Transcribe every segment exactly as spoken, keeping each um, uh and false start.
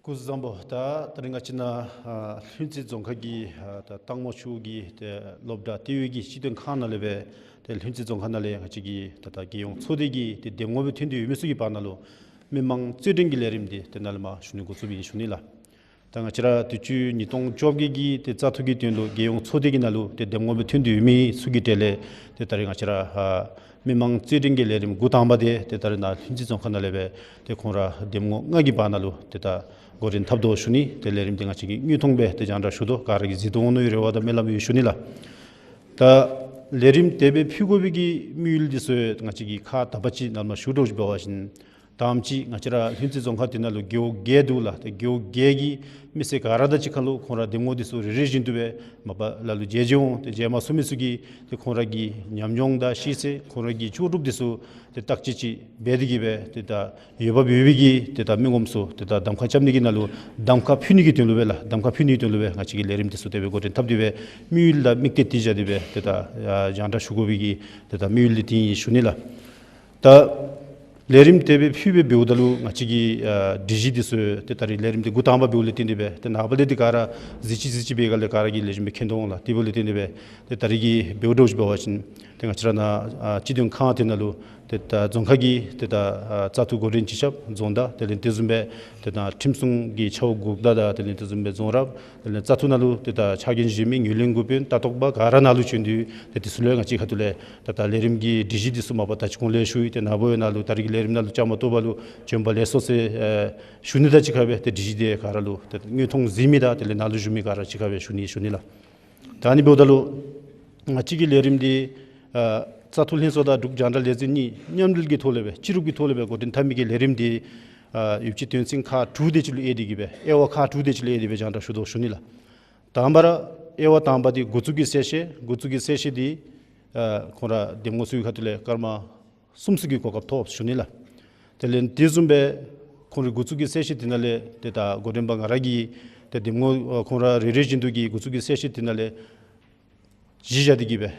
སྐུ་གཟུགས་བཟང་པོ། ད་ད་རིས་ང་བཅས་ནཱ་ཨ་ལྷུན་རྩེ་རྫོང་ཁག་གི་ཨ་ད་སྟག་མོ་ཆུ་གི་ཏེ་སློབ་གྲྭ་ལྟེ་བའི་གི་སྤྱི་དོན་ཁང་ནང་ལས་སྦེ་ཏེ་ལྷུན་རྩེ་རྫོང་ཁག་ནང་ལས་ང་བཅས་ཀྱི་ད་ད་རྒྱལ་ཡོངས་ཚོགས་སྡེ་གི་ཏེ་འདེམས་ངོ་སྦེ་ཐོན་ཏེ་ཡོད་མི་ཚུ་གི་བར་ན་ལུ་མི་མང་རྩོད་འགྲན་གྱི་ལས་རིམ་འདི་ཏེ་ནཱ་ལས་མར་ཞུ་ནི་འགོ་བཙུགསཔ་ཨིན་ཞུ་ནི་ལགས། ད་ང་བཅས་ར་དུས་ཅི་ཉིས་སྟོང་བཅོ་བརྒྱད་ཀྱི་ཏེ་བཙག་འཐུ་གི་དོན་ལུ་རྒྱལ་ཡོངས་ཚོགས་སྡེ་གི་ནང་ལུ་ཏེ་འདེམས་ངོ་སྦེ་ཐོན་ཏེ་ཡོད་མི་ཚུ་གི་གྲས་ལས་ཏེ་ད་རིས་ང་བཅས་ར་ཨ་མི་མང་རྩོད་འགྲན་གྱི་ལས་རིམ་འགོ་དང་པ་འདི་ཏེ་ད་རིས་ནཱ་ལྷུན་རྩེ་རྫོང་ཁག་ནང་ལས་སྦེ་ཏེ་ཁོང་ར་འདེམས་ངོ་ལྔ་གི་བར་ན་ལུ་ཏེ་ད་འགོ་འདྲེན་འཐབ་དོ་ཞུ་ནི། ཏེ་ལས་རིམ་འདི་ང་བཅས་ཀྱིས་དངོས་མཐོང་སྦེ་ཏེ་རྒྱང་བསྒྲགས་ཞུ་དོ། ག་ར་གིས་གཟིགས་དོ་འོང་མནོ་བའི་རེ་བ་དང་སྨོན་ལམ་ཡོད་ཞུ་ནི་ལགས། ད་ལས་རིམ་དེ་སྦེ་ཕུལ་དགོ་པའི་གི་དམིགས་ཡུལ་འདི་ཚུ་ང་བཅས་ཀྱིས་ཁ་དང་པ་ཅིག་ནཱ་ལས་མར་ཞུ་དོ་ཞུ་འབད་བ་ཅིན་དང་པ་ཅིག་ང་བཅས་ར་ལྷུན་རྩེ་རྫོང་ཁག་འདི་ནང་ལུ་རྒེད་འོག་བརྒྱད་འདུག་ལགས། ཏེ་རྒེད་འོག་བརྒྱད་ཀྱི་མི་སེར་ག་ར་དང་གཅིག་ཁར་ལུ་ཁོང་ར་འདེམས་ངོ་འདི་ཚུ་རེ་རེ་བཞིན་དུ་སྦེ་མ་པ་ལ་ལུ་མཇལ་མཇལ་འོང་། ཏེ་མཇལ་མ་ཚུགས་མི་ཚུ་གིས་ཏེ་ཁོང་ར་གི་ཉམས་མྱོང་དང་ཤེས་ཚད་ཁོང་ར་གི་ལྕོགས་གྲུབ་འདི་ཚུ་ཏེ་བརྟག་དཔྱད་ཅིག་འབད་དེ་གིས་སྦེ་ཏེ་ད་འོས་འབབ་ཡོད་པའི་གི་ཏེ་ད་མི་ངོམ་ཚུ་ཏེ་ད་གདམ་ཁ་རྐྱབ་ནི་གི་ནང་ལུ་གདམ་ཁ་ཕུལ་ནི་གི་དོན་ལུ་སྦེ་ལགས། གདམ་ཁ་ཕུལ་ནི་གི་དོན་ལུ་སྦེ་ང་བཅས་ཀྱིས་ལས་རིམ་འདི་ཚུ་དེ་སྦེ་འགོ་འདྲེན་འཐབ་སྟེ་སྦེ་དམིགས་ཡུལ་དང་དམིགས་གཏད་དེ་བཞག་སྟེ་སྦེ་ཏེ་ད་ཨ་རྒྱང་བསྒྲགས་ཞུ་དགོ་པའི་གི་ཏེ་ད་དམིགས་ཡུལ་འདི་འདི་ཨིན་ཞུ་ནི་ལགས། ད་ལས་རིམ་དེ་སྦེ་ཕུལ་སྦེ་འབདཝ་ད་ལུ་ང་བཅས་ཀྱི་ཨ་སྒྲིག་གཞི་འདི་ཚུ་ཏེ་ད་རིས་ལས་རིམ་འདི་འགོ་དང་པ་འབདཝ་ལས་བརྟེན་ཏེ་སྦེ་ཏེ་ནངས་པ་ལས་འདི་ག་ར་གཟིགས་ཅི་གཟིགས་ཅི་འབད་ག་ལས་ག་ར་གིས་ལེགས་ཤོམ་སྦེ་མཁྱེན་དོ་འོང་ལགས། དེ་འབདཝ་ལས་བརྟེན་ཏེ་སྦེ་ཏེ་ད་རིས་ཀྱི་འབདཝ་འདྲཝ་ཅིག་འབད་བ་ཅིན་ཏེ་ང་བཅས་ར་ནཱ་ཨ་སྤྱི་དོན་ཁང་འདི་ནང་ལུ་ཏེ་ད་རྫོང་ཁག་གི་ཏེ་ད་ཨ་བཙག་འཐུ་འགོ་འདྲེན་སྤྱི་ཁྱབ་རྫོང་བདག་དེ་ལས་དེ་བཟུམ་སྦེ་ཏེ་ད་ཁྲིམས་སྲུང་གི་ཆ་འོག་འགོ་བདག་དང་དེ་ལས་དེ་བཟུམ་སྦེ་རྫོང་རབ་དེ་ལས་བཙག་འཐུ་ནང་ལུ་ཏེ་ད་ཕྱག་འགན་བཞེས་མི་ངོས་ལེན་འགོ་དཔོན་ལྟ་རྟོག་པ་ག་ར་ནཱ་ལུ་བྱོན་ཏེ་ཏེ་དེ་ཚུ་ལུ་ང་བཅས་ཁ་ཐུག་ལས་ད་ད་ལས་རིམ་གྱི་སྒྲིག་གཞི་འདི་ཚུ་མ་པ་ད་ཅི་གོང་ལས་ཞུ་ཡི། ཏེ་ནཱ་བུ་ཡང་ནཱ་ལུ་ད་རིས་ཀྱི་ལས་རིམ་ནང་ལུ་བཅའ་མར་གཏོགས་པ་ལུ་བྱོན་པ་ལེགས་སོ་ཟེར་ཨེ་ཞུ་ནི་དང་གཅིག་ཁར་སྦེ་ཏེ་སྒྲིག་གཞི་འདི་ག་ར་ལུ་ཏེ་དངོས་མཐོང་གཟིགས་མི་དང་དེ་ལས་ནཱ་ལུ་བཞུགས་མི་ག་ར་གཅིག་ཁར་སྦེ་ཞུ་ནི་ཞུ་ནི་ལགས། ད་ཨ་ནི་འབདཝ་ད་ལུ་ང་བཅས་ཀྱི་ལས་རིམ་འདི་ཨ་བཙག་འཐུ་ལྷན་ཚོགས་དང་འབྲུག་རྒྱང་བསྒྲགས་ལས་འཛིན་གཉིས་མཉམ་འབྲེལ་གྱི་ཐོག་ལས་སྦེ་སྤྱི་རུབ་ཀྱི་ཐོག་ལས་སྦེ་འགོ་འདྲེན་འཐབ་མི་གི་ལས་རིམ་འདི་ཨ་ཡོདཔ་ཅིག་དོན་ཚན་ཁག་དྲུག་དེ་ཅིག་ལུ་དབྱེ་སྟེ་གིས་སྦེ་དབྱེ་བ་ཁག་དྲུག་དེ་ཅིག་ལུ་དབྱེ་སྟེ་སྦེ་རྒྱང་བསྒྲགས་ཞུ་དོ་ཞུ་ནི་ལགས། དང་པ་ར་དབྱེ་བ་དང་པ་འདི་འགོ་བཙུགས་ཀྱི་གསལ་བཤད། འགོ་བཙུགས་ཀྱི་གསལ་བཤད་འདི་ཨ་ཁོང་ར་འདེམས་ངོ་ཚུ་གི་ཁ་ཐུག་ལས་སྐར་མ་གསུམ་ཚུ་གི་གོ་སྐབས་ཐོབ་ཞུ་ནི་ལགས། དེ་ལས་དེ་བཟུམ་སྦེ་ཁོང་རའི་འགོ་བཙུགས་ཀྱི་གསལ་བཤད་དེ་ནང་ལས་ཏེ་ད་འགོ་འདྲེན་པ་ང་ར་གིས་ཏེ་འདེམས་ངོ་ཨ་ཁོང་ར་རེ་རེ་བཞིན་དུ་གི་འགོ་བཙུགས་ཀྱི་གསལ་བཤད་དེ་ནང་ལས་གཞི་བཞག་སྟེ་གིས་སྦེ་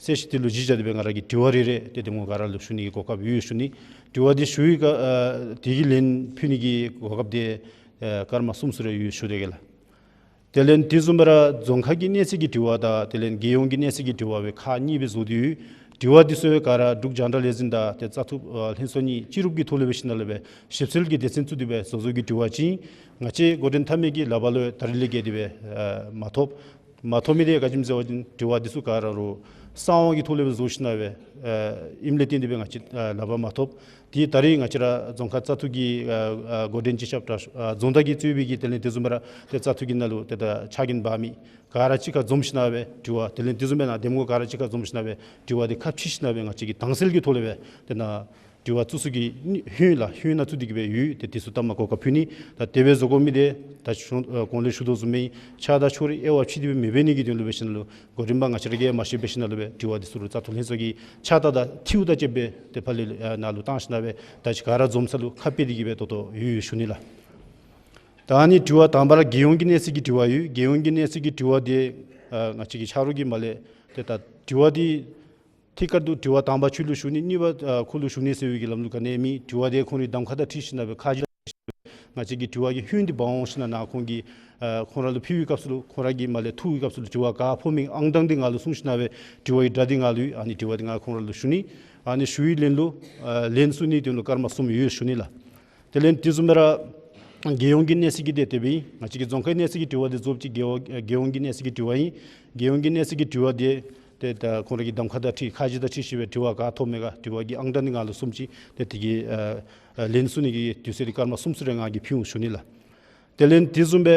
གསལ་བཤད་དེ་ལུ་གཞི་བཞག་སྟེ་སྦེ་ང་ར་གིས་དྲི་བ་རེ་རེ་ཏེ་འདེམས་ངོ་ག་ར་ལུ་ཞུ་ནི་གི་གོ་སྐབས་ཡོད་ཞུ་ནི། དྲི་བ་འདི་ཞུ་བའི་སྐབས་ཨ་དེ་གི་ལན་ཕུལ་ནི་གི་གོ་སྐབས་འདི་ཨ་སྐར་མ་གསུམ་ཚུ་རེ་ཡོད་ཞུ་དེ་གི་ལགས། དེ་ལས་དེ་བཟུམ་སྦེ་ར་རྫོང་ཁག་གི་གནས་ཚད་ཀྱི་དྲི་བ་དང་དེ་ལས་རྒྱལ་ཡོངས་ཀྱི་གནས་ཚད་ཀྱི་དྲི་བ་སྦེ་ཁག་གཉིས་སྦེ་བཟོ་སྟེ་ཡོད། དྲི་བ་འདི་ཚུ་ག་ར་འབྲུག་རྒྱང་བསྒྲགས་ལས་འཛིན་དང་ཏེ་བཙག་འཐུ་ཨ་ལྷན་ཚོགས་གཉིས་སྤྱི་རུབ་ཀྱི་ཐོག་ལས་འབད་ཞིནམ་ལས་སྦེ་ཞིབ་འཚོལ་གྱི་སྡེ་ཚན་བཙུགས་ཏེ་སྦེ་བཟོ་བཟོཝ་གི་དྲི་བ་ཅིག་ང་བཅས་འགོ་འདྲེན་འཐབ་མི་གིས་ལག་པར་ལུ་ད་རིས་ལས་བརྒལ་ཏེ་སྦེ་ཨ་མ་ཐོབ། མ་ཐོབ་མི་འདི་ག་ཅི་སྨོ་ཟེར་བ་ཅིན་དྲི་བ་འདི་ཚུ་ག་ར་རུང་གསང་བ་གི་ཐོག་ལས་སྦེ་བཟོ་ཞིནམ་ལས་སྦེ་ཨ་ཨིནམ་ལས་བརྟེན་ཏེ་སྦེ་ང་བཅས་ཨ་ལག་པར་མ་ཐོབ། དེ་ད་རིས་ང་བཅས་ར་རྫོང་ཁག་བཙག་འཐུ་གི་ཨ་ཨ་འགོ་འདྲེན་སྤྱི་ཁྱབ་དྲག་ཨ་རྫོང་བདག་གིས་གཙོས་པའི་གི་དེ་ལས་དེ་བཟུམ་སྦེ་ར་ཏེ་བཙག་འཐུ་གི་ནང་ལུ་ཏེ་ད་ཕྱག་འགན་འབག་མི་ག་ར་གཅིག་ཁར་འཛོམས་ཞིནམ་ལས་སྦེ་དྲི་བ་དེ་ལས་དེ་བཟུམ་སྦེ་ནཱ་འདེམས་ངོ་ག་ར་གཅིག་ཁར་འཛོམས་ཞིནམ་ལས་སྦེ་དྲི་བ་འདི་ཁ་ཕྱེ་ཞིནམ་ལས་སྦེ་ང་བཅས་ཀྱིས་དྭངས་གསལ་གྱི་ཐོག་ལས་སྦེ་ཏེ་ནཱ་དྲི་བ་བཙུགས་ས་གི་ཧོད་ལགས་ཧོད་ནང་བཙུགས་ཏེ་གིས་སྦེ་ཡོད། ཏེ་དེ་ཚུ་ལྟ་མ་གོ་སྐབས་ཕུལ་ནི། ད་དེ་སྦེ་བཟོ་དགོ་མི་འདི་ད་ཅི་ཨ་གོང་ལས་ཞུ་དོ་བཟུམ་སྦེ་ཆགས་སྡང་ཕྱོགས་རིས་དབྱེ་བ་ཕྱེ་སྟེ་སྦེ་མི་འབད་ནི་གི་དོན་ལུ་འབད་ཞིནམ་ལས་འགོ་འདྲེན་པ་ང་བཅས་ར་གིས་མ་ཤེས་པར་འབད་ཞིནམ་ལས་སྦེ་དྲི་བ་འདི་ཚུ་རུང་བཙག་འཐུ་ལྷན་ཚོགས་ཀྱིས་ཕྱག་རྟགས་དང་ཐིའུ་དང་བཅསཔ་སྦེ་ཏེ་ཕར་ལས་ཨ་ནཱ་ལུ་བཏང་ཞིནམ་ལས་སྦེ་ད་ཅི་ག་ར་འཛོམས་ས་ལུ་ཁ་ཕྱེ་སྟེ་གིས་སྦེ་ད་ལྟོ་ཡོད་ཡོད་ཞུ་ནི་ལགས། ད་ཨ་ནི་དྲི་བ་དང་པ་ར་རྒྱལ་ཡོངས་ཀྱི་གནས་ཚད་ཀྱི་དྲི་བ་ཡོད། རྒྱལ་ཡོངས་ཀྱི་གནས་ཚད་ཀྱི་དྲི་བ་འདི་ཨ་ང་བཅས་ཀྱི་ཆ་རོགས་ཀྱིས་མར་ལས་ཏེ་ད་དྲི་བ་འདི་ཐད་ཀར་དུ་དྲི་བ་དང་པ་ཁྱོད་ལུ་ཞུ་ནི། གཉིས་པ་ཨ་ཁོ་ལུ་ཞུ་ནི་ཟེར་བའི་གི་ལམ་ལུགས་ག་ནི་ཡང་མེད། དྲི་བ་འདི་ཁོང་རའི་གདམ་ཁ་དང་འཁྲིལ་ཞིནམ་ལས་སྦེ་ཁ་རྗེ་ང་བཅས་ཀྱིས་དྲི་བ་གི་ཧོད་འདི་འབག་འོང་ཞིནམ་ལས་ནཱ་ཁོང་གིས་ཨ་ཁོང་ར་ལུ་ཕུལ་བའི་སྐབས་སུ་ལུ་ཁོང་ར་གིས་མར་ལས་ཐུག་པའི་སྐབས་སུ་ལུ་དྲི་བ་ག་ཕོག་མི་ཨང་གྲངས་འདི་ང་ལུ་གསུངས་ཞིནམ་ལས་སྦེ་དྲི་བ་གི་སྒྲ་འདི་ང་ལུ་ཡོད། ཨ་ནི་དྲི་བ་འདི་ང་ཁོང་ར་ལུ་ཞུ་ནི། ཨ་ནི་ཞུ་བའི་ལན་ལུ་ཨ་ལན་གསུང་ནི་དོན་ལུ་སྐར་མ་གསུམ་ཡོད་ཞུ་ནི་ལགས། དེ་ལས་དེ་བཟུམ་སྦེ་ར་རྒྱལ་ཡོངས་ཀྱི་གནས་ཚད་ཀྱི་འདི་དེ་སྦེ་ཨིན། ང་བཅས་ཀྱི་རྫོང་ཁའི་གནས་ཚད་ཀྱི་དྲི་བ་འདི་རྫོགསཔ་ཅིག་རྒྱལ་ཡོངས་ཨ་རྒྱལ་ཡོངས་ཀྱི་གནས་ཚད་ཀྱི་དྲི་བ་ཨིན། རྒྱལ་ཡོངས་ཀྱི་གནས་ཚད་ཀྱི་དྲི་བ་འདི་ཏེ་ད་ཁོང་ར་གི་གདམ་ཁ་དང་འཁྲིལ་ཁ་རྗེ་དང་འཁྲིལ་ཞིནམ་ལས་སྦེ་དྲི་བ་ག་ཐོབ་མི་ག་དྲི་བ་གི་ཨང་གྲངས་འདི་ང་ལུ་གསུངས་ཅི། ཏེ་དེ་གི་ཨ་ཨ་ལན་གསུང་ནི་གི་དུས་ཚོད་འདི་སྐར་མ་གསུམ་ཚུ་རེ་ང་གིས་ཕུལ་འོང་ཞུ་ནི་ལགས། དེ་ལས་དེ་བཟུམ་སྦེ་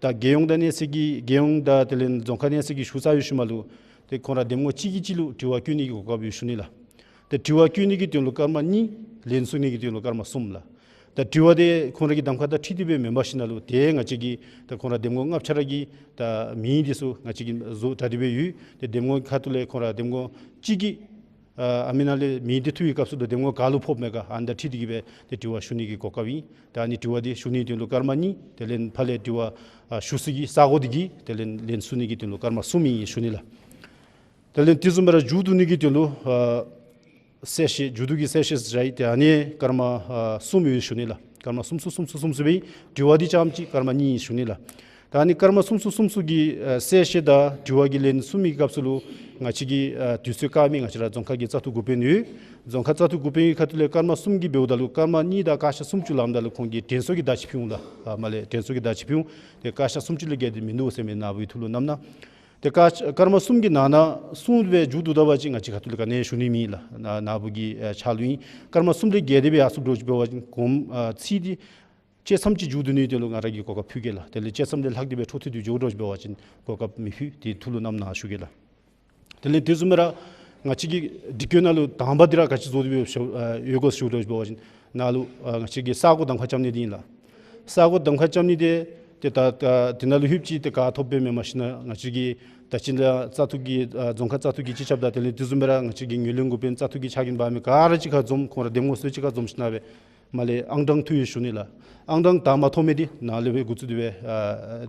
ད་རྒྱལ་ཡོངས་དང་གནས་ཚད་ཀྱི་རྒྱལ་ཡོངས་དང་དེ་ལས་རྫོང་ཁ་གནས་ཚད་ཀྱི་ཞུ་ཚར་ཡོད་ཞིནམ་ལས་ཏེ་ཁོང་ར་འདེམས་ངོ་གཅིག་གིས་གཅིག་ལུ་དྲི་བ་བཀོད་ནི་གི་གོ་སྐབས་ཡོད་ཞུ་ནི་ལགས། ཏེ་དྲི་བ་བཀོད་ནི་གི་དོན་ལུ་སྐར་མ་གཉིས། ལན་གསུང་ནི་གི་དོན་ལུ་སྐར་མ་གསུམ་ལགས། ད་དྲི་བ་འདི་ཁོང་ར་གི་གདམ་ཁ་དང་འཁྲིལ་ཏེ་སྦེ་མེན་པར་ཞིནམ་ལས་ཏེ་ང་བཅས་ཀྱིས་ད་ཁོང་ར་འདེམས་ངོ་ལྔ་ཆ་ར་གི་ད་མིང་འདི་ཚུ་ང་བཅས་ཀྱིས་བཟོ་གྲ་སྒྲིག་སྦེ་ཡོད། ཏེ་འདེམས་ངོ་ཁ་ཐུག་ལས་ཁོང་ར་འདེམས་ངོ་གཅིག་གིས་ཨ་ཨ་མི་ནང་ལས་མིང་འདི་ཐུག་པའི་སྐབས་སུ་ལུ་འདེམས་ངོ་ག་ལུ་ཕོག་མི་ག་ཨ་ནི་དང་འཁྲིལ་ཏེ་གིས་སྦེ་ཏེ་དྲི་བ་ཞུ་ནི་གི་གོ་སྐབས་ཨིན། ད་ཨ་ནི་དྲི་བ་འདི་ཞུ་ནི་དོན་ལུ་སྐར་མ་གཉིས། དེ་ལས་ཕར་ལས་དྲི་བ་ཨ་ཞུ་ས་གི་ས་གོ་འདི་གི་དེ་ལས་ལན་གསུང་ནི་གི་དོན་ལུ་སྐར་མ་གསུམ་ཨིན་ཞུ་ནི་ལགས། དེ་ལས་དེ་བཟུམ་སྦེ་ར་མཇུག་བསྡུ་ནི་གི་དོན་ལུ་ཨ་གསལ་བཤད་མཇུག་བསྡུ་གི་གསལ་བཤད་ཟེར་ཡི། ཏེ་ཨ་ནི་སྐར་མ་ཨ་གསུམ་ཡོད་ཞུ་ནི་ལགས། སྐར་མ་གསུམ་གསུམ་གསུམ་གསུམ་གསུམ་སྦེ་ཨིན། དྲི་བ་འདི་རྐྱངམ་གཅིག་སྐར་མ་གཉིས་ཨིན་ཞུ་ནི་ལགས། ད་ཨ་ནི་སྐར་མ་གསུམ་གསུམ་གསུམ་གསུམ་གྱི་ཨ་གསལ་བཤད་དང་དྲི་བ་གི་ལན་གསུམ་གྱི་སྐབས་སུ་ལུ་ང་བཅས་ཀྱིས་ཨ་དུས་ཚོད་བཀག་མི་ང་བཅས་ར་རྫོང་ཁག་གི་བཙག་འཐུ་འགོ་དཔོན་ཡོད། རྫོང་ཁག་བཙག་འཐུ་འགོ་དཔོན་གྱི་ཁ་ཐུག་ལས་སྐར་མ་གསུམ་གྱི་འབདཝ་ད་ལུ་སྐར་མ་གཉིས་དང་སྐར་ཆ་སུམ་ཅུ་ལངམ་ད་ལུ་ཁོང་གིས་དྲན་གསོ་གི་བརྡ་ཅིག་ཕུལ་འོང་ལགས། ཨ་མ་ལས་དྲན་གསོ་གི་བརྡ་ཅིག་ཕུལ་འོང་། ཏེ་སྐར་ཆ་སུམ་ཅུ་ལས་བརྒལ་ཏེ་མིན་འདུག་ཟེར་མི་ནཱ་བུའི་ཐུགས་ལུ་བསྣམ་གནང་། ཏེ་སྐར་སྐར་མ་གསུམ་གྱི་ནང་ན་གསུངས་སྦེ་མཇུག་བསྡུ་ད་པ་ཅིན་ང་བཅས་ཁ་ཐུག་ལས་ག་ནི་ཡང་ཞུ་ནི་མེད་ལགས། ནཱ་ནཱ་བུ་གི་ཨ་ཕྱག་ལུ་ཨིན། སྐར་མ་གསུམ་ལས་བརྒལ་ཏེ་སྦེ་ཡར་སོངམ་འདྲཝ་ཅིག་འབད་བ་ཅིན་གོངམ་ཨ་ཚིག་འདི་བཅད་མཚམས་ཅིག་མཇུག་བསྡུ་ནིའི་དོན་ལུ་ང་ར་གིས་གོ་སྐབས་ཕུལ་གེ་ལགས། དེ་ལས་བཅད་མཚམས་ལས་ལྷག་སྟེ་སྦེ་འཕྲོ་མཐུད་དེ་འགྱོཝ་འདྲཝ་ཅིག་འབད་བ་ཅིན་གོ་སྐབས་མི་ཕུལ། དེ་ཐུགས་ལུ་བསྣམ་གནང་ཞུ་གེ་ལགས། དེ་ལས་དེ་བཟུམ་སྦེ་ར་ང་བཅས་ཀྱི་སྒྲིག་བཀོད་ནང་ལུ་དང་པ་འདི་ར་ག་ཅི་བཟོ་སྟེ་སྦེ་ཞུ་ཨ་ཡོད་གོ་ཞུཝ་འདྲཝ་ཅིག་འབད་བ་ཅིན་ནཱ་ལུ་ཨ་ང་བཅས་ཀྱིས་ས་གོ་གདམ་ཁ་རྐྱབ་ནི་འདི་ཨིན་ལགས། ས་གོ་གདམ་ཁ་རྐྱབ་ནི་འདི་ཏེ་ད་ད་དེ་ནང་ལུ་ལྷོདཔ་ཅིག་ཏེ་ག་ཐོབ་སྦེ་མེན། མ་གཞི་ནཱ་ང་བཅས་ཀྱི་ད་ཅི་ལས་བཙག་འཐུ་གི་ཨ་རྫོང་ཁག་བཙག་འཐུ་གི་སྤྱི་ཁྱབ་དང་དེ་ལས་དེ་བཟུམ་སྦེ་ར་ང་བཅས་ཀྱི་ངོས་ལེན་འགོ་དཔོན་བཙག་འཐུ་གི་ཕྱག་འགན་འབག་མི་ག་ར་གཅིག་ཁར་འཛོམས། ཁོང་ར་འདེམས་ངོ་སོ་གཅིག་ཁར་འཛོམས་ཞིནམ་ལས་མ་ལས་ཨང་གྲངས་ཐོབ་ཡི་ཞུ་ནི་ལགས། ཨང་གྲངས་དང་པ་ཐོབ་མི་འདི་ནཱ་ལས་སྦེ་འགོ་བཙུགས་ཏེ་སྦེ་ཨ་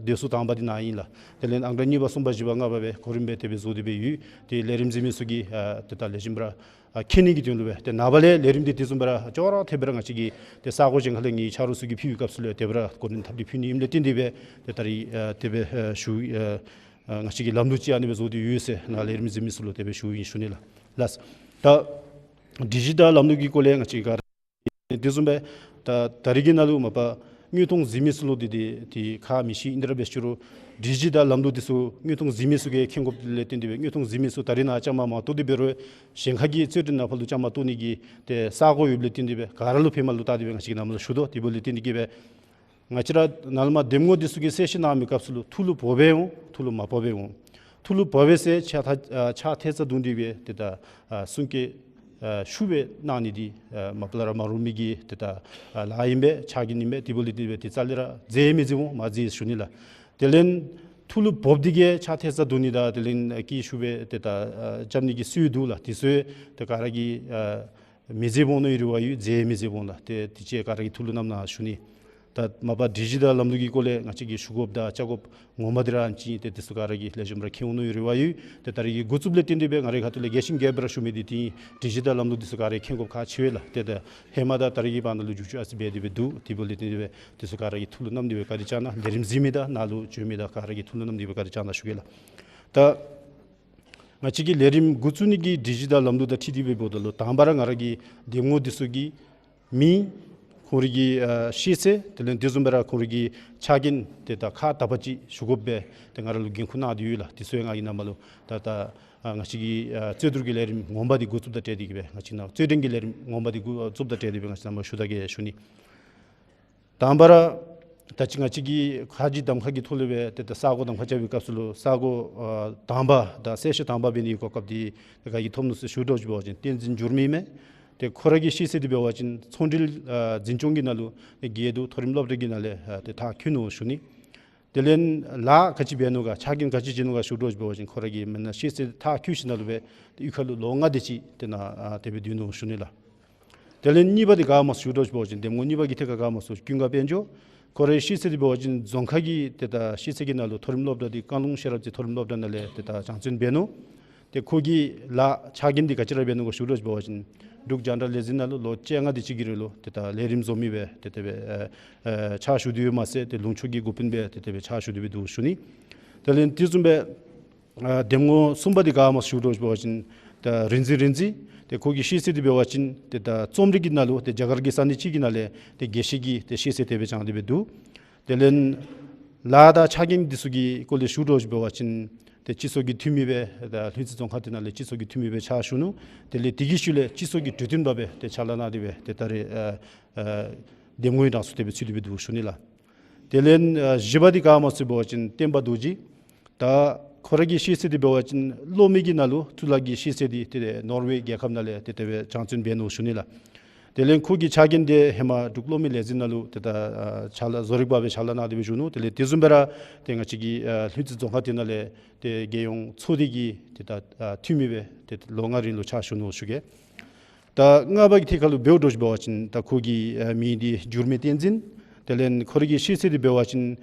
སྡེ་ཚན་དང་པ་འདི་ནཱ་ཨིན་ལགས། དེ་ལས་ཨང་གྲངས་གཉིས་པ་གསུམ་པ་བཞི་པ་ལྔ་པ་སྦེ་གོ་རིམ་སྦེ་དེ་སྦེ་བཟོ་སྟེ་སྦེ་ཡོད། ཏེ་ལས་རིམ་གཟིགས་མི་ཚུ་གིས་ཨ་ཏེ་ད་ལེགས་ཤོམ་སྦེ་ར་ཨ་མཁྱེན་ནི་གི་དོན་ལུ་སྦེ་ཏེ་ནངས་པ་ལས་ལས་རིམ་འདི་དེ་བཟུམ་སྦེ་ར་ཅོག་ར་འཐདཔ་སྦེ་ར་ང་བཅས་ཀྱིས་ཏེ་ས་གོ་གཞན་ཁ་ལས་ངེའི་ཆ་རོགས་ཚུ་གིས་ཕུལ་བའི་སྐབས་སུ་ལུ་དེ་སྦེ་ར་གོ་རིམ་འཐབ་སྟེ་ཕུལ་ནི་ཨིནམ་ལས་བརྟེན་ཏེ་སྦེ་ཏེ་ད་རིས་ཨ་དེ་སྦེ་ཨ་ཞུ་ཨ་ཨ་ང་བཅས་ཀྱིས་ལམ་ལུགས་ཅིག་ཨ་ནི་སྦེ་བཟོ་སྟེ་ཡོད་ཟེར་ནཱ་ལས་རིམ་གཟིགས་མི་ཚུ་ལུ་དེ་སྦེ་ཞུཝ་ཨིན་ཞུ་ནི་ལགས། ལགས། ད་སྒྲིག་གཞི་དང་ལམ་ལུགས་ཀྱི་སྐོར་ལས་ང་བཅས་ག་ར་དེ་བཟུམ་སྦེ་ད་ད་རིས་ཀྱི་ནང་ལུ་མ་པ་དངོས་མཐོང་གཟིགས་མི་ཚུ་ལུ་འདི་འདི་འདི་ཁག་མི་ཤེས། ཨིན་ཏེ་ར་འབད་ཞུ་རུང་སྒྲིག་གཞི་དང་ལམ་ལུགས་འདི་ཚུ་དངོས་མཐོང་གཟིགས་མི་ཚུ་གིས་མཁྱེན་དགོཔ་ལས་བརྟེན་ཏེ་སྦེ་དངོས་མཐོང་གཟིགས་མི་ཚུ་ད་རིས་ནཱ་བཅའ་མར་མ་གཏོགས་ཏེ་འབད་རུང་གཞན་ཁ་གི་རྩོད་འགྲན་ནང་ཕར་ལུ་བཅའ་མར་གཏོགས་ནི་གི་ཏེ་ས་གོ་ཡོདཔ་ལས་བརྟེན་ཏེ་སྦེ་ག་ར་ལུ་ཕན་པ་ལུ་བལྟ་སྟེ་སྦེ་ང་བཅས་ཀྱིས་ནཱ་མར་ལུ་ཞུ་དོ། དེ་འབདཝ་ལས་བརྟེན་ཏེ་གིས་སྦེ་ང་བཅས་ར་ནཱ་ལས་མར་འདེམས་ངོ་འདི་ཚུ་གིས་གསལ་བཤད་གནང་མི་སྐབས་སུ་ལུ་ཐུགས་ལུ་བབ་སྦེ་འོང་། ཐུགས་ལུ་མ་བབ་སྦེ་འོང་། ཐུགས་ལུ་བབ་སྦེ་ཟེར་ཕྱག་ཐ་ཨ་ཕྱག་ཐལ་རྩ་བརྡུང་སྟེ་སྦེ་ཏེ་ད་ཨ་གསུང་སྐད་ཨ་ཤུགས་སྦེ་གནང་ནི་འདི་ཨ་མ་པ་ལས་ར་མ་རུང་མི་གི་ཏེ་ད་ཨ་ལཱ་ཨིན་པས། ཕྱག་འགན་ཨིན་པས། དེ་འབདཝ་ལས་བརྟེན་ཏེ་སྦེ་ཏེ་རྩ་ལས་ར་མཛད་མི་མཛདཔ་འོང་། མ་མཛད་ཞུ་ནི་ལགས། དེ་ལས་ཐུགས་ལུ་བབ་སྟེ་གིས་ཕྱག་ཐལ་རྩ་བརྡུང་ནི་དང་དེ་ལས་ཨ་སྐད་ཤུགས་སྦེ་ཏེ་ད་ཨ་རྐྱབ་ནི་གི་སྲོལ་འདུག་ལགས། དེ་ཚུ་ཏེ་ག་ར་གིས་ཨ་མི་མཛདཔ་འོང་མནོ་བའི་རེ་བ་ཡོད། མཛད་མི་མཛདཔ་འོང་ལགས། ཏེ་དེ་ཅིག་ག་ར་གིས་ཐུགས་ལུ་བསྣམ་གནང་ཞུ་ནི། ད་མ་པ་སྒྲིག་གཞི་དང་ལམ་ལུགས་ཀྱི་སྐོར་ལས་ང་བཅས་ཀྱིས་ཞུ་དགོཔ་དང་བཅའ་དགོཔ་ངོ་མ་འདི་ར་ཨ་ནི་ཅིག་ཨིན། ཏེ་འདི་ཚུ་ག་ར་གིས་ལེགས་ཤོམ་ར་མཁྱེན་འོང་མནོ་བའི་རེ་བ་ཡོད། ཏེ་ད་རིས་ཀྱི་འགོ་བཙུགསཔ་ལས་བརྟེན་ཏེ་སྦེ་ང་རའི་ཁ་ཐུག་ལས་རྒྱས་ཤིང་རྒྱསཔ་སྦེ་ར་ཞུ་མི་འདི་འདི་ཨིན། སྒྲིག་གཞི་དང་ལམ་ལུགས་འདི་ཚུ་ག་ར་མཁྱེན་དགོཔ་ཁག་ཆེ་བས་ལགས། ཏེ་ད་ཧེ་མ་དང་ད་རིས་ཀྱི་བར་ན་ལུ་འགྱུར་བཅོས་ཨ་ཙི་འབད་དེ་སྦེ་འདུག། དེ་འབདཝ་ལས་བརྟེན་ཏེ་སྦེ་འདི་ཚུ་ག་ར་གིས་ཐུགས་ལུ་བསྣམས་ཏེ་སྦེ་བཀའ་དྲིན་བསྐྱང་གནང་། ལས་རིམ་གཟིགས་མི་དང་ནཱ་ལུ་བྱོན་མི་དང་ག་ར་གིས་ཐུགས་ལུ་བསྣམས་ཏེ་སྦེ་བཀའ་དྲིན་བསྐྱང་གནང་ཞུ་གེ་ལགས། ད་ང་བཅས་ཀྱི་ལས་རིམ་འགོ་བཙུགས་ནི་གི་སྒྲིག་གཞི་དང་ལམ་ལུགས་དང་འཁྲིལ་ཏེ་སྦེ་འབདཝ་ད་ལུ་དང་པ་ར་ང་ར་གི་འདེམས་ངོ་འདི་ཚུ་གི་མིང་ཁོང་རའི་གི་ཨ་ཤེས་ཚད་དེ་ལས་དེ་བཟུམ་སྦེ་ར་ཁོང་རའི་གི་ཕྱག་འགན་ཏེ་ད་ཁག་དག་པ་ཅིག་ཞུ་དགོཔ་སྦེ་ཏེ་ང་ར་ལུ་འགན་ཁུར་གནང་སྟེ་ཡོད་ལགས། དེ་ཚུ་ཡང་ང་གིས་ནཱ་མར་ལུ་ད་ད་ཨ་ང་བཅས་ཀྱི་ཨ་རྩོད་བསྡུར་གྱི་ལས་རིམ་ངོ་མ་འདི་འགོ་བཙུགསཔ་དང་འབྲེལ་ཏེ་གིས་སྦེ་ང་བཅས་ནཱ་རྩོད་འགྲན་གྱི་ལས་རིམ་ངོ་མ་འདི་འགོ་བཙུགསཔ་དང་འབྲེལ་ཏེ་སྦེ་ང་བཅས་ནཱ་མར་ཞུ་ད་གེ་ཞུ་ནི། དང་པ་ར་ད་ཅི་ང་བཅས་ཀྱིས་ཁ་རྗེ་གདམ་ཁ་གི་ཐོག་ལས་སྦེ་ཏེ་ད་ས་གོ་གདམ་ཁ་རྐྱབ་པའི་སྐབས་སུ་ལུ་ས་གོ་ཨ་དང་པ་དང་གསལ་བཤད་དང་པ་འབད་ནི་གི་གོ་སྐབས་འདི་ཏེ་ག་གིས་ཐོབ་ནུག་ཟེར་ཞུ་འདྲཝ་ཅིག་འབད་བ་ཅིན་བསྟན་འཛིན་འགྱུར་མེད་མས། ཏེ་ཁོ་ར་གི་ཤེས་ཚད་འདི་འབད་བ་ཅིན་ཚོང་འབྲེལ་ཨ་འཛིན་སྐྱོང་གི་ནང་ལུ་ཏེ་དགེ་འདུན་མཐོ་རིམ་སློབ་གྲྭ་གི་ནང་ལས་ཨ་ཏེ་མཐར་འཁྱོལ་ནུག་ཞུ་ནི། དེ་ལས་ལཱ་ག་ཅི་འབད་ནུག་ག་ཕྱག་འགན་ག་ཅི་བྱིན་ནུག་ག་ཞུ་འདྲཝ་ཅིག་འབད་བ་ཅིན་ཁོ་ར་གིས་མེན་ན་ཤེས་ཚད་མཐར་འཁྱོལ་ཞིནམ་ལས་སྦེ་ཏེ་གཡུས་ཁ་ལུ་ལོ་ལྔ་དེ་ཅིག་ཏེ་ནཱ་ཨ་དེ་སྦེ་སྡོད་ནུག་ཞུ་ནི་ལགས། དེ་ལས་གཉིས་པ་འདི་ག་སྨོ་ཞུ་འདྲཝ་ཅིག་འབད་བ་ཅིན་འདེམས་ངོ་གཉིས་པ་གི་ཐད་ཁར་ག་སྨོ་ཟེར་བ་ཅིན་ཀུན་དགའ་དཔལ་འབྱོར། ཁོ་རའི་ཤེས་ཚད་འདི་འབད་བ་ཅིན་རྫོང་ཁག་གི་ཏེ་ད་ཤེས་ཚད་ཀྱི་ནང་ལུ་མཐོ་རིམ་སློབ་གྲྭ་འདི་བཀང་ལུང་ཤེས་རབ་རྩེ་མཐོ་རིམ་སློབ་གྲྭ་ནང་ལས་ཏེ་ད་སྦྱང་བརྩོན་འབད་ནུག། ཏེ་ཁོ་གི་ལཱ་ཕྱག་འགན་འདི་ག་ཅི་ར་འབད་ནུག་ག་ཞུ་འདྲཝ་ཅིག་འབད་བ་ཅིན་འབྲུག་རྒྱང་བསྒྲགས་ལས་འཛིན་ནང་ལུ་ལོ་བཅོ་ལྔ་དེ་ཅིག་གི་རིང་ལུ་ཏེ་ད་ལས་རིམ་བཟོ་མི་སྦེ་ཏེ་དེ་སྦེ་ཨ་ཨ་ཕྱག་ཞུ་སྟེ་ཡོདཔ་མ་ཚད་ཏེ་ལུང་ཕྱོགས་ཀྱི་འགོ་དཔོན་སྦེ་ཏེ་དེ་སྦེ་ཕྱག་ཞུ་སྟེ་སྦེ་འདུག་ཞུ་ནི། དེ་ལས་དེ་བཟུམ་སྦེ་ཨ་འདེམས་ངོ་གསུམ་པ་འདི་ག་སྨོ་ཞུ་འདྲཝ་ཅིག་འབད་བ་ཅིན་ད་རིག་འཛིན་རིག་འཛིན། ཏེ་ཁོ་གི་ཤེས་ཚད་འདི་འབད་བ་ཅིན་ཏེ་ད་རྩོམ་རིག་གི་ནང་ལུ་ཏེ་རྒྱ་གར་གྱི་ས་གནས་ཅིག་གི་ནང་ལས་ཏེ་དགེ་བཤེས་ཀྱི་ཏེ་ཤེས་ཚད་དེ་སྦེ་སྦྱང་སྟེ་སྦེ་འདུག། དེ་ལས་ལཱ་དང་ཕྱག་འགན་འདི་ཚུ་གི་སྐོར་ལས་ཞུ་འདྲཝ་ཅིག་འབད་བ་ཅིན་ཏེ་སྤྱི་ཚོགས་ཀྱི་འཐུས་མི་སྦེ་ད་ལྷུན་རྩེ་རྫོང་ཁག་འདི་ནང་ལས་སྤྱི་ཚོགས་ཀྱི་འཐུས་མི་སྦེ་ཕྱག་ཞུ་ནུག། དེ་ལས་དེ་གི་ཤུལ་ལས་སྤྱི་ཚོགས་ཀྱི་གྲོས་སྟོན་པ་སྦེ་ཏེ་ཕྱག་ལཱ་གནང་སྟེ་སྦེ་ཏེ་ད་རེས་ཨ་ཨ་འདེམས་ངོའི་གྲངས་སུ་དེ་སྦེ་ཚུད་དེ་སྦེ་འདུག་ཞུ་ནི་ལགས། དེ་ལས་ཨ་བཞི་པ་འདི་ག་སྨོ་ཟེར་བ་ཅིན་བསྟན་པ་རྡོ་རྗེ། ད་ཁོ་ར་གི་ཤེས་ཚད་འདི་འབད་བ་ཅིན་གློག་མེ་གི་ནང་ལུ་གཙུག་ལག་གི་ཤེས་ཚད་འདི་ཏེ་ནོར་ཝེ་རྒྱལ་ཁབ་ནང་ལས་ཏེ་དེ་སྦེ་སྦྱང་བརྩོན་འབད་ནུག་ཞུ་ནི་ལགས། དེ་ལས་ཁོ་གི་ཕྱག་འགན་འདི་ཧེ་མ་འབྲུག་གློག་མེ་ལས་འཛིན་ནང་ལུ་ཏེ་ད་ཨ་ཕྱག་ལཱ་བཟོ་རིག་པ་སྦེ་ཕྱག་ལཱ་གནང་སྟེ་སྦེ་བཞུགས་ནུག། དེ་ལས་དེ་བཟུམ་སྦེ་ར་ཏེ་ང་བཅས་ཀྱི་ཨ་ལྷུན་རྩེ་རྫོང་ཁག་འདི་ནང་ལས་ཏེ་རྒྱལ་ཡོངས་ཚོགས་སྡེ་གི་ཏེ་ད་ཨ་འཐུས་མི་སྦེ་ཏེ་ལོ་ལྔ་རིང་ལུ་ཕྱག་ཞུ་ནུག་ཞུ་གེ། ད་ལྔ་པ་གི་ཐད་ཁར་ལུ་འབདཝ་འདྲཝ་ཅིག་འབད་བ་ཅིན་ད་ཁོ་གི་ཨ་མིང་འདི་འགྱུར་མེད་བསྟན་འཛིན། དེ་ལས་ཁོ་ར་གི་ཤེས་ཚད་འདི་འབད་བ་ཅིན་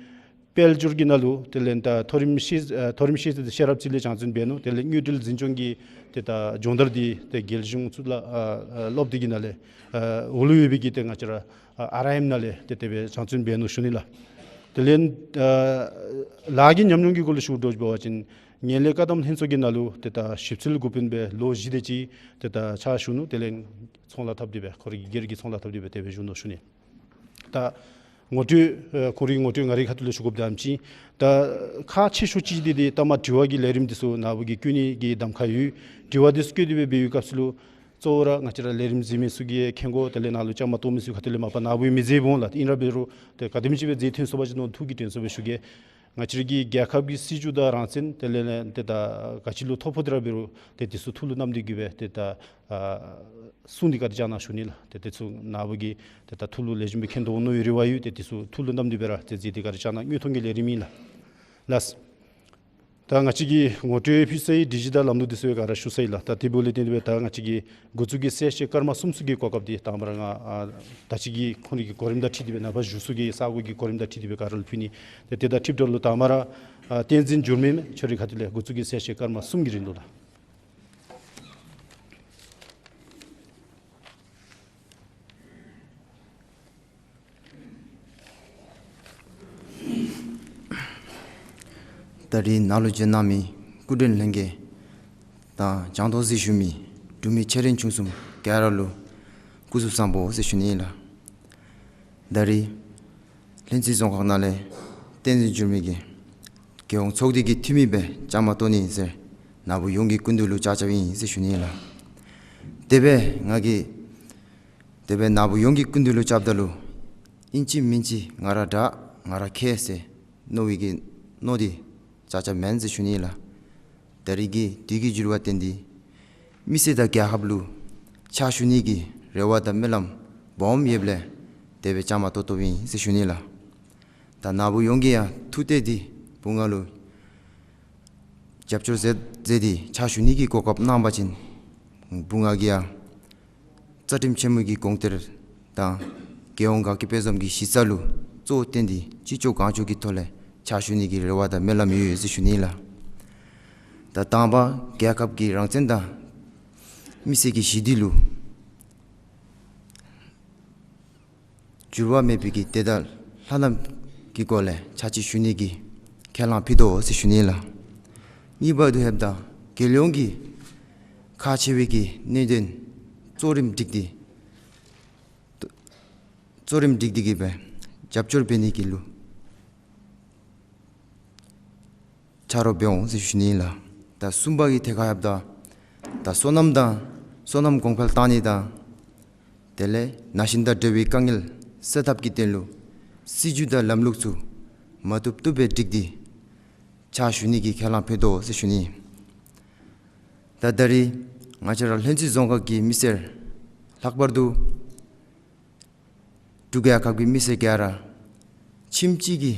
དཔལ་འབྱོར་གྱི་ནང་ལུ་དེ་ལས་ད་མཐོ་རིམ་ཤེས་ཨ་མཐོ་རིམ་ཤེས་ཚད་ཤེས་རབ་རྩིས་ལེན་སྦྱང་བརྩོན་འབད་ནུག། དེ་ལས་དངུལ་འབྲེལ་འཛིན་སྐྱོང་གི་ཏེ་ད་སྦྱོང་བརྡར་འདི་ཏེ་རྒྱལ་གཞུང་ཚུ་ལུ་ཨ་ཨ་སློབ་སྟེ་གི་ནང་ལས་ཨ་འོག་ལུ་ཡོད་པའི་གི་ཏེ་ང་བཅས་ར་ཨ་ཨར་ཨའི་ཨེམ་ནང་ལས་ཏེ་དེ་སྦེ་སྦྱང་བརྩོན་འབད་ནུག་ཞུ་ནི་ལགས། དེ་ལས་ཨ་ལཱ་གི་ཉམས་མྱོང་གི་སྐོར་ལུ་ཞུ་དགོཔ་འབད་བ་ཅིན་ངན་ལྷད་བཀག་སྡོམ་ལྷན་ཚོགས་ཀྱི་ནང་ལུ་ཏེ་ད་ཞིབ་འཚོལ་འགོ་དཔོན་སྦེ་ལོ་བཞི་དེ་ཅིག་ཏེ་ད་ཕྱག་ཞུ་ནུག། དེ་ལས་ཚོང་ལཱ་འཐབ་སྟེ་སྦེ་ཁོ་རའི་སྒེར་གྱི་ཚོང་ལཱ་འཐབ་སྟེ་སྦེ་དེ་སྦེ་བཞུགས་ནུག་ཞུ་ནི། ད་ངོ་སྤྲོད་ཨ་ཁོ་རའི་ངོ་སྤྲོད་ང་རའི་ཁ་ཐུག་ལས་ཞུ་དགོཔ་འདི་ཨིན་པ་ཅིན་ད་ཁག་ཆེ་ཤོས་ཅིག་འདི་ཏེ་ལྟ་མ་དྲི་བ་གི་ལས་རིམ་འདི་ཚུ་ནཱ་བུ་གིས་བཀོད་ནི་གི་གདམ་ཁ་ཡོད། དྲི་བ་འདི་ཚུ་བཀོད་དེ་སྦེ་འབད་བའི་སྐབས་སུ་ལུ་གཙོ་བོ་ར་ང་བཅས་ར་ལས་རིམ་གཟིགས་མི་ཚུ་གིས་མཁྱེན་དགོ། དེ་ལས་ནཱ་ལུ་བཅའ་མར་གཏོགས་མི་ཚུ་ཁ་ཐུག་ལས་མ་པ་ནཱ་བུ་མི་མཛེས་འོང་ལགས། ཨིན་ར་འབད་རུང་ཏེ་ག་དེམ་ཅིག་སྦེ་མཛེས་ཐོན་སོང་པ་ཅིན་ནོར་འཁྲུལ་གྱིས་ཐོན་སོང་པས་ཞུ་གེ། ང་བཅས་ར་གི་རྒྱལ་ཁབ་ཀྱི་སྲིད་བྱུས་དང་རང་བཙན་དེ་ལས་ཏེ་ད་ག་ཅི་ལུ་ཐོ་ཕོག་སྟེ་ར་འབད་རུང་ཏེ་འདི་ཚུ་ཐུགས་ལུ་བསྣམས་ཏེ་གི་སྦེ་ཏེ་ད་ཨ་གསུང་འདི་བཀའ་དྲིན་བསྐྱང་གནང་ཞུ་ནི་ལགས། ཏེ་འདི་ཚུ་ནཱ་བུ་གིས་ཏེ་ད་ཐུགས་ལུ་ལེགས་ཤོམ་སྦེ་མཁྱེན་དོ་མནོ་བའི་རེ་བ་ཡོད། ཏེ་འདི་ཚུ་ཐུགས་ལུ་བསྣམས་ཏེ་སྦེ་ར་ཏེ་མཛད་དེ་བཀའ་དྲིན་བསྐྱང་གནང་། དངོས་མཐོང་གི་ལས་རིམ་ཨིན་ལགས། ལགས། ད་ང་བཅས་ཀྱིས་ངོ་སྤྲོད་ཕུལ་ཚར་ཡི། སྒྲིག་གཞི་དང་ལམ་ལུགས་འདི་ཚུ་ག་ར་ཞུ་ཚར་ཡི་ལགས། ད་དེ་འབདཝ་ལས་བརྟེན་ཏེ་སྦེ་ད་ང་བཅས་ཀྱི་འགོ་བཙུགས་ཀྱི་གསལ་བཤད་སྐར་མ་གསུམ་ཚུ་གི་གོ་སྐབས་འདི་དང་པ་ར་ང་ཨ་ད་ཅི་གི་ཁོང་རའི་གི་གོ་རིམ་དང་འཁྲིལ་ཏེ་སྦེ་ནངས་པ་བཞུགས་ས་གི་ས་གོ་གི་གོ་རིམ་དང་འཁྲིལ་ཏེ་སྦེ་ག་ར་ལུ་ཕུལ་ནི། ཏེ་དེ་དང་འཁྲིལཝ་ད་ལུ་དང་པ་ར་ཨ་བསྟན་འཛིན་འགྱུར་མེད་མས། ཁྱོད་རའི་ཁ་ཐུག་ལས་འགོ་བཙུགས་ཀྱི་གསལ་བཤད་སྐར་མ་གསུམ་གྱི་རིང་ལུ་ལགས། ད་རིས་ནཱ་ལུ་འབྱོན་གནང་མི་སྐུ་མགྲོན་ལྷན་རྒྱས་དང་བྱང་དུ་གཟིགས་བཞུགས་མི་འབྲུག་མི་ཆེ་འབྲིང་ཆུང་གསུམ་ག་ར་ལུ་སྐུ་གཟུགས་བཟང་པོ་ཟེར་ཞུ་ནི་ལགས། ད་རིས་ལྷུན་རྩེ་རྫོང་ཁག་ནང་ལས་བསྟན་འཛིན་འགྱུར་མེད་ཀྱིས་རྒྱལ་ཡོངས་ཚོགས་སྡེ་གི་འཐུས་མི་སྦེ་བཅའ་མར་གཏོགས་ནི་ཟེར་ནཱ་བུ་ཡོངས་ཀྱི་སྐུ་མདུན་ལུ་བཅར་བཅརཝ་ཨིན་ཟེར་ཞུ་ནི་ལགས། དེ་སྦེ་ང་གིས་དེ་སྦེ་ནཱ་བུ་ཡོངས་ཀྱི་སྐུ་མདུན་ལུ་བཅརཝ་ད་ལུ་ཨིན་ཅི་མིན་ཅི་ང་ར་དྲག་ང་ར་མཁས་ཟེར་མནོ་བའི་གི་མནོ་སྟེ་བཅར་བཅརཝ་མེན་ཟེར་ཞུ་ནི་ལགས། ད་རིས་ཀྱི་དུས་ཀྱི་འགྱུར་བ་བརྟེན་ཏེ་མི་སེར་དང་རྒྱལ་ཁབ་ལུ་ཕྱག་ཞུ་ནི་གི་རེ་བ་དང་སྨོན་ལམ་སྦོམ་ཡོདཔ་ལས་དེ་སྦེ་བཅའ་མར་གཏོགས་གཏོགསཔ་ཨིན་ཟེར་ཞུ་ནི་ལགས། ད་ནཱ་བུ་ཡོངས་ཀྱིས་ཡང་ཐུགས་གཏད་དེ་བུ་ང་ལུ་རྒྱབ་སྐྱོར་མཛད་མཛད་དེ་ཕྱག་ཞུ་ནི་གི་གོ་སྐབས་གནང་པ་ཅིན་བུ་ང་གིས་ཡང་རྩ་ཁྲིམས་ཆེན་མོ་གི་དགོངས་གཏེར་དང་རྒྱལ་ཡོངས་དགའ་སྐྱིད་དཔལ་འཛོམས་ཀྱི་གཞི་རྩ་ལུ་གཙོ་བོ་བཏོན་ཏེ་ཅི་ལྕོགས་གང་ལྕོགས་ཀྱི་ཐོག་ལས་ཕྱག་ཞུ་ནི་གི་རེ་བ་དང་སྨོན་ལམ་ཡོད་ཡོད་ཟེར་ཞུ་ནི་ལགས། ད་དང་པ་རྒྱལ་ཁབ་ཀྱི་རང་བཙན་དང་མི་སེར་གྱི་ཞི་བདེ་ལུ་འགྱུར་བ་མེད་པའི་གི་བདེ་དང་ལྷ་ལམ་གྱི་སྒོ་ལས་ཕྱག་ཕྱིད་ཞུ་ནི་གི་ཁས་བླངས་ཕུལ་དོ་ཟེར་ཞུ་ནི་ལགས། གཉིས་པ་དེ་ཧེབ་ད་རྒྱལ་ཡོངས་ཀྱི་ཁག་ཆེ་བའི་གི་གནད་དོན་གཙོ་རིམ་སྒྲིག་སྟེ་གཙོ་རིམ་སྒྲིག་སྟེ་གི་སྦེ་རྒྱབ་སྐྱོར་འབད་ནི་གི་ལུ་ཆ་རོགས་འབད་འོང་ཟེར་ཞུ་ནི་ལགས། ད་གསུམ་པ་གི་ཐད་ཁར་ཧེབ་ད་ད་སོ་ནམ་དང་སོ་ནམ་གོང་འཕེལ་བཏང་ནི་དང་དེ་ལས་ན་གཞོན་དང་འབྲེལ་བའི་དཀའ་ངལ་སེལ་ཐབས་ཀྱི་དོན་ལུ་སྲིད་བྱུས་དང་ལམ་ལུགས་ཚུ་མ་བཏུབ་བཏུབ་སྦེ་སྒྲིག་སྟེ་ཕྱག་ཞུ་ནི་གི་ཁས་བླངས་ཕུལ་དོ་ཟེར་ཞུ་ནི། ད་ད་རིས་ང་བཅས་ར་ལྷུན་རྩེ་རྫོང་ཁག་གི་མི་སེར་ལྷག་པར་དུ་འབྲུག་རྒྱལ་ཁབ་ཀྱི་མི་སེར་ག་ར་ཁྱིམ་གཅིག་གི་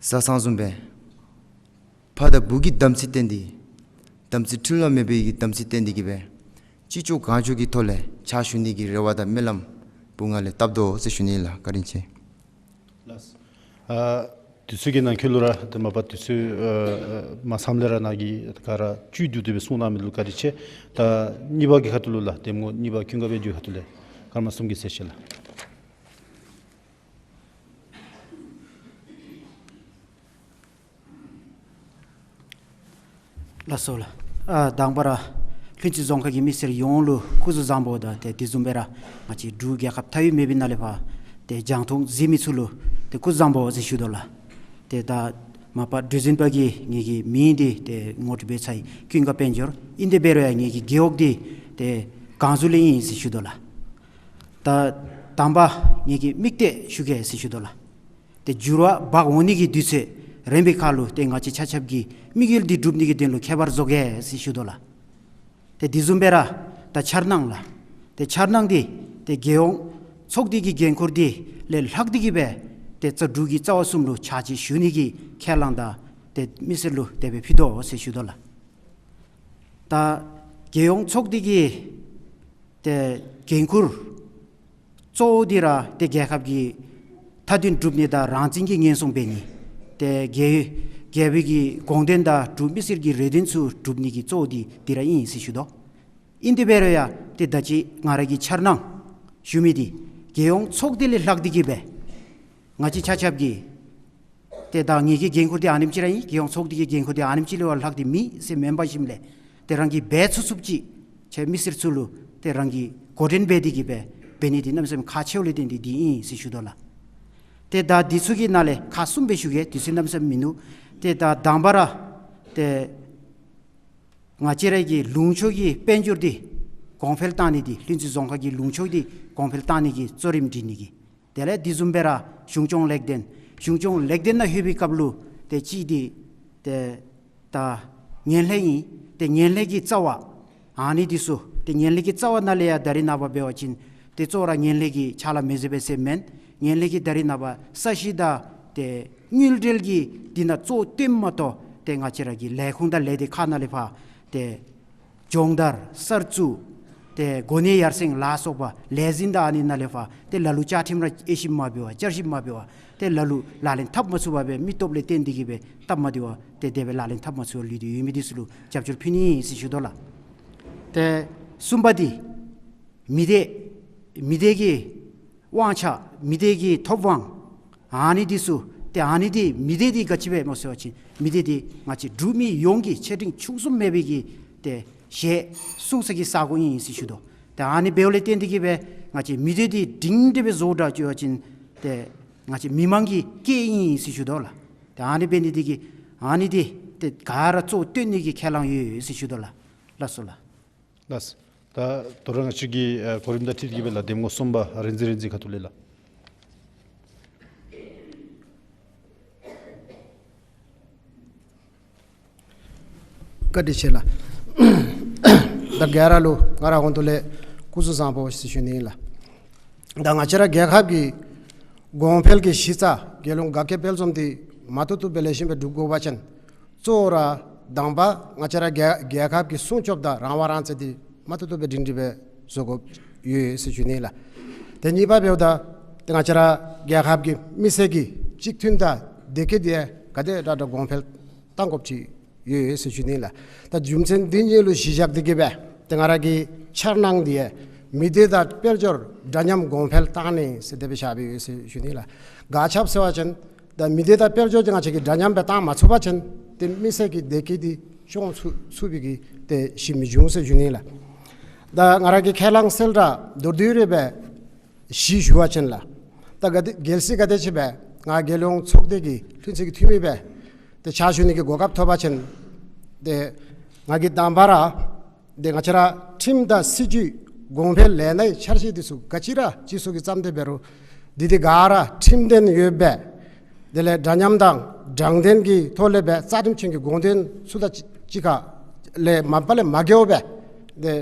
བཟའ་ཚང་བཟུམ་སྦེ་ཕ་དང་བུ་གི་དམ་ཚིག་བསྟེན་ཏེ་དམ་ཚིག་འཁྲུལ་བ་མེད་པའི་གི་དམ་ཚིག་བསྟེན་ཏེ་གི་སྦེ་ཅི་ལྕོགས་གང་ལྕོགས་ཀྱི་ཐོག་ལས་ཕྱག་ཞུ་ནི་གི་རེ་བ་དང་སྨོན་ལམ་བུ་ང་ལས་བཏབ་དོ་ཟེར་ཞུ་ནི་ལགས། བཀའ་དྲིན་ཆེ། ལགས། ཨ་དུས་ཚོད་ཀྱི་ནང་འཁོད་ལུ་ར་ཏེ་མ་པ་དུས་ཚོད་ཨ་ཨ་མ་ཚངམ་ལས་ར་ནཱ་གིས་ག་ར་བཅུད་བསྡུ་སྟེ་སྦེ་གསུང་གནང་མི་ལུ་བཀའ་དྲིན་ཆེ། ད་གཉིས་པ་གི་ཁ་ཐུག་ལུ་ལགས་གདམ་ངོ་གཉིས་པ་ཀུན་དགའ་དཔལ་འབྱོར་ཁ་ཐུག་ལས་སྐར་མ་གསུམ་གྱི་གསལ་བཤད་ལགས། ལགས་སོ་ལགས། ཨ་དང་པ་ར་ལྷུན་རྩེ་རྫོང་ཁག་གི་མི་སེར་ཡོངས་ལུ་སྐུ་གཟུགས་བཟང་པོ་དང་ཏེ་དེ་བཟུམ་སྦེ་ར་ང་བཅས་འབྲུག་རྒྱལ་ཁབ་མཐའ་དབུས་མེད་པའི་ནང་ལས་ཕར་ཏེ་རྒྱང་མཐོང་གཟིགས་མི་ཚུ་ལུ་ཏེ་སྐུ་གཟུགས་བཟང་པོ་ཟེར་ཞུ་དོ་ལགས། ཏེ་ད་མ་པ་གྲོས་འཛིན་པ་གིས་ངེ་གི་མིང་འདི་ཏེ་ངོ་སྤྲོད་འབད་ཚར་ཡི། ཀུན་དགའ་དཔལ་འབྱོར། ཨིན་དེ་འབད་རུང་ཡང་ངེ་གི་རྒེད་འོག་འདི་ཏེ་གངས་ཟུར་ལས་ཨིན་ཟེར་ཞུ་དོ་ལགས། ད་དང་པ་ངེ་གི་དམིགས་གཏད་ཞུ་གེ་ཟེར་ཞུ་དོ་ལགས། ཏེ་འགྱུར་བ་འབག་འོང་ནི་གི་དུས་ཚོད་རན་པའི་ཁར་ལུ་ཏེ་ང་བཅས་ཆ་ཁྱབ་ཀྱི་དམིགས་ཡུལ་འདི་སྒྲུབ་ནི་གི་དོན་ལུ་ཁྱད་པར་བཟོ་གེ་ཟེར་ཞུ་དོ་ལགས། ཏེ་དེ་བཟུམ་སྦེ་ར་ད་འཆར་སྣང་ལགས། ཏེ་འཆར་སྣང་འདི་ཏེ་རྒྱལ་ཡོངས་ཚོགས་སྡེ་གི་འགན་ཁུར་འདི་ལས་ལྷག་སྟེ་གི་སྦེ་ཏེ་རྩ་འབྲུག་གི་རྩ་བ་གསུམ་ལུ་ཕྱག་ཕྱིད་ཞུ་ནི་གི་ཁས་བླངས་དང་ཏེ་མི་སེར་ལུ་དེ་སྦེ་ཕུལ་དོ་ཟེར་ཞུ་དོ་ལགས། ད་རྒྱལ་ཡོངས་ཚོགས་སྡེ་གི་ཏེ་འགན་ཁུར་གཙོ་བོ་འདི་ར་ཏེ་རྒྱལ་ཁབ་ཀྱི་ མཐའ་དོན་སྒྲུབ་ནི་དང་རང་བཙན་གྱི་ཉེན་སྲུང་འབད་ནི། ཏེ་རྒྱལ་རྒྱལ་པོའི་གི་དགོངས་དོན་དང་འབྲུག་མི་སེར་གྱི་རེ་འདུན་ཚུ་སྒྲུབ་ནི་གི་གཙོ་བོ་འདི་འདི་ར་ཨིན་ཟེར་ཞུ་དོ། ཨིན་དེ་འབད་རུང་ཡང་ཏེ་ད་ཅི་ང་ར་གིས་འཆར་སྣང་ཞུ་མི་འདི་རྒྱལ་ཡོངས་ཚོགས་སྡེ་ལས་ལྷག་སྟེ་གི་སྦེ་ང་བཅས་ཆ་ཁྱབ་ཀྱིས་ཏེ་ད་ངེ་གི་འགན་ཁུར་འདི་ཨ་ནེམ་ཅིག་ར་ཨིན། རྒྱལ་ཡོངས་ཚོགས་སྡེ་གི་འགན་ཁུར་འདི་ཨ་ནེམ་ཅིག་ལས་བ་ལྷག་སྟེ་མེད་ཟེར་མེན་པར་ཞིནམ་ལས་ཏེ་རང་གིས་འབད་ཚུགས་ཚུགསཔ་ཅིག་ཁྱེད་མི་སེར་ཚུ་ལུ་ཏེ་རང་གིས་འགོ་འདྲེན་འབད་དེ་གི་སྦེ་འབད་ནི་འདི་གནམ་མེད་ས་མེད་ཁག་ཆེཝ་ལས་བརྟེན་ཏེ་འདི་ཨིན་ཟེར་ཞུ་དོ་ལགས། ཏེ་ད་འདི་ཚུ་གི་ནང་ལས་ཁག་གསུམ་སྦེ་ཞུ་གེ། དུས་ཚོད་གནམ་མེད་ས་མེད་མིན་ནུག། ཏེ་ད་དང་པ་ར་ཏེ་ང་བཅས་ར་གི་ལུང་ཕྱོགས་ཀྱི་དཔལ་འབྱོར་འདི་གོང་འཕེལ་བཏང་ནི་འདི་ལྷུན་རྩེ་རྫོང་ཁག་གི་ལུང་ཕྱོགས་འདི་གོང་འཕེལ་བཏང་ནི་གི་གཙོ་རིམ་སྒྲིག་ནི་གི། དེ་ལས་དེ་བཟུམ་སྦེ་ར་གཞུང་སྐྱོང་ལེགས་ལྡན་གཞུང་སྐྱོང་ལེགས་ལྡན་ནང་ལྷོད་པའི་སྐབས་ལུ་ཏེ་གཅིག་འདི་ཏེ་ད་ངན་ལྷད་ཨིན། ཏེ་ངན་ལྷད་ཀྱི་རྩ་བ་ཨ་ནི་འདི་ཚུ་ཏེ་ངན་ལྷད་ཀྱི་རྩ་བ་ནང་ལས་ཡང་ད་རེས་ནངས་པ་འབད་བ་ཅིན་ཏེ་གཙོ་བོ་ར་ངན་ལྷད་ཀྱི་ཕྱག་ལཱ་མི་མཛད་པས་ཟེར་མེན། ངན་ལྷད་ཀྱི་ད་རེས་ནངས་པ་ས་གཞི་དང་ཏེ་དངུལ་འབྲེལ་གྱི་འདི་ནང་གཙོ་བོ་བཏོནམ་མ་གཏོགས་ཏེ་ང་བཅས་ར་གི་ལས་ཁུངས་དང་ལས་སྡེ་ཁག་ནང་ལས་ཕར་ཏེ་སྦྱོང་བརྡར་གསར་བཙུགས་ཏེ་གོ་གནས་ཡར་སེང་ལ་སོགས་པ་ལས་འཛིན་དང་ཨ་ནི་ནང་ལས་ཕར་ཏེ་ལ་ལུ་བཅའ་ཁྲིམས་ར་དབྱེ་ཞིབ་མ་འབད་བར་བསྐྱར་ཞིབ་མ་འབད་བར་ཏེ་ལ་ལུ་ལག་ལེན་འཐབ་མ་ཚུགས་པར་སྦེ་མི་སྟོབས་ལས་བརྟེན་ཏེ་གི་སྦེ་སྟབས་མ་བདེ་བར་ཏེ་དེ་སྦེ་ལག་ལེན་འཐབ་མ་ཚུགས་པར་ལུས་ཏེ་ཡོད་མི་འདི་ཚུ་ལུ་རྒྱབ་སྐྱོར་ཕུལ་ནི་ཨིན་ཟེར་ཞུ་དོ་ལགས། ཏེ་གསུམ་པ་འདི་མི་སྡེ་མི་སྡེ་གི་དབང་ཆ་མི་སྡེ་གི་ཐོབ་དབང་ཨ་ནི་འདི་ཚུ་ཏེ་ཨ་ནི་འདི་མི་སྡེ་འདི་ག་ཅི་སྦེ་སྨོ་ཟེར་བ་ཅིན་མི་སྡེ་འདི་ང་བཅས་འབྲུག་མི་ཡོངས་ཀྱི་ཆེ་འབྲིང་ཆུང་གསུམ་མེད་པའི་གི་ཏེ་ཞལ་གསུང་ས་གི་ས་གོ་ཨིན་ཟེར་ཞུ་དོ། ཏེ་ཨ་ནི་འབདཝ་ལས་བརྟེན་ཏེ་གི་སྦེ་ང་བཅས་མི་སྡེ་འདི་སྒྲིང་སྒྲི་སྦེ་བཟོ་དགོ་ཟེར་བ་ཅིན་ཏེ་ང་བཅས་མི་མང་གི་སྐད་ཨིན་ཟེར་ཞུ་དོ་ལགས། ཏེ་ཨ་ནི་འབད་ནི་འདི་གིས་ཨ་ནི་འདི་ཏེ་ག་ར་གཙོ་བོ་བཏོན་ནི་གི་ཁས་བླངས་ཡོད་ཟེར་ཞུ་དོ་ལགས། ལགས་སོ་ལགས། ལགས། ད་དོ་རུང་ང་བཅས་ཀྱི་ཨ་གོ་རིམ་དང་འཁྲིལ་གྱི་སྦེ་ལགས་འདེམས་ངོ་གསུམ་པ་རིག་འཛིན་རིག་འཛིན་ཁ་ཐུག་ལས་ལགས། བཀའ་དྲིན་ཆེ་ལགས། ད་ག་ར་ལུ་ང་རའི་ཧོངས་ལས་སྐུ་གཟུགས་བཟང་པོ་ཟེར་ཞུ་ནི་ལགས། ད་ང་བཅས་རའི་རྒྱལ་ཁབ་ཀྱི་གོང་འཕེལ་གྱི་གཞི་རྩ་རྒྱལ་ཡོངས་དགའ་སྐྱིད་དཔལ་འཛོམས་འདི་མ་ཐུབ་ཐུབ་སྦེ་ལེགས་ཤོམ་སྦེ་སྒྲུབ་དགོ་པ་ཅིན་གཙོ་བོ་ར་དང་པ་ང་བཅས་རའི་རྒྱལ་རྒྱལ་ཁབ་ཀྱི་སྲུང་སྐྱོབ་དང་རང་དབང་རང་བཙན་འདི་མ་ཐུབ་ཐུབ་སྦེ་སྒྲིང་སྒྲི་སྦེ་བཟོ་དགོཔ་ཡོད་ཟེར་ཞུ་ནི་ལགས། ཏེ་གཉིས་པ་འབདཝ་ད་ཏེ་ང་བཅས་རའི་རྒྱལ་ཁབ་ཀྱི་མི་སེར་གྱི་གཅིག་མཐུན་དང་བདེ་སྐྱིད་འདི་ག་དེ་དྲག་དྲག་གོང་འཕེལ་གཏང་དགོཔ་ཅིག་ཡོད་ཟེར་ཞུ་ནི་ལགས། ད་རྒྱུ་མཚན་འདི་གཉིས་ལུ་གཞི་བཞག་སྟེ་གི་སྦེ་ཏེ་ང་ར་གི་འཆར་སྣང་འདི་མི་སྡེ་དང་དཔལ་འབྱོར་འདྲ་མཉམ་གོང་འཕེལ་གཏང་ནི་ཟེར་དེ་སྦེ་བཞག་སྦེ་ཡོད་ཟེར་ཞུ་ནི་ལགས། ག་ཅི་སྦེ་ཟེར་བ་ཅིན་ད་མི་སྡེ་དང་དཔལ་འབྱོར་འདི་ང་བཅས་ཀྱིས་འདྲ་མཉམ་སྦེ་གཏང་མ་ཚུགས་པ་ཅིན་ཏེ་མི་སེར་གྱི་བདེ་སྐྱིད་འདི་སྐྱོང་ཚུགས་ཚུགས་པའི་གི་ཏེ་གཞི་མི་འབྱུང་ཟེར་ཞུ་ནི་ལགས། ད་ང་ར་གིས་ཁས་བླངས་གསལ་བསྒྲགས་མདོར་བསྡུས་རེ་སྦེ་ཞུ་ཞུ་བ་ཅིན་ལགས། ད་ག་དེ་གལ་སྲིད་ག་དེམ་ཅིག་སྦེ་ང་རྒྱལ་ཡོངས་ཚོགས་སྡེ་གི་ལྷུན་རྩེ་གི་འཐུས་མི་སྦེ་ཏེ་ཕྱག་ཞུ་ནི་གི་གོ་སྐབས་ཐོབ་པ་ཅིན་ཏེ་ང་གིས་དང་པ་ར་ཏེ་ང་བཅས་རའི་ཁྲིམས་དང་སྲིད་བྱུས་གོང་འཕེལ་ལས་སྣའི་འཆར་གཞི་འདི་ཚུ་ག་ཅི་ར་སྤྱི་ཚོགས་ཀྱིས་བརྩམས་ཏེ་འབད་རུང་འདི་འདི་ག་ར་ཁྲིམས་དོན་ཡོདཔ་སྦེ་དེ་ལས་འདྲ་མཉམ་དང་དྲང་བདེན་གྱི་ཐོག་ལས་སྦེ་རྩ་ཁྲིམས་ཅན་གྱི་དགོངས་དོན་ཚུ་དང་གཅིག་ཁར་ལས་མ་པ་ལས་མ་འགལཝ་སྦེ་ཏེ་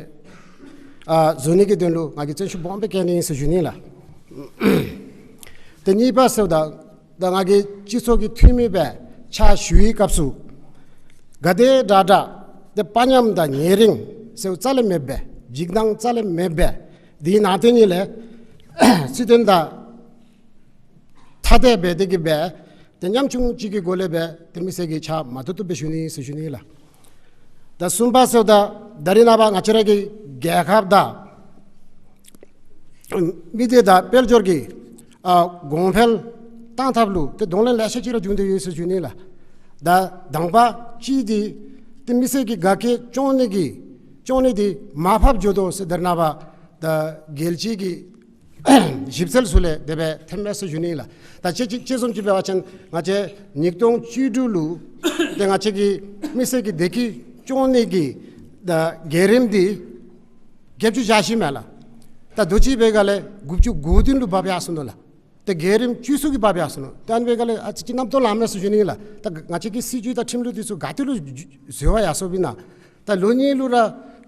ཨ་བཟོ་ནི་གི་དོན་ལུ་ང་གིས་བརྩོན་ཤུགས་སྦོམ་སྦེ་བསྐྱེད་ནི་ཨིན་ཟེར་ཞུ་ནི་ལགས། ཏེ་གཉིས་པ་ཟེརཝ་ད་ད་ང་གིས་སྤྱི་ཚོགས་ཀྱི་འཐུས་མི་སྦེ་ཕྱག་ཞུ་བའི་སྐབས་སུ་ག་དེ་དྲག་དྲག་ཏེ་དཔའ་ཉམས་དང་ཉེ་རིང་ཟེརཝ་རྩ་ལས་མེདཔ་སྦེ་འཇིགས་སྣང་རྩ་ལས་མེདཔ་སྦེ་དེའི་ནང་དེ་ཉིད་ལས་སྲིད་དོན་དང་ཐ་དད་འབད་དེ་གི་སྦེ་ཏེ་ཉམ་ཆུང་ཅིག་གི་སྒོ་ལས་སྦེ་ཏེ་མི་སེར་གྱི་ཕྱག་མ་ཐུབ་ཐུབ་སྦེ་ཞུ་ནི་ཟེར་ཞུ་ནི་ལགས། ད་གསུམ་པ་ཟེརཝ་ད་ད་རེས་ནངས་པ་ང་བཅས་ར་གི་རྒྱལ་ཁབ་དང་མི་སྡེ་དང་དཔལ་འབྱོར་གྱི་ཨ་གོང་འཕེལ་གཏང་ཐབས་ལུ་ཏེ་གདོང་ལེན་ལེ་ཤ་ཅིག་ར་བྱུང་སྟེ་ཡོད་ཟེར་ཞུ་ནི་ལགས། ད་དང་པ་གཅིག་འདི་ཏེ་མི་སེར་གྱི་དགའ་སྐྱིད་སྐྱོང་ནི་གི་སྐྱོང་ནི་འདི་མར་ཕབ་འགྱོ་དོ་ཟེར་ད་རེས་ནངས་པ་ད་རྒྱལ་སྤྱི་གི་ཞིབ་འཚོལ་ཚུ་ལས་དེ་སྦེ་ཐོནམ་མས་ཟེར་ཞུ་ནི་ལགས། ད་ཅི་ཅི་ཅི་བཟུམ་ཅིག་འབད་བ་ཅིན་ང་བཅས་ཉིས་སྟོང་བཅུ་དྲུག་ལུ་ཏེ་ང་བཅས་ཀྱི་མི་སེར་གྱི་བདེ་སྐྱིད་སྐྱོང་ནི་གི་ད་བརྒྱུད་རིམ་འདི་བརྒྱད་ཅུ་གྱ་བཞི་མས་ལགས། ད་དུས་ཅི་འབད་ག་ལས་དགུ་བཅུ་གོ་བདུན་ལུ་བབས་ཡར་སོ་ནུག་ལགས། ཏེ་བརྒྱུད་རིམ་བཅུ་གསུམ་གྱི་བབས་ཡར་སོ་ནུག། ཏེ་ཨ་ནི་འབད་ག་ལས་ཨ་ཙི་ཅིག་རྣམ་རྟོག་ལངམ་མས་ཟེར་ཞུ་ནི་ལགས། ད་ང་བཅས་ཀྱི་སྲིད་བྱུས་དང་ཁྲིམས་ལུགས་འདི་ཚུ་ག་ཏེ་ལུ་འཛོལ་བ་ཡར་སོཔ་ཨིན་ན། ད་ལོ་གཉིས་ལུ་ར་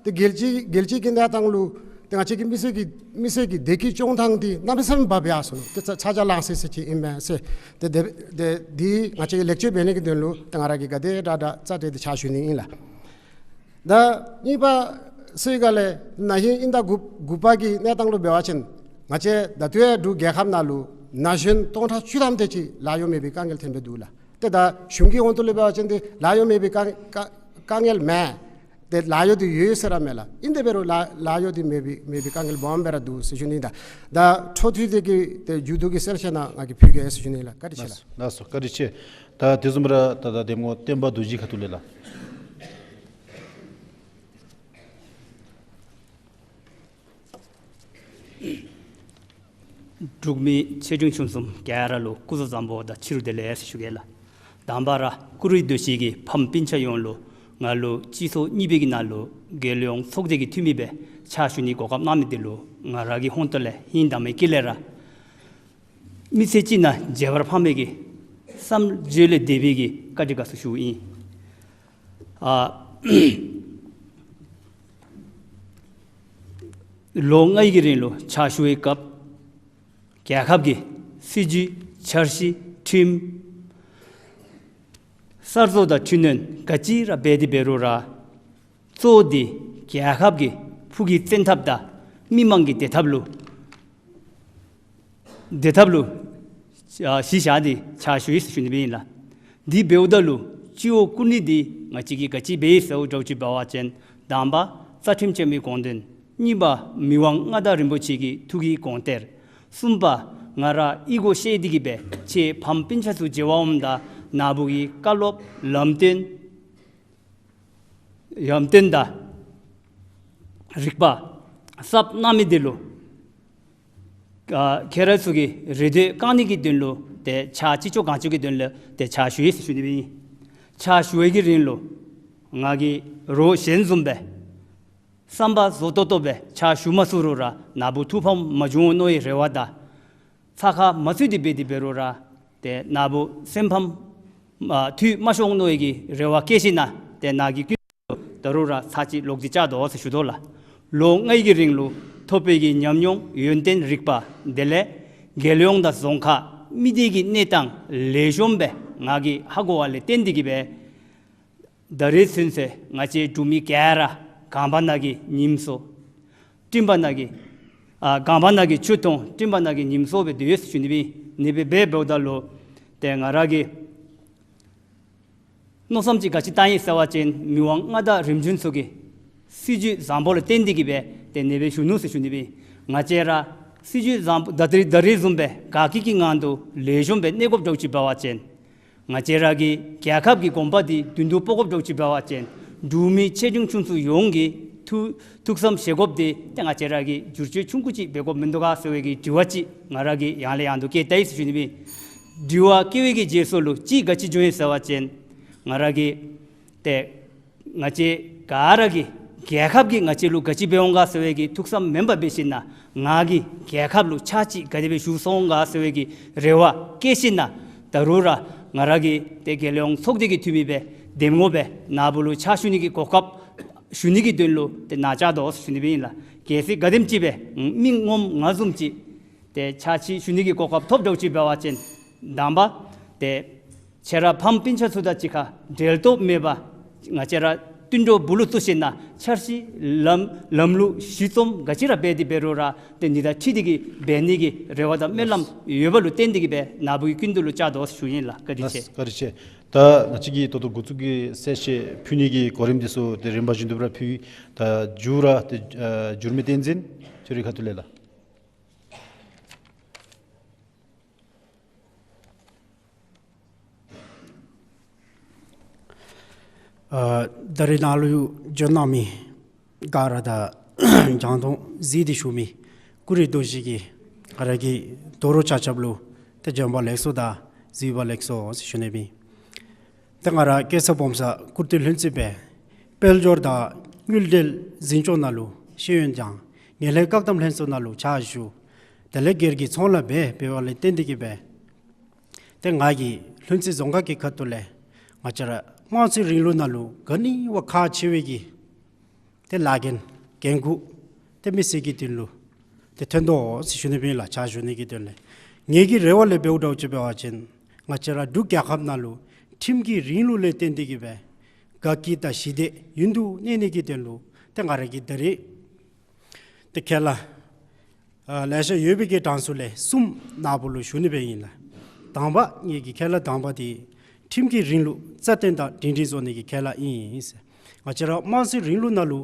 ཏེ་རྒྱལ་སྤྱི་རྒྱལ་སྤྱི་གི་གནས་སྟངས་ལུ་ཏེ་ང་བཅས་ཀྱི་མི་སེར་གྱི་མི་སེར་གྱི་བདེ་སྐྱིད་སྐྱོང་ཐངས་འདི་གནམ་མེད་ས་མེད་བབས་ཡར་སོ་ནུག། ཏེ་ཚ་ཚ་གྱང་ལང་སི་སི་ཅིག་ཨིན་མས་ཟེར། ཏེ་དེ་དེ་འདི་ང་བཅས་ཀྱིས་ལེགས་བཅོས་འབད་ནི་གི་དོན་ལུ་ཏེ་ང་ར་གིས་ག་དེ་དྲག་དྲག་རྩ་སྤྲོད་དེ་ཕྱག་ཞུ་ནི་ཨིན་ལགས། ད་གཉིས་པ་ཟེར་ག་ལས་ན་ཧིང་དབྱིན་ཟླ་དགུ་དགུ་པ་གི་གནས་སྟངས་ལུ་འབད་བ་ཅིན་ང་བཅས་ད་ལྟོ་ཡང་འབྲུག་རྒྱལ་ཁབ་ནང་ལུ་ ན་གཞོན་སྟོང་ཕྲག་བཅུ་ཐམ་དེ་ཅིག་ལཱ་གཡོག་མེད་པའི་དཀའ་ངལ་ཐོན་སྦེ་འདུག་ལགས། ཏེ་ད་གཞུང་གི་དབང་དུ་ལུ་འབད་བ་ཅིན་ཏེ་ལཱ་གཡོག་མེད་པའི་དཀའ་དཀའ་དཀའ་ངལ་མེད། ཏེ་ལཱ་གཡོག་འདི་ཡོད་ཟེར་ར་མེན་ལགས། ཨིན་དེ་འབད་རུང་ལཱ་ལཱ་གཡོག་འདི་མེད་པའི་མེད་པའི་དཀའ་ངལ་སྦོམ་སྦེ་ར་འདུག་ཟེར་ཞུ་ནི་ད། ད་འཕྲོ་མཐུད་དེ་གི་ཏེ་མཇུག་བསྡུ་གི་གསལ་བཤད་ནང་ང་གིས་ཕུལ་གེ་ཟེར་ཞུ་ནི་ལགས། བཀའ་དྲིན་ཆེ་ལགས། ལགས་སོ། བཀའ་དྲིན་ཆེ། ད་དེ་བཟུམ་ར་ད་ད་གདམ་ངོ་བསྟན་པ་རྡོ་རྗེ་ཁ་ཐུག་ལས་ལགས། འབྲུག་མི་ཆེ་འབྲིང་ཆུང་གསུམ་ག་ར་ལུ་སྐུ་གཟུགས་བཟང་པོ་དང་ཕྱི་རུ་བདེ་ལེགས་ཞུ་གེ་ལགས། དང་པ་ར་ཀུ་རི་རྡོ་རྗེ་གི་ཕམ་སྤུན་ཆ་ཡོངས་ལུ་ང་ལུ་སྤྱི་ཚོགས་གཉིས་པའི་གི་ནང་ལུ་རྒྱལ་ཡོངས་ཚོགས་སྡེ་གི་འཐུས་མི་སྦེ་ཕྱག་ཞུ་ནི་གོ་སྐབས་གནང་མི་འདི་ལུ་ང་ར་གི་ཧོངས་ཏོ་ལས་ཧིང་དྭངས་མའི་དཀྱིལ་ལས་ར་མི་ཚེ་གཅིག་ནང་མཇལ་བར་ཕངས་པའི་གི་བསམ་བརྗོད་ལས་འདས་པའི་གི་བཀའ་དྲིན་དགའ་ཚོར་ཞུཝ་ཨིན། ཨ་ལོ་ལྔའི་གི་རིང་ལུ་ཕྱག་ཞུ་བའི་སྐབས་རྒྱལ་ཁབ་ཀྱི་སྲིད་བྱུས་འཆར་གཞི་ཁྲིམས་གསར་བཟོ་དང་འཕྲི་སྣོན་ག་ཅི་ར་འབད་དེ་འབད་རུང་ར་གཙོ་བོ་འདི་རྒྱལ་ཁབ་ཀྱི་ཕུགས་ཀྱི་བཙན་ཐབས་དང་མི་མང་གི་བདེ་ཐབས་ལུ་བདེ་ཐབས་ལུ་ཨ་གཞི་བཞག་སྟེ་ཕྱག་ཞུ་ཡི་ཟེར་ཞུ་ནི་སྦེ་ཨིན་ལགས། འདི་འབདཝ་ད་ལུ་སྤྱི་བོ་བཀུར་ནི་འདི་ང་བཅས་ཀྱིས་ག་ཅི་འབད་ཡི་ཟེར་བ་འདྲཝ་ཅིག་འབད་བ་ཅིན་དང་པ་རྩ་ཁྲིམས་ཆེན་མོའི་དགོངས་དོན། གཉིས་པ་མི་དབང་མངའ་བདག་རིན་པོ་ཆེ་གི་ཐུགས་ཀྱི་དགོངས་གཏེར། གསུམ་པ་ང་ར་ཨི་གོ་ཤེས་ཏེ་གི་སྦེ་ཁྱེད་ཕམ་སྤུན་ཆ་ཚུ་མཇལ་བར་འོངམ་ད་ནཱ་བུ་གི་བཀའ་སློབ་ལམ་སྟོན་ལམ་སྟོན་དང་རིག་པ་གསརཔ་གནང་མི་འདི་ལུ་ཨ་ཁྱེད་ར་ཚུ་གི་རེ་འདོད་བསྐང་ནི་གི་དོན་ལུ་ཏེ་ཕྱག་ཅི་ལྕོགས་གང་ལྕོགས་ཀྱི་དོན་ལུ་ཏེ་ཕྱག་ཞུ་ཡི་ཟེར་ཞུ་ནི་སྦེ་ཨིན། ཕྱག་ཞུ་བའི་གི་རིང་ལུ་ང་གིས་རོགས་གཞན་བཟུམ་སྦེ་བསམ་པ་བཟོ་ཏོག་ཏོ་སྦེ་ཕྱག་ཞུ་མ་ཚུགས་རུང་ར་ནཱ་བུ་ཐུགས་ཕམ་མ་བྱུང་མནོ་བའི་རེ་བ་དང་ཚ་ཁ་མ་ཚུད་དེ་འབད་དེ་འབད་རུང་ར་ཏེ་ནཱ་བུ་སེམས་ཕམ་ཨ་འཐུས་མ་ཤོར་མནོ་བའི་གི་རེ་བ་བསྐྱེད་ཞིནམ་ལས་ཏེ་ནཱ་གི་ཀུན་ད་རུང་ར་ཚར་གཅིག་ལོག་སྟེ་བཅར་དོ་ཟེར་ཞུ་དོ་ལགས། ལོ་ལྔའི་གི་རིང་ལུ་ཐོབ་པའི་གི་ཉམས་མྱོང་ཡོན་ཏན་རིག་པ་དེ་ལས་རྒྱལ་ཡོངས་དང་རྫོང་ཁག་མི་སྡེ་གི་གནས་སྟངས་ལེགས་ཤོམ་སྦེ་ང་གིས་ཧ་གོ་བ་ལས་བརྟེན་ཏེ་གི་སྦེ་ད་རེས་ཚུན་ཚོད་ང་བཅས་འབྲུག་མི་ག་ར་གངས་བར་ན་གི་ཉིམ་གསོ་སྤྲིན་བར་ན་གི་ཨ་གངས་བར་ན་གི་ཆུ་འཐུང་སྤྲིན་བར་ན་གི་ཉིམ་གསོ་སྦེ་སྡོད་ཟེར་ཞུ་ནི་སྦེ་ཨིན། ནི་སྦེ་འབད་འབདཝ་ད་ལུ་ཏེ་ང་ར་གིས་མནོ་བསམ་ཅིག་ག་ཅི་བཏང་ཡི་ཟེར་བ་ཅིན་མི་དབང་མངའ་བདག་རིམ་བྱོན་ཚུ་གི་སྲིད་བྱུས་བཟང་པོ་ལུ་བརྟེན་ཏེ་གི་སྦེ་ཏེ་ནི་སྦེ་ཞུ་ནུག་ཟེར་ཞུ་ནི་སྦེ་ཨིན། ང་བཅས་ར་སྲིད་བྱུས་བཟང་པོ་ད་རེས་ད་རེས་བཟུམ་སྦེ་དགའ་སྐྱིད་ཀྱི་ངང་དུ་ལེགས་ཤོམ་སྦེ་གནས་དགོཔ་འདྲཝ་ཅིག་འབད་བ་ཅིན་ང་བཅས་ར་གི་རྒྱལ་ཁབ་ཀྱི་གོམ་པ་འདི་མདུན་དུ་སྤོ་དགོཔ་འདྲཝ་ཅིག་འབད་བ་ཅིན་འབྲུག་མི་ཆེ་འབྲིང་ཆུང་ཚུ་ཡོངས་ཀྱིས་ཐུགས་ཐུགས་བསམ་བཞེས་དགོཔ་འདི་ཏེ་ང་བཅས་ར་གིས་བསྒྱུར་བཅོས་ཆུང་ཀུ་ཅིག་འབད་དགོཔ་མིན་འདུག་ག་ཟེར་བའི་གི་དྲི་བ་ཅིག་ང་ར་གིས་ཡང་ལས་ཡང་དུ་བསྐྱེད་ད་ཡི་ཟེར་ཞུ་ནི་སྦེ་ཨིན། དྲི་བ་བསྐྱེད་པའི་གི་རྗེས་སུ་ལུ་ཅིག་ག་ཅི་བྱུང་ཡི་ཟེར་བ་ཅིན་ང་ར་གིས་ཏེ་ང་བཅས་ག་ར་གིས་རྒྱལ་ཁབ་ཀྱིས་ང་བཅས་ལུ་ག་ཅི་འབད་འོང་ག་ཟེར་བའི་གི་ཐུགས་བསམ་མེན་པར་འབད་ཞིནམ་ལས་ང་གིས་རྒྱལ་ཁབ་ལུ་ཕྱག་ཅིག་ག་དེ་སྦེ་ཞུ་སོང་ག་ཟེར་བའི་གི་རེ་བ་བསྐྱེད་ཞིནམ་ལས་ད་རུང་ར་ང་ར་གིས་ཏེ་རྒྱལ་ཡོངས་ཚོགས་སྡེ་གི་འཐུས་མི་སྦེ་གདམ་ངོ་སྦེ་ནཱ་བུ་ལུ་ཕྱག་ཞུ་ནི་གི་གོ་སྐབས་ཞུ་ནི་གི་དོན་ལུ་ཏེ་ནཱ་བཅར་དོ་ཟེར་ཞུ་ནི་སྦེ་ཨིན་ལགས། གལ་སྲིད་ག་དེམ་ཅིག་སྦེ་མི་ངོམ་ང་བཟུམ་ཅིག་ཏེ་ཕྱག་ཅིག་ཞུ་ནི་གི་གོ་སྐབས་ཐོབ་འདྲཝ་ཅིག་འབད་བ་ཅིན་དང་པ་ཏེ་ཁྱེད་ར་ཕམ་སྤུན་ཆ་ཚུ་དང་གཅིག་ཁར་འབྲལ་གཏོགས་མེད་པར་ང་བཅས་ར་བསྟུན་གྲོས་སྦུག་ལུ་བཙུགས་ཞིནམ་ལས་འཆར་གཞི་ལམ་ལམ་ལུགས་གཞི་རྩོམ་ག་ཅི་ར་འབད་དེ་འབད་རུང་ར་ཏེ་ནི་དང་འཁྲིལ་ཏེ་གི་འབད་ནི་གི་རེ་བ་དང་སྨོན་ལམ་ཡོད་པ་ལུ་བརྟེན་ཏེ་གི་སྦེ་ནཱ་བུ་གི་སྐུ་མདུན་ལུ་བཅར་དོ་ཟེར་ཞུ་ཡི་ལགས། བཀའ་དྲིན་ཆེ། བཀའ་དྲིན་ཆེ། ད་ང་བཅས་ཀྱི་ད་ལྟོ་འགོ་བཙུགས་ཀྱི་གསལ་བཤད་ཕུལ་ནི་གི་གོ་རིམ་འདི་ཚུ་ཏེ་རིམ་པ་བཞིན་དུ་ར་ཕུལ། ད་མཇུག་ར་ཏེ་ཨ་འགྱུར་མེད་བསྟན་འཛིན་ཁྱོད་རའི་ཁ་ཐུག་ལས་ལགས། ཨ་ད་རེས་ནཱ་ལུ་འབྱོན་གནང་མི་ག་ར་དང་རྒྱང་མཐོང་གཟིགས་ཏེ་བཞུགས་མི་ཀུ་རེ་རྡོ་རྗེ་གི་ང་ར་གི་དོ་རུང་ཆ་ཁྱབ་ལུ་ཏེ་འབྱོན་པ་ལེགས་སོ་དང་གཟིགས་པ་ལེགས་སོ་ཟེར་ཞུ་ནི་སྦེ་ཨིན། ཏེ་ང་ར་སྐལ་བཟང་སྦོམ་ས་སྐུར་སྟོད་ལྷུན་རྩེ་སྦེ་དཔལ་འབྱོར་དང་དངུལ་འབྲེལ་འཛིན་སྐྱོང་ནང་ལུ་ཤེས་ཡོན་སྦྱང་། ངན་ལྷད་བཀག་སྡོམ་ལྷན་ཚོགས་ནང་ལུ་ཕྱག་ཞུ། དེ་ལས་སྒེར་གྱི་ཚོང་ལཱ་འབད་འབད་བ་ལས་བརྟེན་ཏེ་གི་སྦེ་ཏེ་ང་གིས་ལྷུན་རྩེ་རྫོང་ཁག་གི་ཁ་ཐུག་ལས་ང་བཅས་ར་དམངས་གཙོའི་རིང་ལུགས་ནང་ལུ་ག་ནི་བ་ཁག་ཆེ་བའི་གི་ཏེ་ལཱ་འགན་འགན་ཁུར་ཏེ་མི་སེར་གྱི་དོན་ལུ་ཏེ་ཐོན་དོ་ཟེར་ཞུ་ནི་སྦེ་ཨིན་ལགས། ཕྱག་ཞུ་ནི་གི་དོན་ལས་ངེ་གི་རེ་བ་ལས་འབདཝ་འདྲཝ་ཅིག་འབད་བ་ཅིན་ང་བཅས་ར་འབྲུག་རྒྱལ་ཁབ་ནང་ལུ་ཁྲིམས་ཀྱི་རིང་ལུགས་ལས་བརྟེན་ཏེ་གི་སྦེ་དགའ་སྐྱིད་དང་ཞི་བདེ་ཡུན་དུ་གནས་ནི་གི་དོན་ལུ་ཏེ་ང་ར་གིས་ད་རེས་ཏེ་ཁས་བླངས་ ཨ་ལེ་ཤ་ཡོད་པའི་གི་གྲངས་སུ་ལས་གསུམ་ནཱ་བུ་ལུ་ཞུ་ནི་སྦེ་ཨིན་ལགས། དང་པ་ངེ་གི་ཁས་ལ་དང་པ་འདི་ཁྲིམས་ཀྱི་རིང་ལུགས་རྩ་བརྟན་དང་སྒྲིང་སྒྲིང་བཟོ་ནི་གི་ཁས་ལ་ཨིན་ཟེར། ང་བཅས་ར་དམངས་གཙོའི་རིང་ལུགས་ནང་ལུ་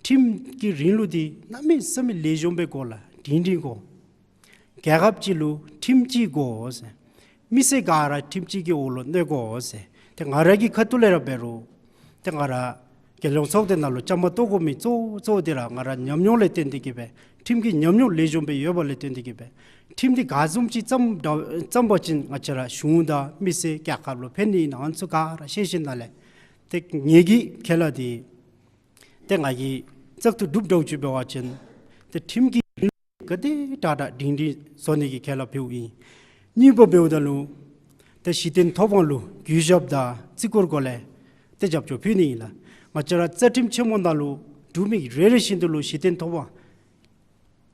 ཁྲིམས་ཀྱི་རིང་ལུགས་འདི་གནམ་མེད་ས་མེད་ལེགས་ཤོམ་སྦེ་དགོ་ལགས། སྒྲིང་སྒྲིང་དགོ། རྒྱལ་ཁབ་ཅིག་ལུ་ཁྲིམས་ཅིག་དགོ་ཟེར། མི་སེར་ག་ར་ཁྲིམས་ཅིག་གི་འོག་ལུ་གནས་དགོ་ཟེར། ཏེ་ང་ར་གི་ཁ་ཐུག་ལས་ར་འབད་རུང་ཏེ་ང་ར་རྒྱལ་ཡོངས་ཚོགས་སྡེ་ནང་ལུ་བཅའ་མར་གཏོགས་དགོ་མི་གཙོ་བོ་གཙོ་བོ་འདི་ར་ང་ར་ཉམས་མྱོང་ལས་བརྟེན་ཏེ་གིས་སྦེ་ཁྲིམས་ཀྱི་ཉམས་མྱོང་ལེགས་ཤོམ་སྦེ་ཡོད་པ་ལས་བརྟེན་ཏེ་གིས་སྦེ་ཁྲིམས་འདི་ག་བཟུམ་ཅིག་བརྩམ་བརྩམ་པ་ཅིན་ང་བཅས་ར་གཞུང་དང་མི་སེར་རྒྱལ་ཁབ་ལུ་ཕན་ནི་ཨིན་ན་ཨ་ནི་ཚུ་ག་ར་ཤེས་ཤེས་ནང་ལས་ཏེ་ངེ་གི་ཁས་ལ་འདི་ཏེ་ང་གིས་བཙག་འཐུ་གྲུབ་འདྲཝ་ཅིག་འབད་བ་ཅིན་ཏེ་ཁྲིམས་ཀྱི་ག་དེ་དྲག་དྲག་སྒྲིང་སྒྲིང་བཟོ་ནི་གི་ཁས་ལ་ཕུལཝ་ཨིན། གཉིས་པ་འབདཝ་ད་ལུ་ཏེ་གཞི་རྟེན་ཐོབ་དབང་ལུ་གུས་ཞབས་དང་བརྩི་བཀུར་སྒོ་ལས་ཏེ་རྒྱབ་སྐྱོར་ཕུལ་ནི་ཨིན་ལགས། ང་བཅས་ར་རྩ་ཁྲིམས་ཆེན་མོ་ནང་ལུ་འབྲུག་མི་རེ་རེ་བཞིན་དུ་ལུ་གཞི་རྟེན་ཐོབ་དབང་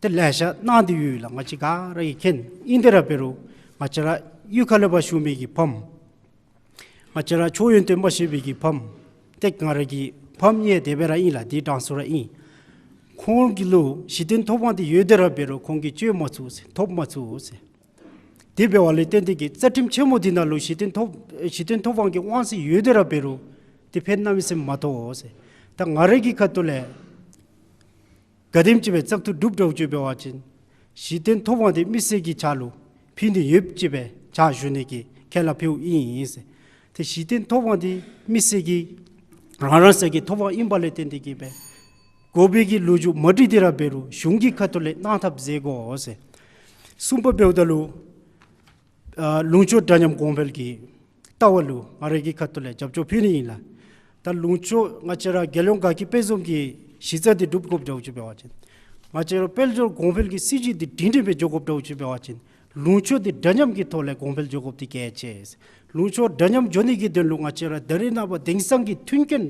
ཏེ་ལེ་ཤ་གནང་སྟེ་ཡོད་ལགས། ང་བཅས་ག་ར་གིས་མཁྱེན། ཨིན་ཏེ་ར་འབད་རུང་ང་བཅས་ར་གཡུས་ཁ་ལས་ཕར་བཞུགས་མི་གི་ཕམ་ང་བཅས་ར་ཆོས་ཡོན་ཏན་མ་ཤེས་པའི་གི་ཕམ་ཏེ་ང་ར་གི་ཕམ་ཡང་དེ་སྦེ་ར་ཨིན་ལགས། དེ་གྲངས་སུ་ར་ཨིན། ཁོང་གི་ལུ་གཞི་རྟེན་ཐོབ་དབང་འདི་ཡོད་དེ་ར་འབད་རུང་ཁོང་གིས་སྤྱོད་མ་ཚུགས་ཟེར་ཐོབ་མ་ཚུགས་ཟེར། དེ་འབད་བ་ལས་བརྟེན་ཏེ་གིས་རྩ་ཁྲིམས་ཆེན་མོ་འདི་ནང་ལུ་གཞི་རྟེན་ཐོབ་གཞི་རྟེན་ཐོབ་དབང་གི་དབང་ཚད་ཡོད་དེ་ར་འབད་རུང་ཏེ་ཕན་གནམ་མེད་ས་མེད་མ་ཐོགས་ཟེར། ད་ང་ར་གི་ཁ་ཐུག་ལས་ག་དེམ་ཅིག་སྦེ་བཙག་འཐུ་གྲུབ་འདྲཝ་ཅིག་འབད་བ་ཅིན་གཞི་རྟེན་ཐོབ་དབང་འདི་མི་སེར་གྱི་ཕྱག་ལུ་ཕུལ་ནི་ཡོདཔ་ཅིག་སྦེ་ཕྱག་ཞུ་ནི་གི་ཁས་ལ་ཕུལཝ་ཨིན་ཟེར། ཏེ་གཞི་རྟེན་ཐོབ་དབང་འདི་མི་སེར་གྱི་རང་རང་སོའི་གི་ཐོབ་དབང་ཨིན་པ་ལས་བརྟེན་ཏེ་གིས་སྦེ་དགོ་པའི་གི་ལོ་རྒྱུས་མ་འདྲ་སྟེ་ར་འབད་རུང་གཞུང་གི་ཁ་ཐུག་ལས་གནང་ཐབས་མཛད་དགོ་ཟེར། གསུམ་པ་འབདཝ་ད་ལུ་ཨ་ལུང་ཕྱོགས་འདྲ་མཉམ་གོང་འཕེལ་གྱི་ལྟ་བ་ལུ་ང་ར་གི་ཁ་ཐུག་ལས་རྒྱབ་སྐྱོར་ཕུལ་ནི་ཨིན་ལགས། ད་ལུང་ཕྱོགས་ང་བཅས་ར་རྒྱལ་ཡོངས་དགའ་སྐྱིད་དཔལ་འཛོམས་ཀྱི་གཞི་རྩ་འདི་སྒྲུབ་དགོཔ་འདྲཝ་ཅིག་འབད་བ་ཅིན་ང་བཅས་ར་དཔལ་འབྱོར་གོང་འཕེལ་གྱི་སྲིད་བྱུས་འདི་སྒྲིང་སྒྲིང་སྦེ་འགྱོ་དགོཔ་འདྲཝ་ཅིག་འབད་བ་ཅིན་ལུང་ཕྱོགས་འདི་འདྲ་མཉམ་གྱི་ཐོག་ལས་གོང་འཕེལ་འགྱོ་དགོཔ་འདི་གལ་ཆེ། ལུང་ཕྱོགས་འདྲ་མཉམ་འགྱོ་ནི་གི་དོན་ལུ་ང་བཅས་ར་ད་རེས་ནངས་པ་དེང་སང་གི་མཐུན་རྐྱེན་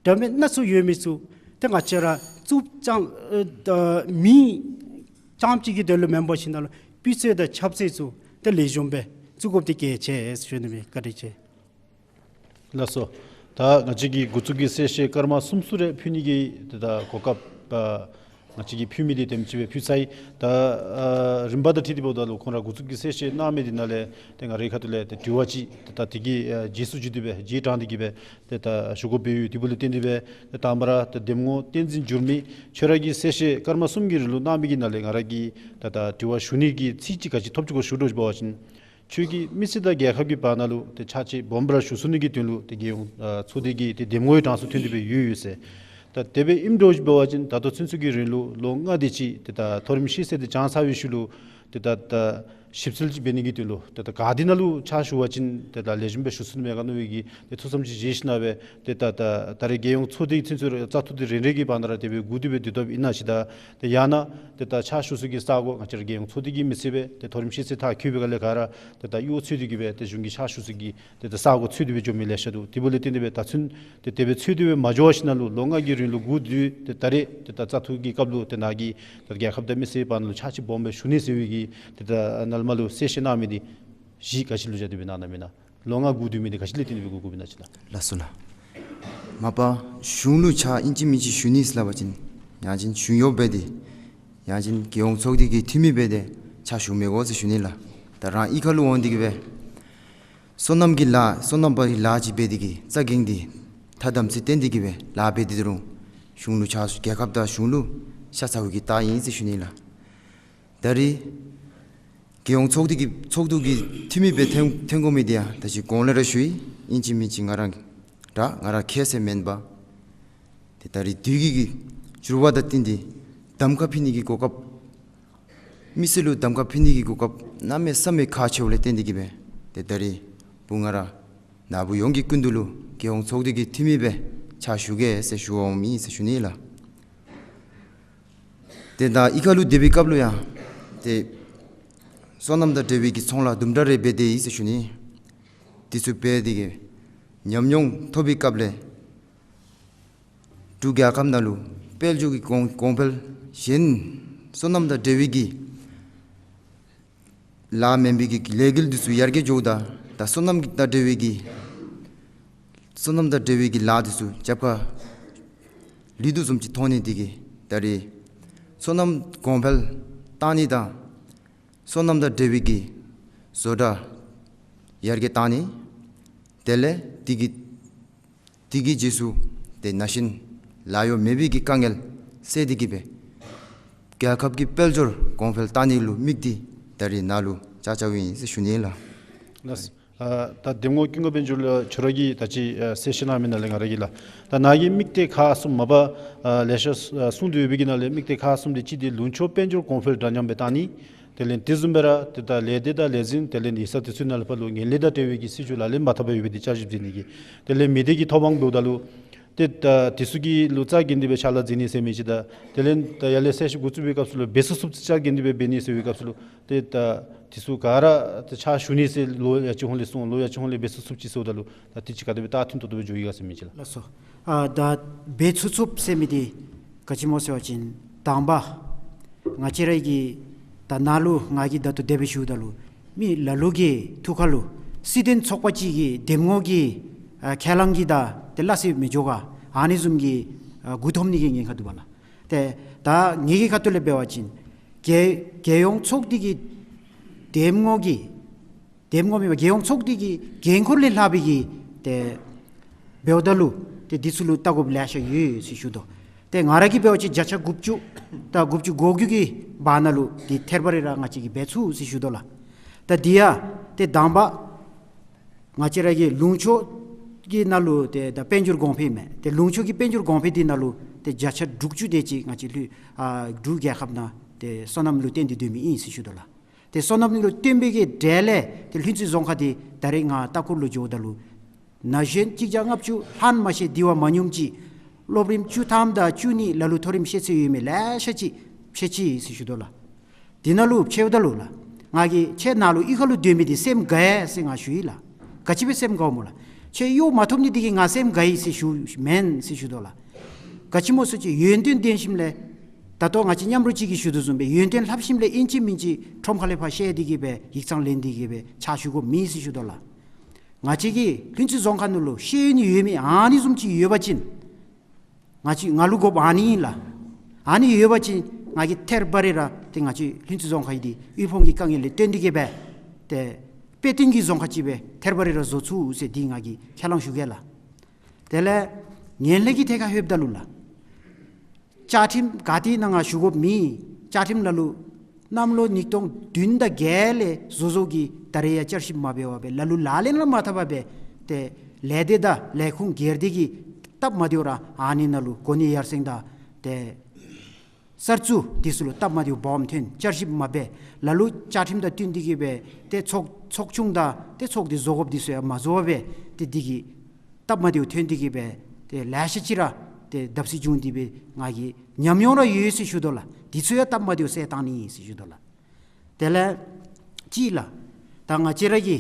འདྲ་མིན་སྣ་ཚོགས་ཡོད་མི་ཚུ་ཏེ་ང་བཅས་ར་བཙུགས་ཙང་ཨ་ད་མི་རྐྱངམ་གཅིག་གི་དོན་ལུ་མེན་པར་ཞིནམ་ལས་སྤུས་ཚད་དང་ཁྱབ་ཚད་ཚུ་ཏེ་ལེགས་ཤོམ་སྦེ་བཙུགས་དགོཔ་འདི་གལ་ཆེ་ཟེར་ཞུ་ནི་མས། བཀའ་དྲིན་ཆེ། ལགས་སོ། ད་ང་བཅས་ཀྱི་འགོ་བཙུགས་ཀྱི་གསལ་བཤད་སྐར་མ་གསུམ་གསུམ་རེ་ཕུལ་ནི་གི་ཏེ་ད་གོ་སྐབས་ཨ་ང་བཅས་ཀྱིས་ཕུལ་མི་འདི་དེམ་ཅིག་སྦེ་ཕུལ་ཚར་ཡི། ད་ཨ་རིམ་པ་དང་འཁྲིལ་ཏེ་འབདཝ་ད་ལུ་ཁོང་ར་འགོ་བཙུགས་ཀྱི་གསལ་བཤད་གནང་མི་འདི་ནང་ལས་ཏེ་ང་རའི་ཁ་ཐུག་ལས་ཏེ་དྲི་བ་ཅིག་ཏེ་ད་དེ་གི་ཨ་རྗེས་སུ་བརྗོད་དེ་སྦེ་རྗེས་འབྲང་སྟེ་གིས་སྦེ་ཏེ་ད་ཞུ་དགོཔ་སྦེ་ཡོད། དེ་འབདཝ་ལས་བརྟེན་ཏེ་སྦེ་ཏེ་དང་པ་ར་ཏེ་འདེམས་ངོ་བསྟན་འཛིན་འགྱུར་མེད་ཁྱོད་ར་གིས་གསལ་བཤད་སྐར་མ་གསུམ་གྱི་རིང་ལུ་གནང་མི་གི་ནང་ལས་ང་ར་གིས་ད་ད་དྲི་བ་ཞུ་ནི་གི་ཚིག་ཅིག་ག་ཅི་ཐོབ་ཅི་གོ་ཞུ་དོ་ཅིག་འབད་བ་ཅིན་ཁྱོད་ཀྱིས་མི་སེར་དང་རྒྱལ་ཁབ་ཀྱི་བར་ན་ལུ་ཏེ་ཕྱག་ཕྱིད་སྦོམ་ར་ཞུ་ཚུགས་ནི་གི་དོན་ལུ་ཏེ་རྒྱལ་ཡོངས་ཨ་ཚོགས་སྡེ་གི་ཏེ་འདེམས་ངོ་ཡང་གྲངས་སུ་ཐོན་ཏེ་སྦེ་ཡོད་ཡོད་ཟེར། ད་དེ་སྦེ་ཨིནམ་འདྲཝ་ཅིག་འབད་བ་ཅིན་ད་ལྟོ་ཚུན་ཚོད་ཀྱི་རིང་ལུ་ལོ་ལྔ་དེ་ཅིག་ཏེ་ད་མཐོ་རིམ་ཤེས་ཚད་འདི་སྦྱངས་ཚར་བའི་ཤུལ་ལུ་ཏེ་ད་ད་ཞིབ་འཚོལ་ཅིག་འབད་ནི་གི་དོན་ལུ་ཏེ་ད་ག་ཏེ་ནང་ལུ་ཕྱག་ཞུ་བ་ཅིན་ཏེ་ད་ལེགས་ཤོམ་སྦེ་ཞུ་ཚུགས་ནི་མས་ག་མནོ་བའི་གི་ཏེ་ཐུགས་བསམ་ཅིག་བཞེས་ཞིནམ་ལས་ཏེ་ད་ད་ད་རེས་རྒྱལ་ཡོངས་ཚོགས་སྡེ་ཚུན་ཚོད་ར་བཙག་འཐུ་འདི་རེ་རེ་གི་བར་ན་ར་དེ་སྦེ་སྒུག་སྡོད་སྦེ་སྡོད་དོ་ཨིན་ན་ཅིག་ད་ཏེ་ཡང་ན་ཏེ་ད་ཕྱག་ཞུ་ས་གི་ས་གོ་ང་བཅས་ར་རྒྱལ་ཡོངས་ཚོགས་སྡེ་གི་མི་སེར་སྦེ་ཏེ་མཐོ་རིམ་ཤེས་ཚད་མཐར་འཁྱོལ་བའི་སྒང་ལས་ག་ར་ཏེ་ད་གཡོག་འཚོལ་ཏེ་གིས་སྦེ་ཏེ་གཞུང་གི་ཕྱག་ཞུ་ས་གི་ཏེ་ད་ས་གོ་འཚོལ་ཏེ་སྦེ་འགྱོ་མི་ལེ་ཤ་འདུག། དེ་འབདཝ་ལས་བརྟེན་ཏེ་སྦེ་ད་ཚུན་ཏེ་དེ་སྦེ་འཚོལ་ཏེ་སྦེ་མ་འགྱོ་བ་ཞིནམ་ལས་ལོ་ལྔ་གི་རིང་ལུ་སྒུག་སྡོད་དེ་ད་རེས་ཏེ་ད་བཙག་འཐུ་གི་སྐབས་ལུ་ཏེ་ནཱ་གི་ད་རྒྱལ་ཁབ་དང་མི་སེར་བར་ན་ལུ་ཕྱག་ཕྱིད་སྦོམ་སྦེ་ཞུ་ནི་ཟེར་བའི་གི་ཏེ་ད་ནཱ་ལས་མར་ལུ་གསལ་བཤད་གནང་མི་འདི་གཞི་ག་ཅི་ལུ་བཞག་སྟེ་སྦེ་གནང་གནངམ་ཨིན་ན། ལོ་ལྔ་སྒུག་སྡོད་མི་འདི་ག་ཅི་ལས་བརྟེན་ཏེ་སྦེ་སྒུག་སྒུགཔ་ཨིན་ན་ཅིག་ལགས། ལགས་སོ་ལགས། མ་པ་གཞུང་ལུ་ཕྱག་ཨིན་ཅི་མིན་ཅི་ཞུ་ནི་ཟེར་སླབ་པ་ཅིན་ཡང་ཅིན་གཞུང་གཡོགཔ་སྦེ་ཏེ་ཡང་ཅིན་རྒྱལ་ཡོངས་ཚོགས་སྡེ་གི་འཐུས་མི་སྦེ་ཏེ་ཕྱག་ཞུ་མི་དགོ་ཟེར་ཞུ་ནི་ལགས། ད་རང་གཡུས་ཁ་ལུ་འོང་སྟེ་གིས་སྦེ་སོ་ནམ་གྱི་ལཱ་སོ་ནམ་པ་གི་ལཱ་ཅིག་འབད་དེ་གིས་རྩ་འགེངས་ཏེ་ཐ་དམ་ཚིག་བསྟེན་ཏེ་གིས་སྦེ་ལཱ་འབད་དེ་འདུག་རུང་གཞུང་ལུ་ཕྱག་ཞུ་རྒྱལ་ཁབ་དང་གཞུང་ལུ་ཤ་ཚ་བའི་གི་རྟགས་ཨིན་ཟེར་ཞུ་ནི་ལགས། ད་རེས་རྒྱལ་ཡོངས་ཚོགས་སྡེ་གི་ཚོགས་འདུ་གི་འཐུས་མི་སྦེ་ཐོན་ཐོན་དགོ་མི་འདི་ཡང་ད་ཅི་གོང་ལས་ར་ཞུ་ཡི། ཨིན་ཅི་མིན་ཅི་ང་ར་ར་ང་ར་ཁྱད་ཟེར་མེན་པར་ཏེ་ད་རེས་དུས་ཀྱི་གི་འགྱུར་བ་དང་བསྟུན་ཏེ་གདམ་ཁ་ཕུལ་ནི་གི་གོ་སྐབས་མི་སེར་ལུ་གདམ་ཁ་ཕུལ་ནི་གི་གོ་སྐབས་གནམ་མེད་ས་མེད་ཁག་ཆེཝ་ལས་བརྟེན་ཏེ་གིས་སྦེ་ཏེ་ད་རེས་བུ་ང་ར་ནཱ་བུ་ཡོངས་ཀྱི་སྐུ་མདུན་ལུ་རྒྱལ་ཡོངས་ཚོགས་སྡེ་གི་འཐུས་མི་སྦེ་ཕྱག་ཞུ་གེ་ཟེར་ཞུ་བར་འོངམ་ཨིན་ཟེར་ཞུ་ནི་ལགས། ཏེ་ད་གཡུས་ཁ་ལུ་སྡོད་པའི་སྐབས་ལུ་ཡང་ཏེ་སོ་ནམ་དང་འབྲེལ་བའི་གི་ཚོང་ལཱ་དུམ་གྲ་རེ་འབད་དེ་ཡི་ཟེར་ཞུ་ནི། དེ་ཚུ་འབད་དེ་གིས་ཉམས་མྱོང་ཐོབ་པའི་སྐབས་ལས་འབྲུག་རྒྱལ་ཁབ་ནང་ལུ་དཔལ་འབྱོར་གྱི་གོང་གོང་འཕེལ་གཞན་སོ་ནམ་དང་འབྲེལ་བའི་གི་ལཱ་མེན་པའི་གི་ལས་འགུལ་འདི་ཚུ་ཡར་རྒྱས་འགྱོཝ་ད་ད་སོ་ནམ་གྱི་དང་འབྲེལ་བའི་གི་སོ་ནམ་དང་འབྲེལ་བའི་གི་ལཱ་འདི་ཚུ་རྒྱབ་ཁར་ལུས་དོ་བཟུམ་ཅིག་མཐོང་ནི་འདི་གིས་ད་རེས་སོ་ནམ་གོང་འཕེལ་ བཏང་ནི་དང་སོ་ནམ་དང་འབྲེལ་བའི་གི་བཟོ་གྲྭ་ཡར་རྒྱས་བཏང་ནི། དེ་ལས་དེ་གི་དེ་གི་རྗེས་སུ་ཏེ་ན་གཞོན་ལཱ་གཡོག་མེད་པའི་གི་དཀའ་ངལ་སེལ་ཏེ་གི་སྦེ་རྒྱལ་ཁབ་ཀྱི་དཔལ་འབྱོར་གོང་འཕེལ་བཏང་ནི་ལུ་དམིགས་ཏེ་ད་རིས་ནཱ་ལུ་བཅར་བཅརཝ་ཨིན་ཟེར་ཞུ་ནི་ལགས། ལགས། ཨ་ད་འདེམས་ངོ་ཀུན་དགའ་དཔལ་འབྱོར་ལགས་ཁྱོད་ར་གིས་ད་ཅི་ཨ་གསལ་བཤད་གནང་མི་ནང་ལས་ང་ར་གིས་ལགས། ད་ནཱ་གིས་དམིགས་གཏད་ཁག་གསུམ་མ་པ་ཨ་ལེ་ཤ་ཨ་གསུངས་ཏེ་ཡོད་པའི་གི་ནང་ལས་དམིགས་གཏད་ཁག་གསུམ་དེ་གཅིག་དེ་ལུང་ཕྱོགས་དཔལ་འབྱོར་གོང་འཕེལ་འདྲ་མཉམ་སྦེ་བཏང་ནི། དེ་ལས་དེ་བཟུམ་སྦེ་ར་ཏེ་ད་ལས་སྡེ་དང་ལས་འཛིན་དེ་ལས་ཡིག་ཚང་དེ་ཚུ་ནང་ལུ་ཕར་ལུ་ངན་ལྷད་དང་འབྲེལ་བའི་གི་སྲིད་བྱུས་ལག་ལེན་མ་འཐབ་པར་ཡོད་པའི་དེ་བསྐྱར་ཞིབ་མཛད་ནི་གི། དེ་ལས་མི་སྡེ་གི་ཐོབ་དབང་འབདཝ་ད་ལུ་ཏེ་ད་དེ་ཚུ་གི་ལུ་རྩ་འགེངས་ཏེ་སྦེ་ཕྱག་ལཱ་མཛད་ནི་ཟེར་མི་ཅིག་དང་དེ་ལས་ད་ཡར་ལས་གསལ་བཤད་འགོ་བཙུགས་པའི་སྐབས་སུ་ལུ་སྦེ་ཚུ་ཚུགསཔ་ཅིག་རྩ་འགེངས་ཏེ་སྦེ་འབད་ནི་ཟེར་བའི་སྐབས་སུ་ལུ་ཏེ་ད་དེ་ཚུ་ག་ར་ཏེ་ཕྱག་ཞུ་ནི་ཟེར་ལོ་ཡང་ཅིན་ཧོང་ལས་གསུངས་ལོ་ཡང་ཅིན་ཧོང་ལས་སྦེ་ཚུགསཔ་ཅིག་ཟེརཝ་ད་ལུ་ད་དེ་ཅིག་ག་དེ་སྦེ་ད་མཐུན་ཏོག་ཏོ་སྦེ་འགྱོ་ཡི་ག་ཟེར་མི་ཅིག་ལགས། ལགས་སོ། ཨ་ད་སྦེ་ཚུགསཔ་ཟེར་མི་དེ་ག་ཅི་སྨོ་ཟེར་བ་ཅིན་དང་པ་ང་བཅས་ར་གི་ད་ནཱ་ལུ་ང་གིས་ད་ལྟོ་དེ་སྦེ་ཞུཝ་ད་ལུ་མི་ལ་ལུ་གི་ཐུགས་ཁ་ལུ་སྲིད་དོན་ཚོགས་པ་ཅིག་གི་འདེམས་ངོ་གི་ཨ་ཁས་བླངས་ཀྱིས་ད་ཏེ་སླ་བསྲེ་མི་འགྱོ་ག། ཨ་ནི་བཟུམ་གྱི་ཨ་མགུ་འཐོམ་ནི་གི་ཉེན་ཁ་འདུག་པ་ལགས། ཏེ་ད་ངེ་གི་ཁ་ཐུག་ལས་འབད་བ་ཅིན་རྒྱལ་རྒྱལ་ཡོངས་ཚོགས་སྡེ་གི་འདེམས་ངོ་གི་འདེམས་ངོ་མེན་པར་རྒྱལ་ཡོངས་ཚོགས་སྡེ་གི་འགན་ཁུར་ལས་ལྷག་པའི་གི་ཏེ་འབདཝ་ད་ལུ་ཏེ་འདི་ཚུ་ལུ་བལྟ་དགོཔ་ལེ་ཤ་ཡོད་ཟེར་ཞུ་དོ། ཏེ་ང་ར་གིས་འབད་བ་ཅིན་བརྒྱ་ཆ་དགུ་བཅུ་དང་དགུ་བཅུ་གོ་དགུ་གི་བར་ན་ལུ་འདི་ཐེར་པ་རེ་ར་ང་བཅས་ཀྱིས་འབད་ཚུགས་ཟེར་ཞུ་དོ་ལགས། ད་འདི་ཡང་ཏེ་དང་པ་ང་བཅས་ར་གི་ལུང་ཕྱོགས་ཀྱི་ནང་ལུ་ཏེ་ད་དཔལ་འབྱོར་གོང་འཕེལ་མས། ཏེ་ལུང་ཕྱོགས་ཀྱི་དཔལ་འབྱོར་གོང་འཕེལ་འདི་ནང་ལུ་ཏེ་བརྒྱ་ཆ་དྲུག་ཅུ་དེ་ཅིག་ང་བཅས་ལྷོ་ཨ་འབྲུག་རྒྱལ་ཁབ་ནང་ཏེ་སོ་ནམ་ལུ་བརྟེན་ཏེ་སྡོད་མི་ཨིན་ཟེར་ཞུ་དོ་ལགས། ཏེ་སོ་ནམ་ལུ་བརྟེན་པའི་གི་གྲས་ལས་ཏེ་ལྷུན་རྩེ་རྫོང་ཁག་འདི་ད་རེས་ང་ལྟ་སྐོར་ལུ་འགྱོཝ་ད་ལུ་ན་གཞོན་གཅིག་བརྒྱ་ལྔ་བཅུ་ལྷག་མ་ཤེས་འདི་བ་མ་ཉུངམ་ཅིག་སློབ་རིམ་བཅུ་ཐམ་དང་བཅུ་གཉིས་ལ་ལུ་མཐོ་རིམ་ཤེས་ཚད་ཡོད་མི་ལེ་ཤ་ཅིག་ཕྱད་ཅི་ཟེར་ཞུ་དོ་ལགས། དེ་ནང་ལུ་ཕྱདཔ་ད་ལུ་ལགས། ང་གིས་ཁྱེད་ནཱ་ལུ་གཡུས་ཁ་ལུ་སྡོད་མི་འདི་སེམས་དགའ་ཡི་ཟེར་ང་ཞུ་ཡི་ལགས། ག་ཅི་སྦེ་སེམས་དགའཝ་སྨོ་ལགས། ཁྱེད་གཡོག་མ་ཐོབ་ནི་འདི་གིས་ང་སེམས་དགའ་ཡི་ཟེར་ཞུ་མེན་ཟེར་ཞུ་དོ་ལགས། ག་ཅི་སྨོ་ཟེར་བ་ཅིན་ཡོན་ཏན་ལྡན་ཞིནམ་ལས་ད་ལྟོ་ང་བཅས་མཉམ་རོགས་ཅིག་གིས་ཞུ་དོ་བཟུམ་སྦེ་ཡོན་ཏན་ལྷབ་ཞིནམ་ལས་ཨིན་ཅི་མིན་ཅི་ཁྲོམ་ཁ་ལས་ཕར་བཤལ་ཏེ་གི་སྦེ་ཡིག་ཚང་ལེན་ཏེ་གི་སྦེ་ཕྱག་ཞུ་དགོཔ་མེད་ཟེར་ཞུ་དོ་ལགས། ང་བཅས་ཀྱི་ལྷུན་རྩེ་རྫོང་ཁག་ནང་ལུ་ཤེས་ཡོན་ཡོད་མི་ཨ་ནི་བཟུམ་ཅིག་ཡོད་པ་ཅིན་ང་བཅས་ང་ལུ་དགོཔ་ཨ་ནི་ཨིན་ལགས། ཨ་ནི་ཡོད་པ་ཅིན་ང་གིས་ཐེར་པ་རེ་ར་ཏེ་ང་བཅས་ལྷུན་རྩེ་རྫོང་ཁག་འདི་དབུལ་ཕོངས་ཀྱི་དཀའ་ངལ་ལས་བཏོན་ཏེ་གི་སྦེ་ཏེ་དཔེ་སྟོན་གྱི་རྫོང་ཁག་ཅིག་སྦེ་ཐེར་པ་རེ་ར་བཟོ་ཚུགས་ཟེར་འདི་ང་གིས་ཁས་བླངས་ཞུ་གེ་ལགས། དེ་ལས་ངན་ལྷད་ཀྱི་ཐད་ཁར་ལྷོདཔ་ད་ལུ་ལགས། བཅའ་ཁྲིམས་ག་ཏེ་ནང་ང་ཞུ་དགོཔ་མེད། བཅའ་ཁྲིམས་ལ་ལུ་གནམ་ལོ་ཉིས་སྟོང་བདུན་དང་བརྒྱད་ལས་བཟོ་བཟོཝ་གིས་ད་རེས་ཡང་བསྐྱར་ཞིབ་མ་འབད་བར་སྦེ་ལ་ལུ་ལག་ལེན་ར་མ་འཐབ་པར་སྦེ་ཏེ་ལས་སྡེ་དང་ལས་ཁུངས་སྒེར་སྡེ་གི་སྟབས་མ་བདེཝ་ར་ཨ་ནི་ནང་ལུ་གོ་གནས་ཡར་སེང་དང་ཏེ་གསར་བཙུགས་འདི་ཚུ་ལུ་སྟབས་མ་བདེཝ་སྦོམ་ཐོན། བསྐྱར་ཞིབ་མ་འབད། ལ་ལུ་བཅའ་ཁྲིམས་དང་བསྟུན་ཏེ་གི་སྦེ་ཏེ་ཚོགས་ཚོགས་ཆུང་དང་ཏེ་ཚོགས་སྡེ་བཟོ་དགོཔ་འདི་ཚུ་ཡང་མ་བཟོ་བར་སྦེ་ཏེ་འདི་གིས་སྟབས་མ་བདེཝ་ཐོན་ཏེ་གི་སྦེ་ཏེ་ལེ་ཤ་ཅིག་ར་ཏེ་བརྡབ་གསིག་བྱུང་སྟེ་སྦེ་ང་གི་ཉམས་མྱོང་ར་ཡོད་ཟེར་ཞུ་དོ་ལགས། འདི་ཚུ་ཡང་སྟབས་མ་བདེཝ་སེལ་བཏང་ནི་ཨིན་ཟེར་ཞུ་དོ་ལགས། དེ་ལས་གཅིག་ལགས། ད་ང་བཅས་ར་གི་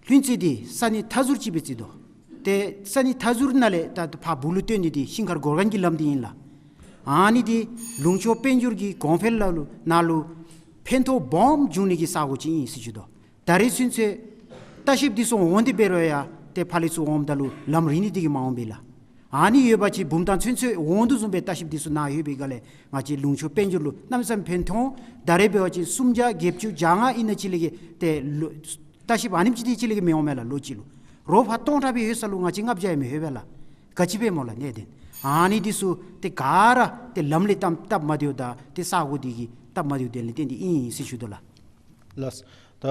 ལྷུན་རྩེ་འདི་ས་གནས་མཐའ་ཟུར་ཅིག་སྦེ་བརྩི་དོ། ཏེ་ས་གནས་མཐའ་ཟུར་ནང་ལས་ད་ཕར་སྦུག་ལུ་བཏོན་ནི་འདི་ཤིང་མཁར་གོར་གན་གྱི་ལམ་འདི་ཨིན་ལགས། ཨ་ནི་འདི་ལུང་ཕྱོགས་དཔལ་འབྱོར་གྱི་གོང་འཕེལ་ལ་ལུ་ནང་ལུ་ཕན་ཐོགས་སྦོམ་འབྱུང་ནི་གི་ས་གོ་ཅིག་ཨིན་ཟེར་ཞུ་དོ། ད་རེས་ཚུན་ཚོད་ལྟ་བཤལཔ་འདི་ཚུ་འོང་སྟེ་འབད་རུང་ཡང་ཏེ་ཕར་ལས་ཚུར་འོངམ་ད་ལུ་ལམ་རིང་ནི་འདི་གིས་མ་འོང་པས་ལགས། ཨ་ནི་ཡོད་པ་ཅིན་བུམ་ཐང་ཚུན་ཚོད་འོང་དོ་བཟུམ་སྦེ་ལྟ་བཤལཔ་འདི་ཚུ་ནཱ་ལྷོད་པའི་སྒང་ལས་ང་བཅས་ལུང་ཕྱོགས་དཔལ་འབྱོར་ལུ་གནམ་མེད་ས་མེད་ཕན་ཐོགས། ད་རེས་འབད་བ་ཅིན་སུམ་བརྒྱ་བརྒྱད་ཅུ་གྱ་ལྔ་ཨིན་ན་ཅིག་ལས་གི་ཏེ་ལོ་ལྟ་བཤལཔ་ཨ་ནེམ་ཅིག་དེ་ཅིག་ལས་གི་མི་འོང་མས་ལགས། ལོ་གཅིག་ལུ་རོགས་ཕར་སྟོང་ཕྲག་སྦེ་ལྷོད་ས་ལུ་ང་བཅས་ལྔ་བརྒྱ་ཡང་མི་ལྷོད་པས་ལགས། ག་ཅི་སྦེ་སྨོ་ལགས་གནད་དོན་ཨ་ནི་འདི་ཚུ་ཏེ་ག་ར་ཏེ་ལམ་ལས་སྟབས་སྟབས་མ་བདེཝ་དང་ཏེ་ས་གོ་འདི་གི་སྟབས་མ་བདེཝ་དེ་ལས་བརྟེན་ཏེ་ཨིན་ཟེར་ཞུ་དོ་ལགས། ལགས། ད་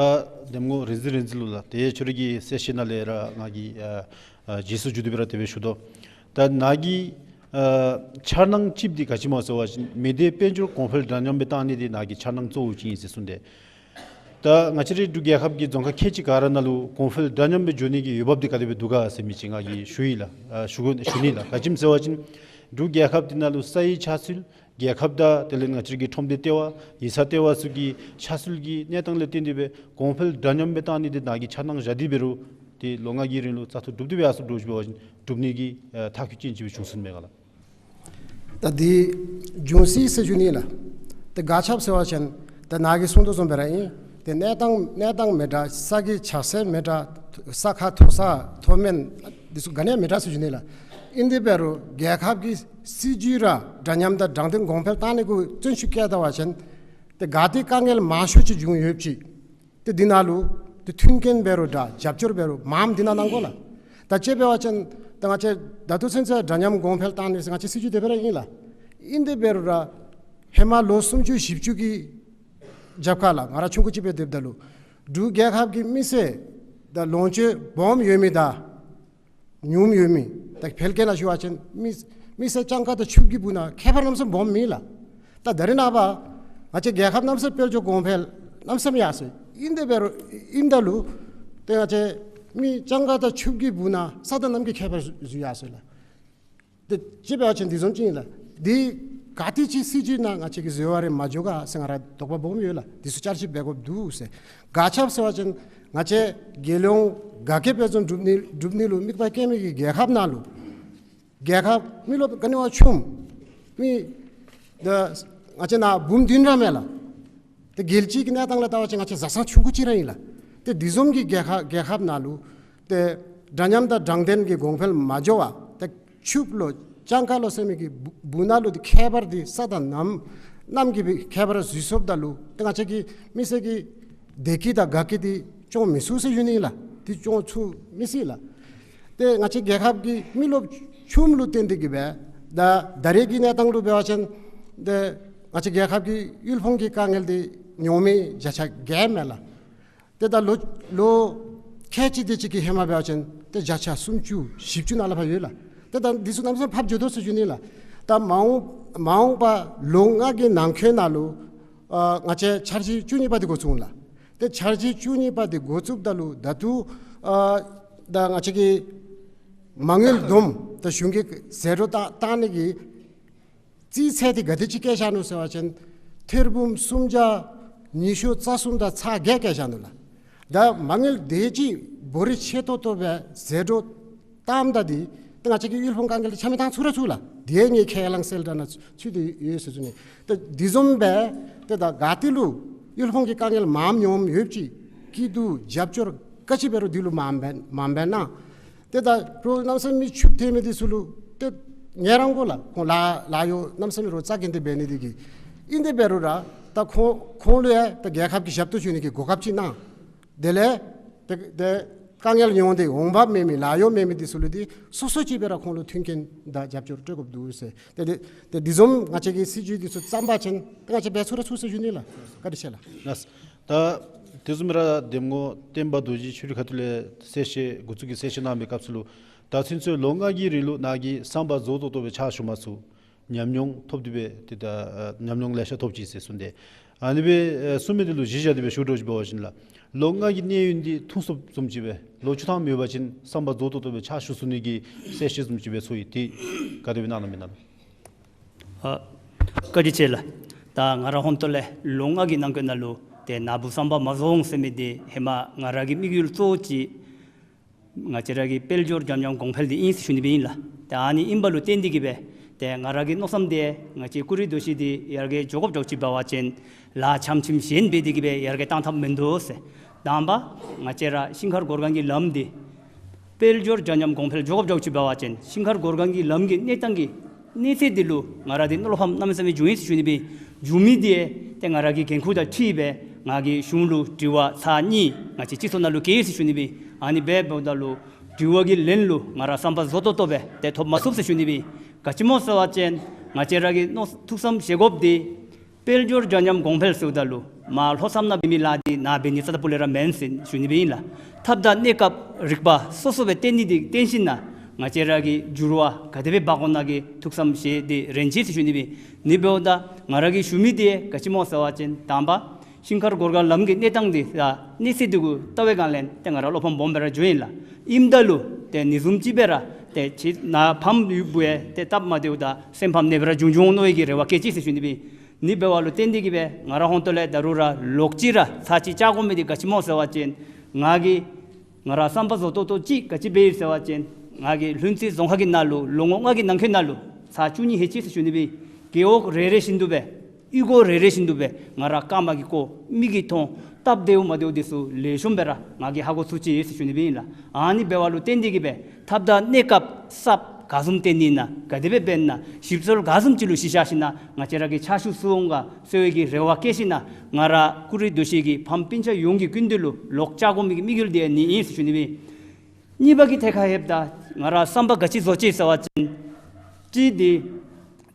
འདེམས་ངོ་རིག་འཛིན་རིག་འཛིན་ལུ་ལགས། ཏེ་ཁྱོད་ར་གི་གསལ་བཤད་ནང་ལས་ར་ང་གིས་ཨ་ཨ་རྗེས་སུ་འཇུག་སྟེ་སྦེ་ར་དེ་སྦེ་ཞུ་དོ། ད་ནཱ་གི་ཨ་འཆར་སྣང་གཅིག་འདི་ག་ཅི་སྨོ་ཟེར་བ་ཅིན་མི་སྡེ་དཔལ་འབྱོར་གོང་འཕེལ་འདྲ་མཉམ་སྦེ་བཏང་ནི་འདི་ནཱ་གི་འཆར་སྣང་གཙོ་བོ་ཅིག་ཨིན་ཟེར་གསུངས་ཏེ། ད་ང་བཅས་རའི་འབྲུག་རྒྱལ་ཁབ་ཀྱི་རྫོང་ཁག་ཁལ་གཅིག་ག་ར་ནང་ལུ་གོང་འཕེལ་འདྲ་མཉམ་སྦེ་འགྱོ་ནི་གི་འོས་འབབ་འདི་ག་དེ་སྦེ་འདུག་ག་ཟེར་མི་ཅིག་ང་གིས་ཞུ་ཡི་ལགས། ཨ་ཞུ་དགོ་ཞུ་ནི་ལགས། ག་ཅི་སྨོ་ཟེར་བ་ཅིན་འབྲུག་རྒྱལ་ཁབ་འདི་ནང་ལུ་ས་ཡི་ཆགས་ཚུལ་རྒྱལ་ཁབ་དང་དེ་ལས་ང་བཅས་རའི་གི་ཁྲོམ་སྡེ་ལྟེ་བ་ཡིག་ཚང་ལྟེ་བ་ཚུ་གི་ཆགས་ཚུལ་གྱི་གནས་སྟངས་ལས་བརྟེན་ཏེ་སྦེ་གོང་འཕེལ་འདྲ་མཉམ་སྦེ་བཏང་ནི་འདི་ནཱ་གིས་འཆར་སྣང་བཞག་སྟེ་འབད་རུང་ཏེ་ལོ་ལྔ་གི་རིང་ལུ་བཙག་འཐུ་གྲུབ་སྟེ་སྦེ་ཡར་སོངམ་འདྲཝ་ཅིག་འབད་བ་ཅིན་གྲུབ་ནི་གི་ཨ་ཐག་ཆོད་ཅན་ཅིག་སྦེ་བྱུང་སོང་མས་ག་ལགས། ད་འདི་འབྱུང་སྲིད་ཟེར་ཞུ་ནི་ལགས། ཏེ་ག་ཅི་སྦེ་ཟེར་བ་ཅིན་ཏེ་ནཱ་གིས་གསུངས་དོ་བཟུམ་སྦེ་ར་ཨིན། ཏེ་གནས་སྟངས་གནས་སྟངས་མི་འདྲ་ས་གི་ཆགས་སྲོལ་མི་འདྲ་ས་ཁ་མཐོ་ས་མཐོ་དམན་འདི་ཚུ་ག་ནི་ཡང་མི་འདྲ་ཟེར་ཞུ་ནི་ལགས། ཨིན་དེ་འབད་རུང་རྒྱལ་ཁབ་ཀྱི་སྲིད་བྱུས་ར་འདྲ་མཉམ་དང་དྲང་བདེན་གོང་འཕེལ་བཏང་ནི་གུ་བརྩོན་ཤུགས་བསྐྱེད་ད་བ་ཅིན་ ཏེ་ག་ཏེ་དཀའ་ངལ་མང་ཤོས་ཅིག་བྱུང་ཡོདཔ་ཅིག། ཏེ་འདི་ནང་ལུ་ཏེ་མཐུན་རྐྱེན་འབད་རུང་འདྲ་རྒྱབ་སྐྱོར་འབད་རུང་མངམ་འདི་ནང་གནང་དགོ་ལགས། ད་དཔྱེ་འབད་བ་ཅིན་ད་ང་བཅས་ད་ལྟོ་ཚུན་ཚོད་འདྲ་མཉམ་གོང་འཕེལ་བཏང་ནི་ཟེར་ང་བཅས་སྲིད་བྱུས་དེ་སྦེ་ར་ཨིན་ལགས། ཨིན་དེ་འབད་རུང་ར་ཧེ་མ་ལོ་སུམ་ཅུ་བཞི་བཅུ་གི་རྒྱབ་ཁ་ལགས་ང་ར་ཆུང་ཀུ་ཅིག་སྦེ་སྡོདཔ་ད་ལུ་འབྲུག་རྒྱལ་ཁབ་ཀྱི་མི་སེར་དང་ལོངས་སྤྱོད་སྦོམ་ཡོད་མི་དང་ཉུངམ་ཡོད་མི་ད་ཕལ་སྐད་ནང་ཞུ་བ་ཅིན་མི་མི་སེར་སྤྱང་ཀ་དང་ཕྱུགཔོ་གི་སྦུག་ནང་ཁྱད་པར་གནམ་མེད་ས་མེད་སྦོམ་མེད་ལགས། ད་ད་རེས་ནངས་པ་ང་བཅས་རྒྱལ་ཁབ་གནམ་མེད་ས་མེད་དཔལ་འབྱོར་གོང་འཕེལ་གནམ་མེད་ས་མེད་ཡར་སོ་ཡི། ཨིན་དེ་འབད་རུང་ཨིནམ་ད་ལུ་ཏེ་ང་བཅས་མི་སྤྱང་ཀ་དང་ཕྱུགཔོ་གི་སྦུག་ནང་ས་དང་གནམ་གྱི་ཁྱད་པར་བཟོ་ཡར་སོ་ཡི་ལགས། ཏེ་དཔྱེ་འབད་བ་ཅིན་འདི་བཟུམ་ཅིག་ཨིན་ལགས། འདི་ག་ཏེ་ཅིག་སྲིད་བྱུས་ནང་ང་བཅས་ཀྱིས་བཟོ་བ་རེ་མ་འགྱོ་ག་ཟེར་ང་ར་དོགས་པ་སྦོམ་ཡོད་ལགས། འདི་ཚུ་བསྐྱར་ཞིབ་འབད་དགོཔ་འདུག་ཟེར། ག་ཅི་སྦེ་ཟེར་བ་ཅིན་ང་བཅས་རྒྱལ་ཡོངས་དགའ་སྐྱིད་དཔལ་འཛོམས་སྒྲུབ་ནི་སྒྲུབ་ནི་ལུ་དམིགས་པ་བསྐྱེད་མི་གི་རྒྱལ་ཁབ་ནང་ལུ་རྒྱལ་ཁབ་མི་རློབས་ག་ནི་བ་ཆུངམ་མི་ད་ང་བཅས་ནང་འབུམ་བདུན་ར་མས་ལགས། ཏེ་རྒྱལ་སྤྱིའི་གནས་སྟངས་ལུ་བལྟ་བ་ཅིན་ང་བཅས་བཟའ་ཚང་ཆུང་ཀུ་ཅིག་ར་ཨིན་ལགས། ཏེ་འདི་བཟུམ་གྱི་རྒྱལ་ཁབ་རྒྱལ་ཁབ་ནང་ལུ་ཏེ་འདྲ་མཉམ་དང་དྲང་བདེན་གྱི་གོང་འཕེལ་མ་འགྱོ་བར་ཏེ་ཕྱུགཔོ་ལོ་སྤྱང་ཀ་ལོ་ཟེར་མི་གི་སྦུག་སྦུག་ནང་ལུ་ཏེ་ཁྱད་པར་འདི་ས་དང་གནམ་གནམ་གྱི་ཁྱད་པར་བཟོ་སོངམ་ད་ལུ་ཏེ་ང་བཅས་ཀྱི་མི་སེར་གྱི་བདེ་སྐྱིད་དང་དགའ་སྐྱིད་འདི་སྐྱོང་མི་ཚུགས་ཟེར་ཞུ་ནི་ཨིན་ལགས། འདི་སྐྱོང་ཚུགས་མི་སྲིད་ལགས། ཏེ་ང་བཅས་རྒྱལ་ཁབ་ཀྱི་མི་རློབས་ཆུངམ་ལུ་བརྟེན་ཏེ་གིས་སྦེ་ད་ད་རེས་ཀྱི་གནས་སྟངས་ལུ་འབད་བ་ཅིན་ཏེ་ང་བཅས་རྒྱལ་ཁབ་ཀྱི་དབུལ་ཕོངས་ཀྱི་དཀའ་ངལ་འདི་མྱོང་མི་བརྒྱ་ཆ་བརྒྱ་མས་ལགས། ཏེ་ད་ལོ་ལོ་ཁལ་གཅིག་དེ་ཅིག་གི་ཧེ་མ་འབད་བ་ཅིན་ཏེ་བརྒྱ་ཆ་སུམ་ཅུ་བཞི་བཅུ་ནང་ལུ་ཕར་ཡོད་ལགས། ཏེ་ད་འདི་ཚུ་གནམ་མེད་ས་མེད་ཕབ་འགྱོ་དོ་ཟེར་ཞུ་ནི་ལགས། ད་མ་འོངས་མ་འོངས་པ་ལོ་ལྔ་གི་ནང་འཁོད་ནང་ལུ་ཨ་ང་བཅས་འཆར་གཞི་བཅུ་གཉིས་པ་འདི་འགོ་བཙུགས་ལགས། ཏེ་འཆར་གཞི་བཅུ་གཉིས་པ་འདི་འགོ་བཙུགསཔ་ད་ལུ་ད་ལྟོ་ཨ་ད་ང་བཅས་ཀྱི་མ་དངུལ་བསྡོམས་ད་གཞུང་གིས་ཟད་འགྲོ་བཏང་བཏང་ནི་གི་རྩིས་ཚད་འདི་ག་དེ་ཅིག་བཀལ་བཞག་ནུག་ཟེར་བ་ཅིན་ཐེར་འབུམ་སུམ་བརྒྱ་ཉི་ཤུ་རྩ་གསུམ་དང་ཚག་བརྒྱད་བཀལ་བཞག་ནུག་ལགས། ད་མ་དངུལ་དེ་ཅིག་འབོར་རིས་ཆེ་ཏོག་ཏོ་སྦེ་ཟད་འགྲོ་བཏངམ་ད་འདི་ཏེ་ང་བཅས་ཀྱི་དབུལ་ཕོངས་དཀའ་ངལ་འདི་ཆ་མེད་བཏང་ཚུགས་ར་ཚུགས་ལགས། དེ་ངེའི་ཁས་བླངས་གསལ་བསྒྲགས་ནང་ཚུད་དེ་ཡོད་ཟེར་ཞུ་ནི། ཏེ་འདི་བཟུམ་སྦེ་ཏེ་ད་ག་ཏེ་ལུ་དབུལ་ཕོངས་ཀྱི་དཀའ་ངལ་མངམ་མྱོངམ་ཡོདཔ་ཅིག་སྐྱིད་སྡུག་རྒྱབ་སྐྱོར་ག་ཅི་འབད་རུང་འདི་ལུ་མངམ་འབད་མངམ་འབད་གནང་། ཏེ་ད་རོགས་གནམ་མེད་ས་མེད་ཕྱུགཔོ་ཐོན་མི་འདི་ཚུ་ལུ་ཏེ་ངལ་རངས་དགོ་ལགས། ཁོང་ལཱ་ལཱ་གཡོག་གནམ་མེད་ས་མེད་རོགས་རྩ་འགེངས་ཏེ་འབད་ནི་འདི་གིས། ཨིན་དེ་འབད་རུང་ར་ད་ཁོང་ཁོང་ལུ་ཡང་ད་རྒྱལ་ཁབ་ཀྱི་ཞབས་ཏོག་ཞུ་ནི་གི་གོ་སྐབས་ཅིག་གནང་། དེ་ལས་ཏེ་ཏེ་དཀའ་ངལ་མྱོང་སྟེ་འོང་འབབ་མེད་མི་ལཱ་གཡོག་མེད་མི་འདི་ཚུ་ལུ་འདི་སོ་སོ་ཅིག་སྦེ་ར་ཁོང་ལུ་མཐུན་རྐྱེན་དང་རྒྱབ་སྐྱོར་སྤྲོད་དགོཔ་འདུག་ཟེར། ཏེ་ཏེ་ཏེ་འདི་བཟུམ་ང་བཅས་ཀྱི་སྲིད་བྱུས་འདི་ཚུ་བརྩམ་པ་ཅིན་ཏེ་ང་བཅས་འབད་ཚུགས་ར་ཚུགས་ཟེར་ཞུ་ནི་ལགས། བཀའ་དྲིན་ཆེ་ལགས། ལགས། ད་དེ་བཟུམ་ར་གདམ་ངོ་བསྟན་པ་རྡོ་རྗེ་ཆོས་གླིང་ཁ་ཐུག་ལས་གསལ་བཤད་འགོ་བཙུགས་ཀྱི་གསལ་བཤད་གནང་བའི་སྐབས་སུ་ལུ་ད་ཚུན་ཚོད་ལོ་ལྔ་གི་རིང་ལུ་ནཱ་གིས་བསམ་པ་རྫོགས་ཏོག་ཏོ་སྦེ་ཕྱག་ཞུ་མ་ཚུགས། ཉམས་མྱོང་ཐོབ་སྟེ་སྦེ་ཏེ་ད་ཨ་ཉམས་མྱོང་ལེ་ཤ་ཐོབ་ཅི་ཟེར་གསུངས་ཏེ། ཨ་ནི་སྦེ་ཨ་གསུངས་མི་འདི་ལུ་གཞི་བཞག་སྟེ་སྦེ་ཞུ་དགོཔ་ཅིག་འབད་བ་ཅིན་ལགས། ལོ་ལྔ་གི་གནས་ཡུན་འདི་ཐུང་སུ་བཟུམ་ཅིག་སྦེ་ལོ་བཅུ་ཐམ་ཡོད་པ་ཅིན་བསམ་པ་རྫོགས་ཏོག་ཏོ་སྦེ་ཕྱག་ཞུ་ཚུགས་ནི་གི་གསལ་བཤད་བཟུམ་ཅིག་སྦེ་ཚོར་ཡི། ཏེ་ག་དེ་སྦེ་གནང་གནངམ་ཨིན་ན་ལགས། ཨ་བཀའ་དྲིན་ཆེ་ལགས། ད་ང་ར་ཧོན་ཏོ་ལས་ལོ་ལྔ་གི་ནང་འཁོད་ནང་ལུ་ཏེ་ནཱ་བུ་བསམ་པ་མ་རྫོགས་འོང་ཟེར་མི་འདི་ཧེ་མ་ང་ར་གི་དམིགས་ཡུལ་གཙོ་བོ་ཅིག་ང་བཅས་ར་གི་དཔལ་འབྱོར་འདྲ་མཉམ་གོང་འཕེལ་འདི་ཨིན་ཟེར་ཞུ་ནི་སྦེ་ཨིན་ལགས། ཏེ་ཨ་ནི་ཨིན་པ་ལུ་བརྟེན་ཏེ་གིས་སྦེ་ཏེ་ང་ར་གི་མནོ་བསམ་འདི་ང་བཅས་ཀུ་རེ་རྡོ་ཤིང་འདི་ཡར་རྒྱས་འགྱོ་དགོཔ་འདྲཝ་ཅིག་འབད་བ་ཅིན་ལཱ་ཙམ་ཙམ་གཞན་འབད་དེ་གིས་སྦེ་ཡར་རྒྱས་བཏང་ཐབས་མིན་འདུག་ཟེར། དང་པ་ང་བཅས་ར་ཤིང་མཁར་གོར་གང་གི་ལམ་འདི་དཔལ་འབྱོར་འདྲ་མཉམ་གོང་འཕེལ་འགྱོ་དགོཔ་འདྲཝ་ཅིག་འབད་བ་ཅིན་ཤིང་མཁར་གོར་གང་གི་ལམ་གྱི་གནས་སྟངས་ཀྱི་གནས་ཚད་འདི་ལུ་ང་ར་འདི་མནོ་བསམ་གནམ་མེད་ས་མེད་བྱུང་ཡི་ཟེར་ཞུ་ནི་སྦེ། བྱུང་མི་འདི་ཏེ་ང་ར་གི་འགན་ཁུར་དང་འཁྲིལ་སྦེ་ང་གིས་གཞུང་ལུ་དྲི་བ་ཚར་གཉིས་ང་བཅས་སྤྱི་ཚོགས་ནང་ལུ་བཀོད་ཡི་ཟེར་ཞུ་ནི་སྦེ། ཨ་ནི་འབདཝ་ད་ལུ་དྲི་བ་གི་ལན་ལུ་ང་ར་བསམ་པ་རྫོགས་ཏོག་ཏོ་སྦེ་ཏེ་ཐོབ་མ་ཚུགས་ཟེར་ཞུ་ནི་སྦེ། ག་ཅི་སྨོ་ཟེར་བ་ཅིན་ང་བཅས་ར་གི་མནོ་ཐུགས་བསམ་བཞེས་དགོཔ་འདི་དཔལ་འབྱོར་འདྲ་མཉམ་གོང་འཕེལ་ཟེརཝ་ད་ལུ་མར་ལྷོ་མཚམས་ནང་འབད་མི་ལཱ་འདི་ནཱ་འབད་ནི་རྩ་དང་པོ་ལས་ར་མེན་ཟེར་ཞུ་ནི་སྦེ་ཨིན་ལགས། ཐབས་དང་གནས་སྐབས་རིག་པ་སོ་སོ་སྦེ་བརྟེན་ནི་འདི་བརྟེན་ཞིནམ་ལས་ང་བཅས་ར་གི་འགྱུར་བ་ག་དེ་སྦེ་འབག་འོང་ནི་གི་ཐུགས་བསམ་བཞེས་ཏེ་རན་ཅི་ཟེར་ཞུ་ནི་སྦེ། ཨ་ནི་འབདཝ་ད་ང་ར་གིས་ཞུ་མི་འདི་ག་ཅི་སྨོ་ཟེར་བ་ཅིན་དང་པ་ཤིང་མཁར་གོར་གང་ལམ་གྱི་གནས་སྟངས་འདི་ད་གནས་ཚད་འདི་གུ་བལྟ་བའི་སྒང་ལས་ཏེ་ང་ར་བློ་ཕམ་སྦོམ་སྦེ་ར་བྱུང་ཡི་ལགས། ཨིནམ་ད་ལུ་ཏེ་ཨ་ནི་བཟུམ་ཅིག་སྦེ་ར་ཏེ་ཕྱི་ནང་ཕམ་ཡུལ་སྦེ་ཏེ་སྟབས་མ་བདེཝ་དང་སེམས་ཕམ་ནི་སྦེ་ར་འབྱུང་འབྱུང་འོང་མནོ་བའི་གི་རེ་བ་བསྐྱེད་ཅི་ཟེར་ཞུ་ནི་སྦེ། ཨ་ནི་འབདཝ་ལུ་བརྟེན་ཏེ་གིས་སྦེ་ང་ར་ཧོན་ཏོ་ལས་ད་རུང་ར་ལོག་ཅི་ར་ཚར་གཅིག་བཅར་དགོ་མི་འདི་ག་ཅི་སྨོ་ཟེར་བ་ཅིན་ང་གིས་ང་ར་བསམ་པ་རྫོགས་ཏོག་ཏོ་ཅིག་ག་ཅི་འབད་ཡི་ཟེར་བ་ཅིན་ང་གིས་ལྷུན་རྩེ་རྫོང་ཁག་གི་ནང་ལུ་ལོ་ངོ་ལྔ་གི་ནང་འཁོད་ནང་ལུ་ཚར་བཅུ་གཉིས་ལྷོད་ཅི་ཟེར་ཞུ་ནི་སྦེ། རྒེད་འོག་རེ་རེ་བཞིན་དུ་སྦེ་གཡུས་སྒོ་རེ་རེ་བཞིན་དུ་སྦེ་ང་ར་རྐངམ་གིས་བསྐོར་མིག་གིས་མཐོང་སྟབས་བདེཝ་མ་བདེཝ་འདི་ཚུ་ལེགས་ཤོམ་སྦེ་ར་ང་གིས་ཧ་གོ་ཚུགས་ཅི་ཟེར་ཞུ་ནི་སྦེ་ཨིན་ལགས། ཨ་ནི་འབདཝ་ལུ་བརྟེན་ཏེ་གིས་སྦེ་ཐབས་དང་གནས་སྐབས་གསརཔ་ ག་བཟུམ་བསྟེན་ནི་ན་ག་དེ་སྦེ་འབད་ན་ཞིབ་འཚོལ་ག་བཟུམ་ཅིག་ལུ་གཞི་བཞག་ཞིན་ན་ང་བཅས་ར་གི་ཕྱག་ཤུལ་སུ་འོང་ག་གསོལ་བའི་གི་རེ་བ་བསྐྱེད་ཞིན་ན་ང་ར་ཀུ་རི་རྡོ་ཤིང་གི་ཕམ་སྤུན་ཆ་ཡོངས་ཀྱི་སྐུ་མདུན་ལུ་ལོག་བཅར་དགོ་མི་གི་དམིགས་ཡུལ་དེ་ནི་ཨིན་ཟེར་ཞུ་ནི་ཨིན། གཉིས་པ་གི་ཐད་ཁར་ལྷོདཔ་ད་ང་ར་བསམ་པ་ག་ཅི་བཟོ་ཅི་ཟེར་བ་ཅིན་གཅིག་འདི་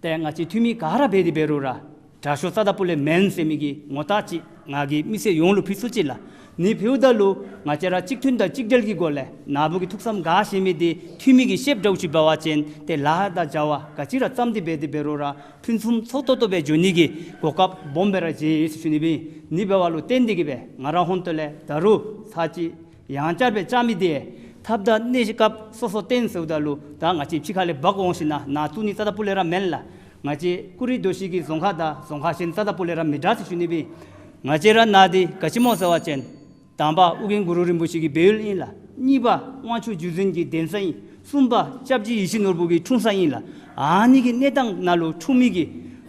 ཏེ་ང་བཅས་འཐུས་མི་ག་ར་འབད་དེ་འབད་རུང་ར་དྲག་ཤོས་རྩ་དང་སྤུ་ལས་མེན་ཟེར་མི་གི་ངོ་རྟགས་ཅིག་ང་གིས་མི་སེར་ཡོངས་ལུ་ཕུལ་ཚུགས་ཅི་ལགས། ནི་ཕུལཝ་ད་ལུ་ང་བཅས་ར་གཅིག་མཐུན་དང་གཅིག་སྒྲིལ་གྱི་སྒོ་ལས་ན་བུ་གི་ཐུགས་བསམ་ག་བཞེས་མི་དེ་འཐུས་མི་གིས་ཤེསཔ་འདྲཝ་ཅིག་འབད་བ་ཅིན་ཏེ་ལཱ་དང་བྱ་བ་ག་ཅི་ར་བརྩམས་ཏེ་འབད་དེ་འབད་རུང་ར་ཕུན་སུམ་ཚོགས་ཏོག་ཏོ་སྦེ་འགྱོ་ནི་གི་གོ་སྐབས་སྦོམ་སྦེ་ར་མཇལ་ཡི་ཟེར་ཞུ་ནི་ཨིན། ནི་འབདཝ་ལུ་བརྟེན་ཏེ་གིས་སྦེ་ང་ར་ཧོན་ཏོ་ལས་ད་རུང་ཚར་གཅིག་ཡང་བསྐྱར་སྦེ་བཅར་མི་དེ་ཐབས་དང་གནས་སྐབས་སོ་སོ་བརྟེན་ཟེརཝ་ད་ལུ་ད་ང་བཅས་ཕྱི་ཁ་ལས་འབག་འོང་ཞིན་ན་ནཱ་བཙུགས་ནི་རྩ་དང་སྤུ་ལས་ར་མེན་ལགས། ང་བཅས་ཀུ་རི་རྡོ་ཤིང་གི་རྫོང་ཁག་དང་རྫོང་ཁག་གཞན་རྩ་དང་སྤུ་ལས་ར་མི་འདྲ་ཟེར་ཞུ་ནི་ཨིན། ང་བཅས་ར་ནཱ་འདི་ག་ཅི་སྨོ་ཟེར་བ་ཅིན་དང་པ་ཨོ་རྒྱན་གུ་རུ་རིན་པོ་ཆེ་གི་སྦས་ཡུལ་ཨིན་ལགས། གཉིས་པ་དབང་ཕྱུག་བརྒྱུད་འཛིན་གྱི་གདན་ས་ཨིན། གསུམ་པ་སྐྱབས་རྗེ་ཡིད་བཞིན་ནོར་བུ་གི་འཁྲུངས་ས་ཨིན་ལགས། ཨ་ནི་གི་གནས་སྟངས་ནང་ལུ་འཁྲུངས་མི་གི་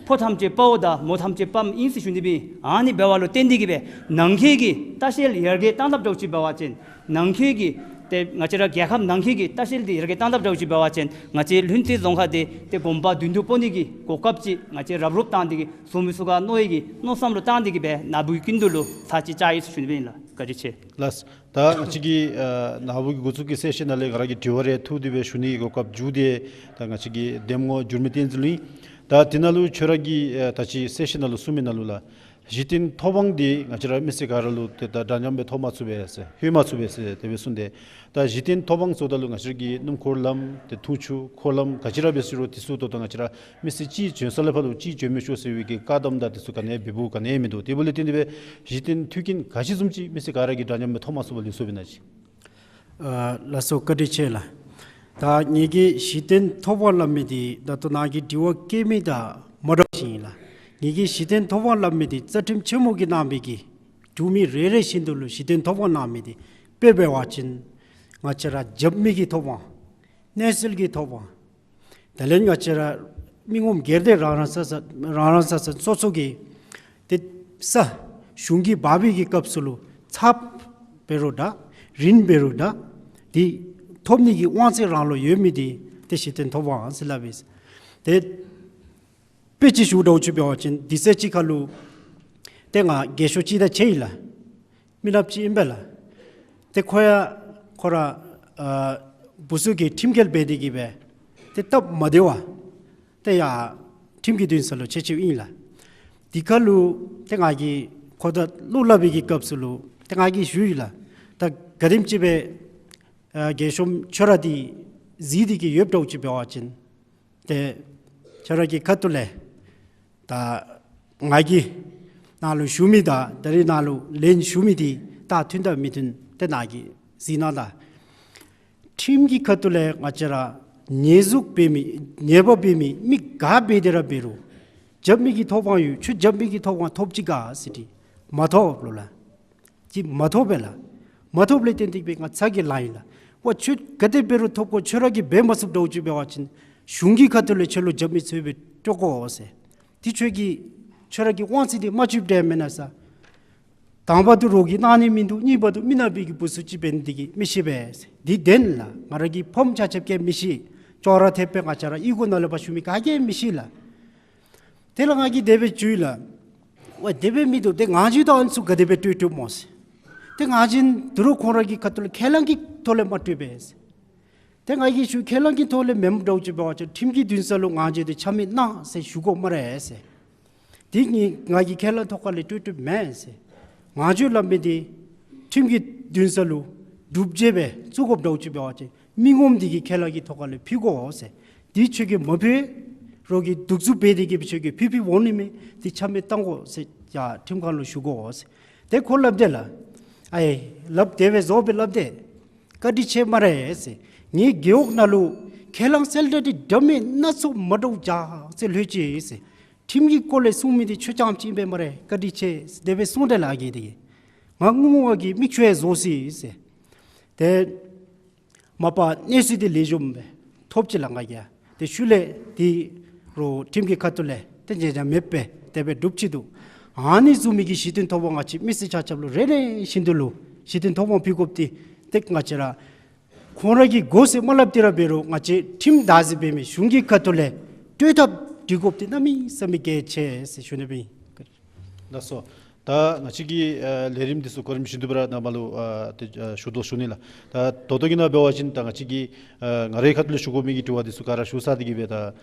ཕོ་ཐམས་ཅད་དཔའ་བོ་དང་མོ་ཐམས་ཅད་དཔའམོ་ཨིན་ཟེར་ཞུ་ནི་ཨིན། ཨ་ནི་འབདཝ་ལུ་བརྟེན་ཏེ་གིས་སྦེ་ནང་འཁོད་ཀྱི་ལྟ་བཤལ་ཡར་རྒྱས་བཏང་ཐབས་འདྲཝ་ཅིག་འབད་བ་ཅིན་ནང་འཁོད་ཀྱི་ཏེ་ང་བཅས་ར་རྒྱལ་ཁབ་ནང་འཁོད་ཀྱི་ལྟ་བཤལ་འདི་ཡར་རྒྱས་བཏང་ཐབས་འདྲཝ་ཅིག་འབད་བ་ཅིན་ང་བཅས་ལྷུན་རྩེ་རྫོང་ཁག་འདི་ཏེ་གོམ་པ་མདུན་དུ་སྤོ་ནི་གི་གོ་སྐབས་ཅིག་ང་བཅས་ར་རུབ་རུབ་བཏང་སྟེ་གིས་བཟུམ་མི་ཚུ་ག་མནོ་ཡི་གི་མནོ་བསམ་ལུ་བཏང་སྟེ་གིས་སྦེ་ནཱ་བུ་གི་སྐུ་མདུན་ལུ་ཚར་གཅིག་བཅར་ཡི་ཟེར་ཞུ་ནི་ཨིན་ལགས། བཀའ་དྲིན་ཆེ། ལགས། ད་ང་བཅས་ཀྱི་ཨ་ནཱ་བུ་གི་འགོ་བཙུགས་ཀྱི་སེ་ཤན་ནང་ལས་ང་ར་གི་དྲི་བ་རེ་ཐུག་སྟེ་སྦེ་ཞུ་ནི་གི་གོ་སྐབས་མཇུག་དེ་ད་ང་བཅས་ཀྱི་འདེམས་ངོ་འགྱུར་མེད་བསྟན་འཛིན་ལུ་ཨིན། ད་དེ་ནང་ལུ་ཁྱོད་ར་གིས་ཨ་ད་ཅི་སེ་ཤན་ནང་ལུ་གསུངས་མི་ནང་ལུ་ལགས། གཞི་རྟེན་ཐོབ་དབང་འདི་ང་བཅས་ར་མི་སེར་ག་ར་ལུ་ཏེ་ད་འདྲ་མཉམ་སྦེ་ཐོབ་མ་ཚུགས་པས་ཟེར་ལྷོད་མ་ཚུགས་པས་ཟེར་དེ་སྦེ་གསུངས་ཏེ། ད་གཞི་རྟེན་ཐོབ་དབང་ཟེརཝ་ད་ལུ་ང་བཅས་ར་གི་སྣུམ་འཁོར་ལམ་ཏེ་འཐུང་ཆུ་འཁོར་ལམ་ག་ཅི་ར་འབད་ཟེར་རུང་དེ་ཚུ་ད་ལྟོ་ང་བཅས་ར་མི་སེར་གཅིག་བྱོན་ས་ལས་ཕར་ལུ་གཅིག་བྱོན་མི་ཆོག་ཟེར་བའི་གི་བཀག་དམ་དང་དེ་ཚུ་ག་ནི་འབད་འབདཝ་ག་ནི་མིན་འདུག། དེ་འབདཝ་ལས་བརྟེན་ཏེ་སྦེ་གཞི་རྟེན་མཐུན་རྐྱེན་ག་ཅི་བཟུམ་ཅིག་མི་སེར་ག་ར་གིས་འདྲ་མཉམ་སྦེ་ཐོབ་མ་ཚུགས་པར་ལུས་སོ་བས་ན་ཅིག། ཨ་ལགས་སོ། བཀའ་དྲིན་ཆེ་ལགས། ད་ངེ་གི་གཞི་རྟེན་ཐོབ་དབང་སླབ་མི་འདི་ད་ལྟོ་ནཱ་གིས་དྲི་བ་བཀོད་མི་དང་མ་འདྲཝ་ཅིག་ཨིན་ལགས། ངེ་གི་གཞི་རྟེན་ཐོབ་དབང་སླབ་མི་འདི་རྩ་ཁྲིམས་ཆེན་མོ་གིས་གནང་མི་གི་འབྲུག་མི་རེ་རེ་བཞིན་དུ་ལུ་གཞི་རྟེན་ཐོབ་དབང་གནང་མི་འདི་དཔེ་འབད་བ་ཅིན་ང་བཅས་ར་རྒྱབ་མི་གི་ཐོབ་དབང་གནས་ཚུལ་གྱི་ཐོབ་དབང་དེ་ལས་ང་བཅས་ར་མི་ངོམ་སྒེར་སྡེ་རང་རང་ས་ས་རང་རང་ས་ས་སོ་སོ་གི་ཏེ་ས་གཞུང་གིས་འབག་པའི་གི་སྐབས་སུ་ལུ་ཚབ་འབད་རུང་འདྲ་རིན་འབད་རུང་འདྲ་འདི་ཐོབ་ནི་གི་དབང་ཚད་རང་ལུ་ཡོད་མི་འདི་ཏེ་གཞི་རྟེན་ཐོབ་དབང་ཟེར་སླབ་ཨིན། ཏེ་དཔེ་ཅིག་ཞུ་འདྲཝ་ཅིག་འབད་བ་ཅིན་དུས་ཚོད་ཅིག་ཁར་ལུ་ཏེ་ང་རྒས་ཤོས་ཅིག་དང་ཕྱད་ཡི་ལགས། མི་ནགཔ་ཅིག་ཨིན་པས་ལགས། ཏེ་ཁོ་ཡང་ཁོ་ར་ཨ་བུ་ཚུ་གི་ཁྲིམས་འགལ་འབད་དེ་གིས་སྦེ་ཏེ་སྟབས་མ་བདེཝ་ཏེ་ཡར་ཁྲིམས་ཀྱི་འདུན་ས་ལུ་ཕྱད་ཕྱདཔ་ཨིན་ལགས། དེ་ཁར་ལུ་ཏེ་ང་གིས་ཁོ་དང་བློ་སླབ་པའི་གི་སྐབས་སུ་ལུ་ཏེ་ང་གིས་ཞུ་ཡི་ལགས། ད་ག་དེམ་ཅིག་སྦེ་ཨ་རྒས་ཤོས་ཁྱོད་ར་འདི་གཟིགས་ཏེ་གིས་ཡོདཔ་འདྲཝ་ཅིག་འབད་བ་ཅིན་ཏེ་ཁྱོད་ར་གི་ཁ་ཐུག་ལས་ད་ང་གིས་ནཱ་ལུ་ཞུ་མི་དང་ད་རིས་ནཱ་ལུ་ལན་ཞུ་མི་འདི་ད་མཐུན་དང་མི་མཐུན་ཏེ་ནཱ་གིས་གཟིགས་གནང་ད། ཁྲིམས་ཀྱི་ཁ་ཐུག་ལས་ང་བཅས་ར་ཉེས་འཛུགས་འབད་མི་ཉེས་པ་འབད་མི་མི་ག་འབད་དེ་ར་འབད་རུང་རྒྱབ་མི་གི་ཐོབ་དབང་ཡོད། ཁྱོད་རྒྱབ་མི་གི་ཐོབ་དབང་ཐོབ་ཅི་ག་ཟེར་དེ་མ་ཐོབ་ལོ་ལགས། ཅིག་མ་ཐོབ་པས་ལགས། མ་ཐོབ་ལས་བརྟེན་ཏེ་སྦེ་ང་ཚ་གྱང་ལང་ཡི་ལགས། ཝ་ཁྱོད་ག་དེ་འབད་རུང་ཐོབ་དགོ། ཁྱོད་ར་གིས་འབད་མ་ཚུགསཔ་འདྲཝ་ཅིག་འབད་བ་ཅིན་གཞུང་གི་ཁ་ཐུག་ལས་ཁྱོད་ལུ་རྒྱབ་མི་ཚུ་སྦེ་སྤྲོད་དགོ་ཟེར། དེ་ཁྱོད་ཀྱི་ཁྱོད་ར་གི་དབང་ཚད་འདི་མ་ཆུདཔ་འདྲཝ་མེན་ན་ས། དང་པ་དུ་རོགས་ཀྱིས་གནང་ནི་མིན་འདུག། གཉིས་པ་དུ་མི་ནག་པའི་གི་བུ་ཚུ་ཅིག་འབད་ནི་འདི་གིས་མི་ཤེས་པས་ཟེར། འདི་བདེན་ལགས། ང་ར་གི་ཕམ་ཆ་ཁྱབ་ཀྱིས་མི་ཤེས། ཅོག་ར་འཐདཔ་སྦེ་ང་བཅས་ར་གཡུས་སྒོ་ནང་ལས་ཕར་ཞུ་མི་ག་གིས་མི་ཤེས་ལགས། དེ་ལས་ང་གིས་དེ་སྦེ་ཞུ་ཡི་ལགས། ཝ་དེ་སྦེ་མིན་འདུག། ཏེ་ང་བཅས་དང་ཨ་ནི་ཚུ་ག་དེ་སྦེ་སྤྲོད་སྤྲོདཔ་སྨོ་ཟེར། ཏེ་ང་བཅས་དུ་རུ་ཁོང་ར་གི་ཁ་ཐུག་ལས་ཁས་བླངས་ཀྱི་ཐོག་ལས་མ་སྤྲོད་པས་ཟེར། ཏེ་ང་གིས་ཞུ་ཁས་བླངས་ཀྱི་ཐོག་ལས་མེནམ་འདྲཝ་ཅིག་འབད་བ་ཅིན་ཁྲིམས་ཀྱི་འདུན་ས་ལུ་ང་བཅས་འདི་ཆ་མེད་གནང་ཟེར་ཞུ་དགོ་སྨ་རེ་ཟེར། འདི་ངེ་ང་གིས་ཁས་བླངས་ཐོག་ཁ་ལས་སྤྲོད་སྤྲོདཔ་མེན་ཟེར། ང་བཅས་སླབ་མི་འདི་ཁྲིམས་ཀྱི་འདུན་ས་ལུ་སྒྲུབ་བྱེད་སྦེ་བཙུགས་དགོཔ་འདྲཝ་ཅིག་འབད་བ་ཅིན་མི་ངོམ་འདི་གིས་ཁས་བླངས་ཀྱི་ཐོག་ཁ་ལས་ཕུལ་དགོ་ཟེར། འདི་ཁྱོད་ཀྱིས་མ་ཕུལ་རོགས་ཀྱིས་གདུག་རྩུབ་འབད་དེ་གིས་ཁྱོད་ཀྱིས་ཕུལ་ཕུལ་འོང་ནི་མས། འདི་ཆ་མེད་གཏང་དགོ་ཟེར་ཡར་ཁྲིམས་ཁང་ལུ་ཞུ་དགོ་ཟེར། ཏེ་ཁོ་སླབ་དེས་ལགས། ཨའེ་སླབ་དེ་སྦེ་བཟོ་སྦེ་སླབ་དེས། བཀའ་དྲིན་ཆེ་སྨ་རེ་ཟེར། ངེའི་རྒེད་འོག་ནང་ལུ་ཁས་བླངས་གསལ་བསྒྲགས་འདི་འདྲ་མེན་སྣ་ཚོགས་མ་འདྲཝ་རྒྱ་ཆེ་ལྷོད་ཅི་ཟེར། ཁྲིམས་ཀྱི་སྐོར་ལས་གསུང་མི་འདི་ཁྱོད་རྐྱངམ་ཅིག་ཨིན་པས་སྨ་རེ། བཀའ་དྲིན་ཆེ་ཟེར་དེ་སྦེ་གསུངས་དེས་ལགས། ཨ་རྒས་དེ་གིས་ང་ངུ་ངུ་ཨ་རྒས་མིག་ཆུ་ཡང་བཟོ་སོ་ཡི་ཟེར། ཏེ་མ་པ་གནས་ཚུལ་འདི་ལེགས་ཤོམ་སྦེ་ཐོབ་ཅི་ལགས། ང་གིས་ཡང་ཏེ་ཤུལ་ལས་འདི་རུ་ཁྲིམས་ཀྱི་ཁ་ཐུག་ལས་ཏེ་ཉེས་བྱ་མེདཔ་སྦེ་དེ་སྦེ་གྲུབ་ཅི་འདུག། ཨ་ནི་བཟུམ་མའི་གི་གཞི་རྟེན་ཐོབ་དབང་ང་བཅས་མི་སེར་ཆ་ཁྱབ་ལུ་རེ་རེ་བཞིན་དུ་ལུ་གཞི་རྟེན་ཐོབ་དབང་ཕུལ་དགོཔ་འདི་ཏེ་ང་བཅས་ར་ ཁོང་ར་གིས་དགོ་ཟེར་མ་སླབ་དེ་ར་འབད་རུང་ང་བཅས་ཁྲིམས་བདག་འཛིན་འབད་མི་གཞུང་གི་ཁ་ཐུག་ལས་གྲོས་ཐབས་སྒྲིག་དགོཔ་འདི་གནམ་མེད་ས་མེད་གལ་ཆེ་ཟེར་ཞུ་ནི་སྦེ་ཨིན། ལགས་སོ། ད་ང་བཅས་ཀྱི་ཨ་ལས་རིམ་འདི་ཚུ་གོ་རིམ་བཞིན་དུ་སྦེ་ར་ནཱ་མར་ལུ་ཨ་ཏེ་ཨ་ཞུ་དོ་ཞུ་ནི་ལགས། ད་ད་ལྟོ་གི་ནང་འབད་བ་ཅིན་ད་ང་བཅས་ཀྱི་ཨ་ང་རའི་ཁ་ཐུག་ལས་ཞུ་དགོ་མི་གི་དྲི་བ་འདི་ཚུ་ག་ར་ཞུ་ཚར་ཏེ་གིས་སྦེ། ད་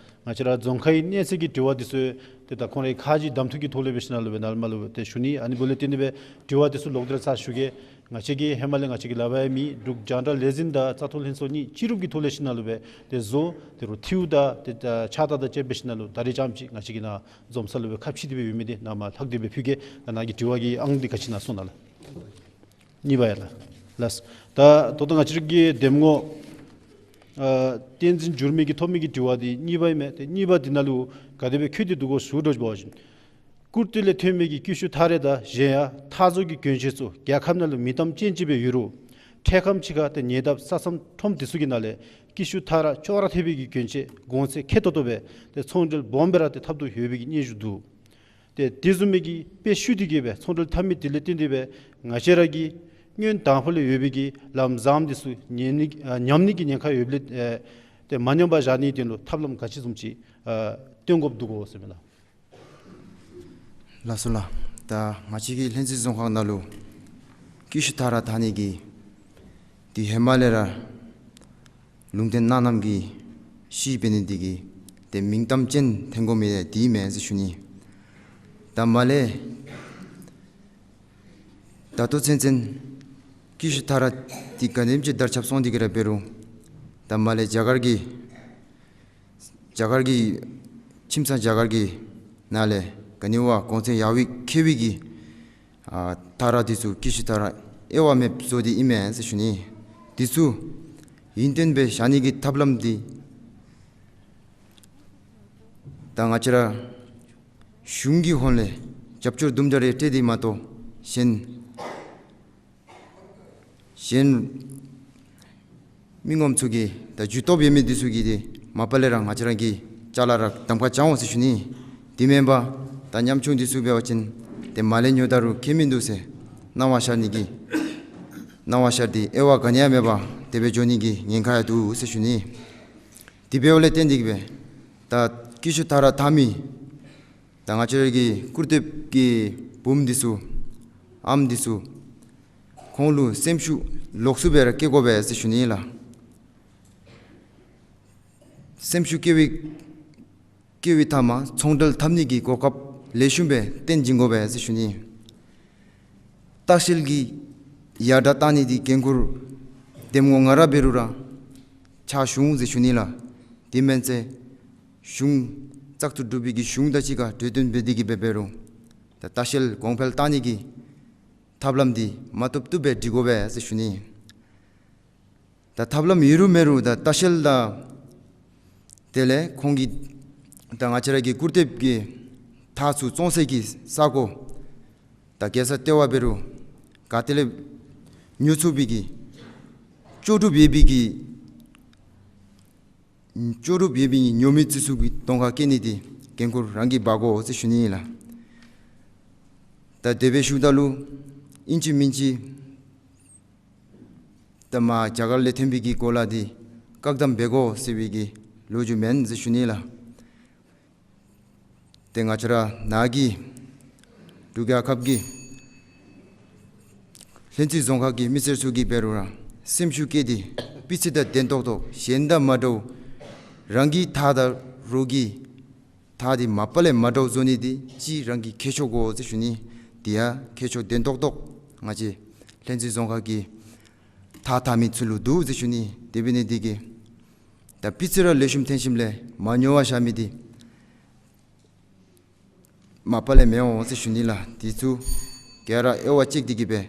ང་བཅས་ར་རྫོང་ཁའི་གནས་ཚད་ཀྱི་དྲི་བ་འདི་ཚུ་ཏེ་ད་ཁོང་རའི་ཁ་གི་གདམ་འཐུ་གི་ཐོག་ལས་འབད་ཞིནམ་ལས་འབད་ནཱ་མར་ལུ་ཏེ་ཞུ་ནི། ཨ་ནི་འབདཝ་ལས་བརྟེན་ཏེ་སྦེ་དྲི་བ་འདི་ཚུ་ལོག་སྟེ་ར་ཚར་ཞུ་གེ། ང་བཅས་ཀྱི་ཧེ་མ་ལས་ང་བཅས་ཀྱི་ལཱ་འབད་མི་འབྲུག་རྒྱང་བསྒྲགས་ལས་འཛིན་དང་བཙག་འཐུ་ལྷན་ཚོགས་གཉིས་སྤྱི་རུབ་ཀྱི་ཐོག་ལས་འབད་ཞིནམ་ལས་འབད་ཏེ་བཟོ་ཏེ་རུང་ཐིའུ་དང་ཏེ་ཕྱགས་རྟགས་དང་བཅསཔ་འབད་ཞིནམ་ལས་ད་རིས་རྐྱངམ་ཅིག་ང་བཅས་ཀྱི་ནཱ་འཛོམས་ས་ལུ་སྦེ་ཁ་ཕྱེ་སྟེ་སྦེ་ཡོད་མི་འདི་ནཱ་མར་ལྷག་སྟེ་སྦེ་ཕུལ་གེ། ད་ནཱ་གི་དྲི་བ་གི་ཨང་འདི་ག་ཅི་ཨིན་ན་གསུང་གནང་ལགས། གཉིས་པ་ཡ་ལགས། ལགས། ད་ད་ལྟོ་ང་བཅས་ར་གི་འདེམས་ངོ་ཨ་བསྟན་འཛིན་འགྱུར་མེད་ཀྱིས་ཐོབ་མི་གི་དྲི་བ་འདི་གཉིས་པ་ཨིན་མས། ཏེ་གཉིས་པ་འདི་ནང་ལུ་ག་དེ་སྦེ་འཁོད་དེ་འདུག་གོ་ཞུ་དོ་བཟུམ་འབད་བ་ཅིན། སྐུར་སྟོད་ལས་ཐོན་མི་གི་ཀི་ཤུ་ཐ་ར་དང་གཞན་ཡང་མཐའ་ཟུར་གྱི་གྱོན་ཆས་ཚུ་རྒྱལ་ཁབ་ནང་ལུ་མིང་གཏམ་ཅན་ཅིག་སྦེ་ཡོད་རུང་འཕྲལ་ཁམས་ཅིག་ཁར་ཏེ་ཉེ་འདབས་ས་མཚམས་ཁྲོམ་འདི་ཚུ་གི་ནང་ལས་ཀི་ཤུ་ཐ་ར་ཅོག་ར་འཐད་པའི་གི་གྱོན་ཆས་གོང་ཚད་ཁེ་ཏོག་ཏོ་སྦེ་ཏེ་ཚོང་འབྲེལ་སྦོམ་སྦེ་ར་ཏེ་འཐབ་དོ་ཡོད་པའི་གི་སྙན་ཞུ་འདུག། ཏེ་དེ་བཟུམ་མའི་གི་དཔེ་ཤུལ་ཏེ་གིས་སྦེ་ཚོང་འབྲེལ་འཐབ་མི་དེ་ལས་བརྟེན་ཏེ་སྦེ་ང་བཅས་ར་གི་སྔོན་དང་ཕུ་ལས་ཡོད་པའི་གི་ལམ་བཟང་འདི་ཚུ་ཉམས་ནི་ཨ་ཉམས་ནི་གི་ཉེན་ཁ་ཡོདཔ་ལས་ཨེ་ཏེ་མ་ཉམས་པར་བཞག་ནིའི་དོན་ལུ་ཐབས་ལམ་ག་ཅི་བཟུམ་ཅིག་ཨ་སྟོན་དགོཔ་འདུག་གོ་ཟེར་མས་ལགས། ལགས་སོ་ལགས། ད་ང་བཅས་ཀྱི་ལྷུན་རྩེ་རྫོང་ཁག་ནང་ལུ་ཀི་ཤུ་ཐ་ར་འཐག་ནི་གི་འདི་ཧེ་མ་ལས་ར་ལུང་བསྟན་གནང་གནངམ་གི་ཤེས་འབད་ནི་འདི་གིས་ཏེ་མིང་གཏམ་ཅན་ཐོན་དགོ་མི་འདི་ཨིན་མས་ཟེར་ཞུ་ནི། ད་མར་ལས་ད་ལྟོ་ཚུན་ཚོད་ཀི་ཤུ་ཐ་ར་འདི་ག་དེམ་ཅིག་དར་ཁྱབ་སོང་སྟེ་གིས་ར་འབད་རུང་ད་མར་ལས་རྒྱ་གར་གྱི་རྒྱ་གར་གྱི་ཁྱིམ་ཚང་རྒྱ་གར་གྱི་ནང་ལས་ག་ནི་བ་གོང་ཚད་ཡག་པའི་ཁེ་བའི་གི་ཨ་ཐ་ར་འདི་ཚུ་ཀི་ཤུ་ཐ་ར་དབྱེ་བ་མེདཔ་བཟོ་སྟེ་ཨིན་མས་ཟེར་ཞུ་ནི། འདི་ཚུ་ཡུན་བརྟན་སྦེ་བཞག་ནི་གི་ཐབས་ལམ་འདི་ད་ང་བཅས་ར་གཞུང་གི་ཧོངས་ལས་རྒྱབ་སྐྱོར་དུམ་གྲ་རེ་སྤྲོད་དེ་མ་གཏོགས་གཞན་གཞན་མི་ངོམ་ཚུ་གིས་ད་ཇུས་གཏོགསཔ་ཡོད་མི་འདི་ཚུ་གིས་ཏེ་མ་པ་ལས་ར་ང་བཅས་ར་གི་ཅ་ལ་ར་གདམ་ཁ་རྐྱབ་འོང་ཟེར་ཞུ་ནི། དེ་མེན་པར་ད་ཉམ་ཆུང་འདི་ཚུ་འབད་བ་ཅིན་ཏེ་མར་ལས་ཉོ་ད་རུང་ཁེ་མིན་འདུག་ཟེར་སྣང་བ་ཤར་ནི་གི་སྣང་བ་ཤར་ཏེ་དབྱེ་བ་ག་ནི་ཡང་མེད་པར་དེ་སྦེ་འགྱོ་ནི་གི་ཉེན་ཁ་ཡང་འདུག་ཟེར་ཞུ་ནི། དེ་འབདཝ་ལས་བརྟེན་ཏེ་གིས་སྦེ་ད་ཀི་ཤུ་ཐ་ར་འཐག་མི་ད་ང་བཅས་ར་གི་སྐུར་སྟོད་ཀྱི་བུམོ་འདི་ཚུ་ཨམ་འདི་ཚུ་ཁོང་ལུ་སེམས་ཤུགས་ལོགས་སུ་སྦེ་ར་སྐྱེ་དགོ་པས་ཟེར་ཞུ་ནི་ལགས། སེམས་ཤུགས་སྐྱེ་བའི་སྐྱེ་བའི་མཐའ་མ་ཚོང་འབྲེལ་འཐབ་ནི་གི་གོ་སྐབས་ལེགས་ཤོམ་སྦེ་བསྟན་བྱིན་དགོ་པས་ཟེར་ཞུ་ནི། ལྟ་བཤལ་གྱི་ཡར་དྲག་བཏང་ནི་འདི་འགན་ཁུར་འདེམས་ངོ་ང་ར་འབད་རུང་ར་ཕྱག་ཞུ་འོང་ཟེར་ཞུ་ནི་ལགས། དེ་མེན་ཚེ་གཞུང་བཙག་འཐུ་གྲུབ་པའི་གི་གཞུང་དང་གཅིག་ཁར་གྲོས་བསྟུན་འབད་དེ་གིས་འབད་འབད་རུང་ད་ལྟ་བཤལ་གོང་འཕེལ་བཏང་ནི་གི་ཐབས་ལམ་འདི་མ་བཏུབ་བཏུབ་སྦེ་སྒྲིག་དགོ་པས་ཟེར་ཞུ་ནི། ད་ཐབས་ལམ་ཡོད་རུང་མེད་རུང་ད་ལྟ་བཤལ་དང་དེ་ལས་ཁོང་གིས་ད་ང་བཅས་ར་གི་སྐུར་སྟོད་ཀྱི་ཐགས་ཚུ་བཙོང་སའི་གི་ས་གོ་ད་རྒྱལ་ས་ལྟེ་བ་འབད་རུང་ག་ཏེ་ལས་ཉོ་ཚུགས་པའི་གི་ལྕོགས་གྲུབ་ཡོད་པའི་གི་ལྕོགས་གྲུབ་ཡོད་པའི་ཉོ་མི་འདི་ཚུ་གི་གདོང་ཁར་སྐྱེལ་ནི་འདི་འགན་ཁུར་རང་གིས་འབག་དགོ་ཟེར་ཞུ་ནི་ཨིན་ལགས། ད་དེ་སྦེ་ཞུཝ་ད་ལུ་ཨིན་ཅི་མིན་ཅི་ད་མར་རྒྱ་གར་ལས་ཐོན་པའི་གི་གོ་ལ་འདི་བཀག་དམ་འབད་དགོ་ཟེར་བའི་གི་ལོ་རྒྱུས་མེན་ཟེར་ཞུ་ནི་ལགས། ཏེ་ང་བཅས་ར་ནཱ་གི་འབྲུག་རྒྱལ་ཁབ་ཀྱི་ལྷུན་རྩེ་རྫོང་ཁག་གི་མི་སེར་ཚུ་གིས་འབད་རུང་ར་སེམས་ཤུགས་བསྐྱེད་དེ་སྤུས་ཚད་དང་ལྡན་ཏོག་ཏོ་གཞན་དང་མ་འདྲཝ་རང་གི་ཐགས་དང་རོགས་ཀྱི་ཐགས་འདི་མ་པ་ལས་མ་འདྲཝ་བཟོ་ནི་འདི་གཅིག་རང་གིས་ཁྱད་ཆོས་དགོ་ཟེར་ཞུ་ནི། དེ་ཡང་ཁྱད་ཆོས་ལྡན་ཏོག་ཏོ་ང་བཅས་ལྷུན་རྩེ་རྫོང་ཁག་གི་ཐགས་འཐག་མི་ཚུ་ལུ་འདུག་ཟེར་ཞུ་ནི། དེ་འབད་ནི་འདི་གིས་ད་སྤུས་ཚད་ར་ལེགས་ཤོམ་ཐོན་ཞིནམ་ལས་མ་ཉོ་བར་བཞག་མི་འདི་མ་པ་ལས་མི་འོང་ཟེར་ཞུ་ནི་ལགས། དེ་ཚུ་ག་ར་དབྱེ་བ་དཔྱད་དེ་གིས་སྦེ་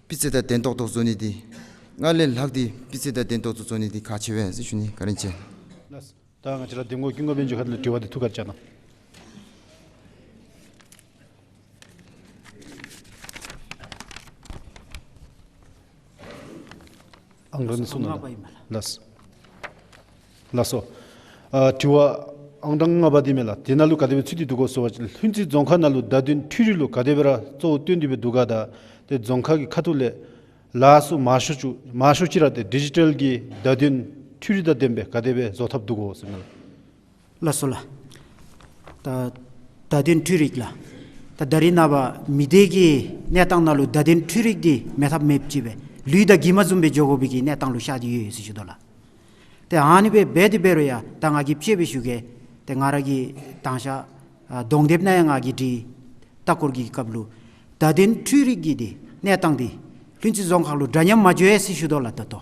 སྤུས་ཚད་དང་ལྡན་ཏོག་ཏོ་བཟོ་ནི་འདི་སྔར་ལས་ལྷག་སྟེ་སྤུས་ཚད་དང་ལྡན་ཏོག་ཏོ་བཟོ་ནི་འདི་ཁག་ཆེ་བས་ཟེར་ཞུ་ནི། བཀའ་དྲིན་ཆེ། ལགས། ད་ང་བཅས་ར་འདེམས་ངོ་ཀུན་དགའ་དཔལ་འབྱོར་ཁ་ཐུག་ལས་དྲི་བ་འདི་ཐུགས་ཁར་བཅར་གནང་། ཨང་གྲངས་གསུང་གནང་། ལགས། ལགས་སོ། ཨ་དྲི་བ་ཨང་གྲངས་ལྔ་པ་འདི་མས་ལགས། དེ་ནང་ལུ་ག་དེ་སྦེ་ཚུད་དེ་འདུག་གོ་ཟེར་བ་ཅིན་ལྷུན་རྩེ་རྫོང་ཁག་ནང་ལུ་བརྡ་དོན་འཕྲུལ་རིག་ལུ་ག་དེ་སྦེ་ར་གཙོ་བོ་བཏོན་ཏེ་སྦེ་འདུག་ག། ད་ཏེ་རྫོང་ཁག་གི་ཁ་ཐུག་ལས་ ལགས་སོ། མང་ཤོས་ཅིག་མང་ཤོས་ཅིག་ར་ཏེ་ཌི་ཇི་ཊལ་གྱི་བརྡ་དོན་འཕྲུལ་རིག་དང་ལྡནམ་སྦེ་ག་དེ་སྦེ་བཟོ་ཐབས་འདུག་གོ་ཟེར་ཨིན་མས་ལགས། ལགས་སོ་ལགས། ད་བརྡ་དོན་འཕྲུལ་རིག་ལགས། ད་ད་རིས་ནངས་པ་མི་སྡེ་གི་གནས་སྟངས་ནང་ལུ་བརྡ་དོན་འཕྲུལ་རིག་འདི་མེད་ཐབས་མེདཔ་ཅིག་སྦེ་ལུད་དང་གྱིབ་མ་བཟུམ་སྦེ་འགྱོ་དགོ་པའི་གི་གནས་སྟངས་ལུ་ཤར་ཏེ་ཡོད་ཟེར་ཞུ་དོ་ལགས། ཏེ་ཨ་ནི་སྦེ་འབད་དེ་འབད་རུང་ཡང་ད་ང་གིས་དཔྱེ་སྦེ་ཞུ་གེ། ཏེ་ང་ར་གིས་དང་ཤ་ཨ་གདོང་དེབ་ནང་ཡང་ང་གིས་བྲིས། ལྟ་སྐོར་གྱི་སྐབས་ལུ་བརྡ་དོན་འཕྲུལ་རིག་གི་འདི་གནས་སྟངས་འདི་ལྷུན་རྩེ་རྫོང་ཁག་ལུ་འདྲ་མཉམ་མ་འགྱོ་ཡ་ཟེར་ཞུ་དོ་ལགས། ད་ལྟོ་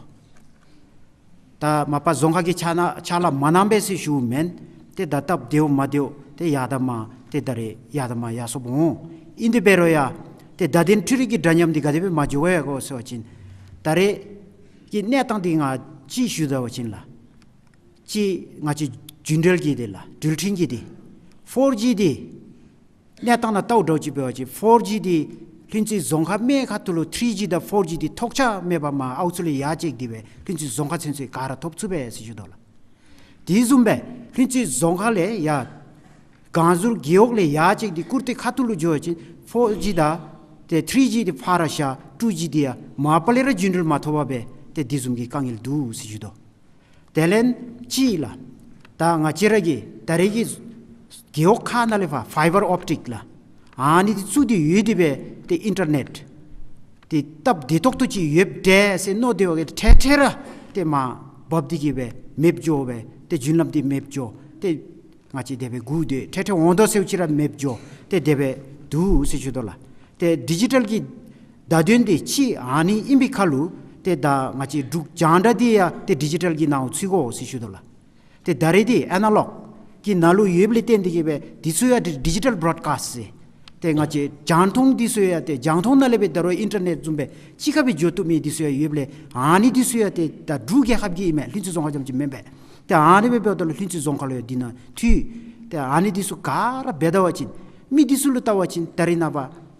ད་མ་པ་རྫོང་ཁག་གི་ཕྱག་ན་ཕྱག་ལཱ་མ་གནངམ་སྦེ་ཟེར་ཞུཝ་མེན། ཏེ་ད་སྟབས་བདེཝ་མ་བདེཝ་ཏེ་ཡར་དང་མར་ཏེ་ད་རེས་ཡར་དང་མར་ཡར་སོངམ་འོང་། ཨིན་དེ་འབད་རུང་ཡང་ཏེ་བརྡ་དོན་འཕྲུལ་རིག་གི་འདྲ་མཉམ་འདི་ག་དེ་སྦེ་མ་འགྱོ་ཡ་གོ་ཟེར་བ་ཅིན་ད་རེས་ཀྱི་གནས་སྟངས་འདི་ང་ཅིག་ཞུ་ད་བ་ཅིན་ལགས། ཅིག་ང་བཅས་རྒྱུན་འབྲེལ་གྱི་འདི་ལགས་འགྲུལ་འཕྲིན་གྱི་འདི་ཕོར་ཇི་འདི་གནས་སྟངས་ནང་ལྟཝ་འདྲཝ་ཅིག་འབད་བ་ཅིན་ཕོར་ཇི་འདི་ལྷུན་རྩེ་རྫོང་ཁག་སྨད་ཁ་ཐུག་ལུ་ཐྲི་ཇི་དང་ཕོར་ཇི་འདི་ཐོགས་ཆགས་མེད་པར་མར་ཨའུ་ཚུ་ལས་ཡར་བཅད་དེ་སྦེ་ལྷུན་རྩེ་རྫོང་ཁག་ཚུན་ཚོད་ག་ར་ཐོབ་ཚུགས་པས་ཟེར་ཞུ་དོ་ལགས། དེ་བཟུམ་སྦེ་ལྷུན་རྩེ་རྫོང་ཁག་ལས་ཡར་གངས་ཟུར་རྒེད་འོག་ལས་ཡར་བཅད་དེ་ཀུར་སྟོད་ཁ་ཐུག་ལུ་འགྱོ་བ་ཅིན་ཕོར་ཇི་དང་ཏེ་ཐྲི་ཇི་འདི་ཕར་ར་བཞག་ཊུ་ཇི་འདི་ཡང་མ་པ་ལས་ར་རྒྱུན་འགྲུལ་མ་ཐོབ་པར་སྦེ་ཏེ་དེ་བཟུམ་གྱི་དཀའ་ངལ་འདུག་ཟེར་ཞུ་དོ། དེ་ལས་ཅིག་ལགས། ད་ང་བཅས་ར་གི་ད་རེས་ཀྱི་རྒེད་འོག་ཁག་ནང་ལས་ཕར་ཕའི་བར་ཨོབ་ཊིཀ་ལགས། ཨ་ནི་འདི་བཙུགས་ཏེ་ཡོད་དེ་སྦེ་ཏེ་ཨིན་ཊར་ནེཊ་འདི་སྟབས་བདེ་ཏོག་ཏོ་ཅིག་ཡོདཔ་འདྲས་ཟེར་མནོ་སྟེ་བ་གི་འཕྲལ་འཕྲལ་ར་ཏེ་མར་འབབ་སྟེ་གི་སྦེ་མེདཔ་འགྱོ་སྦེ་ཏེ་རྒྱུན་ལམ་འདི་མེདཔ་འགྱོ། ཏེ་ང་བཅས་དེ་སྦེ་སྒུག་སྡོད། འཕྲལ་འཕྲལ་འོང་དོ་ཟེརཝ་ཅིག་ར་མེདཔ་འགྱོ། ཏེ་དེ་སྦེ་འདུག་ཟེར་ཞུ་དོ་ལགས། ཏེ་ཌི་ཇི་ཊལ་གྱི་བརྡ་དོན་འདི་ཅིག་ཨ་ནི་ཨིན་པའི་ཁར་ལུ་ཏེ་ད་ང་བཅས་འབྲུག་རྒྱང་བསྒྲགས་འདི་ཡང་ཏེ་ཌི་ཇི་ཊལ་གྱི་ནང་ཚུད་དགོ་ཟེར་ཞུ་དོ་ལགས། ཏེ་ད་རེས་འདི་ཨེ་ན་ལོག་གི་ནང་ལུ་ཡོདཔ་ལས་བརྟེན་ཏེ་གི་སྦེ་འདི་ཚུ་ཡང་ཌི་ཇི་ཊལ་བྲོཌ་ཀཱསཊ་ཟེར། ཏེ་ང་བཅས་རྒྱང་མཐོང་འདི་ཚུ་ཡང་ཏེ་རྒྱང་མཐོང་ནང་ལས་སྦེ་ད་རུང་ཨིན་ཊར་ནེཊ་བཟུམ་སྦེ་གཅིག་ཁར་སྦེ་འགྱོ་བཏུབ་མི་འདི་ཚུ་ཡང་ཡོདཔ་ལས་ཨ་ནི་འདི་ཚུ་ཡང་ཏེ་ད་འབྲུག་རྒྱལ་ཁབ་ཀྱི་ཨིན་མས། ལྷུན་རྩེ་རྫོང་ཁག་རྐྱངམ་ཅིག་མེན་པས། ཏེ་ཨ་ནི་སྦེ་འབདཝ་ད་ལུ་ལྷུན་རྩེ་རྫོང་ཁག་ལུ་ཡང་འདི་ནང་འཐུས། ཏེ་ཨ་ནི་འདི་ཚུ་ག་ར་འབད་ད་བ་ཅིན་མི་འདི་ཚུ་ལུ་བལྟ་བ་ཅིན་ད་རེས་ནངས་པ་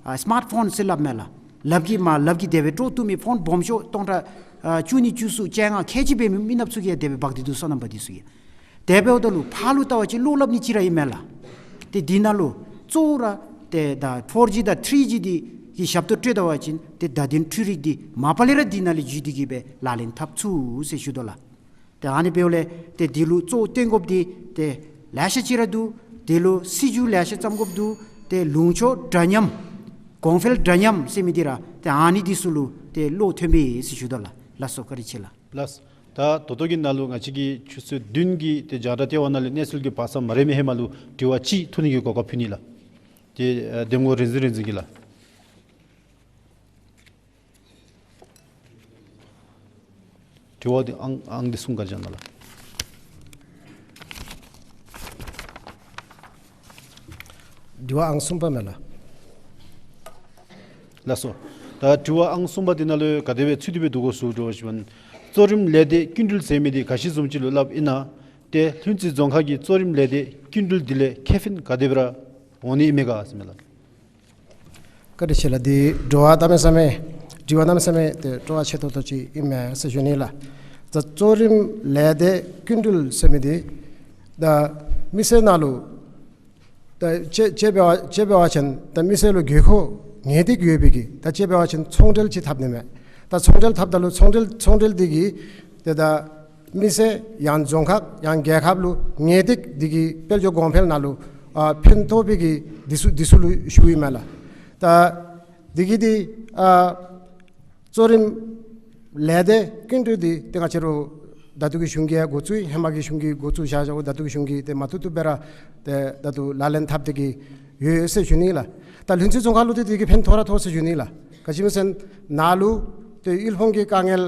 ཨ་སི་མཱཊ་ཕོན་ཟེར་སླབ་མས་ལགས། ལགཔ་གིས་མར་ལགཔ་གིས་དེ་སྦེ་དཀྲོག་བཏུབ་མི་ཕོན་སྦོམ་ཤོས་སྟོང་ཕྲག་ཨ་བཅུ་གཉིས་བཅུ་གསུམ་བཅོ་ལྔ་ཁལ་གཅིག་འབད་མི་མི་ནགཔ་ཚུ་གིས་ཡང་དེ་སྦེ་འབག་སྟེ་འདུག། སོ་ནམ་པ་འདི་ཚུ་གིས། དེ་འབདཝ་ད་ལུ་ཕར་ལུ་བལྟ་བ་ཅིན་བློ་སླབ་ནི་ཅིག་ར་ཨིན་མས་ལགས། ཏེ་འདི་ནང་ལུ་གཙོ་བོ་ར་ཏེ་ད་ཕོར་ཇི་དང་ཐྲི་ཇི་འདི་གི་ཞབས་ཏོག་སྤྲོད་ད་བ་ཅིན་ཏེ་བརྡ་དོན་འཕྲུལ་རིག་འདི་མ་པ་ལས་ར་འདི་ནང་ལས་འཇུས་ཏེ་གི་སྦེ་ལག་ལེན་འཐབ་ཚུགས་ཟེར་ཞུ་དོ་ལགས། ཏེ་ཨ་ནི་འབདཝ་ལས་ཏེ་འདི་ལུ་གཙོ་བོ་བཏོན་དགོཔ་འདི་ཏེ་ལེ་ཤ་ཅིག་ར་འདུག། དེ་ལུ་སྲིད་བྱུས་ལེ་ཤ་བརྩམ་དགོཔ་འདུག། ཏེ་ལུང་ཕྱོགས་འདྲ་མཉམ་གོང་འཕེལ་འདྲ་མཉམ་ཟེར་མི་འདི་ར་ཏེ་ཨ་ནི་འདི་ཚུ་ལུ་ཏེ་བློ་ཐོན་པས་ཟེར་ཞུ་དོ་ལགས། ལགས་སོ། བཀའ་དྲིན་ཆེ་ལགས། ལགས། ད་ད་ལྟོ་གི་ནང་ལུ་ང་བཅས་ཀྱི་ཆུ་ཚོད་བདུན་གྱི་ཏེ་རྒྱང་བསྒྲགས་ལྟེ་བ་ནང་ལས་གནས་ཚུལ་གྱི་བར་མཚམས་མ་རན་མི་ཧེ་མ་ལུ་དྲི་བ་ཅིག་ཐོན་ནི་གི་གོ་སྐབས་ཕུལ་ནི་ལགས། ཏེ་ཨ་འདེམས་ངོ་རིག་འཛིན་རིག་འཛིན་གྱིས་ལགས། དྲི་བ་འདི་ཨང་ཨང་འདི་གསུམ་ག་ར་བཞག་གནང་ལགས། དྲི་བ་ཨང་གསུམ་པ་མས་ལགས། ལགས་སོ། ད་དྲི་བ་ཨང་གསུམ་པ་འདི་ནང་ལུ་ག་དེ་སྦེ་ཚུད་དེ་སྦེ་འདུག་གོ་ཟེར་དྲི་བ་ཞུ་བ་ཅིན་གཙོ་རིམ་ལས་སྡེ་སྐྱིན་འགྲུལ་ཟེར་མི་འདི་ག་ཅི་བཟུམ་ཅིག་ལུ་སླབ་ཨིན་ན། ཏེ་ལྷུན་རྩེ་རྫོང་ཁག་གི་གཙོ་རིམ་ལས་སྡེ་སྐྱིན་འགྲུལ་འདི་ལས་ཁེ་ཕན་ག་དེ་སྦེ་ར་འོང་ནི་ཨིན་མས་ག་ཟེར་མས་ལགས། བཀའ་དྲིན་ཆེ་ལགས། འདི་དྲི་བ་གནམ་མེད་ས་མེད་དྲི་བ་གནམ་མེད་ས་མེད་ཏེ་སྤྲོ་བ་ཆེ་ཏོག་ཏོ་ཅིག་ཨིན་མས་ཟེར་ཞུ་ནི་ལགས། ད་གཙོ་རིམ་ལས་སྡེ་སྐྱིན་འགྲུལ་ཟེར་མི་འདི་ད་མི་སེར་ནང་ལུ་ད་དཔྱེ་དཔྱེ་འབད་བ་དཔྱེ་འབད་བ་ཅིན་ད་མི་སེར་ལུ་དགོས་མཁོ་ངེས་ཏིག་ཡོད་པའི་གི་ད་དཔྱེ་འབད་བ་ཅིན་ཚོང་འབྲེལ་ཅིག་འཐབ་ནི་མས། ད་ཚོང་འབྲེལ་འཐབ་ད་ལུ་ཚོང་འབྲེལ་ཚོང་འབྲེལ་འདི་གིས་ཏེ་ད་མི་སེར་ཡང་རྫོང་ཁག་ཡང་རྒྱལ་ཁབ་ལུ་ངེས་ཏིག་འདི་གིས་དཔལ་འབྱོར་གོང་འཕེལ་ནང་ལུ་ཨ་ཕན་ཐོགས་པའི་གི་འདི་ཚུ་འདི་ཚུ་ལུ་ཞུཝ་ཨིན་མས་ལགས། ད་འདི་གིས་འདི་ཨ་གཙོ་རིམ་ལས་སྡེ་སྐྱིན་འགྲུལ་འདི་ཏེ་ང་བཅས་ར་ད་ལྟོ་གི་གཞུང་གིས་འགོ་བཙུགས་ཡི། ཧེ་མ་གི་གཞུང་གིས་འགོ་བཙུགས་བཞག་བཞགཔ་ད་ལྟོ་གི་གཞུང་གིས་ཏེ་མ་བཏུབ་བཏུབ་སྦེ་ར་ཏེ་ད་ལྟོ་ལག་ལེན་འཐབ་སྟེ་གི་ཡོད་ཟེར་ཞུ་ནི་ལགས། ད་ལྷུན་རྩེ་རྫོང་ཁག་ལུ་ཏེ་འདི་གིས་ཕན་ཐོགས་ར་ཐོགས་ཟེར་ཞུ་ནི་ལགས། ག་ཅི་སྨོ་ཟེར་ན་ནཱ་ལུ་ཏེ་དབུལ་ཕོངས་ཀྱི་དཀའ་ངལ་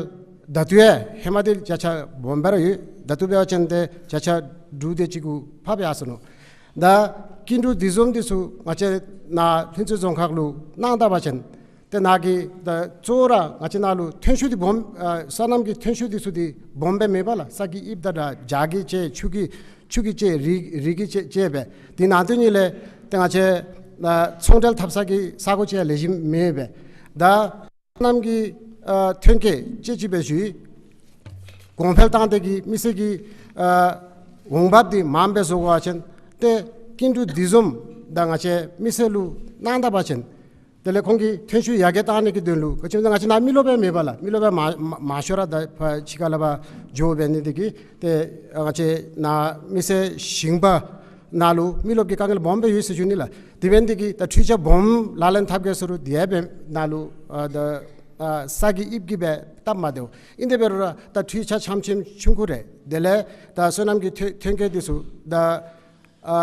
ད་ལྟོ་ཡང་ཧེ་མ་འདི་བརྒྱ་ཆ་སྦོམ་སྦེ་ར་ཡོད། ད་ལྟོ་འབད་བ་ཅིན་ཏེ་བརྒྱ་ཆ་དྲུག་དེ་ཅིག་གུ་ཕབ་ཡར་སོ་ནུག། ད་སྐྱིན་འགྲུལ་འདི་བཟུམ་འདི་ཚུ་ང་བཅས་ནཱ་ལྷུན་རྩེ་རྫོང་ཁག་ལུ་གནང་ད་པ་ཅིན་ཏེ་ནཱ་གི་ད་གཙོ་བོ་ར་ང་བཅས་ནཱ་ལུ་ཐོན་ཤུགས་འདི་སྦོམ་ཨ་སོ་ནམ་གྱི་ཐོན་ཤུགས་འདི་ཚུ་འདི་སྦོམ་སྦེ་མེད་པས་ལགས། ས་གི་དབྱིབས་དང་འདྲ་བྱག་གིས་བཅད་ཆུ་གིས་ཆུ་གིས་བཅད་རི་རི་གིས་བཅད་བཅད་སྦེ་འདི་ནང་དོན་ཉིད་ལས་ཏེ་ང་བཅས་ཨ་ཚོང་འབྲེལ་འཐབ་ས་གི་ས་གོ་ཅིག་ཡང་ལེགས་ཤོམ་མེད་པས། ད་སོ་ནམ་གྱི་ཨ་ཐོན་སྐྱེད་ཅིག་ཅིག་སྦེ་ཞུ་ཡི། གོང་འཕེལ་བཏང་སྟེ་གི་མི་སེར་གྱི་ཨ་འོང་འབབ་འདི་མངམ་སྦེ་བཟོ་དགོ་པ་ཅིན་ཏེ་སྐྱིན་འགྲུལ་འདི་བཟུམ་ད་ང་བཅས་མི་སེར་ལུ་གནང་ད་པ་ཅིན་ དེ་ལས་ཁོང་གིས་ཐོན་ཤུགས་ཡར་རྒྱས་གཏང་ནི་གི་དོན་ལུ་ག་ཅི་སྨོ་ཟེར་ང་བཅས་ནཱ་མི་རློབས་སྦེ་མེད་པས་ལགས། མི་རློབས་སྦེ་མ་མ་མ་ཤོར་ར་ད་ཕར་ཕྱི་ཁ་ལས་ཕར་འགྱོ་འབད་ནི་འདི་གིས་ཏེ་ང་བཅས་ནཱ་མི་སེར་ཞིང་པ་ནང་ལུ་མི་རློབས་ཀྱི་དཀའ་ངལ་སྦོམ་སྦེ་ཡོད་ཟེར་ཞུ་ནི་ལགས། དེ་འབད་ནི་འདི་གིས་ད་འཕྲུལ་ཆས་སྦོམ་ལག་ལེན་འཐབ་གེ་ཟེར་རུང་དེ་ཡང་འབད་ནཱ་ལུ་ཨ་ད་ཨ་ས་གི་དབྱིབས་ཀྱིས་སྦེ་སྟབས་མ་བདེཝ། ཨིན་དེ་འབད་རུང་ར་ད་འཕྲུལ་ཆས་ཆམ་ཆེམ་ཆུང་ཀུ་རེ་དེ་ལས་ད་སོ་ནམ་གྱི་ཐོན་ཐོན་སྐྱེད་འདི་ཚུ་ད་ཨ་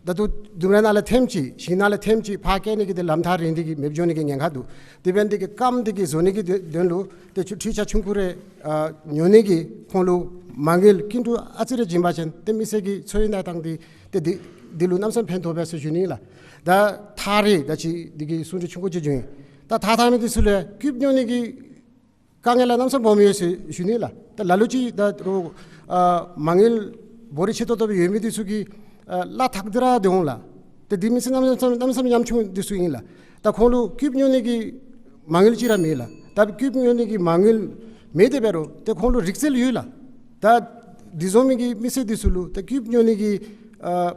ད་ལྟོ་ལྡུམ་ར་ནང་ལས་ཐེངས་ཅིག་ཞིང་ནང་ལས་ཐེངས་ཅིག་ཕར་སྐྱེལ་ནི་གི་དེ་ལམ་ཐག་རིང་སྟེ་གིས་མེདཔ་འགྱོ་ནི་གི་ཉེན་ཁ་འདུག། དེ་འབད་ནི་འདི་གིས་སྐམ་སྟེ་གིས་བཟོ་ནི་གི་དོན་དོན་ལུ་ཏེ་འཕྲུལ་འཕྲུལ་ཆས་ཆུང་ཀུ་རེ་ཨ་ཉོ་ནི་གི་ཁོང་ལུ་མ་དངུལ་སྐྱིན་འགྲུལ་ཨ་ཙི་རེ་བྱིན་པ་ཅིན་ཏེ་མི་སེར་གྱི་འཚོ་ཡོན་དང་བཏང་སྟེ་ཏེ་འདི་འདི་ལུ་གནམ་མེད་ས་མེད་ཕན་ཐོགས་པས་ཟེར་ཞུ་ནི་ལགས། ད་ཐག་རིང་ད་ཅི་འདི་གི་གསུང་གྲོས་ཆུང་ཀུ་ཅིག་བྱུང་ཡི། ད་ཐག་ཐག་མི་འདི་ཚུ་ལུ་རྐུབ་ཉོ་ནི་གི་དཀའ་ངལ་ལགས་གནམ་མེད་ས་མེད་སྦོམ་ཡོད་ཟེར་ཞུ་ནི་ལགས། ད་ལ་ལུ་ཅིག་ད་རུང་ཨ་མ་དངུལ་འབོར་ཆེ་ཏོག་ཏོ་སྦེ་ཡོད་མི་འདི་ཚུ་གིས་ཨ་གླ་འཐག་སྟེ་ར་སྡོད་འོང་ལགས། ད་འདི་མི་སེར་གནམ་མེད་ས་མེད་གནམ་མེད་ས་མེད་ཉམ་ཆུང་འདི་ཚུ་ཨིན་ལགས། ད་ཁོང་ལུ་རྐུབ་ཉོ་ནི་གི་མ་དངུལ་ཅིག་ར་མེད་ལགས། ད་རྐུབ་ཉོ་ནི་གི་མ་དངུལ་མེད་དེ་འབད་རུང་ཏེ་ཁོང་ལུ་རིག་རྩལ་ཡོད་ལགས། ད་འདི་བཟུམ་མའི་གི་མི་སེར་འདི་ཚུ་ལུ་ད་རྐུབ་ཉོ་ནི་གི་ཨ་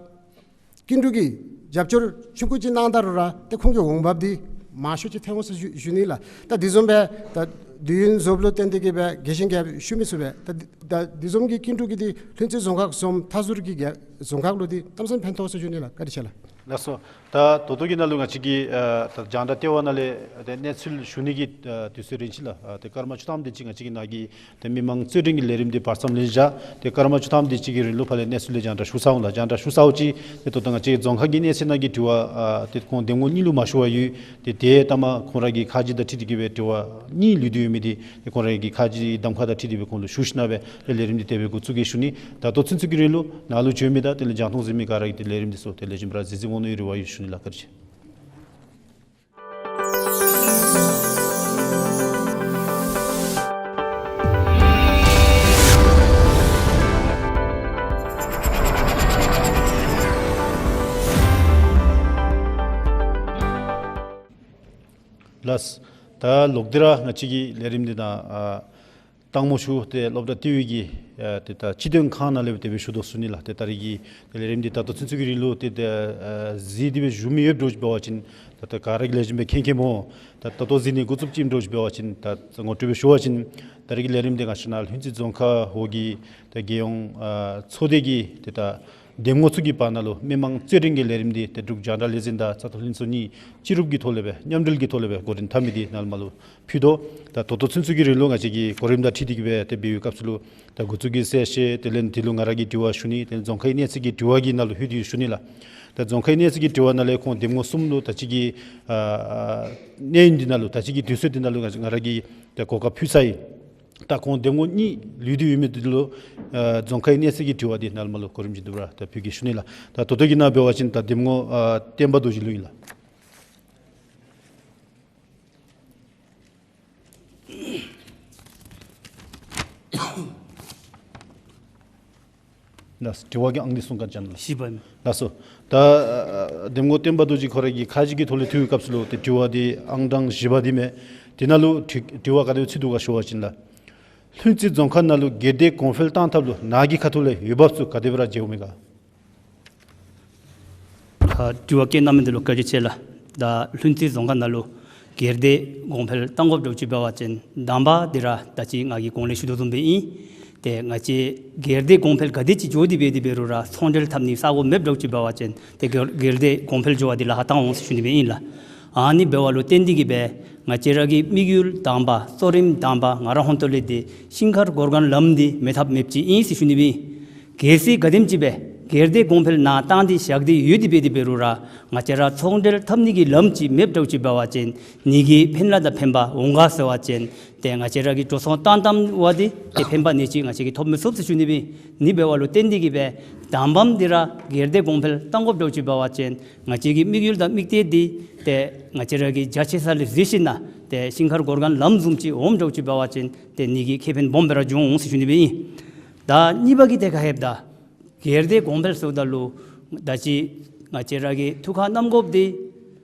སྐྱིན་འགྲུལ་གྱི་རྒྱབ་སྐྱོར་ཆུང་ཀུ་ཅིག་གནང་ད་རུང་ར་ཏེ་ཁོང་གི་འོང་འབབ་འདི་མང་ཤོས་ཅིག་ཐོན་འོང་ཟེར་ཞུ་ཞུ་ནི་ལགས། ད་འདི་བཟུམ་སྦེ་ད་དུས་ཡུན་རྫོགསཔ་ལུ་བརྟེན་ཏེ་གིས་སྦེ་རྒྱས་ཤིང་རྒྱས་ཤུལ་མི་ཚུ་སྦེ་ད་ད་འདི་བཟུམ་གྱི་སྐྱིན་འགྲུལ་གྱི་འདི་ལྷུན་རྩེ་རྫོང་ཁག་བཟུམ་མཐའ་ཟུར་གྱི་རྒྱ་རྫོང་ཁག་ལུ་འདི་གནམ་མེད་ས་མེད་ཕན་ཐོགས་ཟེར་ཞུ་ནི་ལགས། བཀའ་དྲིན་ཆེ་ལགས། ལགས་སོ། ད་ད་ལྟོ་གི་ནང་ལུ་ང་བཅས་ཀྱིས་ཨ་ད་རྒྱང་བསྒྲགས་ལྟེ་བ་ནང་ལས་ཏེ་གནས་ཚུལ་ཞུ་ནི་གི་ཨ་དུས་ཚོད་རན་ཅི་ལགས། ཨ་ཏེ་སྐར་མ་བཅུ་ཐམ་དེ་ཅིག་ང་བཅས་ཀྱིས་ནཱ་གི་ཏེ་མི་མང་རྩོད་འགྲན་གྱི་ལས་རིམ་འདི་བར་མཚམས་ལེན་བཞག། ཏེ་སྐར་མ་བཅུ་ཐམ་དེ་ཅིག་གི་རིང་ལུ་ཕར་ལས་གནས་ཚུལ་ལས་རྒྱང་བསྒྲགས་ཞུ་ཚར་འོང་ལགས། རྒྱང་བསྒྲགས་ཞུ་ཚརཝ་ཅིག་ཏེ་ད་ལྟོ་ང་བཅས་རྫོང་ཁག་གི་གནས་ཚད་ནང་གི་དྲི་བ་ཨ་ཏེ་ཁོང་འདེམས་ངོ་གཉིས་ལུ་མ་ཞུ་བར་ཡོད། ཏེ་ཏེ་ལྟ་མ་ཁོང་ར་གི་ཁ་རྗེ་དང་འཁྲིལ་ཏེ་གིས་སྦེ་དྲི་བ་གཉིས་ལུས་ཏེ་ཡོད་མི་འདི་ཏེ་ཁོང་ར་གི་ཁ་རྗེ་གདམ་ཁ་དང་འཁྲིལ་ཏེ་སྦེ་ཁོང་ལུ་ཞུ་ཞིནམ་སྦེ་ཏེ་ལས་རིམ་འདི་དེ་སྦེ་འགོ་བཙུགས་གེ་ཞུ་ནི། ད་ལྟོ་ཚུན་ཚོད་ཀྱི་རིང་ལུ་ནཱ་ལུ་བྱོན་མི་དང་དེ་ལས་རྒྱང་མཐོང་གཟིགས་མི་ག་ར་གིས་ཏེ་ལས་རིམ་འདི་ཚུ་ཏེ་ལེགས་ཤོམ་སྦེ་ར་གཟིགས་གཟིགསཔ་འོང་ནི་ཡོད་རེ་བ་ཡོད་ཞུ་ནི་ལགས། བཀའ་དྲིན་ཆེ། ལགས། ད་ལོག་སྟེ་ར་ང་བཅས་ཀྱི་ལས་རིམ་འདི་ནང་ཨ་ལྟ་མ་ཞུ་ཏེ་སློབ་གྲྭ་ལྟེ་བའི་གི་ཨ་ཏེ་ད་སྤྱི་དོན་ཁང་ནང་ལས་དེ་སྦེ་ཞུ་དོ་ཟེར་ཞུ་ནི་ལགས། ཏེ་ད་རེས་ཀྱི་ཏེ་ལས་རིམ་འདི་ད་ལྟོ་ཚུན་ཚོད་ཀྱི་རིང་ལུ་ཏེ་ད་ཨ་གཟིགས་ཏེ་སྦེ་བཞུགས་མི་ཡོདཔ་འདྲཝ་ཅིག་འབད་བ་ཅིན་ད་ད་ག་ར་གིས་ལེགས་ཤོམ་སྦེ་མཁྱེན་མཁྱེནམ་སྨོ། ད་ད་ལྟོ་གཟིགས་ནི་འགོ་བཙུགསཔ་ཅིག་འདྲཝ་ཅིག་འབད་བ་ཅིན་ད་ངོ་སྤྲོད་སྦེ་ཞུ་བ་ཅིན་ད་རེས་ཀྱི་ལས་རིམ་འདི་ང་བཅས་ནཱ་ལྷུན་རྩེ་རྫོང་ཁག་འོག་གི་ད་རྒྱལ་ཡོངས་ཨ་ཚོགས་སྡེ་གི་ཏེ་ད་འདེམས་ངོ་ཚུ་གི་བར་ན་ལུ་མི་མང་རྩོད་འགྲན་གྱི་ལས་རིམ་འདི་ཏེ་འབྲུག་རྒྱང་བསྒྲགས་ལས་འཛིན་དང་རྩ་དོན་ལྷན་ཚོགས་གཉིས་སྤྱི་རུབ་ཀྱི་ཐོག་ལས་སྦེ་མཉམ་འབྲེལ་གྱི་ཐོག་ལས་སྦེ་འགོ་འདྲེན་འཐབ་མི་འདི་ནཱ་ལས་མར་ལུ་ཕུལ་དོ། ད་ད་ལྟོ་ཚུན་ཚོད་ཀྱི་རིང་ལུ་ང་བཅས་ཀྱི་གོ་རིམ་དང་འཁྲིལ་ཏེ་གིས་སྦེ་ཏེ་འབད་བའི་སྐབས་སུ་ལུ་ད་འགོ་བཙུགས་ཀྱི་གསལ་བཤད་དེ་ལས་དེ་ལུ་ང་ར་གིས་དྲི་བ་ཞུ་ནི། ཏེ་རྫོང་ཁའི་གནས་ཚད་ཀྱི་དྲི་བ་གི་ནང་ལུ་ལྷོད་དེ་ཞུ་ནི་ལགས། ད་རྫོང་ཁའི་གནས་ཚད་ཀྱི་དྲི་བ་ནང་ལས་ཁོང་འདེམས་ངོ་གསུམ་ལུ་ད་ཅི་གི་ཨ་ཨ་གནས་ཡུན་འདི་ནང་ལུ་ད་ཅི་གི་དུས་ཚོད་འདི་ནང་ལུ་ང་ང་ར་གིས་ད་གོ་སྐབས་ཕུལ་ཚར་ཡི། ད་ཁོང་འདེམས་ངོ་གཉིས་ལུས་ཏེ་ཡོད་མི་འདི་ལུ་ཨ་རྫོང་ཁའི་གནས་ཚད་ཀྱི་དྲི་བ་འདི་ནཱ་ལས་མར་ལུ་གོ་རིམ་བཞིན་དུ་ར་ད་ཕུལ་གེ་ཞུ་ནི་ལགས། ད་ད་ལྟོ་གི་ནང་འབད་བ་ཅིན་ད་འདེམས་ངོ་ཨ་བསྟན་པ་རྡོ་རྗེ་ལུ་ཨིན་ལགས། ལགས། དྲི་བ་གི་ཨང་འདི་གསུང་བཀའ་བཅག་གནང་ལགས། བཞི་པ་ཨིན། ལགས་སོ། ད་ཨ་འདེམས་ངོ་བསྟན་པ་རྡོ་རྗེ་ཁོ་ར་གི་ཁ་རྗེ་གི་ཐོག་ལས་ཐུག་པའི་སྐབས་སུ་ལུ་ཏེ་དྲི་བ་འདི་ཨང་གྲངས་བཞི་པ་འདི་མས། དེ་ནང་ལུ་དྲི་དྲི་བ་ག་དེ་སྦེ་ཚུད་དོ་ག་ཞུ་བ་ཅིན་ལགས། ལྷུན་རྩེ་རྫོང་ཁག་ནང་ལུ་སྒེར་སྡེ་གོང་འཕེལ་གཏང་ཐབས་ལུ་ནཱ་གི་ཁ་ཐུག་ལས་འོས་འབབ་ཚུ་ག་དེ་སྦེ་ར་མཇལཝ་མས་ག། ཨ་དྲི་བ་བཀོད་གནང་མི་འདི་ལུ་བཀའ་དྲིན་ཆེ་ལགས། ད་ལྷུན་རྩེ་རྫོང་ཁག་ནང་ལུ་སྒེར་སྡེ་གོང་འཕེལ་གཏང་དགོཔ་འདྲཝ་ཅིག་འབད་བ་ཅིན་དང་པ་འདི་ར་ད་ཅི་ང་གིས་གོང་ལས་ཞུ་དོ་བཟུམ་སྦེ་ཨིན། ཏེ་ང་བཅས་སྒེར་སྡེ་གོང་འཕེལ་ག་དེ་ཅིག་འགྱོ་སྟེ་འབད་དེ་འབད་རུང་ར་ཚོང་འབྲེལ་འཐབ་ནི་ས་གོ་མེདཔ་འདྲཝ་ཅིག་འབད་བ་ཅིན་ཏེ་སྒེར་སྒེར་སྡེ་གོང་འཕེལ་འགྱོ་བ་འདི་ལཱ་ཁག་བཏང་འོང་ཟེར་ཞུ་ནི་སྦེ་ཨིན་ལགས། ཨ་ནི་འབདཝ་ལུ་བརྟེན་ཏེ་གིས་སྦེ་ང་བཅས་ར་གི་དམིགས་ཡུལ་དང་པ་གཙོ་རིམ་དང་པ་ང་ར་ཧོན་ཏོ་ལས་འདི་ཤིང་མཁར་གོར་གན་ལམ་འདི་མེད་ཐབས་མེདཔ་ཅིག་ཨིན་ཟེར་ཞུ་ནི་སྦེ་ཨིན། གལ་སྲིད་ག་དེམ་ཅིག་སྦེ་སྒེར་སྡེ་གོང་འཕེལ་ནཱ་བཏང་སྟེ་བཞག་སྟེ་ཡོད་དེ་འབད་དེ་འབད་རུང་ར་ང་བཅས་ར་ཚོང་འབྲེལ་འཐབ་ནི་གི་ལམ་ཅིག་མེདཔ་འདྲཝ་ཅིག་འབད་བ་ཅིན་ནི་གི་ཕན་ལ་དང་ཕན་པ་འོང་ག་ཟེར་བ་ཅིན་ཏེ་ང་བཅས་ར་གིས་འགྲོ་སོང་བཏང་བཏངམ་འབད་དེ་ཏེ་ཕན་པ་ནི་ཅིག་ང་བཅས་ཀྱིས་ཐོབ་མི་ཚུགས་ཟེར་ཞུ་ནི་སྦེ་ཨིན། ནི་འབདཝ་ལུ་བརྟེན་ཏེ་གིས་སྦེ་དང་པམ་འདི་ར་སྒེར་སྡེ་གོང་འཕེལ་གཏང་དགོཔ་འདྲཝ་ཅིག་འབད་བ་ཅིན་ང་བཅས་ཀྱི་དམིགས་ཡུལ་དང་དམིགས་གཏད་འདི་ཏེ་ང་བཅས་ར་གི་རྒྱ་ཆེ་ས་ལས་གཟིགས་ཞིན་ན་ཏེ་ཤིང་མཁར་གོར་གན་ལམ་བཟུམ་ཅིག་འོངམ་འདྲཝ་ཅིག་འབད་བ་ཅིན་ཏེ་ནི་གི་ཁེ་ཕན་སྦོམ་སྦེ་ར་འབྱུང་འོང་ཟེར་ཞུ་ནི་སྦེ་ཨིན། ད་གཉིས་པ་གི་ཏེ་ག་ཧེབ་ད་སྒེར་སྡེ་གོང་འཕེལ་ཟེརཝ་ད་ལུ་ད་ཅི་ང་བཅས་ར་གིས་ཐུགས་ཁར་བསྣམ་དགོཔ་འདི་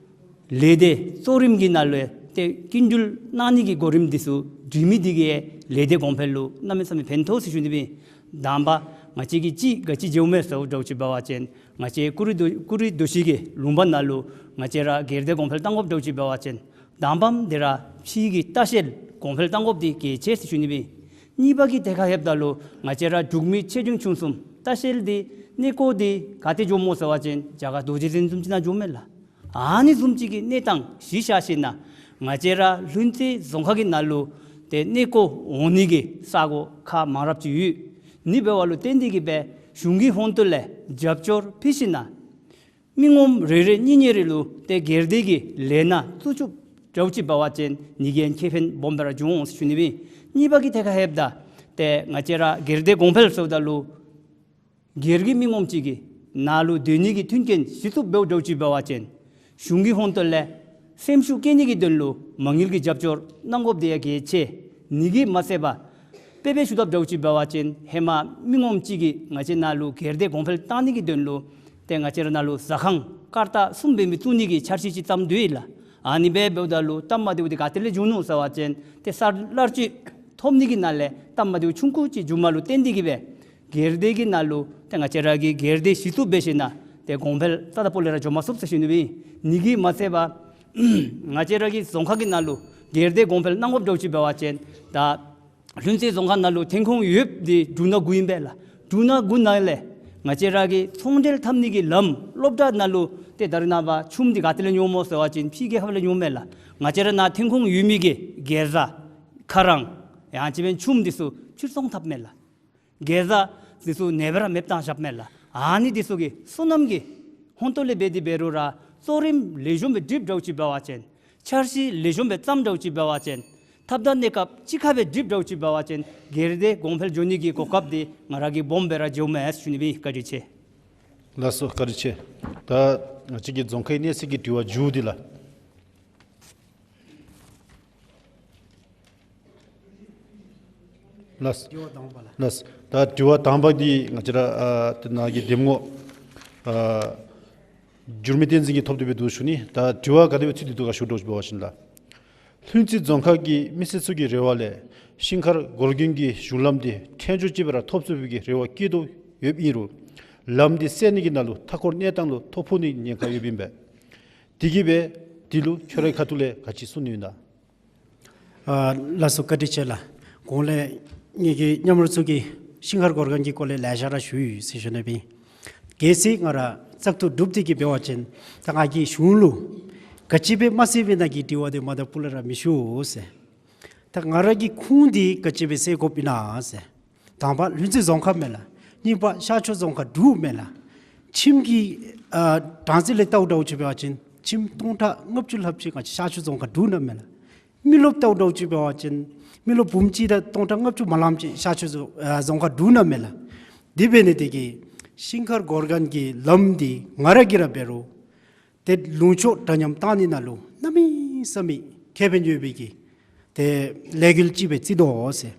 ལས་སྡེ་གཙོ་རིམ་གྱི་ནང་ལུ་ཏེ་སྐྱིན་འགྲུལ་གནང་ནི་གི་གོ་རིམ་འདི་ཚུ་སྒྲིག་མི་འདི་གིས་ལས་སྡེ་གོང་འཕེལ་ལུ་གནམ་མེད་ས་མེད་ཕན་ཐོགས་ཟེར་ཞུ་ནི་སྦེ་ཨིན། དང་པ་ ང་བཅས་ཀྱིས་ཅིག་ག་ཅི་བྱོནམ་མས་ཟེརཝ་འདྲཝ་ཅིག་འབད་བ་ཅིན་ང་བཅས་ཀུ་རི་རྡོ་ཀུ་རི་རྡོ་ཞིང་གི་ལུང་པ་ནང་ལུ་ང་བཅས་ར་སྒེར་སྡེ་གོང་འཕེལ་གཏང་དགོཔ་འདྲཝ་ཅིག་འབད་བ་ཅིན་དང་པམ་དེ་ར་ཕྱི་གི་ལྟ་བཤལ་གོང་འཕེལ་གཏང་དགོཔ་འདི་གལ་ཆེ་ཟེར་ཞུ་ནི་ཨིན། གཉིས་པ་གི་ཐད་ཁར་ལྷོདཔ་ད་ལུ་ང་བཅས་ར་འབྲུག་མི་ཆེ་འབྲིང་ཆུང་གསུམ་ལྟ་བཤལ་འདི་གནས་སྐོར་འདི་ག་ཏེ་འགྱོཝ་སྨོ་ཟེར་བ་ཅིན་རྒྱ་གར་རྡོ་རྗེ་གདན་བཟུམ་ཅིག་ནང་འགྱོཝ་མས་ལགས། ཨ་ནི་བཟུམ་ཅིག་གི་གནས་སྟངས་གཞི་བཞག་ཞིནམ་ལས་ང་བཅས་ར་ལྷུན་རྩེ་རྫོང་ཁག་གི་ནང་ལུ་ཏེ་གནས་སྐོར་འོང་ནི་གི་ས་གོ་ཁག་མང་རབས་ཅིག་ཡོད། ཨ་ནི་འབདཝ་ལུ་བརྟེན་ཏེ་གིས་སྦེ་གཞུང་གི་ཧོངས་ཏོ་ལས་རྒྱབ་སྐྱོར་ཕུལ་ཞིནམ་ལས་མི་ངོམ་རེ་རེ་གཉིས་གཉིས་རེ་ལུ་ཏེ་སྒེར་སྡེ་གི་ལས་སྣ་བཙུགས་བཅུགཔ་འདྲཝ་ཅིག་འབད་བ་ཅིན་ཨ་ནི་གིས་ཡང་ཁེ་ཕན་སྦོམ་སྦེ་ར་འབྱུང་འོང་ཟེར་ཞུ་ནི་ཨིན། གཉིས་པ་གི་ཐད་ཁར་ལྷོདཔ་ད་ཏེ་ང་བཅས་ར་སྒེར་སྡེ་གོང་འཕེལ་ཟེརཝ་ད་ལུ་སྒེར་གྱི་མི་ངོམ་ཅིག་གིས་ནཱ་ལུ་སྡོད་ནི་གི་མཐུན་རྐྱེན་གཞི་བཙུགས་འབདཝ་འདྲཝ་ཅིག་འབད་བ་ཅིན་གཞུང་གི་ཧོངས་ཏོ་ལས་སེམས་ཤུགས་བསྐྱེད་ནི་གི་དོན་ལུ་མ་དངུལ་གྱི་རྒྱབ་སྐྱོར་གནང་དགོཔ་འདི་ཡང་གལ་ཆེ། ཨ་ནི་གིས་མ་ཚད་པར་དཔེ་འབད་ཞུ་དཔ་འདྲཝ་ཅིག་འབད་བ་ཅིན་ཧེ་མ་མི་ངོམ་ཅིག་གིས་ང་བཅས་ནཱ་ལུ་སྒེར་སྡེ་གོང་འཕེལ་གཏང་ནི་གི་དོན་ལུ་ཏེ་ང་བཅས་ར་ནཱ་ལུ་ཟ་ཁང་ཀར་ཏ་གསུམ་འབད་མི་བཙུགས་ནི་གི་འཆར་གཞི་ཅིག་བརྩམས་དོ་ཡོད་ལགས། ཨ་ནི་སྦེ་འབདཝ་ད་ལུ་སྟབས་མ་བདེཝ་འདི་ག་ཏེ་ལས་འབྱུང་ནུག་ཟེར་བ་ཅིན་ཏེ་ས་ལར་ཅིག་ཐོབ་ནི་གི་ནང་ལས་སྟབས་མ་བདེཝ་ཆུང་ཀུ་ཅིག་འབྱུངམ་ལུ་བརྟེན་ཏེ་གིས་སྦེ་སྒེར་སྡེ་གི་ནང་ལུ་ཏེ་ང་བཅས་ར་གི་སྒེར་སྡེ་གཞི་བཙུགས་འབད་ཞིནམ་ལས་ཏེ་གོང་འཕེལ་རྩ་དང་སྤུ་ལས་ར་འགྱོ་མ་ཚུགས་ཟེར་ཞུ་ནི་ཨིན། ཨ་ནི་གིས་མ་ཚད་པར་ང་བཅས་ར་གི་རྫོང་ཁག་གི་ནང་ལུ་སྒེར་སྡེ་གོང་འཕེལ་གནང་དགོཔ་འདྲཝ་ཅིག་འབད་བ་ཅིན་ད་ལྷུན་རྩེ་རྫོང་ཁག་ནང་ལུ་ཐོན་ཁུངས་ཡོདཔ་འདི་འབྲུ་སྣ་དགུ་ཨིན་པས་ལགས། འབྲུ་སྣ་དགུ་ནང་ལས་ང་བཅས་ར་གི་ཚོང་འབྲེལ་འཐབ་ནི་གི་ལམ་སློབ་གྲྭ་ནང་ལུ་ཏེ་ད་རེས་ནངས་པ་ཆུམ་འདི་ག་ཏེ་ལས་ཉོཝ་སྨོ་ཟེར་བ་ཅིན་ཕྱི་རྒྱལ་ཁབ་ལས་ཉོཝ་མས་ལགས། ང་བཅས་ར་ནཱ་ཐོན་ཁུངས་ཡོད་མི་གི་གེ་ཛ་ཁ་རང་ཡང་ཅིན་ཆུམ་འདི་ཚུ་ཕྱིར་ཚོང་འཐབ་མས་ལགས། གེ་ཛ་འདི་ཚུ་ནེ་སྦེ་ར་མེདཔ་བཏང་བཞགཔ་མས་ལགས། ཨ་ནི་འདི་ཚུ་གི་སོ་ནམ་གྱི་ཧོངས་ཏོ་ལས་འབད་དེ་འབད་རུང་ར་གཙོ་རིམ་ལེགས་ཤོམ་སྦེ་སྒྲིགཔ་འདྲཝ་ཅིག་འབད་བ་ཅིན་འཆར་གཞི་ལེགས་ཤོམ་སྦེ་བརྩམས་འདྲཝ་ཅིག་འབད་བ་ཅིན་ཐབས་དང་གནས་སྐབས་གཅིག་ཁར་སྦེ་སྒྲིགཔ་འདྲཝ་ཅིག་འབད་བ་ཅིན་སྒེར་སྡེ་གོང་འཕེལ་འགྱོ་ནི་གི་གོ་སྐབས་འདི་ང་ར་གིས་སྦོམ་སྦེ་ར་མཇལཝ་མས་ཟེར་ཞུ་ནི་ཨིན། བཀའ་དྲིན་ཆེ། ལགས་སོ། བཀའ་དྲིན་ཆེ། ད་ང་བཅས་ཀྱི་རྫོང་ཁའི་གནས་ཚུལ་གྱི་དྲི་བ་མཇུག་འདི་ལགས། ལགས། དྲི་བ་དང་པ་ལགས། ལགས། ད་དྲི་བ་དང་པ་འདི་ང་བཅས་ར་ཨ་ཏེ་ནཱ་གི་འདེམས་ངོ་ཨ་འགྱུར་མེད་བསྟན་འཛིན་གྱིས་ཐོབ་སྟེ་སྦེ་འདུག་ཞུ་ནི། ད་དྲི་བ་ག་དེ་སྦེ་ཚུད་དེ་འདུག་ག་ཞུ་འདྲཝ་ཅིག་འབད་བ་ཅིན་ལགས། ལྷུན་རྩེ་རྫོང་ཁག་གི་མི་སེར་ཚུ་གི་རེ་བ་ལས་ཤིང་མཁར་སྒོར་རྒྱན་གྱི་གཞུང་ལམ་འདི་ཐེངས་མཇུག་ཅིག་སྦེ་ར་ཐོབ་ཚུགས་པའི་གི་རེ་བ་བསྐྱེད་དོ་ཡོདཔ་ཨིན་རུང་ལམ་འདི་སེལ་ནི་གི་ནང་ལུ་མཐའ་འཁོར་གནས་སྟངས་ལུ་ཐོ་ཕོག་ནི་ཉེན་ཁ་ཡོདཔ་ཨིན་པས། དེ་གིས་སྦེ་འདི་ལུ་ཁྱོད་རའི་ཁ་ཐུག་ལས་ག་ཅི་གསུང་ནི་ཨིན་ན། ཨ་ལགས་སོ། བཀའ་དྲིན་ཆེ་ལགས། གོང་ལས་ངེ་གི་མཉམ་རོགས་ཚུ་གིས་ཤིང་མཁར་སྒོར་རྒྱན་གྱི་སྐོར་ལས་ལེ་ཤ་ར་ཞུ་ཡི་ཟེར་ཞུ་ནི་ཨིན། གལ་སྲིད་ང་ར་བཙག་འཐུ་གྲུབ་སྟེ་གིས་འབད་བ་ཅིན་ད་ང་གིས་གཞུང་ལུ་ག་ཅི་སྦེ་མ་སེལ་བའི་ནང་གི་དྲི་བ་འདི་མ་ད་སྤུ་ལས་ར་མི་ཞུ་ཟེར། ད་ང་ར་གི་ཁུངས་འདི་ག་ཅི་སྦེ་སེལ་དགོཔ་ཨིན་ན་ཟེར། དང་པ་ལྷུན་རྩེ་རྫོང་ཁག་མས་ལགས། གཉིས་པ་ཤར་ཕྱོགས་རྫོང་ཁག་དྲུག་མས་ལགས། ཁྱིམ་གྱི་ཨ་གྲངས་རྩིས་ལས་བལྟཝ་འདྲཝ་ཅིག་འབད་བ་ཅིན་ཁྱིམ་སྟོང་ཕྲག་ལྔ་བཅུ་ལྷགཔ་ཅིག་ང་བཅས་ཤར་ཕྱོགས་རྫོང་ཁག་དྲུག་ནང་མས་ལགས། མི་རློབས་བལྟཝ་འདྲཝ་ཅིག་འབད་བ་ཅིན་མི་རློབས་འབུམ་གཅིག་དང་སྟོང་ཕྲག་ལྔ་བཅུ་མ་ལངམ་ཅིག་ཤར་ཕྱོགས་རྫོང་ཨ་རྫོང་ཁག་དྲུག་ནང་མས་ལགས། དེ་འབད་ནི་དེ་གིས་ཤིང་མཁར་སྒོར་རྒྱན་གྱི་ལམ་འདི་ང་ར་གིས་ར་འབད་རུང་ཏེ་ལུང་ཕྱོགས་འདྲ་མཉམ་བཏང་ནི་ནང་ལུ་གནམ་མེད་ས་མེད་ཁེ་ཕན་ཡོད་པའི་གི་ཏེ་ལས་འགུལ་ཅིག་སྦེ་བརྩི་དོ་ཟེར།